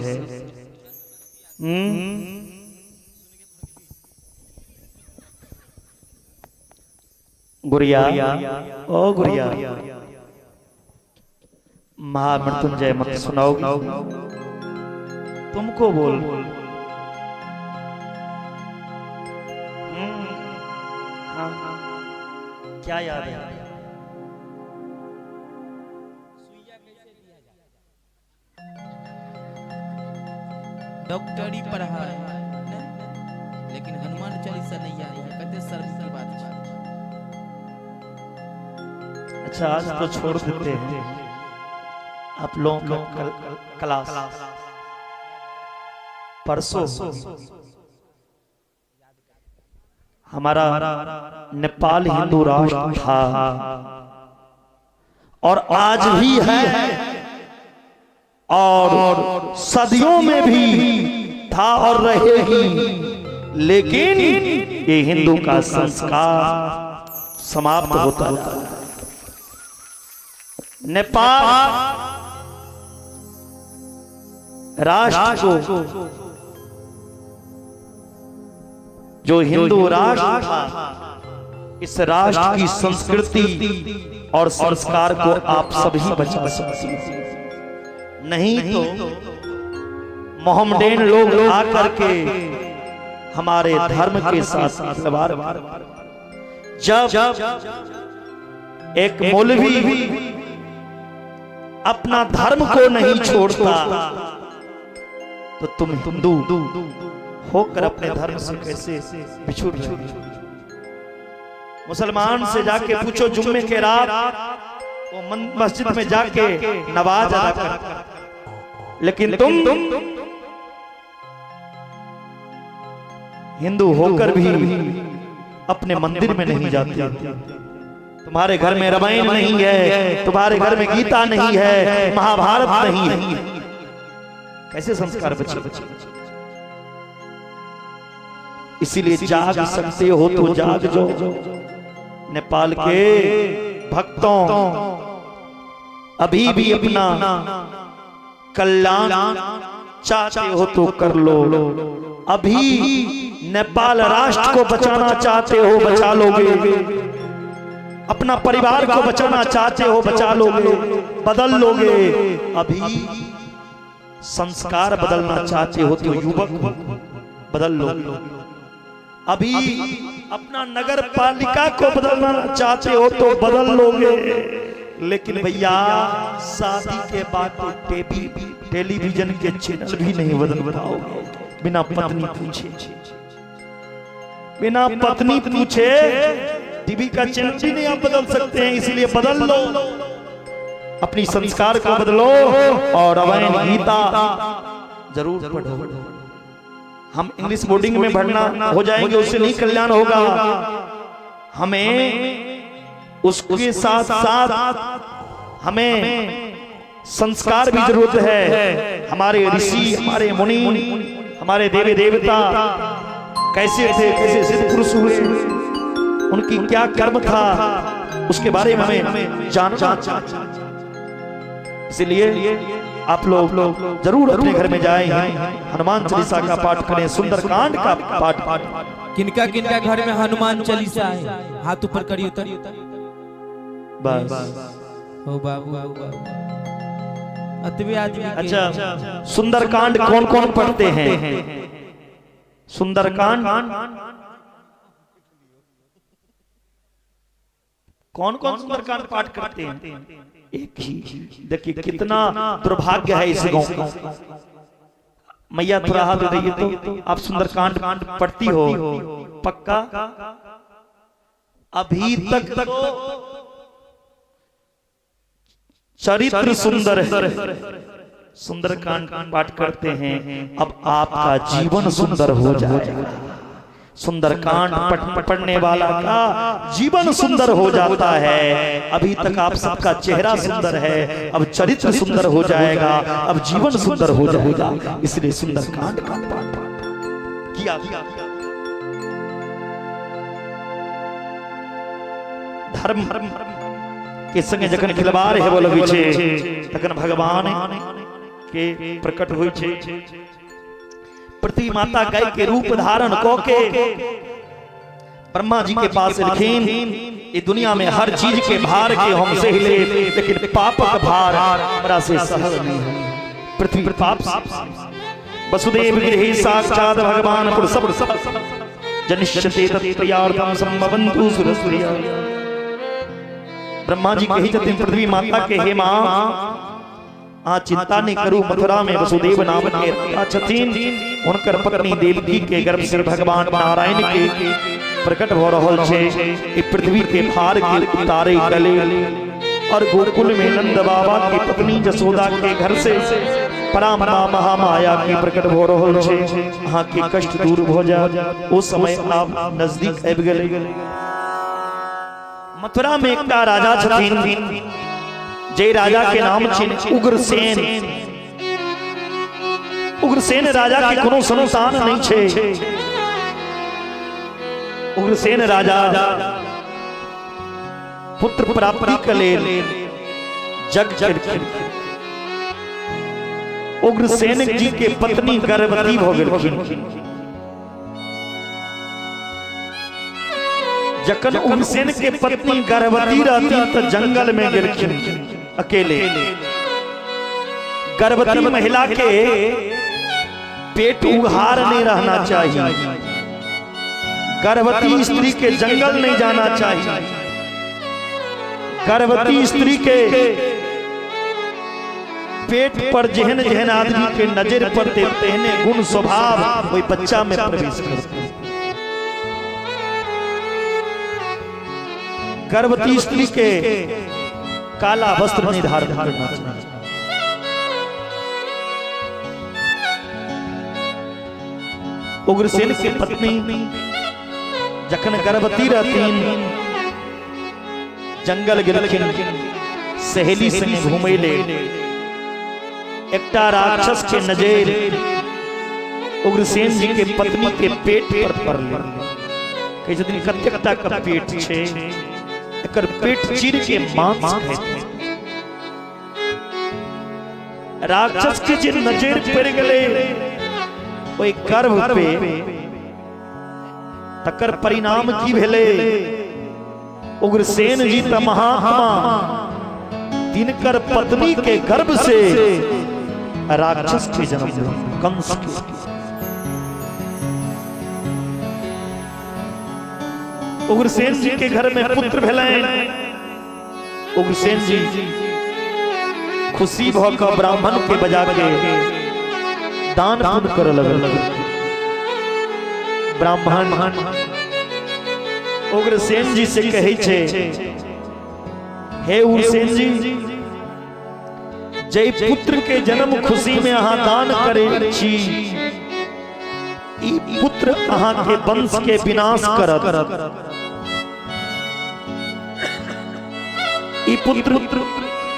गुड़िया, ओ गुड़िया, महामृत्युंजय मत सुनाओगी? तुमको बोल। हाँ, क्या याद है? डॉक्टरी पढ़ा है ने? लेकिन हनुमान चालीसा नहीं याद है, कते शर्म की बात है। अच्छा, आज तो छोड़ देते हैं आप लोगों का क्लास, परसों हमारा नेपाल हिंदू राष्ट्र था और आज भी है और सदियों में भी था और रहेगी, लेकिन ये हिंदू का संस्कार समाप्त होता जा रहा है। नेपाल राष्ट्र को, जो हिंदू राष्ट्र था, इस राष्ट्र की संस्कृति और संस्कार को आप सभी बचा सकते हैं, नहीं तो मोहम्मडेन लोग आकर के हमारे धर्म के साथ खिलवाड़। जब एक मौलवी अपना धर्म को नहीं छोड़ता तो तुम हिंदू होकर अपने धर्म से कैसे बिछुड़ रहे हो? मुसलमान से जाके पूछो, जुम्मे के रात वो मस्जिद में जाके नमाज अदा करता, लेकिन तुम हिंदू होकर भी अपने मंदिर में नहीं जाते। तुम्हारे घर में रामायण नहीं है, तुम्हारे घर में गीता नहीं है, महाभारत नहीं है, कैसे संस्कार बचे? इसीलिए जाग सकते हो तो जाग जाओ। नेपाल के भक्तों, अभी भी अपना कल्याण चाहते हो तो कर लो। अभी नेपाल राष्ट्र को बचाना चाहते हो, बचा लोगे। अपना परिवार को बचाना चाहते हो, बचा लोगे, बदल लोगे। अभी संस्कार बदलना चाहते हो तो युवक बदल लो। अभी अपना नगर पालिका को बदलना चाहते हो तो बदल लोगे। लेकिन भैया शादी के बाद तो टेलीविजन के चैनल भी नहीं बदल पाओगे बिना पत्नी पूछे। बिना पत्नी पूछे टीवी का चैनल भी नहीं आप बदल सकते हैं। इसलिए बदल लो, अपनी संस्कार को बदलो और रामायण गीता जरूर पढ़ो। हम इंग्लिश बोर्डिंग में पढ़ना हो जाएंगे, उससे नहीं कल्याण होगा। हमें उसके साथ साथ हमें संस्कार भी जरूरत है। हमारे ऋषि, हमारे मुनि, हमारे देवी देवता कैसे थे, कैसे सिद्ध पुरुष हुए, उनकी क्या कर्म था, उसके बारे में हमें जानना चाहिए। इसलिए आप लोग जरूर अपने घर में जाएं, हनुमान चालीसा का पाठ करें, सुंदरकांड का पाठ। किनका किनका घर में हनुमान चालीसा है, हाथ ऊपर करियो तो। बस हो बाबू, अतबे आदमी के। अच्छा, सुंदरकांड कौन कौन पढ़ते हैं? सुंदरकांड कौन कौन सुंदरकांड पाठ करते हैं? एक ही। देखिए कितना दुर्भाग्य है इस गांव का। मैया थोड़ा हाथ उठाइए तो, आप सुंदरकांड पढ़ती हो पक्का? अभी तक तो चरित्र सुंदर है, सुंदरकांड पाठ करते हैं, अब आपका जीवन सुंदर हो जाएगा। सुंदरकांड पढ़ने वाला का जीवन सुंदर हो जाता है। अभी तक आप सबका चेहरा सुंदर है, अब चरित्र सुंदर हो जाएगा, अब जीवन सुंदर हो जाएगा। इसलिए सुंदरकांड का पाठ किया। धर्म के संगे जखन खिलवाड़ हेबऽ लगै छै तखन भगवान के प्रकट होइ छै। पृथ्वी माता गाय के रूप धारण क के ब्रह्मा जी के पास एलखिन। ये दुनिया में हर चीज के भार के हम सह ले, लेकिन पापक भार हमरा से सहल नहीं है। पृथ्वी पाप से। वसुदेव गृहे साक्षात भगवान पुरुष जनिष्यते तत्प्रियार्थम संभवन्तु सुरसुरिया। ब्रह्मा जी कही छथिन पृथ्वी माता के, हे माँ, आ चिंता नहीं करू, मथुरा में वसुदेव नाम के राजा छथिन, हुनकर पत्नी देवकी के गर्भ से भगवान नारायण के प्रकट भ रहल छै, ई पृथ्वी के भार के उतारे के लेल। और गोकुल में नंद बाबा के पत्नी जसोदा के घर से परामा महामाया के प्रकट भ रहल छै, अहाँ के कष्ट दूर भ जाए। ओ समय आब नजदीक आबि गेलै। मथुरा में एकटा राजा छथिन, जे राजा के नाम छिन उग्रसेन। उग्रसेन राजा के कोनो संतान नहीं छे। उग्रसेन राजा पुत्र प्राप्ति के लेल जग केलखिन। उग्रसेन जी के पत्नी गर्भवती भ गेलखिन। जखन उग्रसेन के पत्नी गर्भवती रहती तो जंगल में गेलखिन अकेले। गर्भवती महिला के पेट उघार नहीं रहना चाहिए, गर्भवती स्त्री के जंगल नहीं जाना चाहिए, गर्भवती स्त्री के पेट पर जेहन जेहन आदमी के नजर पड़ते तेहने गुण स्वभाव वही बच्चा में प्रवेश करते। गर्भवती स्त्री के काला वस्त्र नहीं धारण करना चाहिए। उग्रसेन के पत्नी जखन गर्भवती रहतीन जंगल गेलखिन सहेली संगे घूमै ले, एकटा राक्षस के नजर उग्रसेन जी के पत्नी के पेट पर पड़लै। कहै छथिन कतेक टा के पेट छै, एकर पेट चीर के मांस खेतै। राक्षस के जे नजर पड़ गेलै ओहि गर्भ पे, तकर परिणाम की भेलै? उग्रसेन जी त महात्मा, तिनकर पत्नी के गर्भ से राक्षस के जन्म भेल, कंस के। उग्रसेन जी के घर में पुत्र भेलनि। उग्रसेन जी खुशी भ क ब्राह्मण के बजा के दान पुण्य करऽ लगल। ब्राह्मण उग्रसेन जी से कहै छै, हे उग्रसेन जी, जय पुत्र के जन्म खुशी में अहाँ दान करे छी, ई पुत्र अहाँ के वंश के विनाश करत, ई पुत्र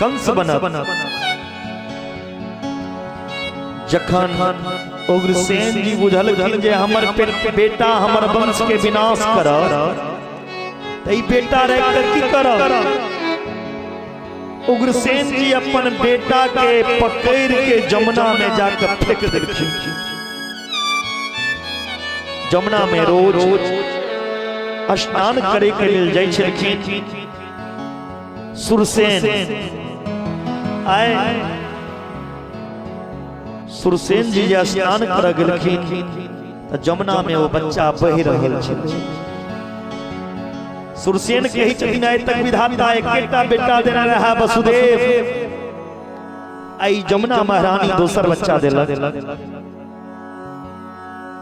कंस बनत। जखन उग्रसेन जी बुझलखिन जे हमर बेटा हमर वंश के विनाश करत, त ई बेटा रहि कऽ की करब? उग्रसेन जी अपन बेटा के पकड़ के जमुना में जाकर फेंक देलखिन। जमुना में रोज स्नान करे के लेल जाइ छलखिन सुरसेन। आए सुरसेन जी जे स्नान कर गेलखिन तऽ जमुना में ओ बच्चा बहि रहल छल। सुरसेन कहै छथिन, आइ तक विधाता एकेटा बेटा देने रहा वसुदेव, आई जमुना महारानी दोसर बच्चा देलक।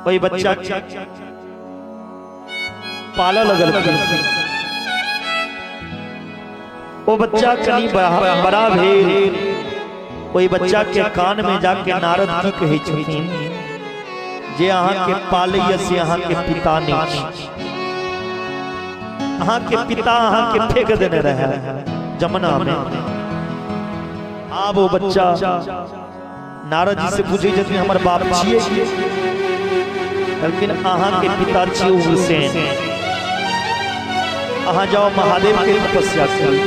ओहि बच्चा पालऽ लगलखिन। ओ बच्चा कनि बड़ा भेल। ओहि बच्चा के कान में जाके नारद की कहै छथिन, जे अहाँ के पालैया से अहाँ के पिता नहीं छी, अहाँ के पिता अहाँ के फेंक देने रहे जमुना में। आब ओ बच्चा नारद जी से पूछै छथिन, हमर बाप छियै? कहलखिन, अहाँ के पिता छियै उग्रसेन, अहाँ जाओ महादेव के तपस्या करू।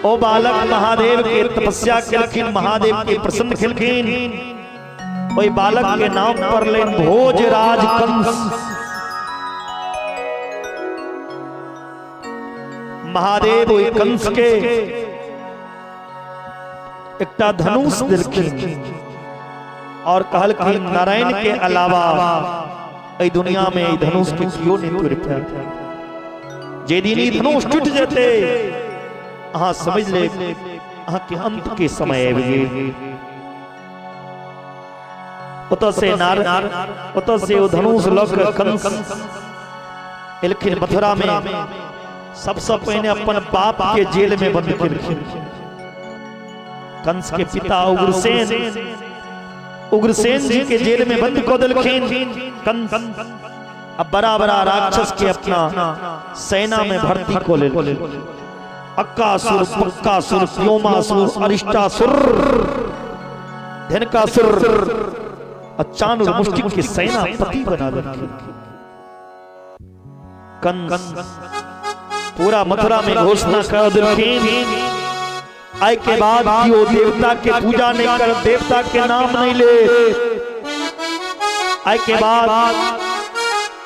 ओ बालक महादेव के तपस्या केलखिन, महादेव के प्रसन्न केलखिन। ओहि बालक के नाम पड़लनि भोजराज कंस। महादेव ओहि कंस के एकटा धनुष देलखिन और कहलखिन, नारायण के अलावा एहि दुनिया में एहि धनुष के केओ नहीं तोड़ि पायत। जे दिन ई धनुष टूटि जेतै, अहाँ समझ लेब अहाँ के अंत के समय आबि गेल। ओतऽ से नार ओतऽ से ओ धनुष लऽ कऽ कंस एलखिन मथुरा में। सबसे पहिने अपन बाप के जेल में बंद केलखिन। कंस के पिता उग्रसेन, उग्रसेन जी के जेल में बंद कऽ देलखिन कंस। अब बड़ा बड़ा राक्षस के अपना सेना में भर्ती कऽ लेलखिन। अक्कासुर, पक्कासुर, व्योमासुर, अरिष्टासुर, धेनकासुर आ चाणूर मुष्टिक के सेनापति बना देलखिन। कंस पूरा मथुरा में घोषणा कर देलखिन, आय के बाद केओ देवता के पूजा नहीं कर, देवता के नाम नहीं ले। आय के बाद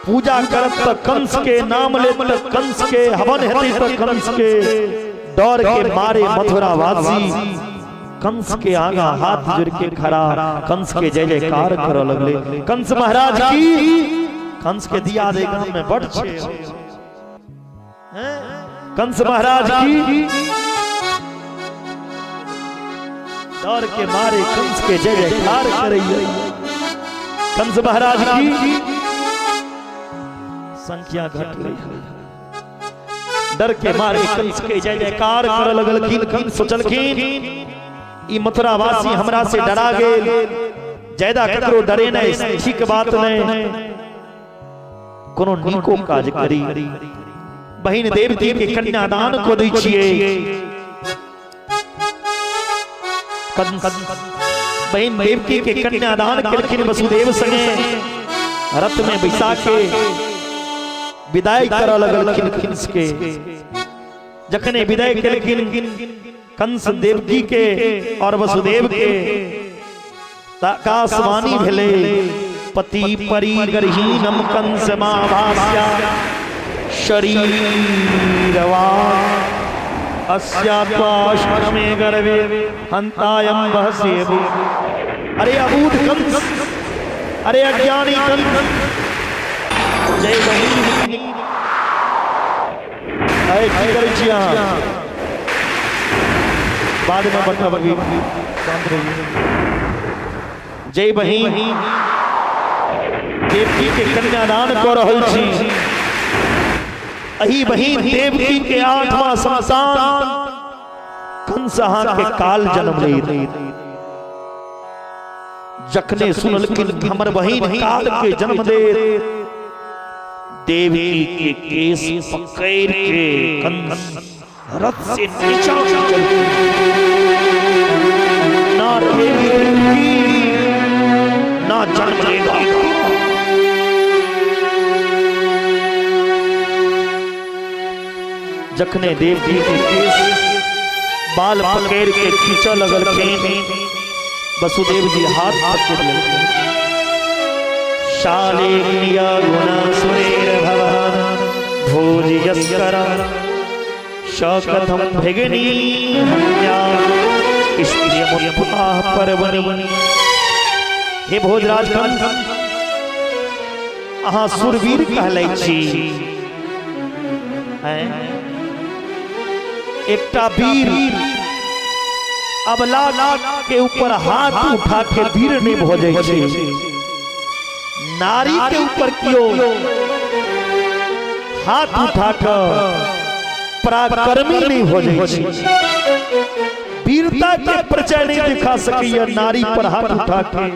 पूजा करत त कंस के नाम ले, त कंस के हवन हेतै, त कंस के डर के मारे मथुरा वासी कंस के आगा हाथ जोड़ के खड़ा कंस के जय जयकार करऽ लगले। कंस महाराज की। कंस के दिया दे गाम में बड़ छे। कंस महाराज की। डर के मारे कंस के जय जयकार करैया। कंस महाराज की। संख्या घटलै। डर के मारे कंस के जय जयकार कर लगलखिन। कंस सोचलखिन, ई मथुरा वासी हमरा से डरा गेल, ज्यादा ककरो डरे नहीं ठीक बात नहीं, कोनो नीको काज करी। बहिन देवकी के कन्यादान को दै छियै। बहिन देवकी के कन्यादान केलखिन वसुदेव संगे रथ में बैसा के विदाई करऽ लगलखिन कंस के। जखने विदाई केलखिन कंस देवकी के और वसुदेव के, आकाशवाणी भेलै, पति परिगरहीनम कंस भास्या शरीरवा अस्यात्वाष्टमे गर्भे हंतायम बहसेबु। अरे अबूध कंस, अरे अज्ञानी कंस, जय बहिन, अरे की करै छी अहाँ? बाद में बताब, अभी शांत रहिए। जय बहिन देवकी के कन्यादान कऽ रहल छी, अही बहिन देवकी के आठवां संतान कंस अहाँ के काल जन्म लेत। जखने सुनलखिन हमर बहिन काल के जन्म देत, देवकी के केस पकड़ के कंस रथ से नीचा खींचलखिन। ना रहेगी देवकी, ना जन्म लेगा। जखने देवकी के केस बाल पकड़ के खींचऽ लगलखिन। वसुदेव जी हाथ पकड़ लेलखिन। शालेग्निय गुण सुरेर भवान भोजयस्कर शकथम भगिनी स्त्रियमुत्थाः पर्वणि। हे भोजराज कंस, अहाँ सुरवीर कहलै छी। हैं? एकटा वीर अबला के ऊपर हाथ उठा के वीर नहीं भऽ जाइ छै। नारी के ऊपर कियो हाथ उठा के पराक्रमी नहीं हो जाइ छै। वीरता के परिचय नहीं दिखा सकैया नारी पर हाथ उठा के।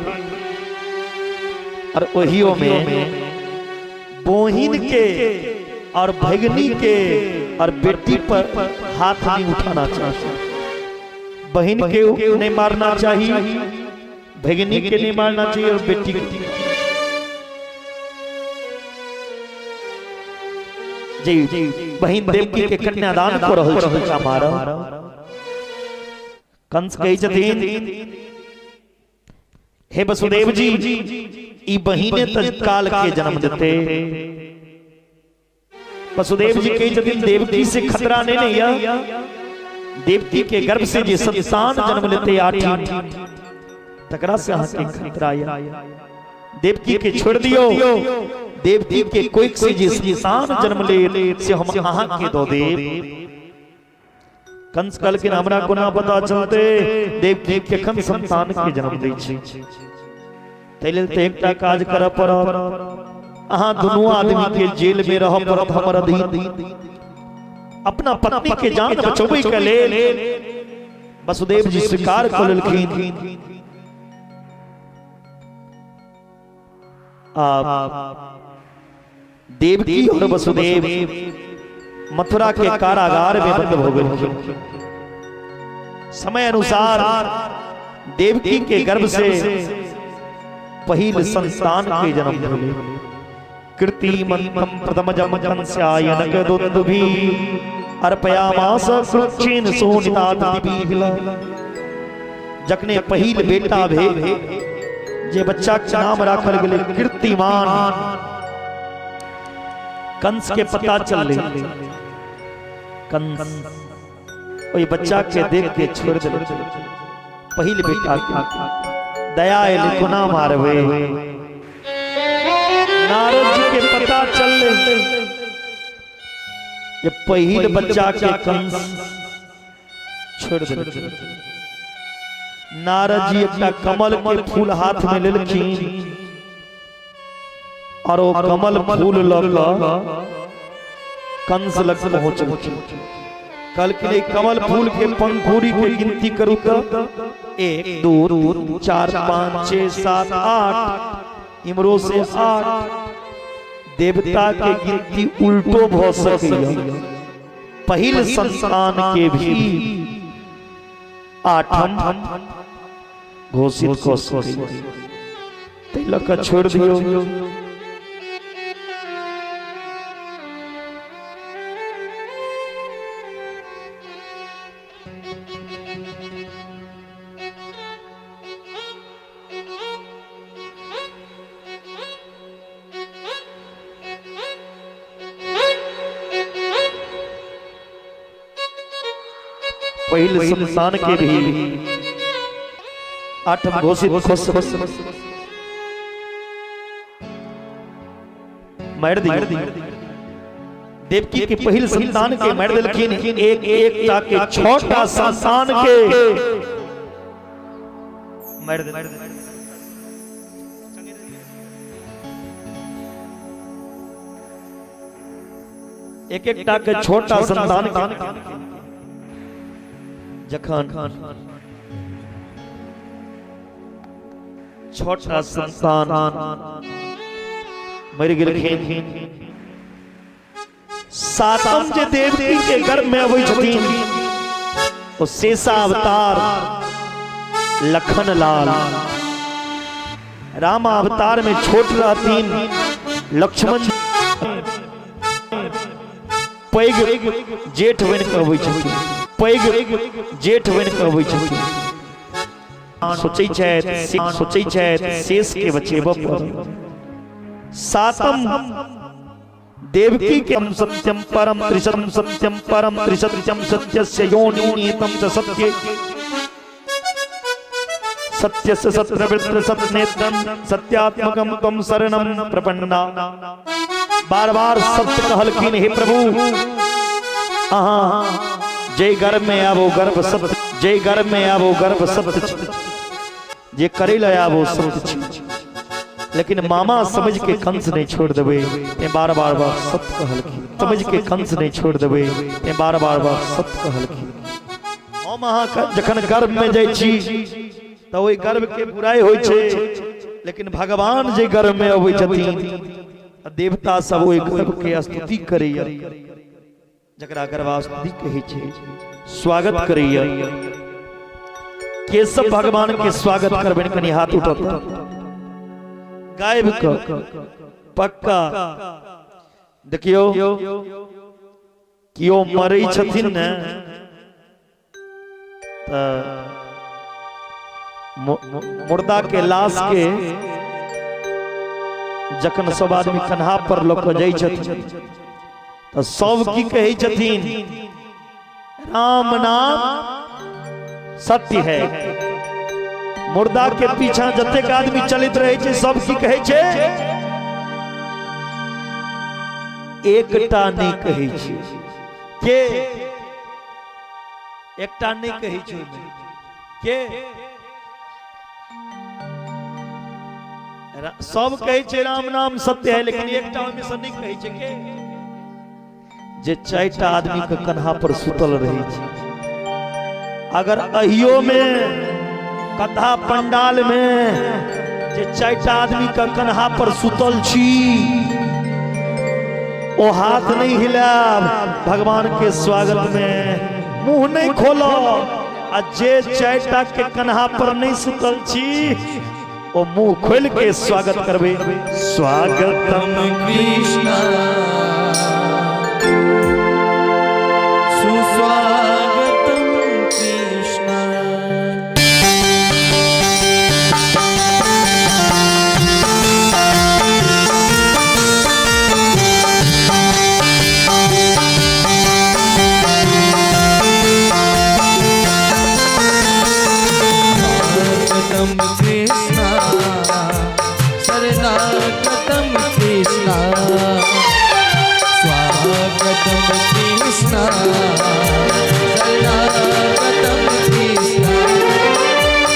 और ओहियो में बोहिन के और भगनी के और बेटी पर हाथ नहीं उठाना चाहिए। बहन के नहीं मारना चाहिए, भगनी के नहीं मारना चाहिए और बेटी के। जी बहन देवकी के कन्यादान को रहल छै ओकरा मारब। कंस कहै छथिन, हे वसुदेव जी, ई बहिने त काल के जन्म देते। वसुदेव जी कहै छथिन, देवकी से खतरा नहीं नहीं या देवकी के गर्भ से जे संतान जन्म लेते आठी तकरा से अहाँ के खतरा या। देवकी के छोड़ दियो, देवकी के कोई से जे संतान जन्म ले से हम अहाँ के दो देव। कंस कहलखिन, हमरा कोना पता चलते देवकी केखन संतान के जन्म दै छै? ताहि लेल तऽ एकटा काज करऽ पड़त, अहाँ दुनू आदमी के जेल में रहऽ पड़त हमर अधीन। अपना पत्नी के जान बचबै के लेल वसुदेव जी स्वीकार कऽ लेलखिन। आ देवकी और वसुदेव मथुरा के कारागार में बंद हो गए। समय अनुसार देवकी के गर्भ से पहिल संतान के जन्म भेलै। कीर्तिमंतम प्रथमजम कंस्यायनक दुन्दुभि अर्पयामास कृक्षेण सोनितादिभिः। जखने पहिल बेटा भेल, जे बच्चा के नाम राखल गेलै कीर्तिमान, कंस के पता चललै। कंस ओहि बच्चा के देख के छोड़ देलकै। पहिल बेटा के दया एलै, कोना मारबै? नारद जी के पता चललै जे पहिल बच्चा के कंस छोड़ देलखिन। नारद जी एकटा कमल के फूल हाथ में लेलखिन और ओ कमल फूल लऽ कऽ कंस लग पहुँचलखिन। कहलखिन, ई कमल फूल के पंखुड़ी के गिनती करू तऽ 1 2 3 4 5 6 7 8, इमरो से 8। देवता के गिनती उल्टो भऽ सकैया। पहिल संतान के भी आठम घोषित कऽ सकैया, ताहि लऽ कऽ छोड़ि दियौ। पहिल संतान के भी आठम घोषित खुश मारि दी। देवकी के पहिल संतान के मारि देलखिन। एक एक टा के छह टा संतान के मारि देलखिन। एक एक टा के छोटा संतान के जखन छोटा संतान मरि गेलखिन, सातम जे देवकी के गर्भ में अबै छथिन ओ शेषा अवतार लखन लाल। राम अवतार में छोट रहथिन, लक्ष्मण पैघ जेठ बनि कऽ अबै छथिन। पैघ जेठ बनि कऽ अबै छथिन। सोचै छथि, सोचै छथि शेष के बचेबऽ पड़त। सातम देवकी के सत्यम परम त्रिसत्यम सत्यम परम त्रिसत्यम सत्यस्य योनि निहितं च सत्ये सत्यस्य सत्यवृत्र सत्यनेत्रं सत्यात्मकं त्वं शरणं प्रपन्ना। बार बार सत्य कहलखिन, हे प्रभु अहाँ जे गर्भ में आबो गर्भ सत्य, जे गर्भ में आबो गर्भ सत्य छी, जे करे लए आबो सत्य छी। लेकिन मामा समझ के कंस नहीं छोड़ देबे, ते बार बार बार सत्य कहलखिन। समझ के कंस नहीं छोड़ देबे, ते बार बार बार सत्य कहलखिन। हम अहाँ जखन गर्भ में जाइ छी तऽ ओहि गर्भ के बुराइ होइ छै, लेकिन भगवान जे गर्भ में अबै छथिन देवता सब ओहि गर्भ के स्तुति करैया, जकरा गर्भास्तुति कहै छै, स्वागत करैया। के सब भगवान के स्वागत करबनि? कनि हाथ उठत गायब क पक्का। देखियौ, केओ मरै छथिन ने तऽ मुर्दा के लाश के जखन सब आदमी कन्हा पर लऽ कऽ जाइ छथिन तऽ सब की कहै छथिन? राम नाम सत्य है। मुर्दा के पीछा जतेक आदमी चलैत रहै छै सब की कहै छै? एकटा नहि कहै छै। के एकटा नहि कहै छै ओहिमे? के सब कहै छै राम नाम सत्य है, लेकिन एकटा ओहिमे से नहि कहै छै। के? जे चारिटा आदमी के कन्हा पर सुतल रहै छै। अगर अहियो में कथा पंडाल में जे चारिटा आदमी के कन्हा पर सुतल छी, ओ हाथ नहीं हिलायब भगवान के स्वागत में, मुंह नहीं खोलब, आ जे चारिटा के कन्हा पर नहीं सुतल छी ओ मुंह खोल के स्वागत करबे। स्वागतम कृष्ण सुस्वागतम कृष्ण। स्वागतम कृष्ण शरणागतम कृष्ण, स्वागतम कृष्ण शरणागतम कृष्ण,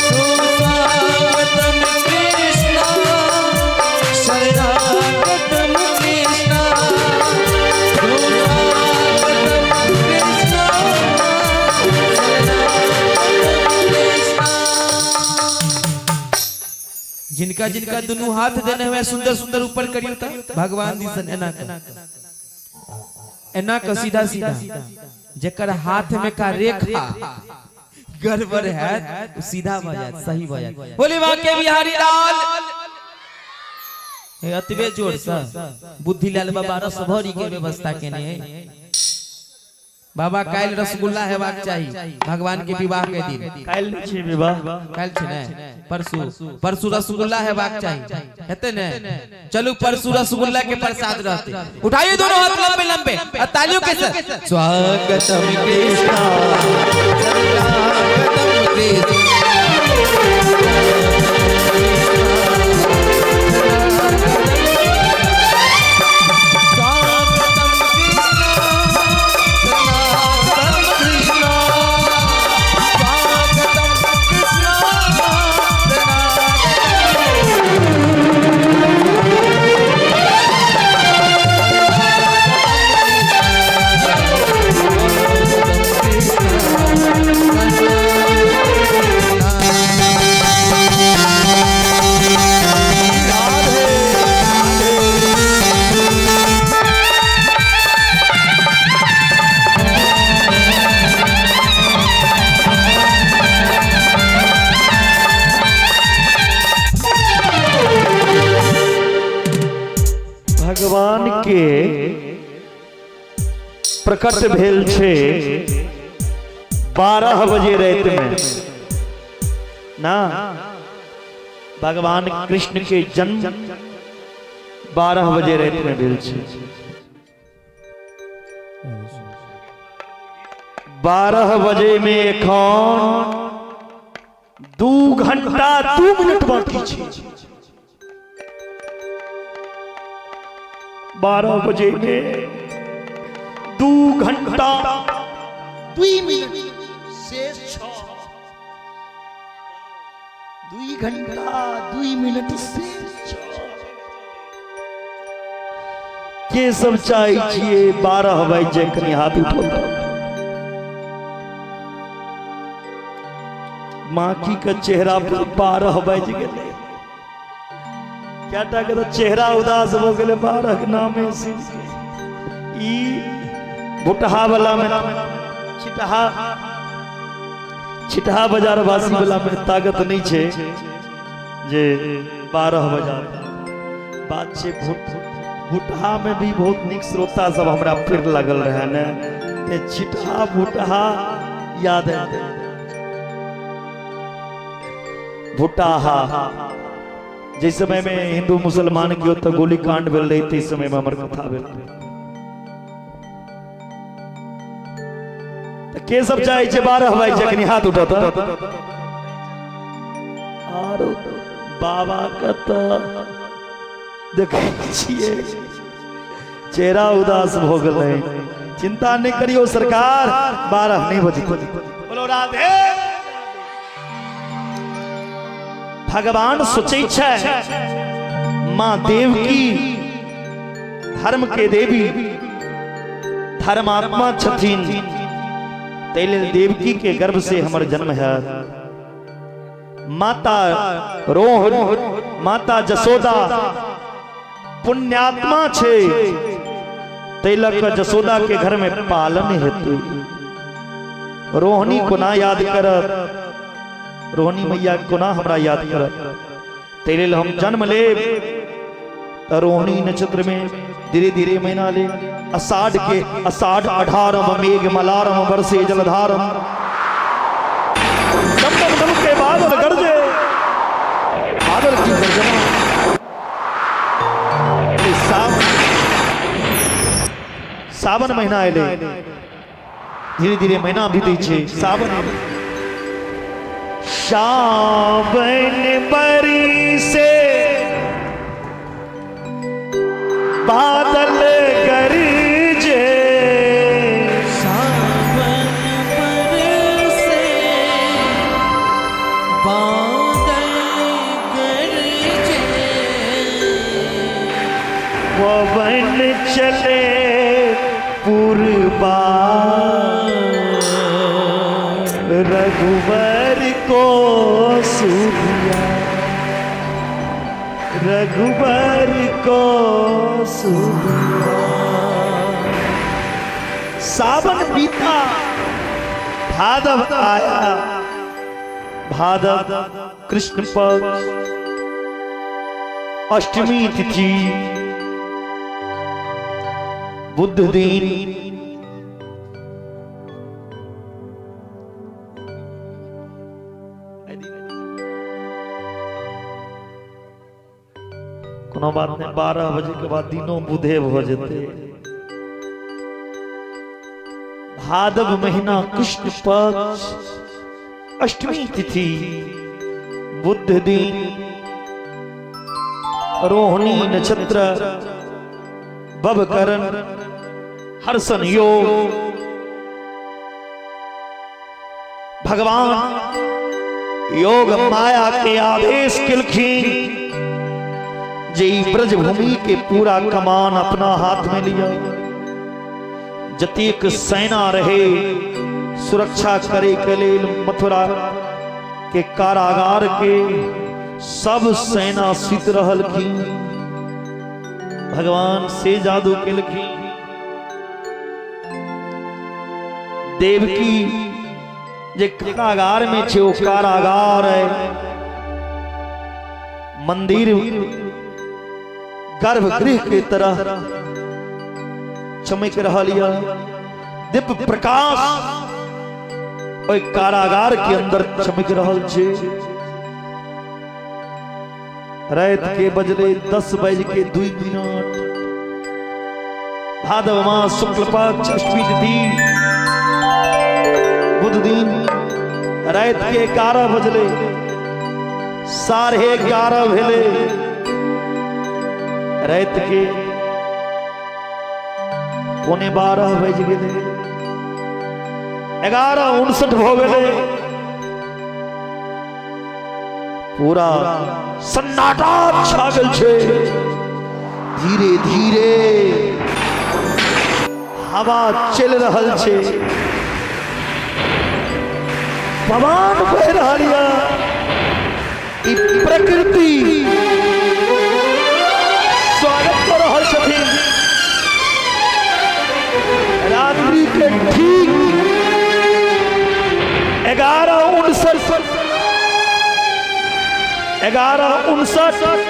सुस्वागतम कृष्ण शरणागतम कृष्ण, सुस्वागतम कृष्ण शरणागतम कृष्ण। जिनका जिनका दुनू हाथ देने हुए सुंदर सुंदर ऊपर करियो त भगवान दिसन एना क एना क सीधा सीधा। जेकर हाथ में का रेखा गड़बड़ है उ सीधा भ जात, सही भ जात। बोली बाके बिहारी लाल। हे अतबे जोर से बुद्धि लाल बाबा रस भरी के व्यवस्था केने है। बाबा काल्हि रसगुल्ला हेबाक चाही भगवान के विवाह के दिन। काल्हि नहि छै विवाह। काल्हि छै ने? परसू, परसू रसगुल्ला हेबाक चाही, हेतै ने? चलू परसू रसगुल्ला के प्रसाद रहते। उठाइए दोनों हाथ लंबे लंबे और तालियों के साथ। स्वागतम कृष्णा शरणागतम कृष्ण। स्वागतम कृष्ण शरणागतम कृष्ण, स्वागतम कृष्ण शरणागतम। भगवान के प्रकट भेल छै 12 बजे राति में ना भगवान कृष्ण के जन्म 12 बजे राति में भेल छै। 12 बजे में एखन 2 घंटा 2 मिनट बाकी छै। 12 बजे में 2 घंटा 2 मिनट शेष छ। 2 घंटा 2 मिनट शेष छ। के सब चाहै छियै 12 बाजि जाय? कनि हाथ उठो। माखी के चेहरा पर 12 बाजि गेलै। कएटा के तऽ चेहरा उदास भऽ गेलै 12 के नामे सुनि के। ई भुटहा वाला में, छिटहा छिटहा बाजार वासी वाला में ताकत नहीं छै जे 12 बजा। बात छै भुटहा में भी बहुत नीक श्रोता सब हमरा फिर लगल रहे ने, ते छिटहा भुटहा याद आयल। भुटाहा जिस समय में हिंदू मुसलमान के ओतऽ गोलीकांड भेल रहे, ताहि समय में हमर कथा भेल। तऽ के सब चाहै छै 12 बाजि जाय? कनि हाथ उठत। आर बाबा के तऽ देखै छियै चेहरा उदास भऽ गेलै। चिंता नहि करियौ सरकार, 12 नहि बजतै। बोलो राधे। भगवान सोचै छै माँ देवकी धर्म के देवी धर्मात्मा छथिन, ताहि लेल देवकी के गर्भ से हमर जन्म है। माता रोहन, माता जसोदा पुण्यात्मा छै, ताहि लऽ कऽ जसोदा के घर में पालन हेतै। रोहिणी कोना याद करत? रोहिणी मैया कोना हमरा याद करत? ताहि लेल हम जन्म लेब तऽ रोहिणी नक्षत्र में। धीरे धीरे महीना ले अषाढ़ के, अषाढ़ अठारम मेघ मलारम बरसे जलधारम, डम डम डम के बादल गरजे, बादल की गर्जना। ई सावन महीना एलै। धीरे धीरे महीना बीतै छै, सावन एलै। सावन बरसे बादल गरजे, सावन बरसे बादल गरजे, पवन चले पुरबा, रघुवर को सुधिया, रघुवर को सुधिया। सावन बीता, भादव आया। भादव कृष्ण पक्ष अष्टमी तिथि बुध दिन। कोनो बात नहीं, 12 बजे के बाद दिनों बुधे भऽ जेतै। भादव महीना कृष्ण पक्ष अष्टमी तिथि बुध दिन रोहिणी नक्षत्र बबकरण हर्षण योग। भगवान योग माया के आदेश केलखिन जे ई ब्रजभूमि के पूरा कमान अपना हाथ में लिया। जतेक सेना रहे सुरक्षा करे के लेल मथुरा के कारागार के, सब सेना सुति रहलखिन। भगवान से जादू केलखिन। देवकी जे कारागार में छै, ओ कारागार है मंदिर गर्भगृह के तरह चमक रहल यऽ। दिव्य प्रकाश ओहि कारागार के अंदर चमकि रहल छै। राति के बजले 10:02, भादव मास शुक्ल पक्ष अष्टमी तिथि बुध दिन, राति के 11 बजले, 11:30 भेले राति के, 11:45 बज गेलै, 11:59 भऽ गेलै। पूरा सन्नाटा छा गेल छै। धीरे धीरे हवा चलि रहल छै, पवन बहि रहल यऽ। ई प्रकृति स्वागत कऽ रहल छथिन। रात्रि के ठीक 11:59, 11:59:45,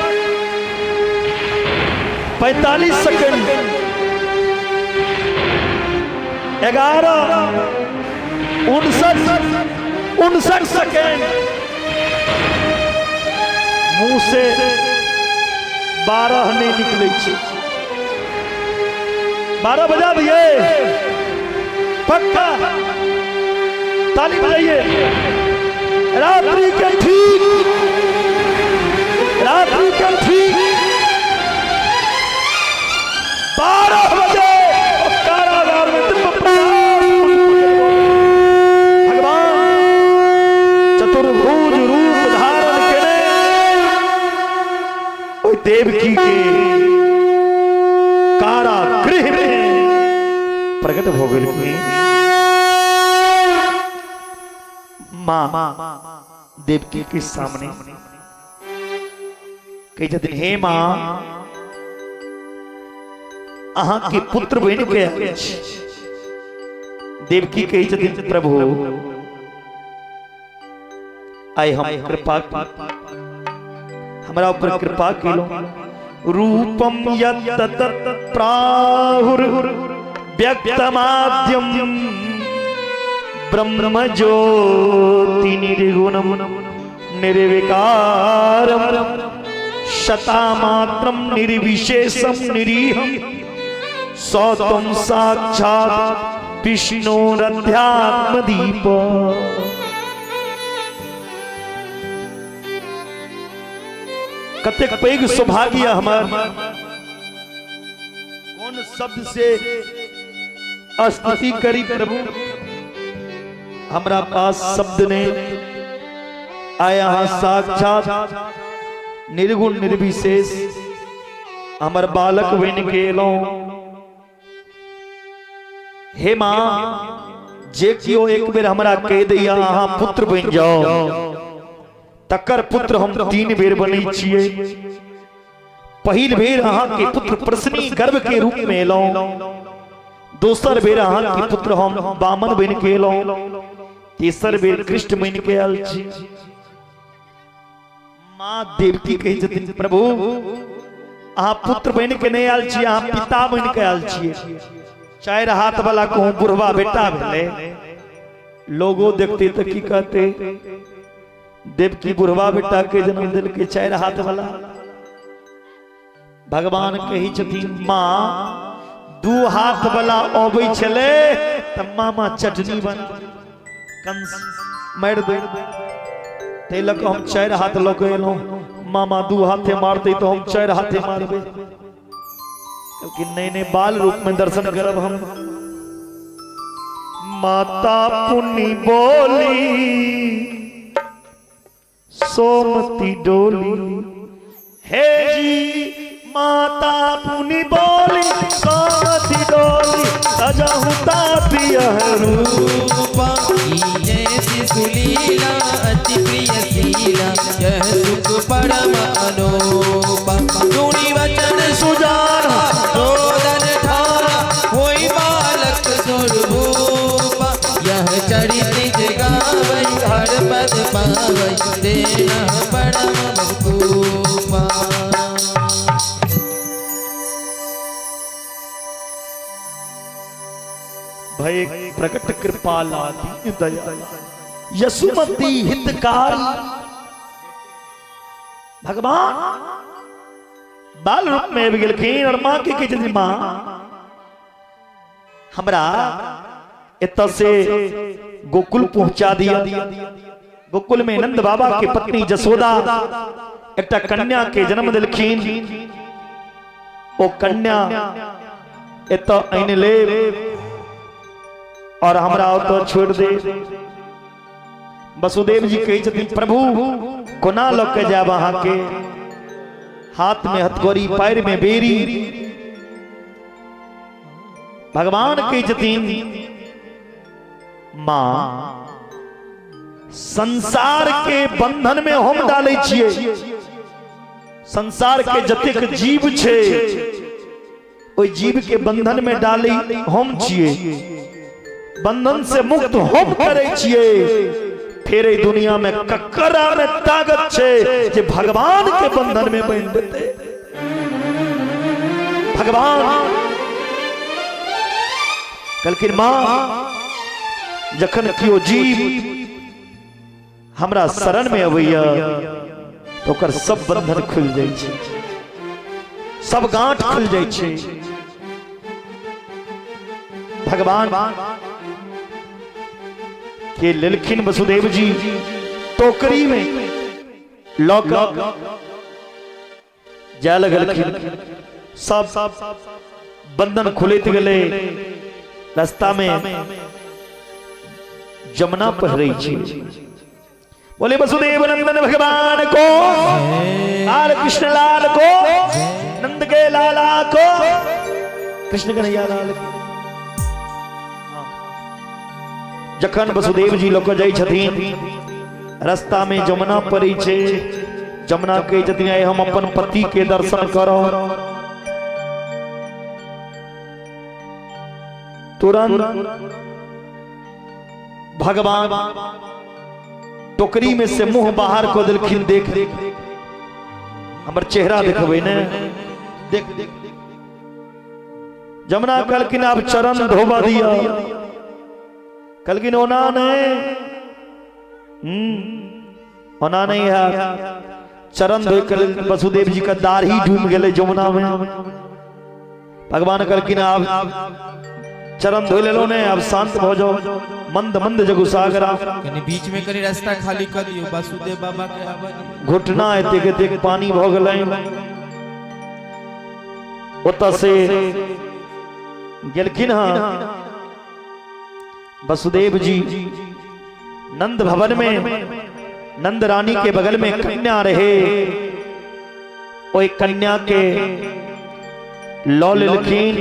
11:59:59, मुंह से 12 नहीं निकले छै। 12 बजा दिए पक्का, ताली बजाइए। रात्रि के ठीक, रात्रि के ठीक 12 बजे कारागार में दिव्य प्रकाश भगवान चतुर्भुज रूप धारण केने ओहि देवकी के कारागृह में प्रकट भऽ गेलखिन। माँ देवकी के सामने कहै छथिन, हे माँ, अहाँ के पुत्र बनि के आयल छी। देवकी कहै छथिन, प्रभु, आइ हम कृपा, हमरा ऊपर कृपा केलहुँ। रूपम यत् तत् प्राहुर व्यक्तमाद्यम ब्रह्म ज्योति निर्गुणम निर्विकारम शतामात्रम निर्विशेषम निरीहम सौतम साक्षात विष्णुरध्यात्म दीप। कतेक पैघ सौभाग्य हमर, कोन शब्द से स्तुति करी प्रभु, हमरा पास शब्द नहीं। आया साक्षात निर्गुण निर्विशेष हमर बालक बन के एलहुं। हे माँ, जे केओ एक बेर हमरा कहि दैया अहाँ पुत्र बनि जाओ, तकर पुत्र हम 3 बेर बनै छियै। पहिल बेर अहाँ के पुत्र प्रश्नी गर्भ के रूप में एलहुं, दोसर बेर अहाँ के पुत्र हम वामन बनि के एलहुं, तेसर बेर कृष्ण बनि के आयल छी। माँ देवकी कहै छथिन, प्रभु, अहाँ पुत्र बनि के नहि आयल छी, अहाँ पिता बनि के आयल छियै। 4 हाथ वाला कहूँ बुढ़वा बेटा भेलै, लोगो देखते तऽ की कहते, देवकी बुढ़वा बेटा के जन्म देलकै 4 हाथ वाला। भगवान कहै छथिन, माँ, 2 हाथ वाला अबै छलै तऽ मामा चटनी बन कंस मारि दे, ताहि लऽ कऽ हम 4 हाथ लऽ कऽ एलहुँ। मामा 2 हाथे मारतै तऽ हम 4 हाथे मारबै। कहलखिन, नहीं नहीं, बाल रूप में दर्शन करब हम। माता पुनि बोली सोमती डोली, हे जी माता पुनि बोली सोमती डोली, सजहु तापियह रूपा। जैसी सुलीला अति प्रिय शीला, यह सुख परम अनोपा। सुनि वचन सुजाना रोदन ठाना, होई बालक सुरभूपा। यह चरित गावै हर पद पावै, देना परम कूपा। भय प्रकट कृपाला दीन दया यशुमती हितकारी। भगवान बाल रूप में आबि गेलखिन और माँ के कहै छथिन, माँ हमरा एतऽ से गोकुल पहुंचा दिया। गोकुल में नंद बाबा के पत्नी जसोदा एकटा कन्या के जन्म देलखिन। ओ कन्या एतऽ आनि लेब और हमरा ओतऽ छोड़ि दे। वसुदेव जी कहै छथिन, प्रभु कोना लऽ के जायब अहाँके? हाथ में हथकड़ी, पैर में बेरी। भगवान कहै छथिन, माँ संसार के बंधन में हम डालै छियै। संसार के जतेक जीव छै ओहि जीव के बंधन में डालै हम छियै, बंधन से मुक्त हम करै छियै। फेर एहि दुनिया में ककरा में ताकत छै जे भगवान के बंधन में बांधि देतै? भगवान कहलखिन, माँ जखन केओ जीव हमरा शरण में अबैया तऽ ओकर सब बंधन खुलि जाइ छै, सब गांठ खुलि जाइ छै। भगवान के लेलखिन वसुदेव जी टोकरी में लऽ कऽ जाय लगलखिन। सब बंधन खुलैत गेलै। रास्ता में जमुना पहिरै छै। बोले वसुदेव नंदन भगवान को, लाल कृष्ण लाल को, नंद के लाला को, कृष्ण कन्हैया लाल के। जखन वसुदेव जी लऽ कऽ जाइ छथिन, रास्ता में जमुना पड़ै छै। जमुना कहै छथिन, आइ हम अपन पति के दर्शन करब। तुरंत भगवान टोकरी में से मुंह बाहर कऽ देलखिन। देख, हमर चेहरा देखबै ने, देख। जमुना कहलखिन, आब चरण धोबा दिया। कहलखिन, ओना नहीं, ओना नहीं है। चरण धोइ के लेल वसुदेव जी के दाढ़ी डूबि गेलै जमुना में। भगवान कहलखिन, आब चरण धोइ लेलहुँ ने, आब शांत भऽ जाओ। मंद मंद जगु सागरा। कनि बीच में कनि रास्ता खाली कऽ दियौ, वासुदेव बाबा के आबऽ दियौ। घुटना एतेक एतेक पानी भऽ गेलै। ओतऽ से गेलखिन हँ वसुदेव जी नंद भवन में। नंद रानी के बगल में कन्या रहे, ओहि कन्या के लऽ लेलखिन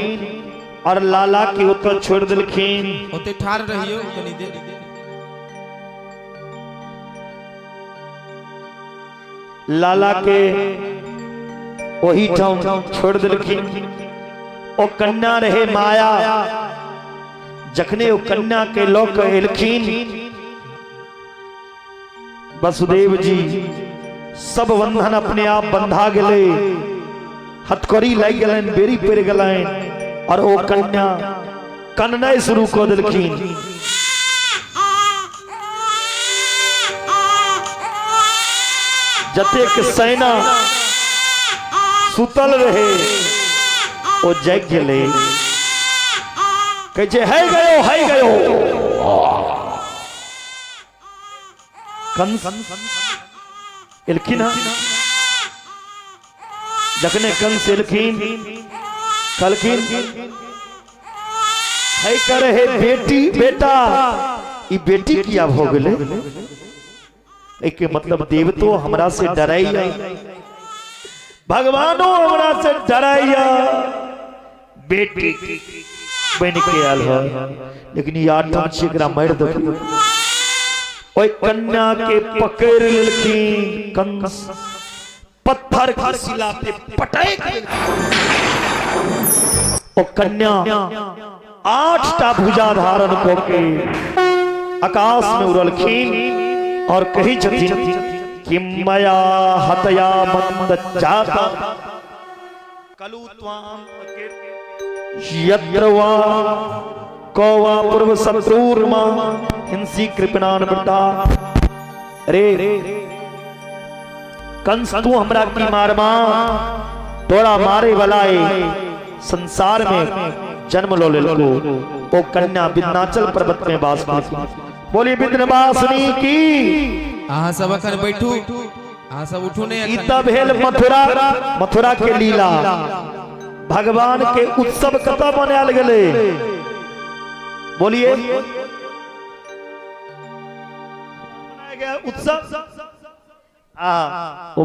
और लाला के ओतऽ छोड़ि देलखिन। ओते ठाढ़ रहियौ कनि देर। लाला के ओही ठाम छोड़ देलखिन। ओ कन्या रहे माया। जखने ओ कन्या के लऽ कऽ एलखिन वसुदेव जी, सब बंधन अपने आप बंधा गेलै, हथकड़ी लागि गेलनि, बेरी पड़ि गेलनि और ओ कन्या कननाइ शुरू कऽ देलखिन। जतेक सेना सुतल रहे ओ जागि गेलै। कहै छै, है गयो, है गयो। कंस एलखिन हँ। जखने कंस एलखिन, कहलखिन, है करे हे बेटी, बेटा, ई बेटी किया भऽ गेलै? एहिके मतलब देवतो हमरा से डराइया, भगवानो हमरा से डराइया। बेटी बनि के आयल है, लेकिन ई आठम छी, एकरा मारि देबै। ओहि कन्या के पकड़ि लेलखिन कंस, पत्थर के शिला पे पटैक देलखिन। ओ कन्या 8टा भुजा धारण कऽ के आकाश में उड़लखिन और कहै छथिन कि मया हतया मंद जाता कलु त्वाम यत्र वा कौवा पूर्व शत्रुर्मा हिंसी कृपणान वृद्धा। रे कंस तू हमरा की मारमा, तोरा मारे वाला संसार में जन्म लो लेलको। ओ कन्या विंध्याचल पर्वत में वास करती। बोली विंध्यवासिनी की। अहाँ सब अखन बैठू, अहाँ सब उठू नहीं। ई त भेल मथुरा, मथुरा के लीला। भगवान के उत्सव कतऽ मनायल गेलै? बोलिए, मनाया गया उत्सव। हाँ,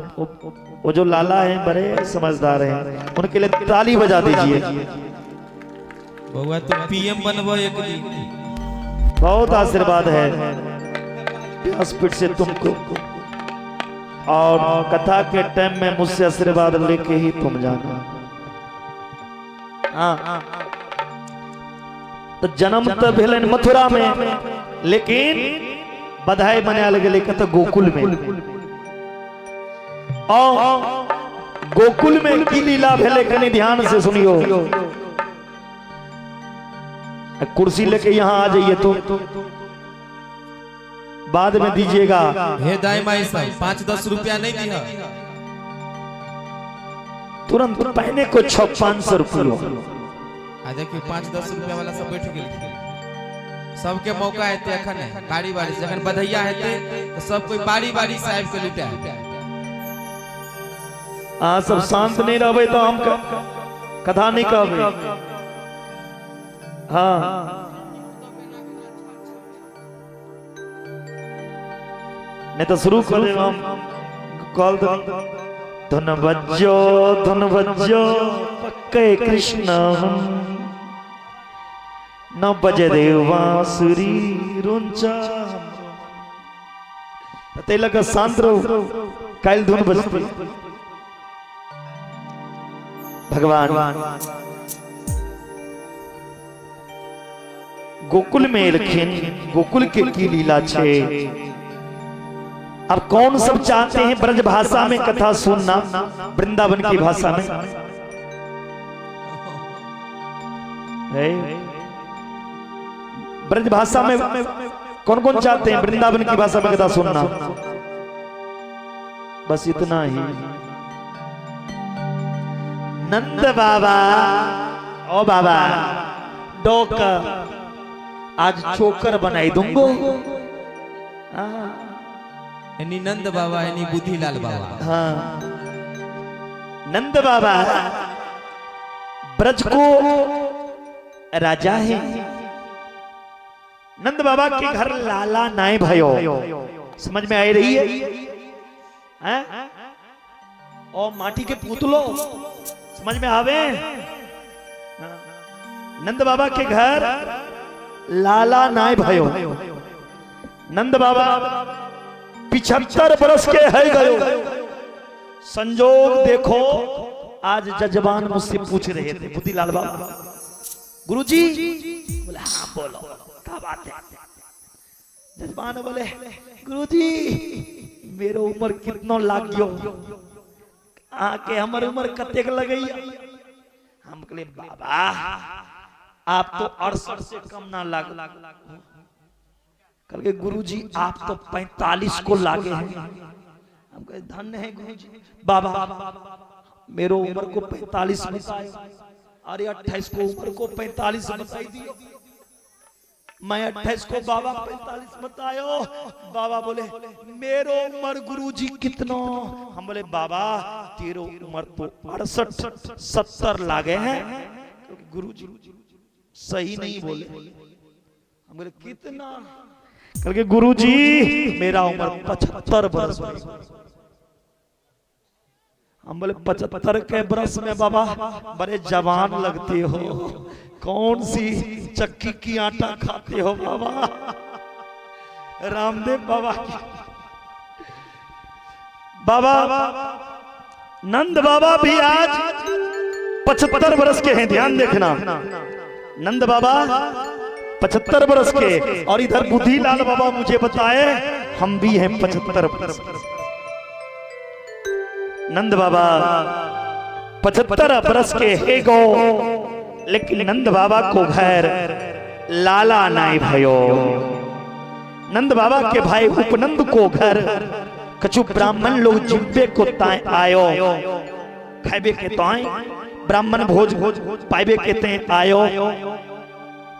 वो जो लाला हैं बड़े समझदार हैं, उनके लिए ताली बजा दीजिए। बउआ तू पीएम बनबो एक दिन। बहुत आशीर्वाद है व्यासपीठ से तुमको, और कथा के टाइम में मुझसे आशीर्वाद लेके ही तुम जाना। हाँ, तो जन्म तो भेलन मथुरा में, लेकिन बधाई मनायल गेलै कतऽ? गोकुल में। और गोकुल में की लीला भेलै, कनि ध्यान से सुनियो। कुर्सी लेके यहाँ आ जाइए तो बाद में दीजिएगा। हे दाई माई सब 5-10 रुपया नहीं दिह। तुरंत पहने को 600-500 रुपये। आ देखियो 5-10 रुपया वाला सब बैठ गेल। सबके मौका हेतै अखन बारी बारी से। जखन बधैया हेतै तऽ सब कोई बारी बारी से आबि के लुटाए। अहाँ सब शांत नहीं रहबै तऽ हम कथा नहीं कहबै। हाँ, नहीं तो शुरू कर देब हम कॉल। धुन बज्जो धुन बज्जो पक्के कृष्ण, न बजे देव बांसुरी रुंचा। ताहि लऽ कऽ शांत रहू, काल्हि धुन बजतै। भगवान गोकुल में एलखिन, गोकुल के की लीला छे। अब कौन सब चाहते हैं ब्रज भाषा में कथा सुनना, वृंदावन की भाषा में? है ब्रज भाषा में कौन कौन चाहते हैं वृंदावन की भाषा में कथा सुनना? बस इतना ही। नंद बाबा, ओ बाबा डोक आज चोकर बनाई दूंगो। हाँ। एनी नंद बाबा, एनी बुद्धिलाल बाबा। हाँ, नंद बाबा ब्रज को राजा है। नंद बाबा के घर लाला नाय भयो। समझ में आई रही है? हैं? और माटी के पुतलो समझ में आवे? हाँ। नंद बाबा के घर लाला नाय भयो। नंद बाबा 75 बरस के है गयो। संजोग देखो, आज जजमान मुझसे पूछ रहे थे, बुद्धिलाल बाबा गुरुजी, बोले हाँ बोलो क्या बात है। जजमान बोले गुरुजी मेरो उम्र कितना लाग गयो, आके हमर उम्र कतेक लगैया? हम कहले बाबा आप तो 68 से कम ना लाग। कल के गुरुजी आप तो 45 को लागे हैं। हम कहे धन्य है गुरुजी। बाबा मेरो उम्र को 45 बताए, अरे 28 को उम्र को 45 बताई दियो। मैं 28 को बाबा 45 बतायो। बाबा बोले मेरो उम्र गुरुजी कितना? हम बोले बाबा तेरो उम्र तो 68-70 लागे हैं। क्योंकि गुरुजी सही नहीं बोले। हम बोले कितना? कल के गुरुजी मेरा उम्र 75 बरस। हम बोले 75 के बरस में बाबा बड़े जवान लगते हो, कौन सी चक्की की आटा खाते हो बाबा? रामदेव बाबा की। बाबा नंद बाबा भी आज 75 बरस के हैं, ध्यान देखना। नंद बाबा 75 बरस के और इधर बुद्धिलाल बाबा मुझे बताए हम भी हैं 75 बरस। नंद बाबा 75 बरस के है गो, लेकिन नंद बाबा को घर लाला नाय भयो। नंद बाबा के भाई उपनंद को घर कछु ब्राह्मण लोग जिब्बे को ताए आयो, खाइबे के ताए ब्राह्मण भोज पाइबे के ते आयो।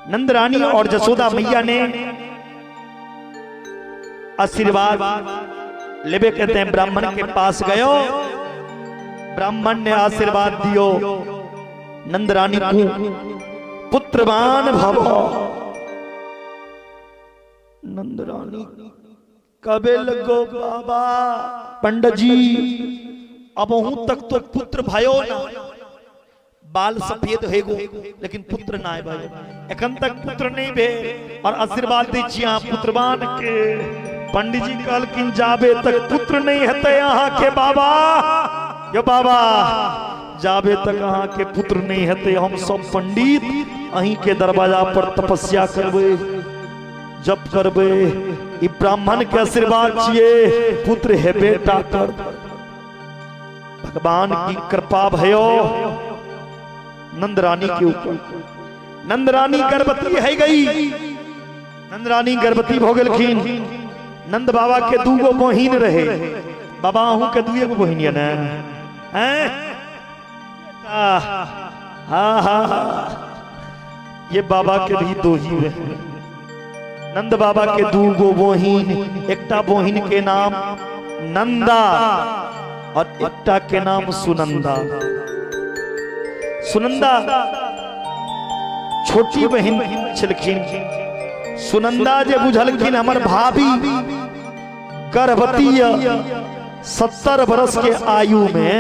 नंद रानी और जसोदा मैया ने आशीर्वाद लेबे के ते ब्राह्मण के पास गयो। ब्राह्मण ने आशीर्वाद दियो नंद रानी को पुत्रवान भव। नंद रानी कबे लगो बाबा पंडित जी अब हूं तक तो पुत्र भयो ना, बाल सफेद हेगो लेकिन पुत्र ना है भाई, एखन तक पुत्र नहीं भे और आशीर्वाद दै छी अहाँ पुत्रवान के। पंडित जी कहलखिन जाबे तक पुत्र नहीं हेतै अहाँ के बाबा, यो बाबा जाबे तक अहाँ के पुत्र नहीं हेतै हम सब पंडित अहीं के दरवाजा पर तपस्या करबै, जप करबै। ई ब्राह्मण के आशीर्वाद छियै पुत्र हेबे टा कर। भगवान की कृपा भयो नंद रानी के ऊपर। नंद रानी गर्भवती है गई, नंद रानी गर्भवती भ गेलखिन। नंद बाबा के दूगो बहिन रहे, बाबा अहूँ के दुए गो बहिन ये ने हैं? हाँ हाँ हाँ, ये बाबा के भी दो ही रहे। नंद बाबा के दूगो बहिन, एकटा बहिन के नाम नंदा और एकटा के नाम सुनंदा। सुनंदा छोटी बहिन छलखिन। सुनंदा जे बुझलखिन हमर भाभी गर्भवती 70 बरस के आयु में,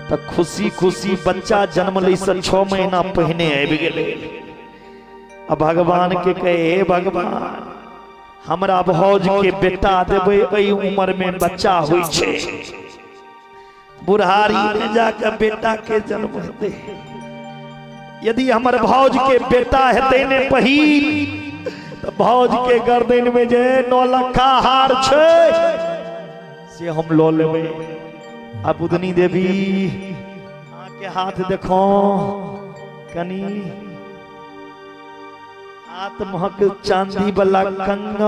त खुशी खुशी बच्चा जन्म लै से 6 महीना पहिने आबि गेलै। आ भगवान के कहे हे भगवान हमरा भौज के बेटा देबै, एहि उम्र में बच्चा होइ छै, बुढ़ारी में जाके बेटा के जन्म हेतै। यदि हमर भौज के बेटा हेतै ने पहिल, तऽ भौज के गर्दन में जे 9 लखा हार छै से हम लऽ लेबै। आ बुधनी देवी अहाँके हाथ देखो कनी, हाथ महक चांदी वाला कंगन,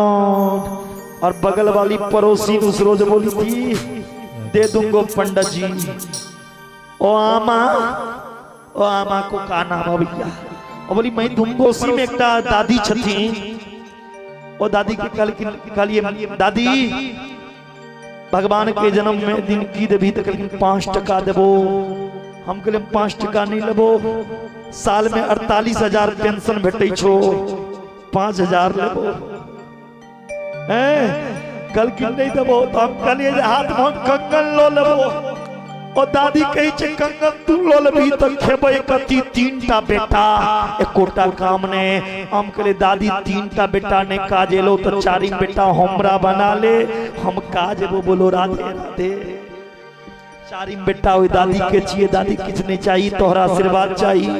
और बगल वाली पड़ोसी उस रोज बोली थी दे दूंगो पंडित जी। ओ आमा, ओ आमा को का नाम है भैया? ओ बोली मैं दूंगो। उसी में एकटा दादी छथिन, ओ दादी के कहलिए दादी भगवान के जन्म में दिन की देबी? तो कहलखिन 5 टका देबो। हम कहलिए 5 टका नहीं लेबो, साल में 48,000 पेंशन भेटै छो, 5,000 लेबो। हैं कहलखिन नहीं देबो, तो हम कहलिए जे हाथ में हम कंगन लो लेबो। ओ दादी कहै छै कंगन तू लो लेबही तऽ खेबै कथी, 3टा बेटा एकोटा काम ने। हम कहलिए दादी 3टा बेटा ने काज एलो तऽ 4 बेटा हमरा बना ले, हम काज एबो। बोलो राधे राधे। 4 बेटा ओहि दादी के छियै, दादी किछु नहीं चाहिए, तोहरा आशीर्वाद चाहिए।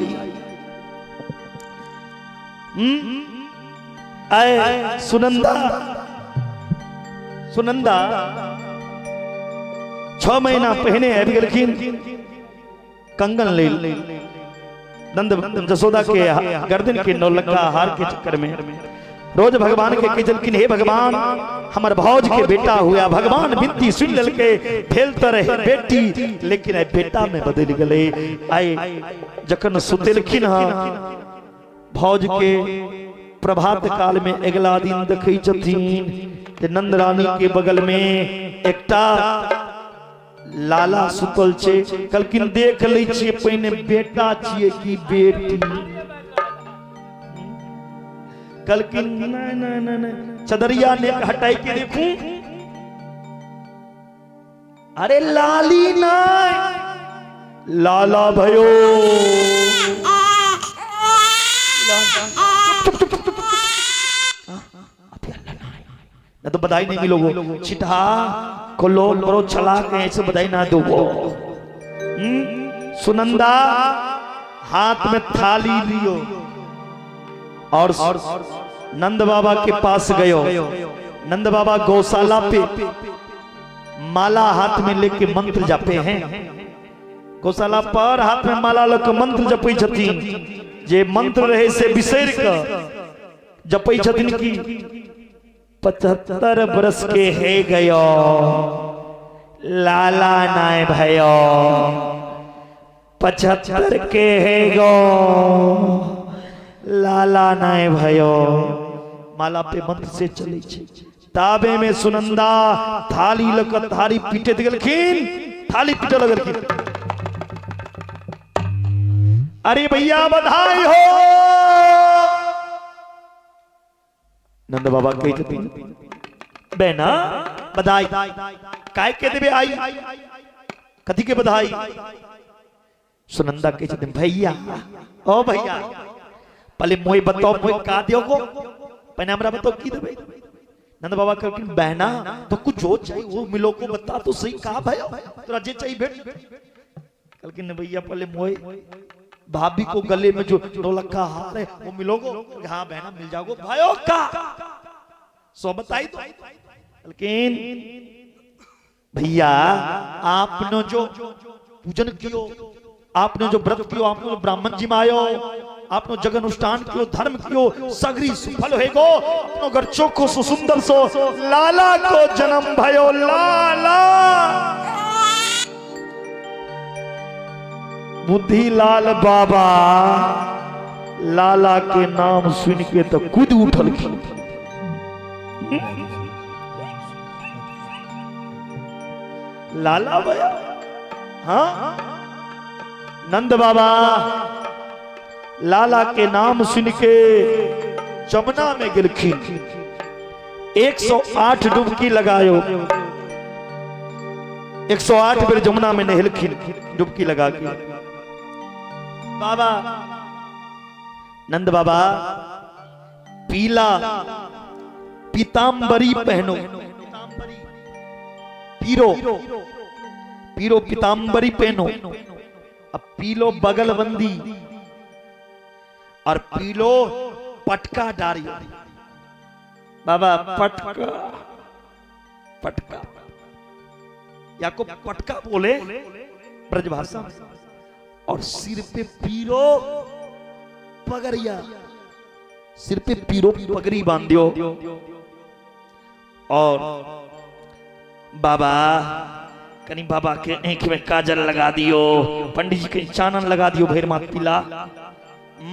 आए सुनंदा, सुनंदा 6 महीना पहिने आबि गेलखिन कंगन लेल नंद जसोदा के गर्दन के नौलखा हार के चक्कर में। रोज भगवान के कह देलखिन हे भगवान हमर भौज के बेटा हुआ। भगवान विनती सुन लेलकै, भेल तऽ रहे बेटी लेकिन आइ बेटा में बदलि गेलै। आइ जखन सुतेलखिन हँ भौज के प्रभात काल में अगला दिन देखै छथिन जे नंद रानी के बगल में एकटा लाला सुतल छै। कहलखिन देख लै छियै पहिने बेटा छियै कि बेटी। कहलखिन नहीं नहीं नहीं नहीं, चदरिया ने हटाई के देखूं, अरे लाली नहीं लाला भयो। ना तो बधाई नहीं मिलोगो, छिटहा को लोग बड़ो चला के ऐसे बधाई ना दो। सुनंदा हाथ में थाली लियो और नंद बाबा के पास गयो। नंद बाबा गौशाला पे माला हाथ में लेके मंत्र जपे हैं। गौशाला पर हाथ में माला लेके मंत्र जपै छथिन। जे मंत्र रहे से बिसरि कऽ जपै छथिन की 75 बरस के हे गयो लाला नाय भयो, 75 के हे गो लाला नाय भयो। माला पे मंत्र से चले छे। ताबे में सुनंदा थाली लक थाली पीटैत गेलखिन, थाली पीटे लगलखिन। अरे भैया बधाई हो। नंद बाबा कहै छथिन बहना बधाई काय के देबे आई, कथी के बधाई? सुनंदा कहै छथिन भैया ओ भैया पहले मोय बताओ मोय का दियो को, पहले हमरा बताओ की देबे। नंद बाबा कहलखिन बहना तो कुछ जो चाहिए वो मिलो को बता तो सही का भयो, तोरा जे चाहिए भेट। कहलखिन भैया पहले मोय भाभी को गले में जो ढोलक का हार है वो मिलोगो? हाँ बहना मिल जाओगे। भयो का सो बताई तो। लेकिन भैया आपने जो पूजन कियो, आपने जो व्रत कियो, आपने जो ब्राह्मण जी में आयो, आपने जग अनुष्ठान कियो, धर्म कियो, सगरी सुफल होएगो, अपनो घर चोखो सो सुंदर सो लाला को जन्म भयो लाला। बुद्धि लाल बाबा लाला के नाम सुन के तो कूद उठल। लाला भैया हाँ नंद बाबा लाला के नाम सुन के जमुना में गिरखिन, 108 डुबकी लगायो, 108 बेर जमुना में नहेलखिन डुबकी लगा के। बाबा नंद बाबा पीला पीतांबरी पहनो, पीरो पीरो पीतांबरी पहनो, अब पीलो बगलबंदी और पीलो पटका डारियो। बाबा पटका पटका या को पटका बोले ब्रजभाषा, और सिर पे पीरो पगड़िया, सिर पे पीरो पगड़ी बांध दियो। और बाबा कनी बाबा के आंख में काजल लगा दियो, पंडित जी के चानन लगा दियो, भैर माथ पीला,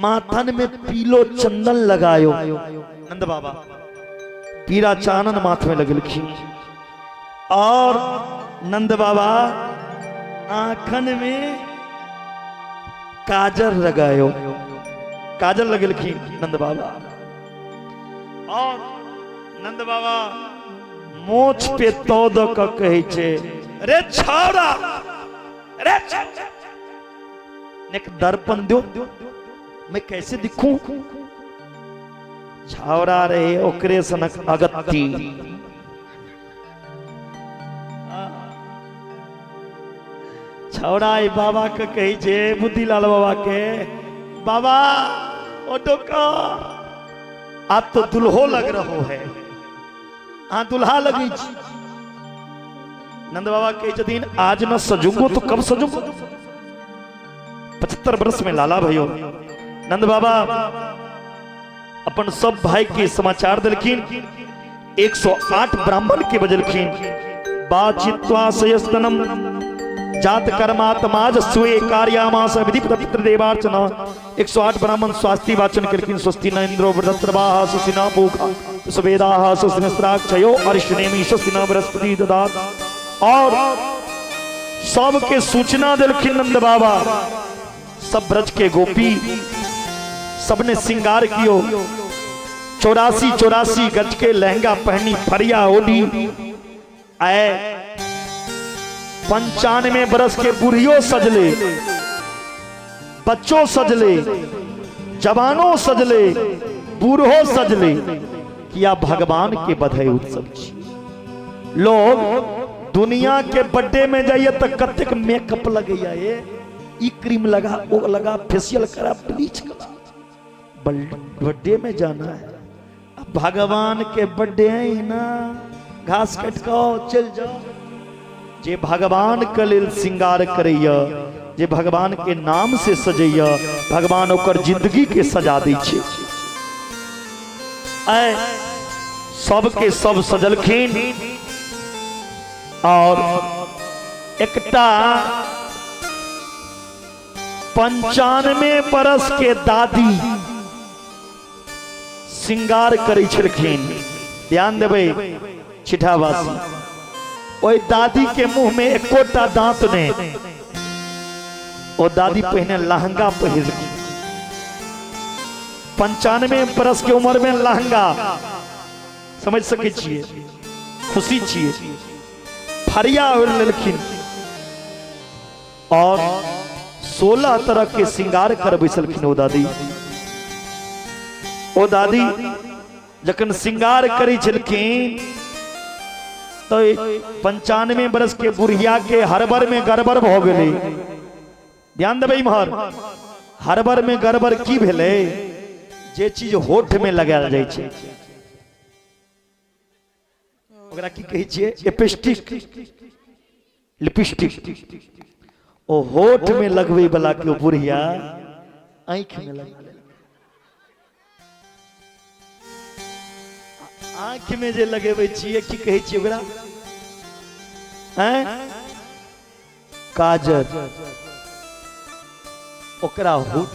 माथन में पीलो चंदन लगायो। नंद बाबा पीला चानन माथ में लगलखिन और नंद बाबा आंखन में काजल लगायो, काजल लगलखिन नंद बाबा। और नंद बाबा मोछ पे तो द क कहै छे रे छौड़ा रे एक दर्पण दो, मैं कैसे दिखूं? छावरा रहे ओकरे सनक अगत्ती। छौड़ा ई बाबा के कहै छे बुद्धिलाल बाबा के, बाबा ओ डोका आप तो दुल्हो लग रहो है, हाँ दुल्हा लगी छी। नंद बाबा कहै छथिन आज न सजुगो तो कब सजुगो? 75 वर्ष में लाला भयो। नंद बाबा अपन सब भाई के समाचार दिलखिन, 108 ब्राह्मण के बजलखिन। बाचित्वा सयस्तनम जात कर्मात्माज सुए कार्यामास विधि पितृदेवार्चना। 108 ब्राह्मण स्वास्ति वाचन केलखिन। स्वस्ति न इंद्रो वृद्धस्रवाः स्वस्ति न पूषा सुवेदाः स्वस्ति नस्त्राक्षयो अरिष्टनेमि स्वस्ति न बृहस्पति ददात। और सबके सूचना दिलखिन नंद बाबा। सब ब्रज के गोपी सबने श्रृंगार कियो, 84 84 गज के लहंगा पहनी फरिया ओढ़ी आए। 95 बरस के बूढ़ियों सजले, बच्चों सजले, जवानों सजले, बूढ़ों सजले, किया भगवान के बधाई उत्सव छी। लोग दुनिया के बर्थडे में जाइए तो कतेक मेकअप लगैया, ये ई क्रीम लगा ओ लगा, फेशियल करा, ब्लीच करा, बर्थडे में जाना है। अब भगवान के बर्थडे है ना, घास कट के चल जाओ। जे भगवान के लेल श्रृंगार करैया, जे भगवान के नाम से सजैया, भगवान ओकर जिंदगी के सजा दै छै। आय सबके सब सजलखिन और एकटा 95 बरस के दादी श्रृंगार करै छलखिन। ध्यान देबै छिठावासी, ओहि दादी के मुंह में एकोटा दांत नहीं। ओ दादी पहिने लहंगा पहिरलखिन। 95 बरस के उम्र में लहंगा, समझ सकै छियै, खुशी छियै। फरिया ओढ़ि लेलखिन और 16 तरह के श्रृंगार कर बैसलखिन ओ दादी। ओ दादी जखन श्रृंगार करै छलखिन तो 95 बरस के बुढ़िया के हड़बड़ में गड़बड़ भऽ गेलै। ध्यान देबै इम्हर, हड़बड़ में गड़बड़ की भेलै? जे चीज होठ में लगायल जाइ छै ओकरा की कहै छियै? एपिस्टिक, लिपस्टिक। ओ होठ में लगबै वाला के बुढ़िया आँखि में लगा लेलकै। आँखि में जे लगेबै छियै की कहै छियै ओकरा? हैं? काजर। ओकरा होठ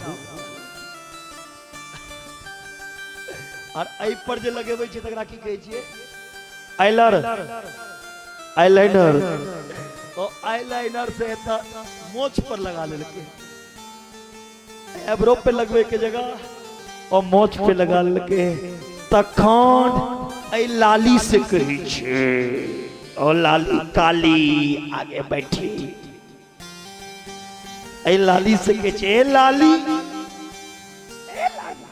और एहि पर जे लगेबै छियै तकरा की कहै छियै? Euler, eyeliner. तो आईलाइनर से एतऽ मोछ पर लगा लेलकै, एब्रो पे लगवे के जगह और मोछ पे लगा लेलकै। तखन एहि लाली से कहै छै, ओ लाली काली आगे बैठी, एहि लाली से कहै छै, ए लाली, ए लाली,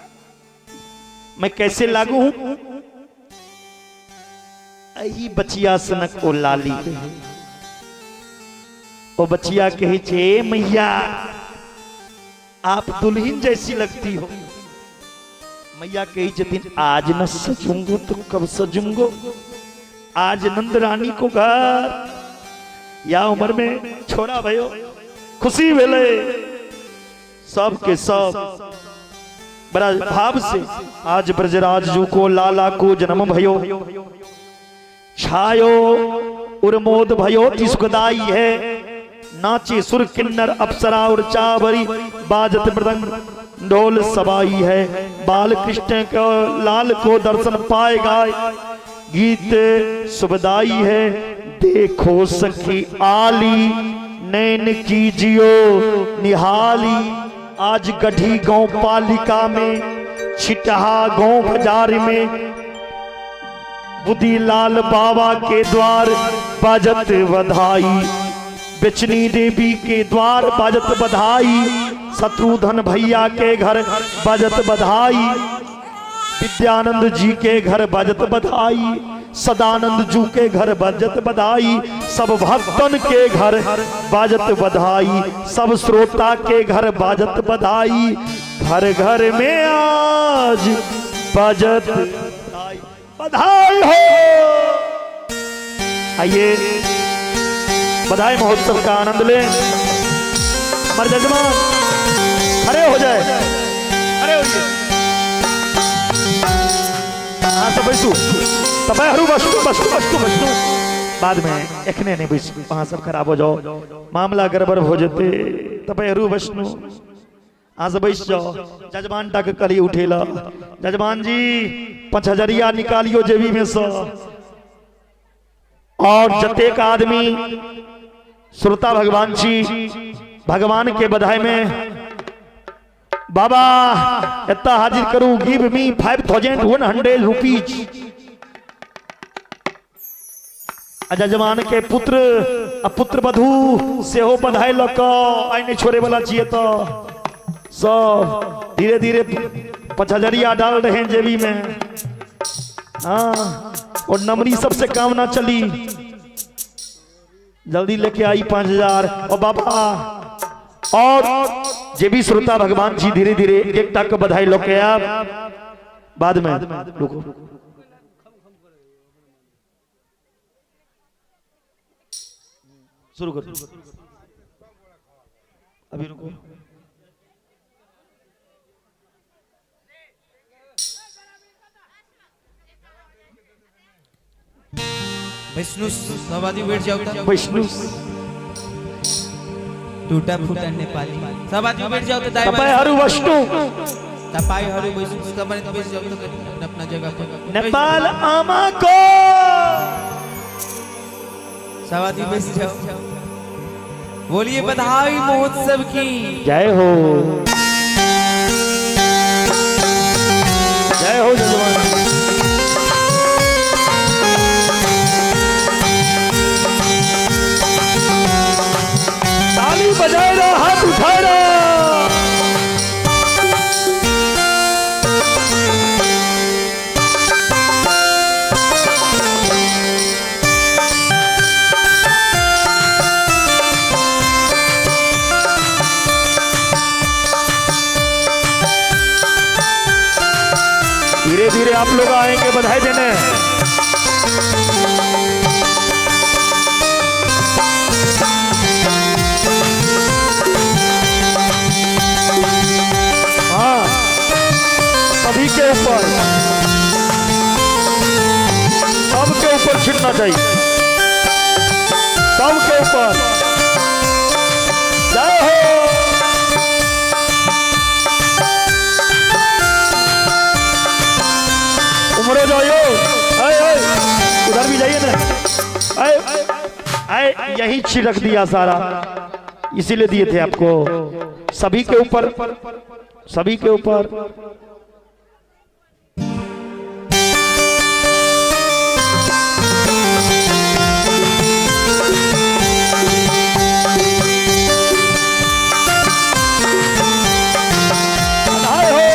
मैं कैसे लागू हूं? अही बचिया सनक ओ लाली कहे। ओ बचिया कहे छे, ए मैया आप दुल्हन जैसी लगती हो। मैया कही छथिन, आज न सजूंगो तो कब सजूंगो, आज नंद रानी को घर या उम्र में छोड़ा भयो। खुशी भेलै सब के सब बड़ा भाव से। आज ब्रजराज जू को लाला को जन्म भयो, छायो उर्मोद भयो अति सुखदाई है, नाचे सुर किन्नर अप्सरा और चावरी, बाजत मृदंग ढोल सबाई है, बाल कृष्ण को लाल को दर्शन पाए गाय, गीत सुखदाई है, देखो सखी आली नैन कीजियो निहाली, आज गढ़ी गांव पालिका में, छिटहा गांव बाजार में, बुद्धि लाल बाबा के द्वार बाजत बधाई, बेचनी देवी के द्वार बाजत बधाई, शत्रुधन भैया के घर बाजत बधाई, विद्यानंद जी के घर बजत बधाई, सदानंद जी के घर बजत बधाई, सब भक्तन के घर बाजत बधाई, सब श्रोता के घर बाजत बधाई, घर घर में आज बाजत बधाई, बधाई हो। आइए बधाई महोत्सव का आनंद लें। हमारे जजमान खड़े हो जाए, खड़े होइए। हाँ सब बैसू, तपाईँहरू बस्नु बस्नु बस्नु बस्नु, बाद में एखने नहीं बैसू, वहाँ सब खराब हो जाओ, मामला गड़बड़ हो जेते। तपाईँहरू बस्नु, अहाँ सब बैस जाओ। जजमान टा के करी उठेला। जजमान जी 5000 निकालियो जेबी में से, और जतेक आदमी श्रोता भगवान जी भगवान के बधाई में बाबा एत्ता हाजिर करू, गिव मी 5100 रुपीज। जजमान के पुत्र आ पुत्र वधू सेहो बधाई लऽ कऽ आइ नहि छोड़े वाला छियै, तऽ सब धीरे धीरे 5000 डाल रहे हैं जेबी में। हाँ, और नमरी सबसे काम ना चली, जल्दी लेके आई 5000। और बाबा और जे भी श्रोता भगवान जी धीरे धीरे एक टाक बधाई लऽ आब बाद में रुको। शुरू करो, अभी रुको। वैष्णु सब आदमी बैठ जाओ तो। वैष्णु। टूटा फूटा नेपाली सब आदमी बैठ जाओ तो दाएं बाएं। तपाईँहरू वैष्णु। तपाईँहरू वैष्णु सब आदमी बैठ जाओ तो अपना अपना जगह पर। नेपाल आमा को। सब आदमी बैठ जाओ। बोलिए बधाई महोत्सव की जय हो, जय हो जजमान। ताली बजाए रहा, हाथ उठाए रहा। धीरे धीरे आप लोग आएंगे बधाई देने। हाँ, सभी के ऊपर, सबके ऊपर छिटना चाहिए, सबके ऊपर। जय हो। उमरो जाइयो, आए आए, उधर भी जाइए ना। आए आए, यही छिड़क दिया सारा, इसीलिए दिए थे आपको। सभी के ऊपर, सभी के ऊपर। बधाई हो।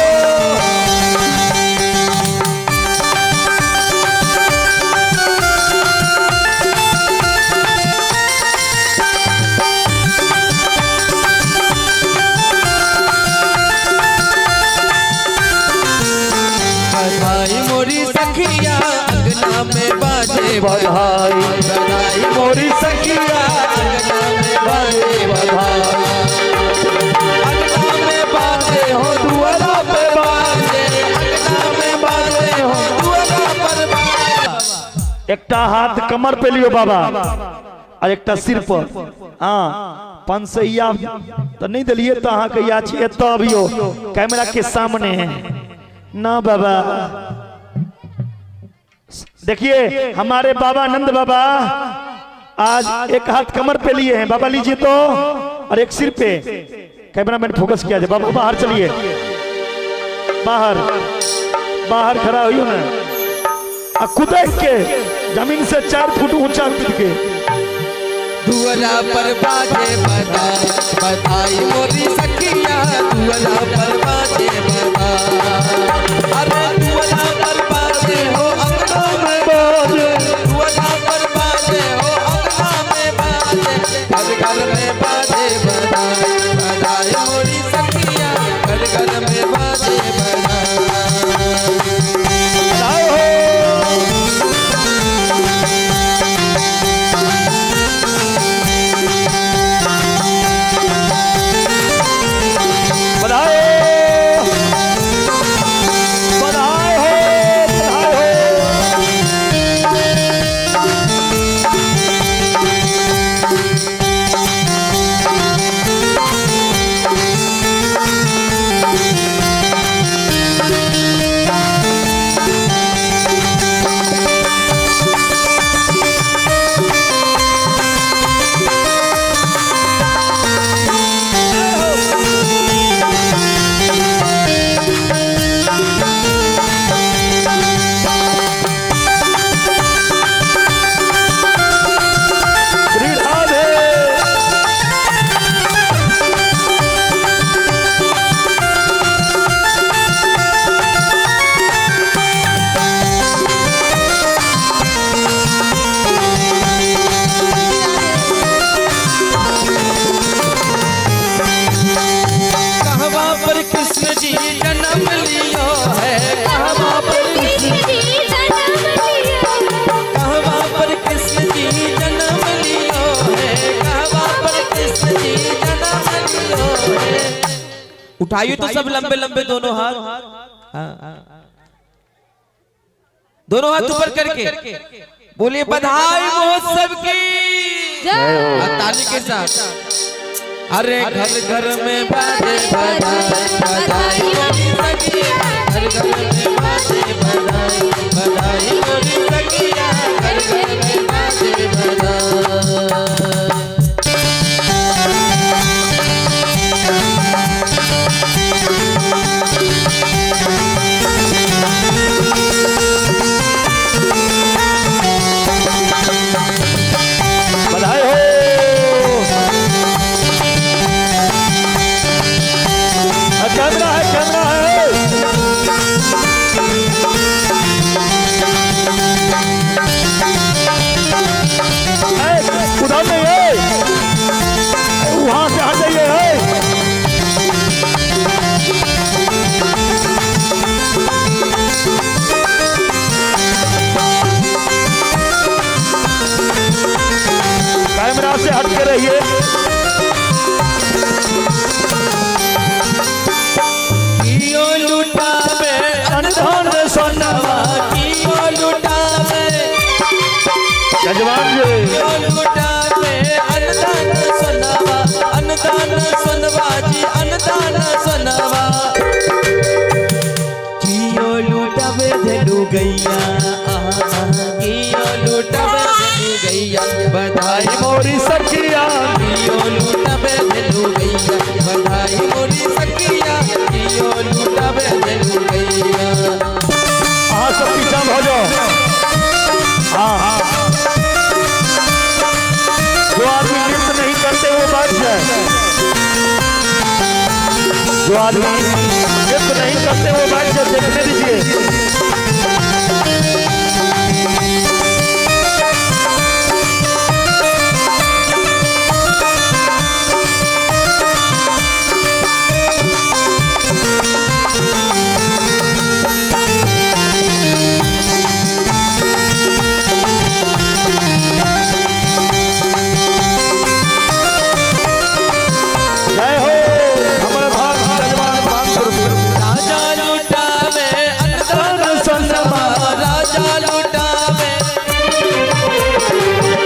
बधाई मोरी सखिया अंगना में बाजे बधाई। बधाई मोरी सखिया अंगना में बाजे बधाई। अंगना में बाजे हो दुआरा पे बाजे, अंगना में बाजे हो दुआरा पर बाजे। एकटा हाथ कमर पे लियो बाबा और एकटा सिर पर। हाँ, 500 तो नहीं दिलिए तो अहाँ के या छी एतऽ अबियो कैमरा के सामने ना बाबा। देखिए हमारे बाबा नंद बाबा आज एक हाथ कमर पे लिए हैं बाबा, लीजिए तो, और एक सिर पे। कैमरा मैन फोकस किया जाए। बाबा बाहर चलिए, बाहर बाहर खड़ा हुई ना, आ कुदक के जमीन से 4 फुट ऊंचा कूद के। दुआरा पर बाजे बधाई, बधाई मोरी सखिया दुआरा पर बाजे बधाई। अरे दुआरा पर बाजे हो अंगना में बाजे, दुआरा पर बाजे हो अंगना में बाजे, घर घर में बाजे बधाई, बधाई मोरी सखिया घर घर में बाजे बधाई। बधाई हो। बधाई हो, बधाई हो, बधाई हो। श्री राधे। कहवा पर कृष्ण जी जन्म लियो है, कहवा पर कृष्ण जी जन्म लियो। कहवा पर कृष्ण जी जन्म लियो है, कहवा पर कृष्ण जी जन्म लियो है। उठाइए तो सब लंबे लंबे दोनों हाथ, हाँ, दोनों हाथ ऊपर करके। बोलिए बधाई महोत्सव की जय। और ताली के साथ। अरे घर घर में बाजे बधाई, बधाई मोरी सखिया, घर घर में बाजे बधाई, बधाई मोरी सखिया, घर घर में बाजे बधाई। बधाई हो। कैमरा है, कैमरा है। ए, उधर नहीं है, वहां से हट जाइए। ए। कैमरा से हट के रहिए। कियो लुटावे अनधन सोनवा। कियो लुटावे, जजमान जी। कियो लुटावे अनदान सोनवा, अनदान सोनवा जी, अनदान सोनवा। कियो लुटावे धनु गैया, आहा, कियो लुटावे धनु गैया, बधाई मोरी सखिया। कियो लुटावे धनु गैया, बधाई मोरी सखिया, कियो लुटावे धनु गैया। अहाँ सब पीछा भऽ जाओ। हाँ हाँ, जो आदमी नृत्य नहीं करते वो बैठ जाए। जो आदमी नृत्य नहीं करते वो बैठ जाए, देखने दीजिए। जय हो हमारे भाग जजमान 500 रुपये। राजा लुटावे अनदान सोनवा, राजा लुटावे,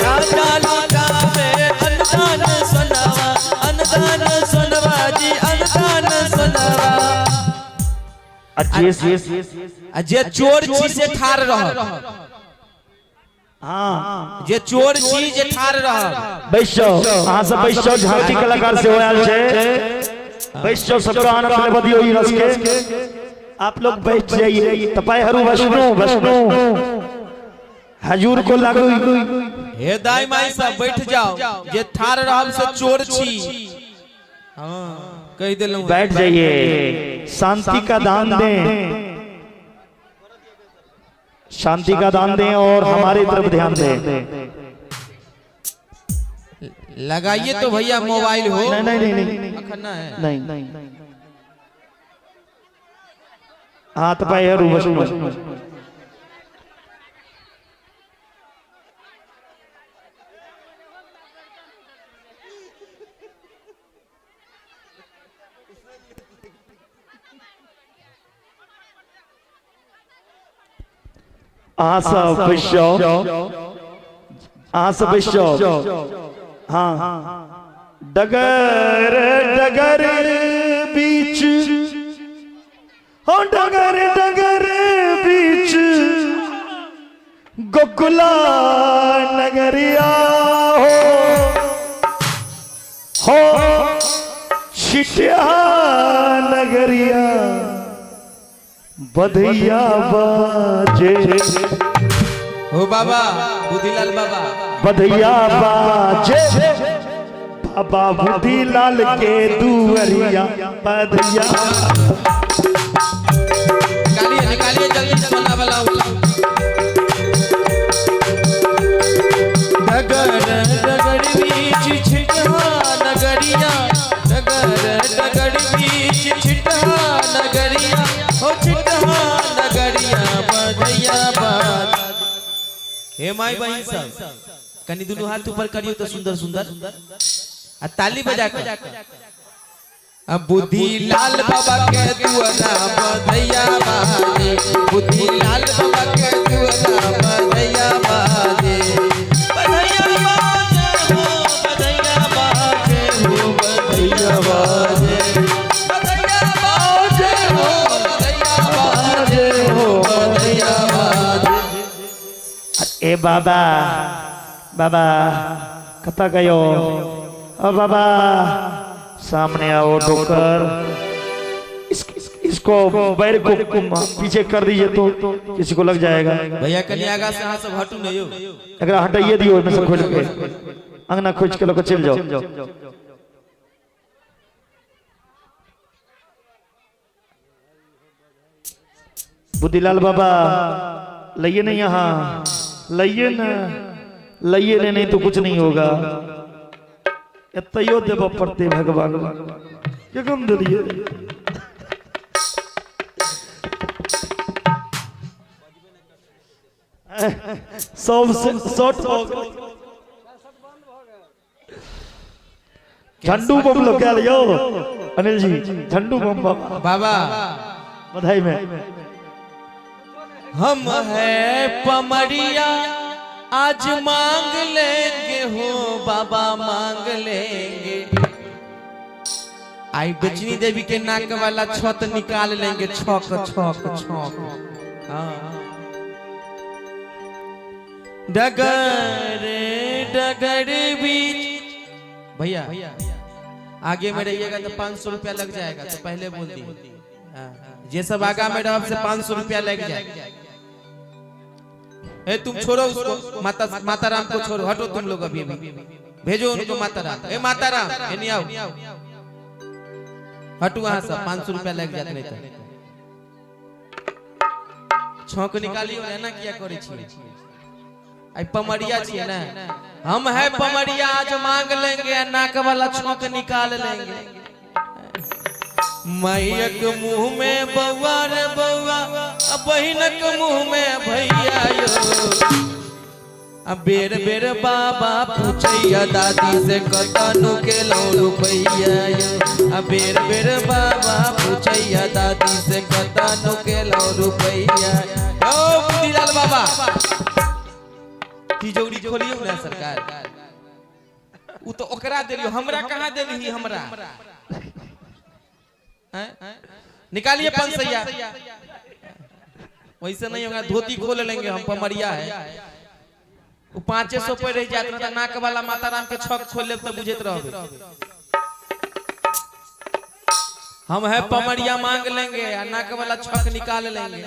राजा लुटावे अनदान सोनवा, अनदान सोनवा जी, अनदान सोनवा। आ जे चोर छी से ठार रह। हाँ। जे चोर छी जे ठार रह। बैस जाओ, अहाँ सब बैस जाओ। झांकी कलाकार से आयल छै, बैस जाओ। सबका आनंद लेबऽ दियौ ई रस के। आप लोग बैठ जाइए। तपाई हरू वैष्णु वैष्णु हजूर को लागू। हे दाई माई सब बैठ जाओ, जे ठार रहब से चोर छी। हाँ, कहि देलहुँ। बैठ जाइए, शांति का दान दें, शांति का दान दें और हमारी तरफ ध्यान दें। लगाइए तो भैया मोबाइल हो। नहीं नहीं नहीं नहीं। अखन ना है। नहीं नहीं। हाँ, तपाई हरू वैष्णु। अहाँ सब बैस जाओ, अहाँ सब बैस जाओ। हाँ, डगर डगर बीच हो, डगर डगर बीच गोकुला नगरिया हो छिटिया नगरिया बधैया बाजे। हो बाबा बुद्धिलाल बाबा। बधैया बाजे बाबा बुद्धिलाल के दुअरिया बधैया। निकालिए निकालिए जल्दी सोना वाला। डगर डगर बीच छिटहा नगरिया, डगर डगर बीच छिटहा नगरिया, हो छिटहा नगरिया, बधैया बाज। हे माई बहिन सब कनी दुनू हाथ ऊपर करियो तो सुंदर सुंदर आ ताली बजा कर। अब बुद्धि लाल बाबा के दुआरा बधैया बाजे, बुद्धि लाल बाबा के दुआरा बधैया बाजे। ए बाबा बाबा कतऽ गयो ओ बाबा सामने आओ डोकर इसको बैर को पीछे कर दीजिए तो किसी को लग जाएगा। भैया कनि आगा से अहाँ सब हटू ने यौ। एकरा हटाइए दियो, ओहिमे से खोल के अंगना खोज के लोग चलि जाओ। बुद्धिलाल बाबा लइए नहीं, यहाँ लइए ना, लइए नहीं, नहीं तो कुछ नहीं होगा। एतयो देबऽ पड़ते भगवान के कम देलिए। सब शॉर्ट भऽ गेल। झंडू बम लोग कह लियो अनिल जी, झंडू बम बाबा बाबा बधाई में। हम है पमरिया आज मांग लेंगे हो बाबा मांग लेंगे। आई बेचनी देवी के नाक वाला छत निकाल लेंगे, छक छक छक। हाँ डगर डगर बीच भैया आगे में रहिएगा तो 500 रुपया लग जाएगा, तो पहले बोल दिए। हाँ, जे सब आगा में रहो से 500 रुपया लग जाए। ए तुम छोड़ो उसको, माता माता राम को छोड़ो, हटो तुम लोग अभी अभी भेजो उनको माता राम। ए माता राम ए नहीं आओ, हटू वहां से, 500 रुपया लग जात नहीं तो छौक निकालियो एना किया करै छी। आई पमरिया छियै ना, हम है पमरिया आज मांग लेंगे, नाक वाला छौक निकाल लेंगे। मैयक मुंह में बौआ रे बौआ, आ बहिनक मुंह में भैया यो। आ बेर बेर बाबा पूछैया दादी से कतनु केलौ रुपैया यो। आ बेर बेर बाबा पूछैया दादी से कतनु केलौ रुपैया। ओ बुद्धिलाल बाबा तिजोरी खोलियौ ना सरकार, उ तो ओकरा देलियो, हमरा कहाँ देलही हमरा? निकालिए 500। वैसे नहीं होगा, धोती खोल लेंगे हम, पमरिया है। वो 500 पर रह जात ना, नाक वाला माता राम के छक खोल लेब तो बुझेत रहबे। हम है पमरिया मांग लेंगे आ नाक वाला छक निकाल लेंगे।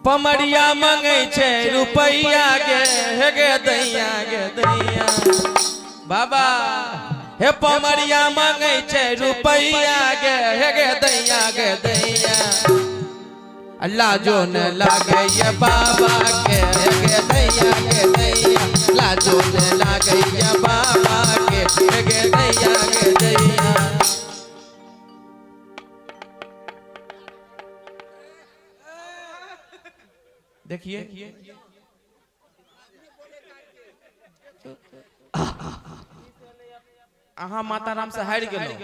पमरिया मांगे छे रुपैया गे हे गे दैया गे दैया बाबा, हे पमरिया मांगे छे रुपैया गे हे गे दैया गे दैया। अल्लाह जो न लागे ये बाबा के हे गे दैया गे दैया, लाजो न लागे ये बाबा के हे गे दैया गे दैया। देखिए अहाँ माता राम से हारि गेलहुँ।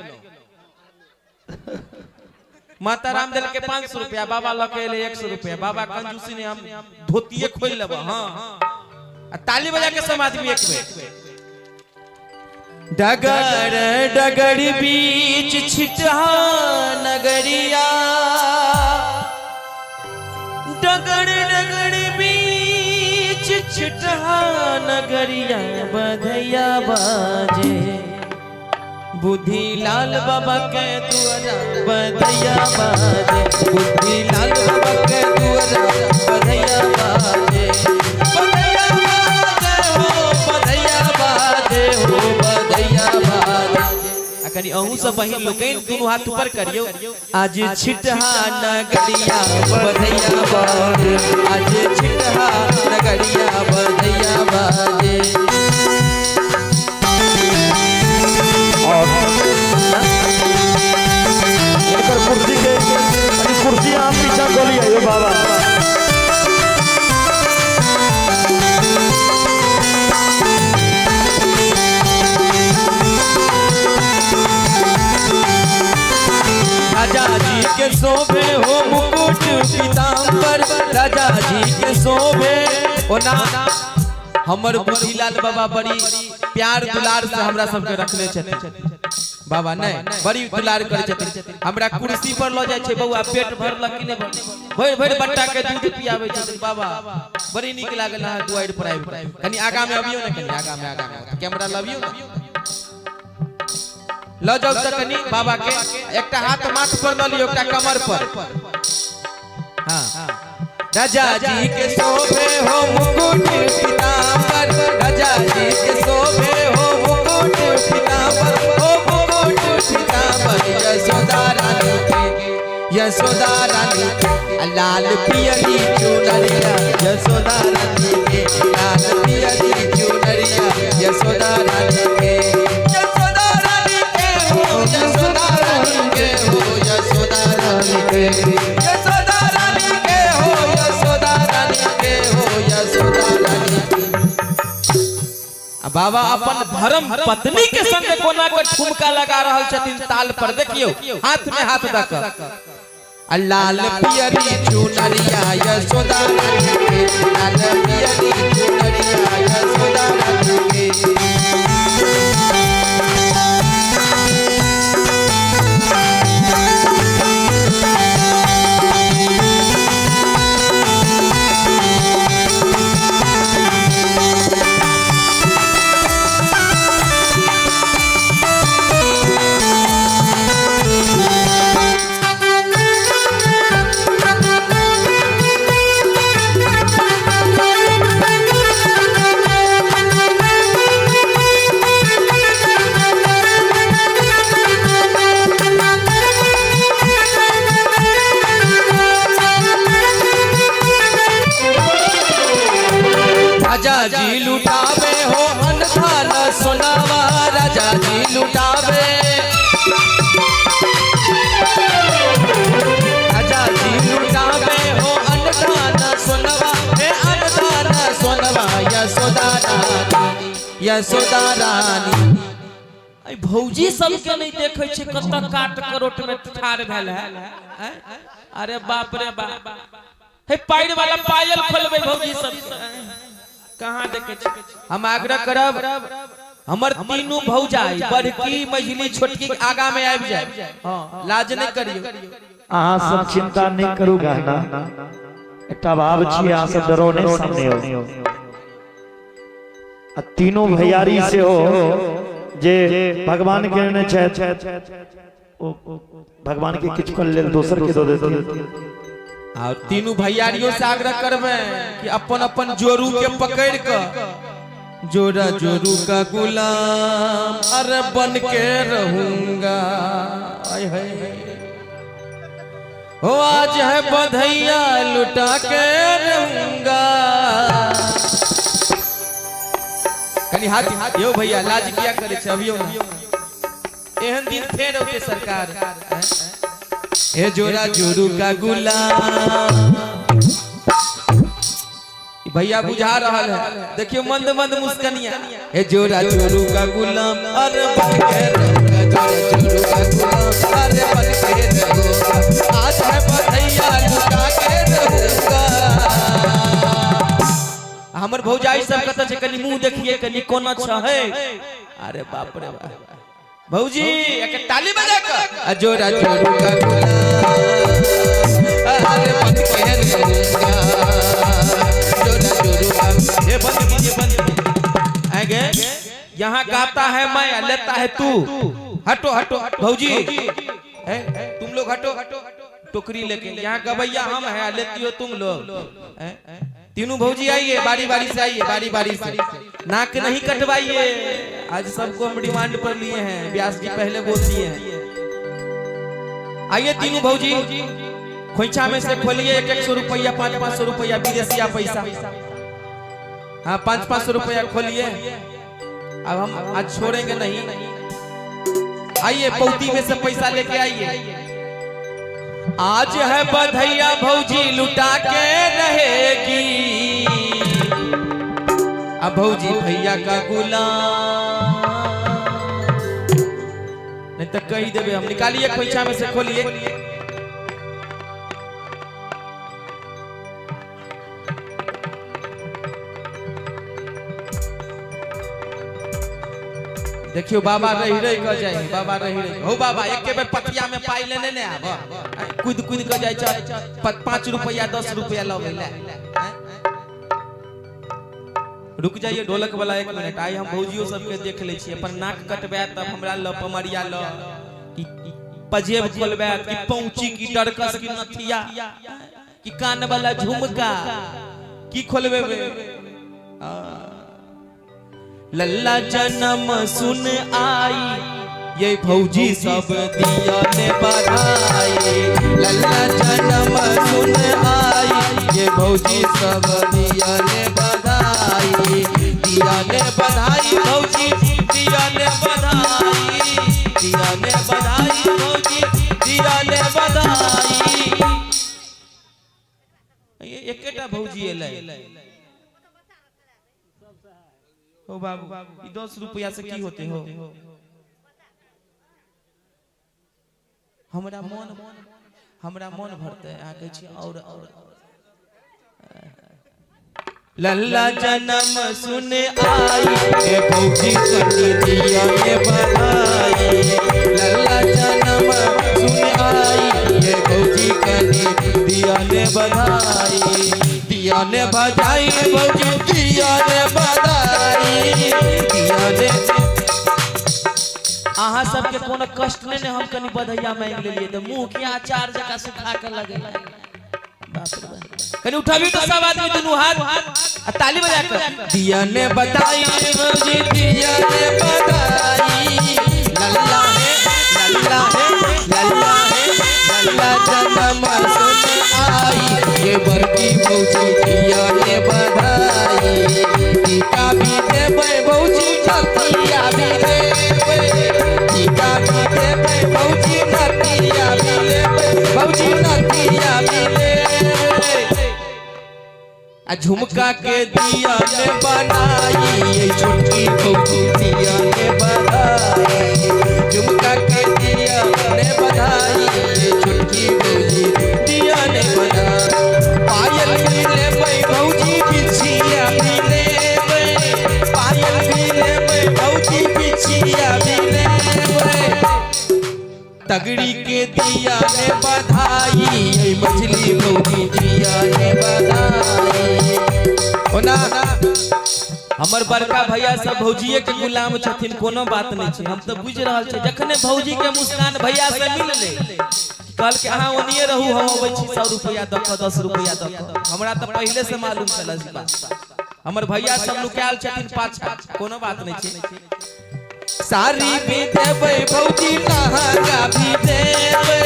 माता राम दिल के 500 रुपया, बाबा लऽ के एलै 100 रुपया। बाबा कंजूसी ने, हम धोतिए खोलि लेब। हाँ आ ताली बजा के सब आदमी एक बेर। डगर डगर बीच छिटहा नगरिया, डगर डगर बीच छिटहा नगरिया, बधैया बाजे बुद्धि लाल बाबा के दुआरा, बधैया बाजे बुद्धि लाल बाबा के दुआरा, बधैया बाजे बधैया बाजे हो बधैया बाजे हो बधैया बाजे। आ कनि अहूँ सब बहिन लोकनि दुनू हाथ ऊपर करियौ। आज छिटहा नगरिया बधैया बाजे, आज छिटहा नगरिया बधैया बाजे। और एकर कुर्सी के कुर्सी आप पीछा खोलिए यो बाबा। राजा जी के शोभे हो मुकुट पीताम्बर, राजा जी के शोभे ओना। हमर बुद्धिलाल बाबा बड़ी प्यार दुलार से हमरा सबके रखने छथिन बाबा, नहीं बड़ी दुलार करै छथिन। हमरा कुर्सी पर लऽ जाइ छै बौआ, पेट भरलक कि नहि? भरि भरि बट्टा के दूध पियाबै छथिन बाबा। बड़ी नीक लागल अहाँ दुआरि पर आबि। कनि आगा में अबियौ ने, कनि आगा में, आगा में कैमरा लबियौ ने, लऽ जाउ तऽ कनि बाबा के एकटा हाथ माथ पर लऽ लियौ, एकटा कमर पर। हाँ, राजा जी के शोभे हो मुकुट पीताम्बर, राजा जी के शोभे हो मुकुट पीताम्बर, हो मुकुट पीताम्बर, यशोदा रानी के, यशोदा रानी के लाल पियरी चुनरिया, यशोदा रानी के लाल पियरी चुनरिया, यशोदा रानी के, यशोदा रानी के हो, यशोदा रानी के हो, यशोदा रानी के, यशोदा रानी के हो, यशोदा रानी के हो, यशोदा रानी के। आ बाबा अपन धर्म पत्नी के संग कोना के ठुमका लगा रहल छथिन ताल पर, देखियौ हाथ में हाथ दऽ कऽ। आ लाल पियरी चुनरिया यशोदा रानी के, लाल पियरी चुनरिया यशोदा रानी के। राजा जी लुटावे हो अनधान सोनावा, राजा जी लुटावे, राजा जी लुटावे हो अनधान सोनवा, हे अनधान सोनवा, यशोदा रानी, यशोदा रानी। अइ भौजी सबके नहीं देखे छे कत काट करोट में ठाड़ भेल है, हैं? अरे बाप रे बाप, हे पाइर वाला पायल खोलबे भौजी सब कहाँ देखे छे। हम आग्रह करब हमर तीनू भौजाई बड़की मझली छोटकी आगा में आबि जाए, लाज नहीं करियो। अहाँ सब चिंता नहीं करू गहना, एकटा भाव छी, अहाँ सब डरो नहीं, सामने हो। आ तीनों भैयारी से हो जे भगवान के ने छथि, ओ भगवान के किछु कर लेल दोसर के दऽ देथिन। और तीनू भैयारियों से आग्रह करबे कि अपन अपन जोरू के पकड़ के, जोरा जोरू का गुलाम अरे बन के रहूंगा। आय हाय, हो आज है बधैया लुटा के रहूंगा। कनी हाथ यो भैया लाज किया करे छे अभियो ना, एहन दिन फेर औते सरकार। हे जोरा जोरू का गुलाम भैया बुझा रहा है, देखियो मंद मंद मुस्कनिया। हे जोरा जोरू का गुलाम अरे बन के रहूंगा, जोरा जोरू का गुलाम अरे बन के रहूंगा, आज है बधैया लुटा के रहूंगा। हमर भौजाई सब कत छे कनी मुंह देखिए कनी कोना छ है। अरे बाप रे बाप भौजी एक ताली बजा कर, जोरा जोरू का गुलाम अरे बन के रहूंगा, जोरा जोरू का। ये बंद कीजिए, बंद आगे यहाँ गाता है मैं, लेता है तू। हटो हटो भौजी, तुम लोग हटो टोकरी लेके, यहाँ गवैया हम है, लेती हो तुम लोग। तीनों भौजी आइए, बारी बारी से आइए, बारी बारी से, नाक नहीं कटवाइए। आज सबको हम डिमांड पर लिए हैं, व्यास जी पहले बोल दिए हैं। आइए तीनों भौजी, खोइछा में से खोलिए 100 रुपया, 500 रुपया विदेशिया पैसा। हाँ 500 रुपया खोलिए, अब हम आज छोड़ेंगे नहीं। आइए पौती में से पैसा लेके आइए। आज है बधैया भौजी लुटा के रहेगी, अब भौजी भैया का गुलाम नहीं तो कही देवे हम। निकालिए खोइछा में से खोलिए। देखियो बाबा रही रही कह जाए, बाबा रही रही हो बाबा एक बेर पतिया में पाई लेने ने आब। कूद कूद के जाइ छै 5 रुपया 10 रुपया लबै ले। रुक जाइए ढोलक वाला 1 मिनट, आइ हम भौजियो सबके देख लै छी। अपन नाक कटबै तब हमरा ल पमरिया ल कि पजेब खोलबै कि पौची की डरकस की नथिया कि कान वाला झुमका की खोलबे। लल्ला जन्म सुन आई ये भौजी सब दिया ने बधाई। लल्ला जन्म सुन आई ये भौजी सब दिया ने बधाई। दिया ने बधाई भौजी दिया ने बधाई। दिया ने बधाई भौजी दिया ने बधाई। ये एकेटा भौजी एलै। हो बाबू 10 रुपया से की होते हो? हमरा मन भरते अहाँ कहै छी और लल्ला जन्म सुन आई हे भौजी कनी दिया ने बधाई। लल्ला जन्म सुन आई हे भौजी कनी दिया ने बधाई। दिया ने बधाई भौजी दिया ने बधाई। दिया ने अहाँ सबके कोनो कष्ट नहीं ने, हम कनी बधैया मांगि लेलियै तऽ मुँह के अचार जकाँ सुखा के लगे। बाप रे बाप, कनी उठाबी तो सब आदमी दुनू हाथ आ ताली बजा के दिया ने बधाई भौजी दिया ने बधाई। लल्ला है लल्ला है लल्ला है लल्ला जन्म सुन आई ये बड़की भौजी दिया ने बधाई। टीका भी देबै भौजी नथिया भी देबै। टीका भी देबै भौजी नथिया भी लेबै। भौजी नथिया भी लेबै। आ झुमका के दिया ने बनाई ये छोटकी भौजी दिया ने बधाई। झुमका के दिया ने बधाई ये छोटकी भौजी दिया ने बधाई। पायल भी लेबै भौजी बिछिया भी लेबै। पायल भी लेबै भौजी बिछिया भी लेबै। तगड़ी के दिया ने बधाई ये मछली भौजी दिया ने बधाई। ओना हमर बड़का भैया सब भौजिए के गुलाम छथिन, कोनो बात नहीं छै। हम तो बुझि रहल छी जखने भौजी के मुस्कान भैया से मिलले कहल के अहाँ ओनिए रहू हम अबै छी 100 रुपया दऽ कऽ 10 रुपया दऽ कऽ। हमरा तऽ पहिले से मालूम छल इस बात। हमर भैया सब नुकायल छथिन पाछा, कोनो बात नहीं छै। साड़ी भी देबै भौजी लहंगा भी देबै।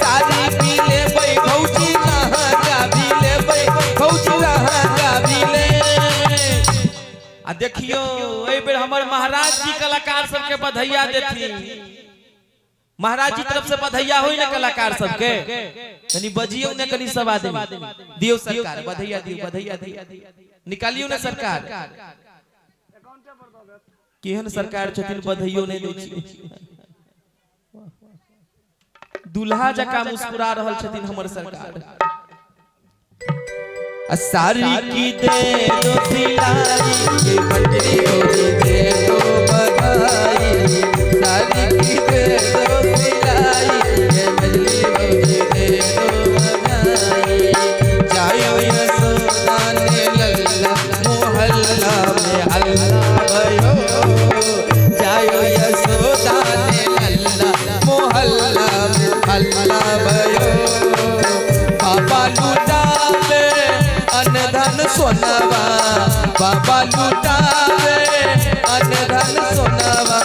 साड़ी भी लेबै भौजी लहंगा भी लेबै। भौजी लहंगा भी लेबै। आ देखियो एहि बेर हमर महाराज जी कलाकार सबके बधैया देथिन। महाराज जी तरफ से बधैया होई ने कलाकार सबके, कनी बजियौ ने कनी सब आदमी दियौ सरकार बधैया दियौ बधैया दियौ निकालियौ ने सरकार। केहन सरकार छथिन बधैयो नहीं दै छै। दूल्हा जकाँ मुस्कुरा रहल छथिन हमर सरकार। सारी की दे दो सिलाई ये मंजरी भौजी दे दो बधाई। सारी की दे दो सिलाई ये मंजरी भौजी दे दो बधाई। जायो यशोदा ने लल्ला मोहल्ला में हल्ला भयो। जायो यशोदा ने लल्ला मोहल्ला में हल्ला भयो। बाबा लुटावे अनधन सोनावा। बाबा लुटावे अनधन सोनावा।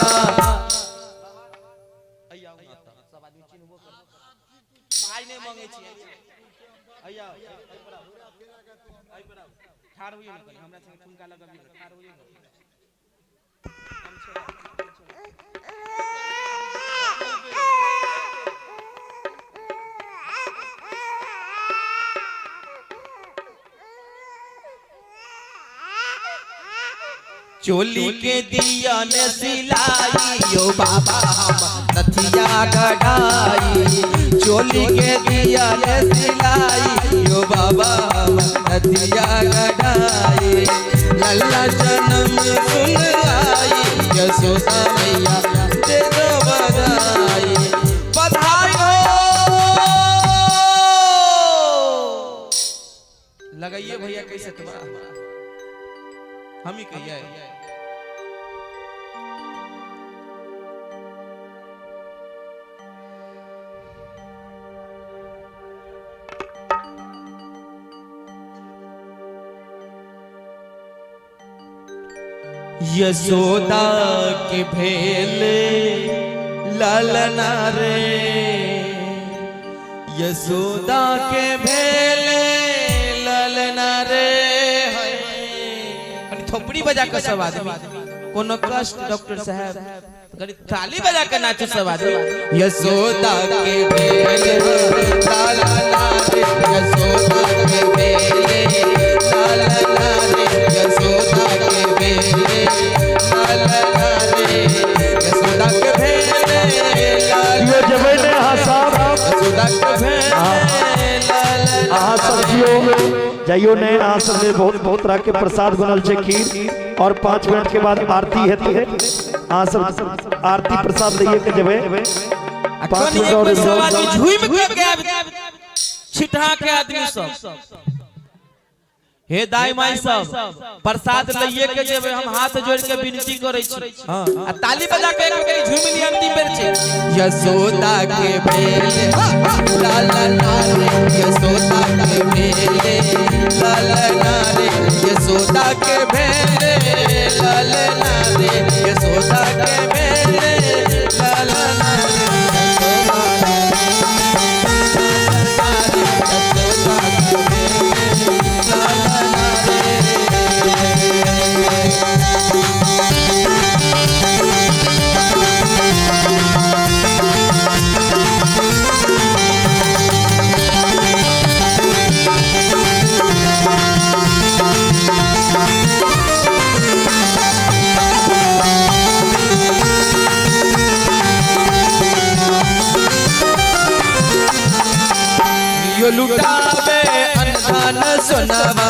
चोली के दिया ने सिलाई यो बाबा हम नथिया गढ़ाई। चोली के दिया ने सिलाई यो बाबा हम नथिया गढ़ाई। लल्ला जन्म सुन आई यशोदा मैया दे दो बधाई। बधाई हो। लगाइए भैया कैसे तुम्हारा हम ही कहिए। यशोदा के भेल ललना रे, यशोदा के भेल ललना रे। कनी थोपड़ी बजा के सब आदमी, कोनो कष्ट डॉक्टर साहब कनी ताली बजा के नाचो सब आदमी। यशोदा के भेल ललना रे, यशोदा के भेल ललना रे, यशोदा के भेल ललना रे, यशोदा के भेल यो जबै ने अहाँ सब, यशोदा के भेल अहाँ सब जियो जाइयो ने, अहाँ सब ने बहुत बहुत तरह के प्रसाद बनल छै खीर, और 5 मिनट के बाद आरती हेतै। अहाँ सब आरती प्रसाद लइए के जेबै। 5 मिनट और सब आदमी झूम के छिटा के आदमी सब हे दाई माई सब प्रसाद लइए के जेबै, हम हाथ जोड़ के विनती करै छी। आ ताली बजा के एक बेर झूम ली अंतिम बेर छै। यशोदा के भेल ललना रे, यशोदा के भेल ललना रे, यशोदा के भेल ललना रे, यशोदा के भेल ललना रे, यशोदा के भेल ललना रे। कियो लुटावे अनधन सोनावा,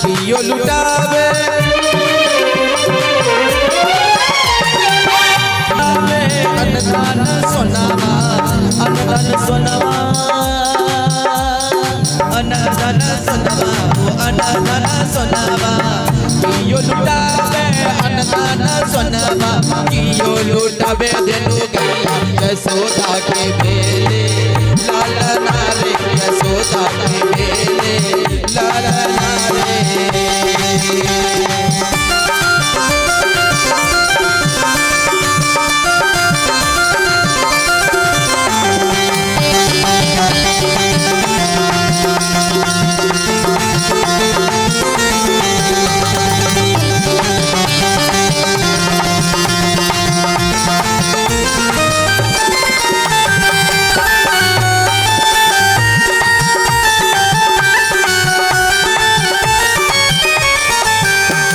कियो लुटावे अनधन सोनावा, अनधन सोनावा, अनधन सोनावा, अनधन सोनावा, कियो लुटावे अनधन सोनावा, कियो लुटावे देनु गैया यशोदा के भेले ललना रे, यशोदा के भेले ललना रे।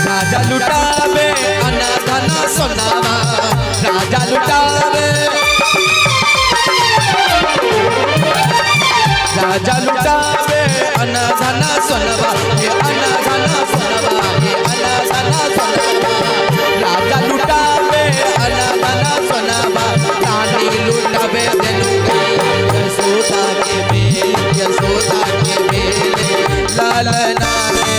राजा लुटावे अनाधन सोनावा, राजा लुटावे, राजा लुटावे अनाधन सोनावा, हे अनाधन सोनावा, हे अनाधन सोनावा, राजा लुटावे अनाधन सोनावा, रानी लुटावे देनु गैया यशोदा के भेल, यशोदा के भेल ललना रे।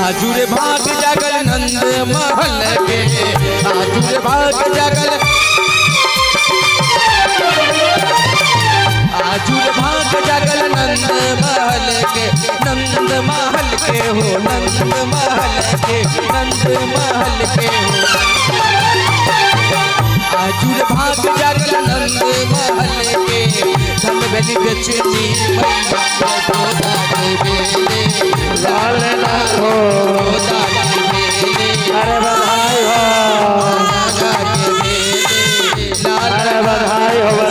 आजुरे भाग जागल नंद महल के, आजुरे भाग जागल, आजुरे भाग जागल नंद महल के, नंद महल के हो, नंद महल के, नंद महल के हो, आजुरे भाग जागल नंद महल के, धन बेली बेचनी मैया यशोदा के बेले ललना हो, यशोदा के बेले, अरे बधाई हो, राजा के बेले अरे लाल बधाई हो।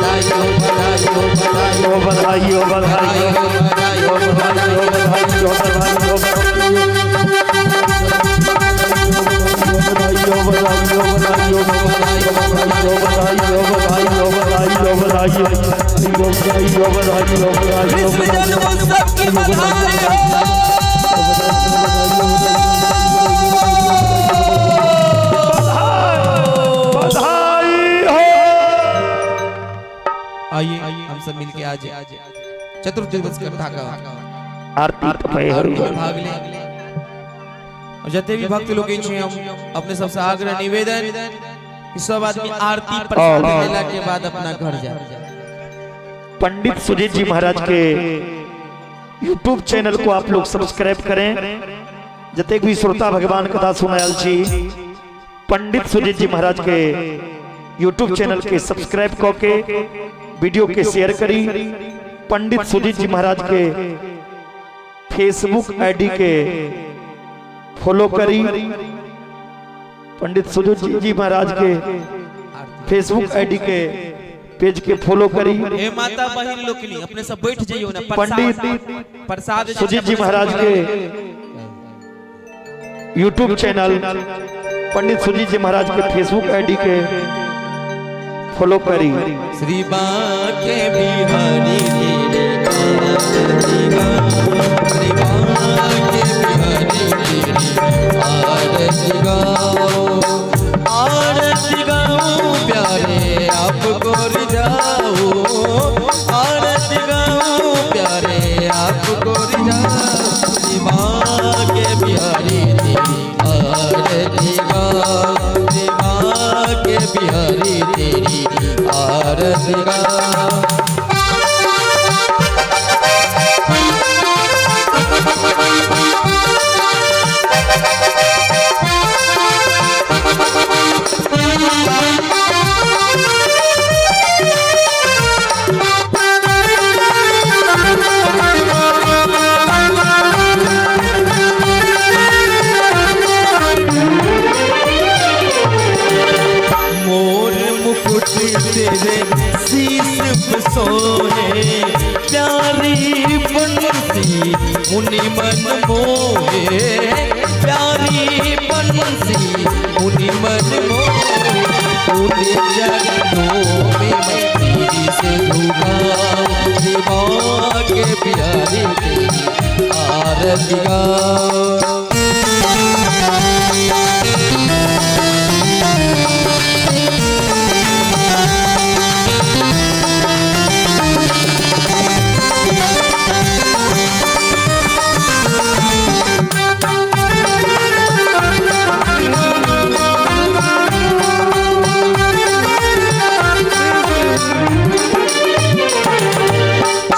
बधाई हो, बधाई हो, बधाई हो, बधाई हो, बधाई हो, बधाई हो, बधाई हो, बधाई हो, बधाई हो, बधाई हो, बधाई हो, बधाई हो, बधाई हो, बधाई हो, बधाई हो, बधाई हो, बधाई हो, बधाई हो, बधाई हो। कृष्ण जन्मोत्सव की बधाई हो। बधाई हो। आइए हम सब मिलके आज चतुर्थ दिवस कथा का आरती आरती में भाग ले। और जते भी भक्त लोग छी, हम अपने सबसे आग्रह निवेदन कि सब आदमी आरती प्रसाद लेला के बाद अपना घर जाए। पंडित सुजीत जी महाराज के YouTube channel को आप लोग सब्सक्राइब करें। जतेक भी श्रोता भगवान कथा सुनायल छी, पंडित सुजीत जी महाराज के YouTube channel के सब्सक्राइब करके वीडियो के शेयर करी। पंडित सुजीत जी महाराज के फेसबुक आईडी के फॉलो करी। पंडित सुजीत जी महाराज के फेसबुक आईडी के पेज के फॉलो करी। हे माता बहिन लोकनी, अपने सब बैठ जाइयो ना। पंडित प्रसाद सुजीत जी महाराज के YouTube channel, पंडित सुजीत जी महाराज के फेसबुक आईडी के फॉलो करी। श्री बाके बिहारी तेरे आरती गाओ, श्री बाके बिहारी तेरी आरती गाओ, आरती गाओ प्यारे आपको रिझाओ, आरती गाओ प्यारे आपको रिझाओ, श्री बाके बिहारी तेरी आरती गाओ, श्री बाके बिहारी तेरी आरती गाओ। मोर मुकुट तेरे शीश पे सोहे, प्यारी बंसी मुनि मन मोहे, प्यारी बंसी मुनि मन मोहे, उन चरणों में मैं शीश झुकाऊं, के प्यारी तेरी आरती गाऊं।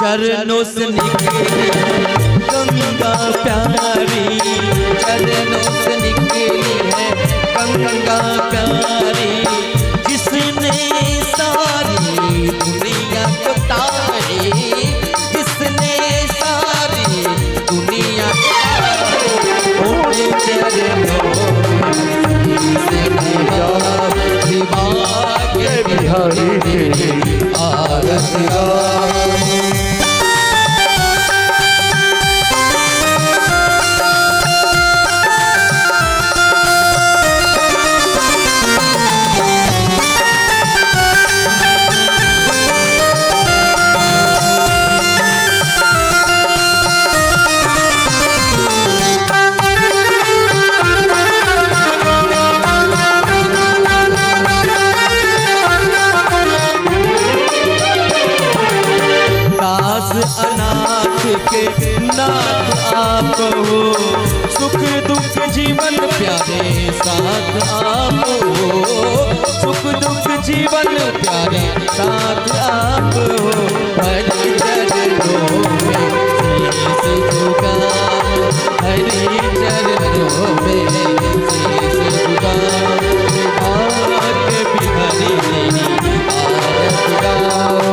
चरणों से निकली गंगा प्यारी, चरणों से निकली है गंगा प्यारी, जिसने सारी दुनिया को तारी, जिसने सारी दुनिया को तारी, उन चरणों में से के बिहारी तेरी आरती गाओ। दास अनाथ के नाथ आप हो, सुख दुख जीवन प्यारे साथ आप हो, सुख दुख जीवन प्यारे साथ आप हो, हरि चरणों में शीश झुकाओ, हरि चरणों में शीश झुकाओ, के बिहारी तेरी आरती गाओ।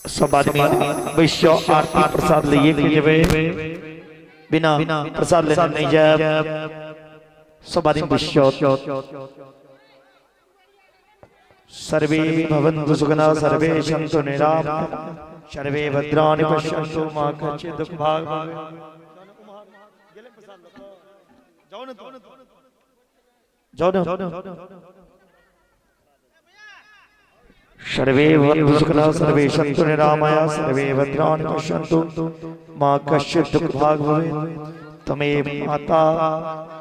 सब आदमी वैश्य आरती प्रसाद लिए के जेबै, बिना प्रसाद लेने नहीं जाए। सब आदमी वैश्य। सर्वे भवन्तु सुखिनः, सर्वे सन्तु निरामयाः, सर्वे भद्राणि पश्यन्तु मा कश्चित् दुःखभाग् भवेत्। जाओ ना। सर्वे भवन्तु सुखिनः, सर्वे सन्तु निरामयाः, सर्वे भद्राणि पश्यन्तु मा कश्चित् दुःखभाग् भवेत्। त्वमेव माता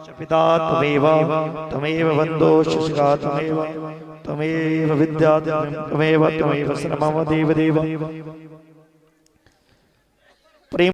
च पिता त्वमेव, त्वमेव बन्धो सखा त्वमेव, त्वमेव विद्या त्वमेव, त्वमेव सर्वं देव देव।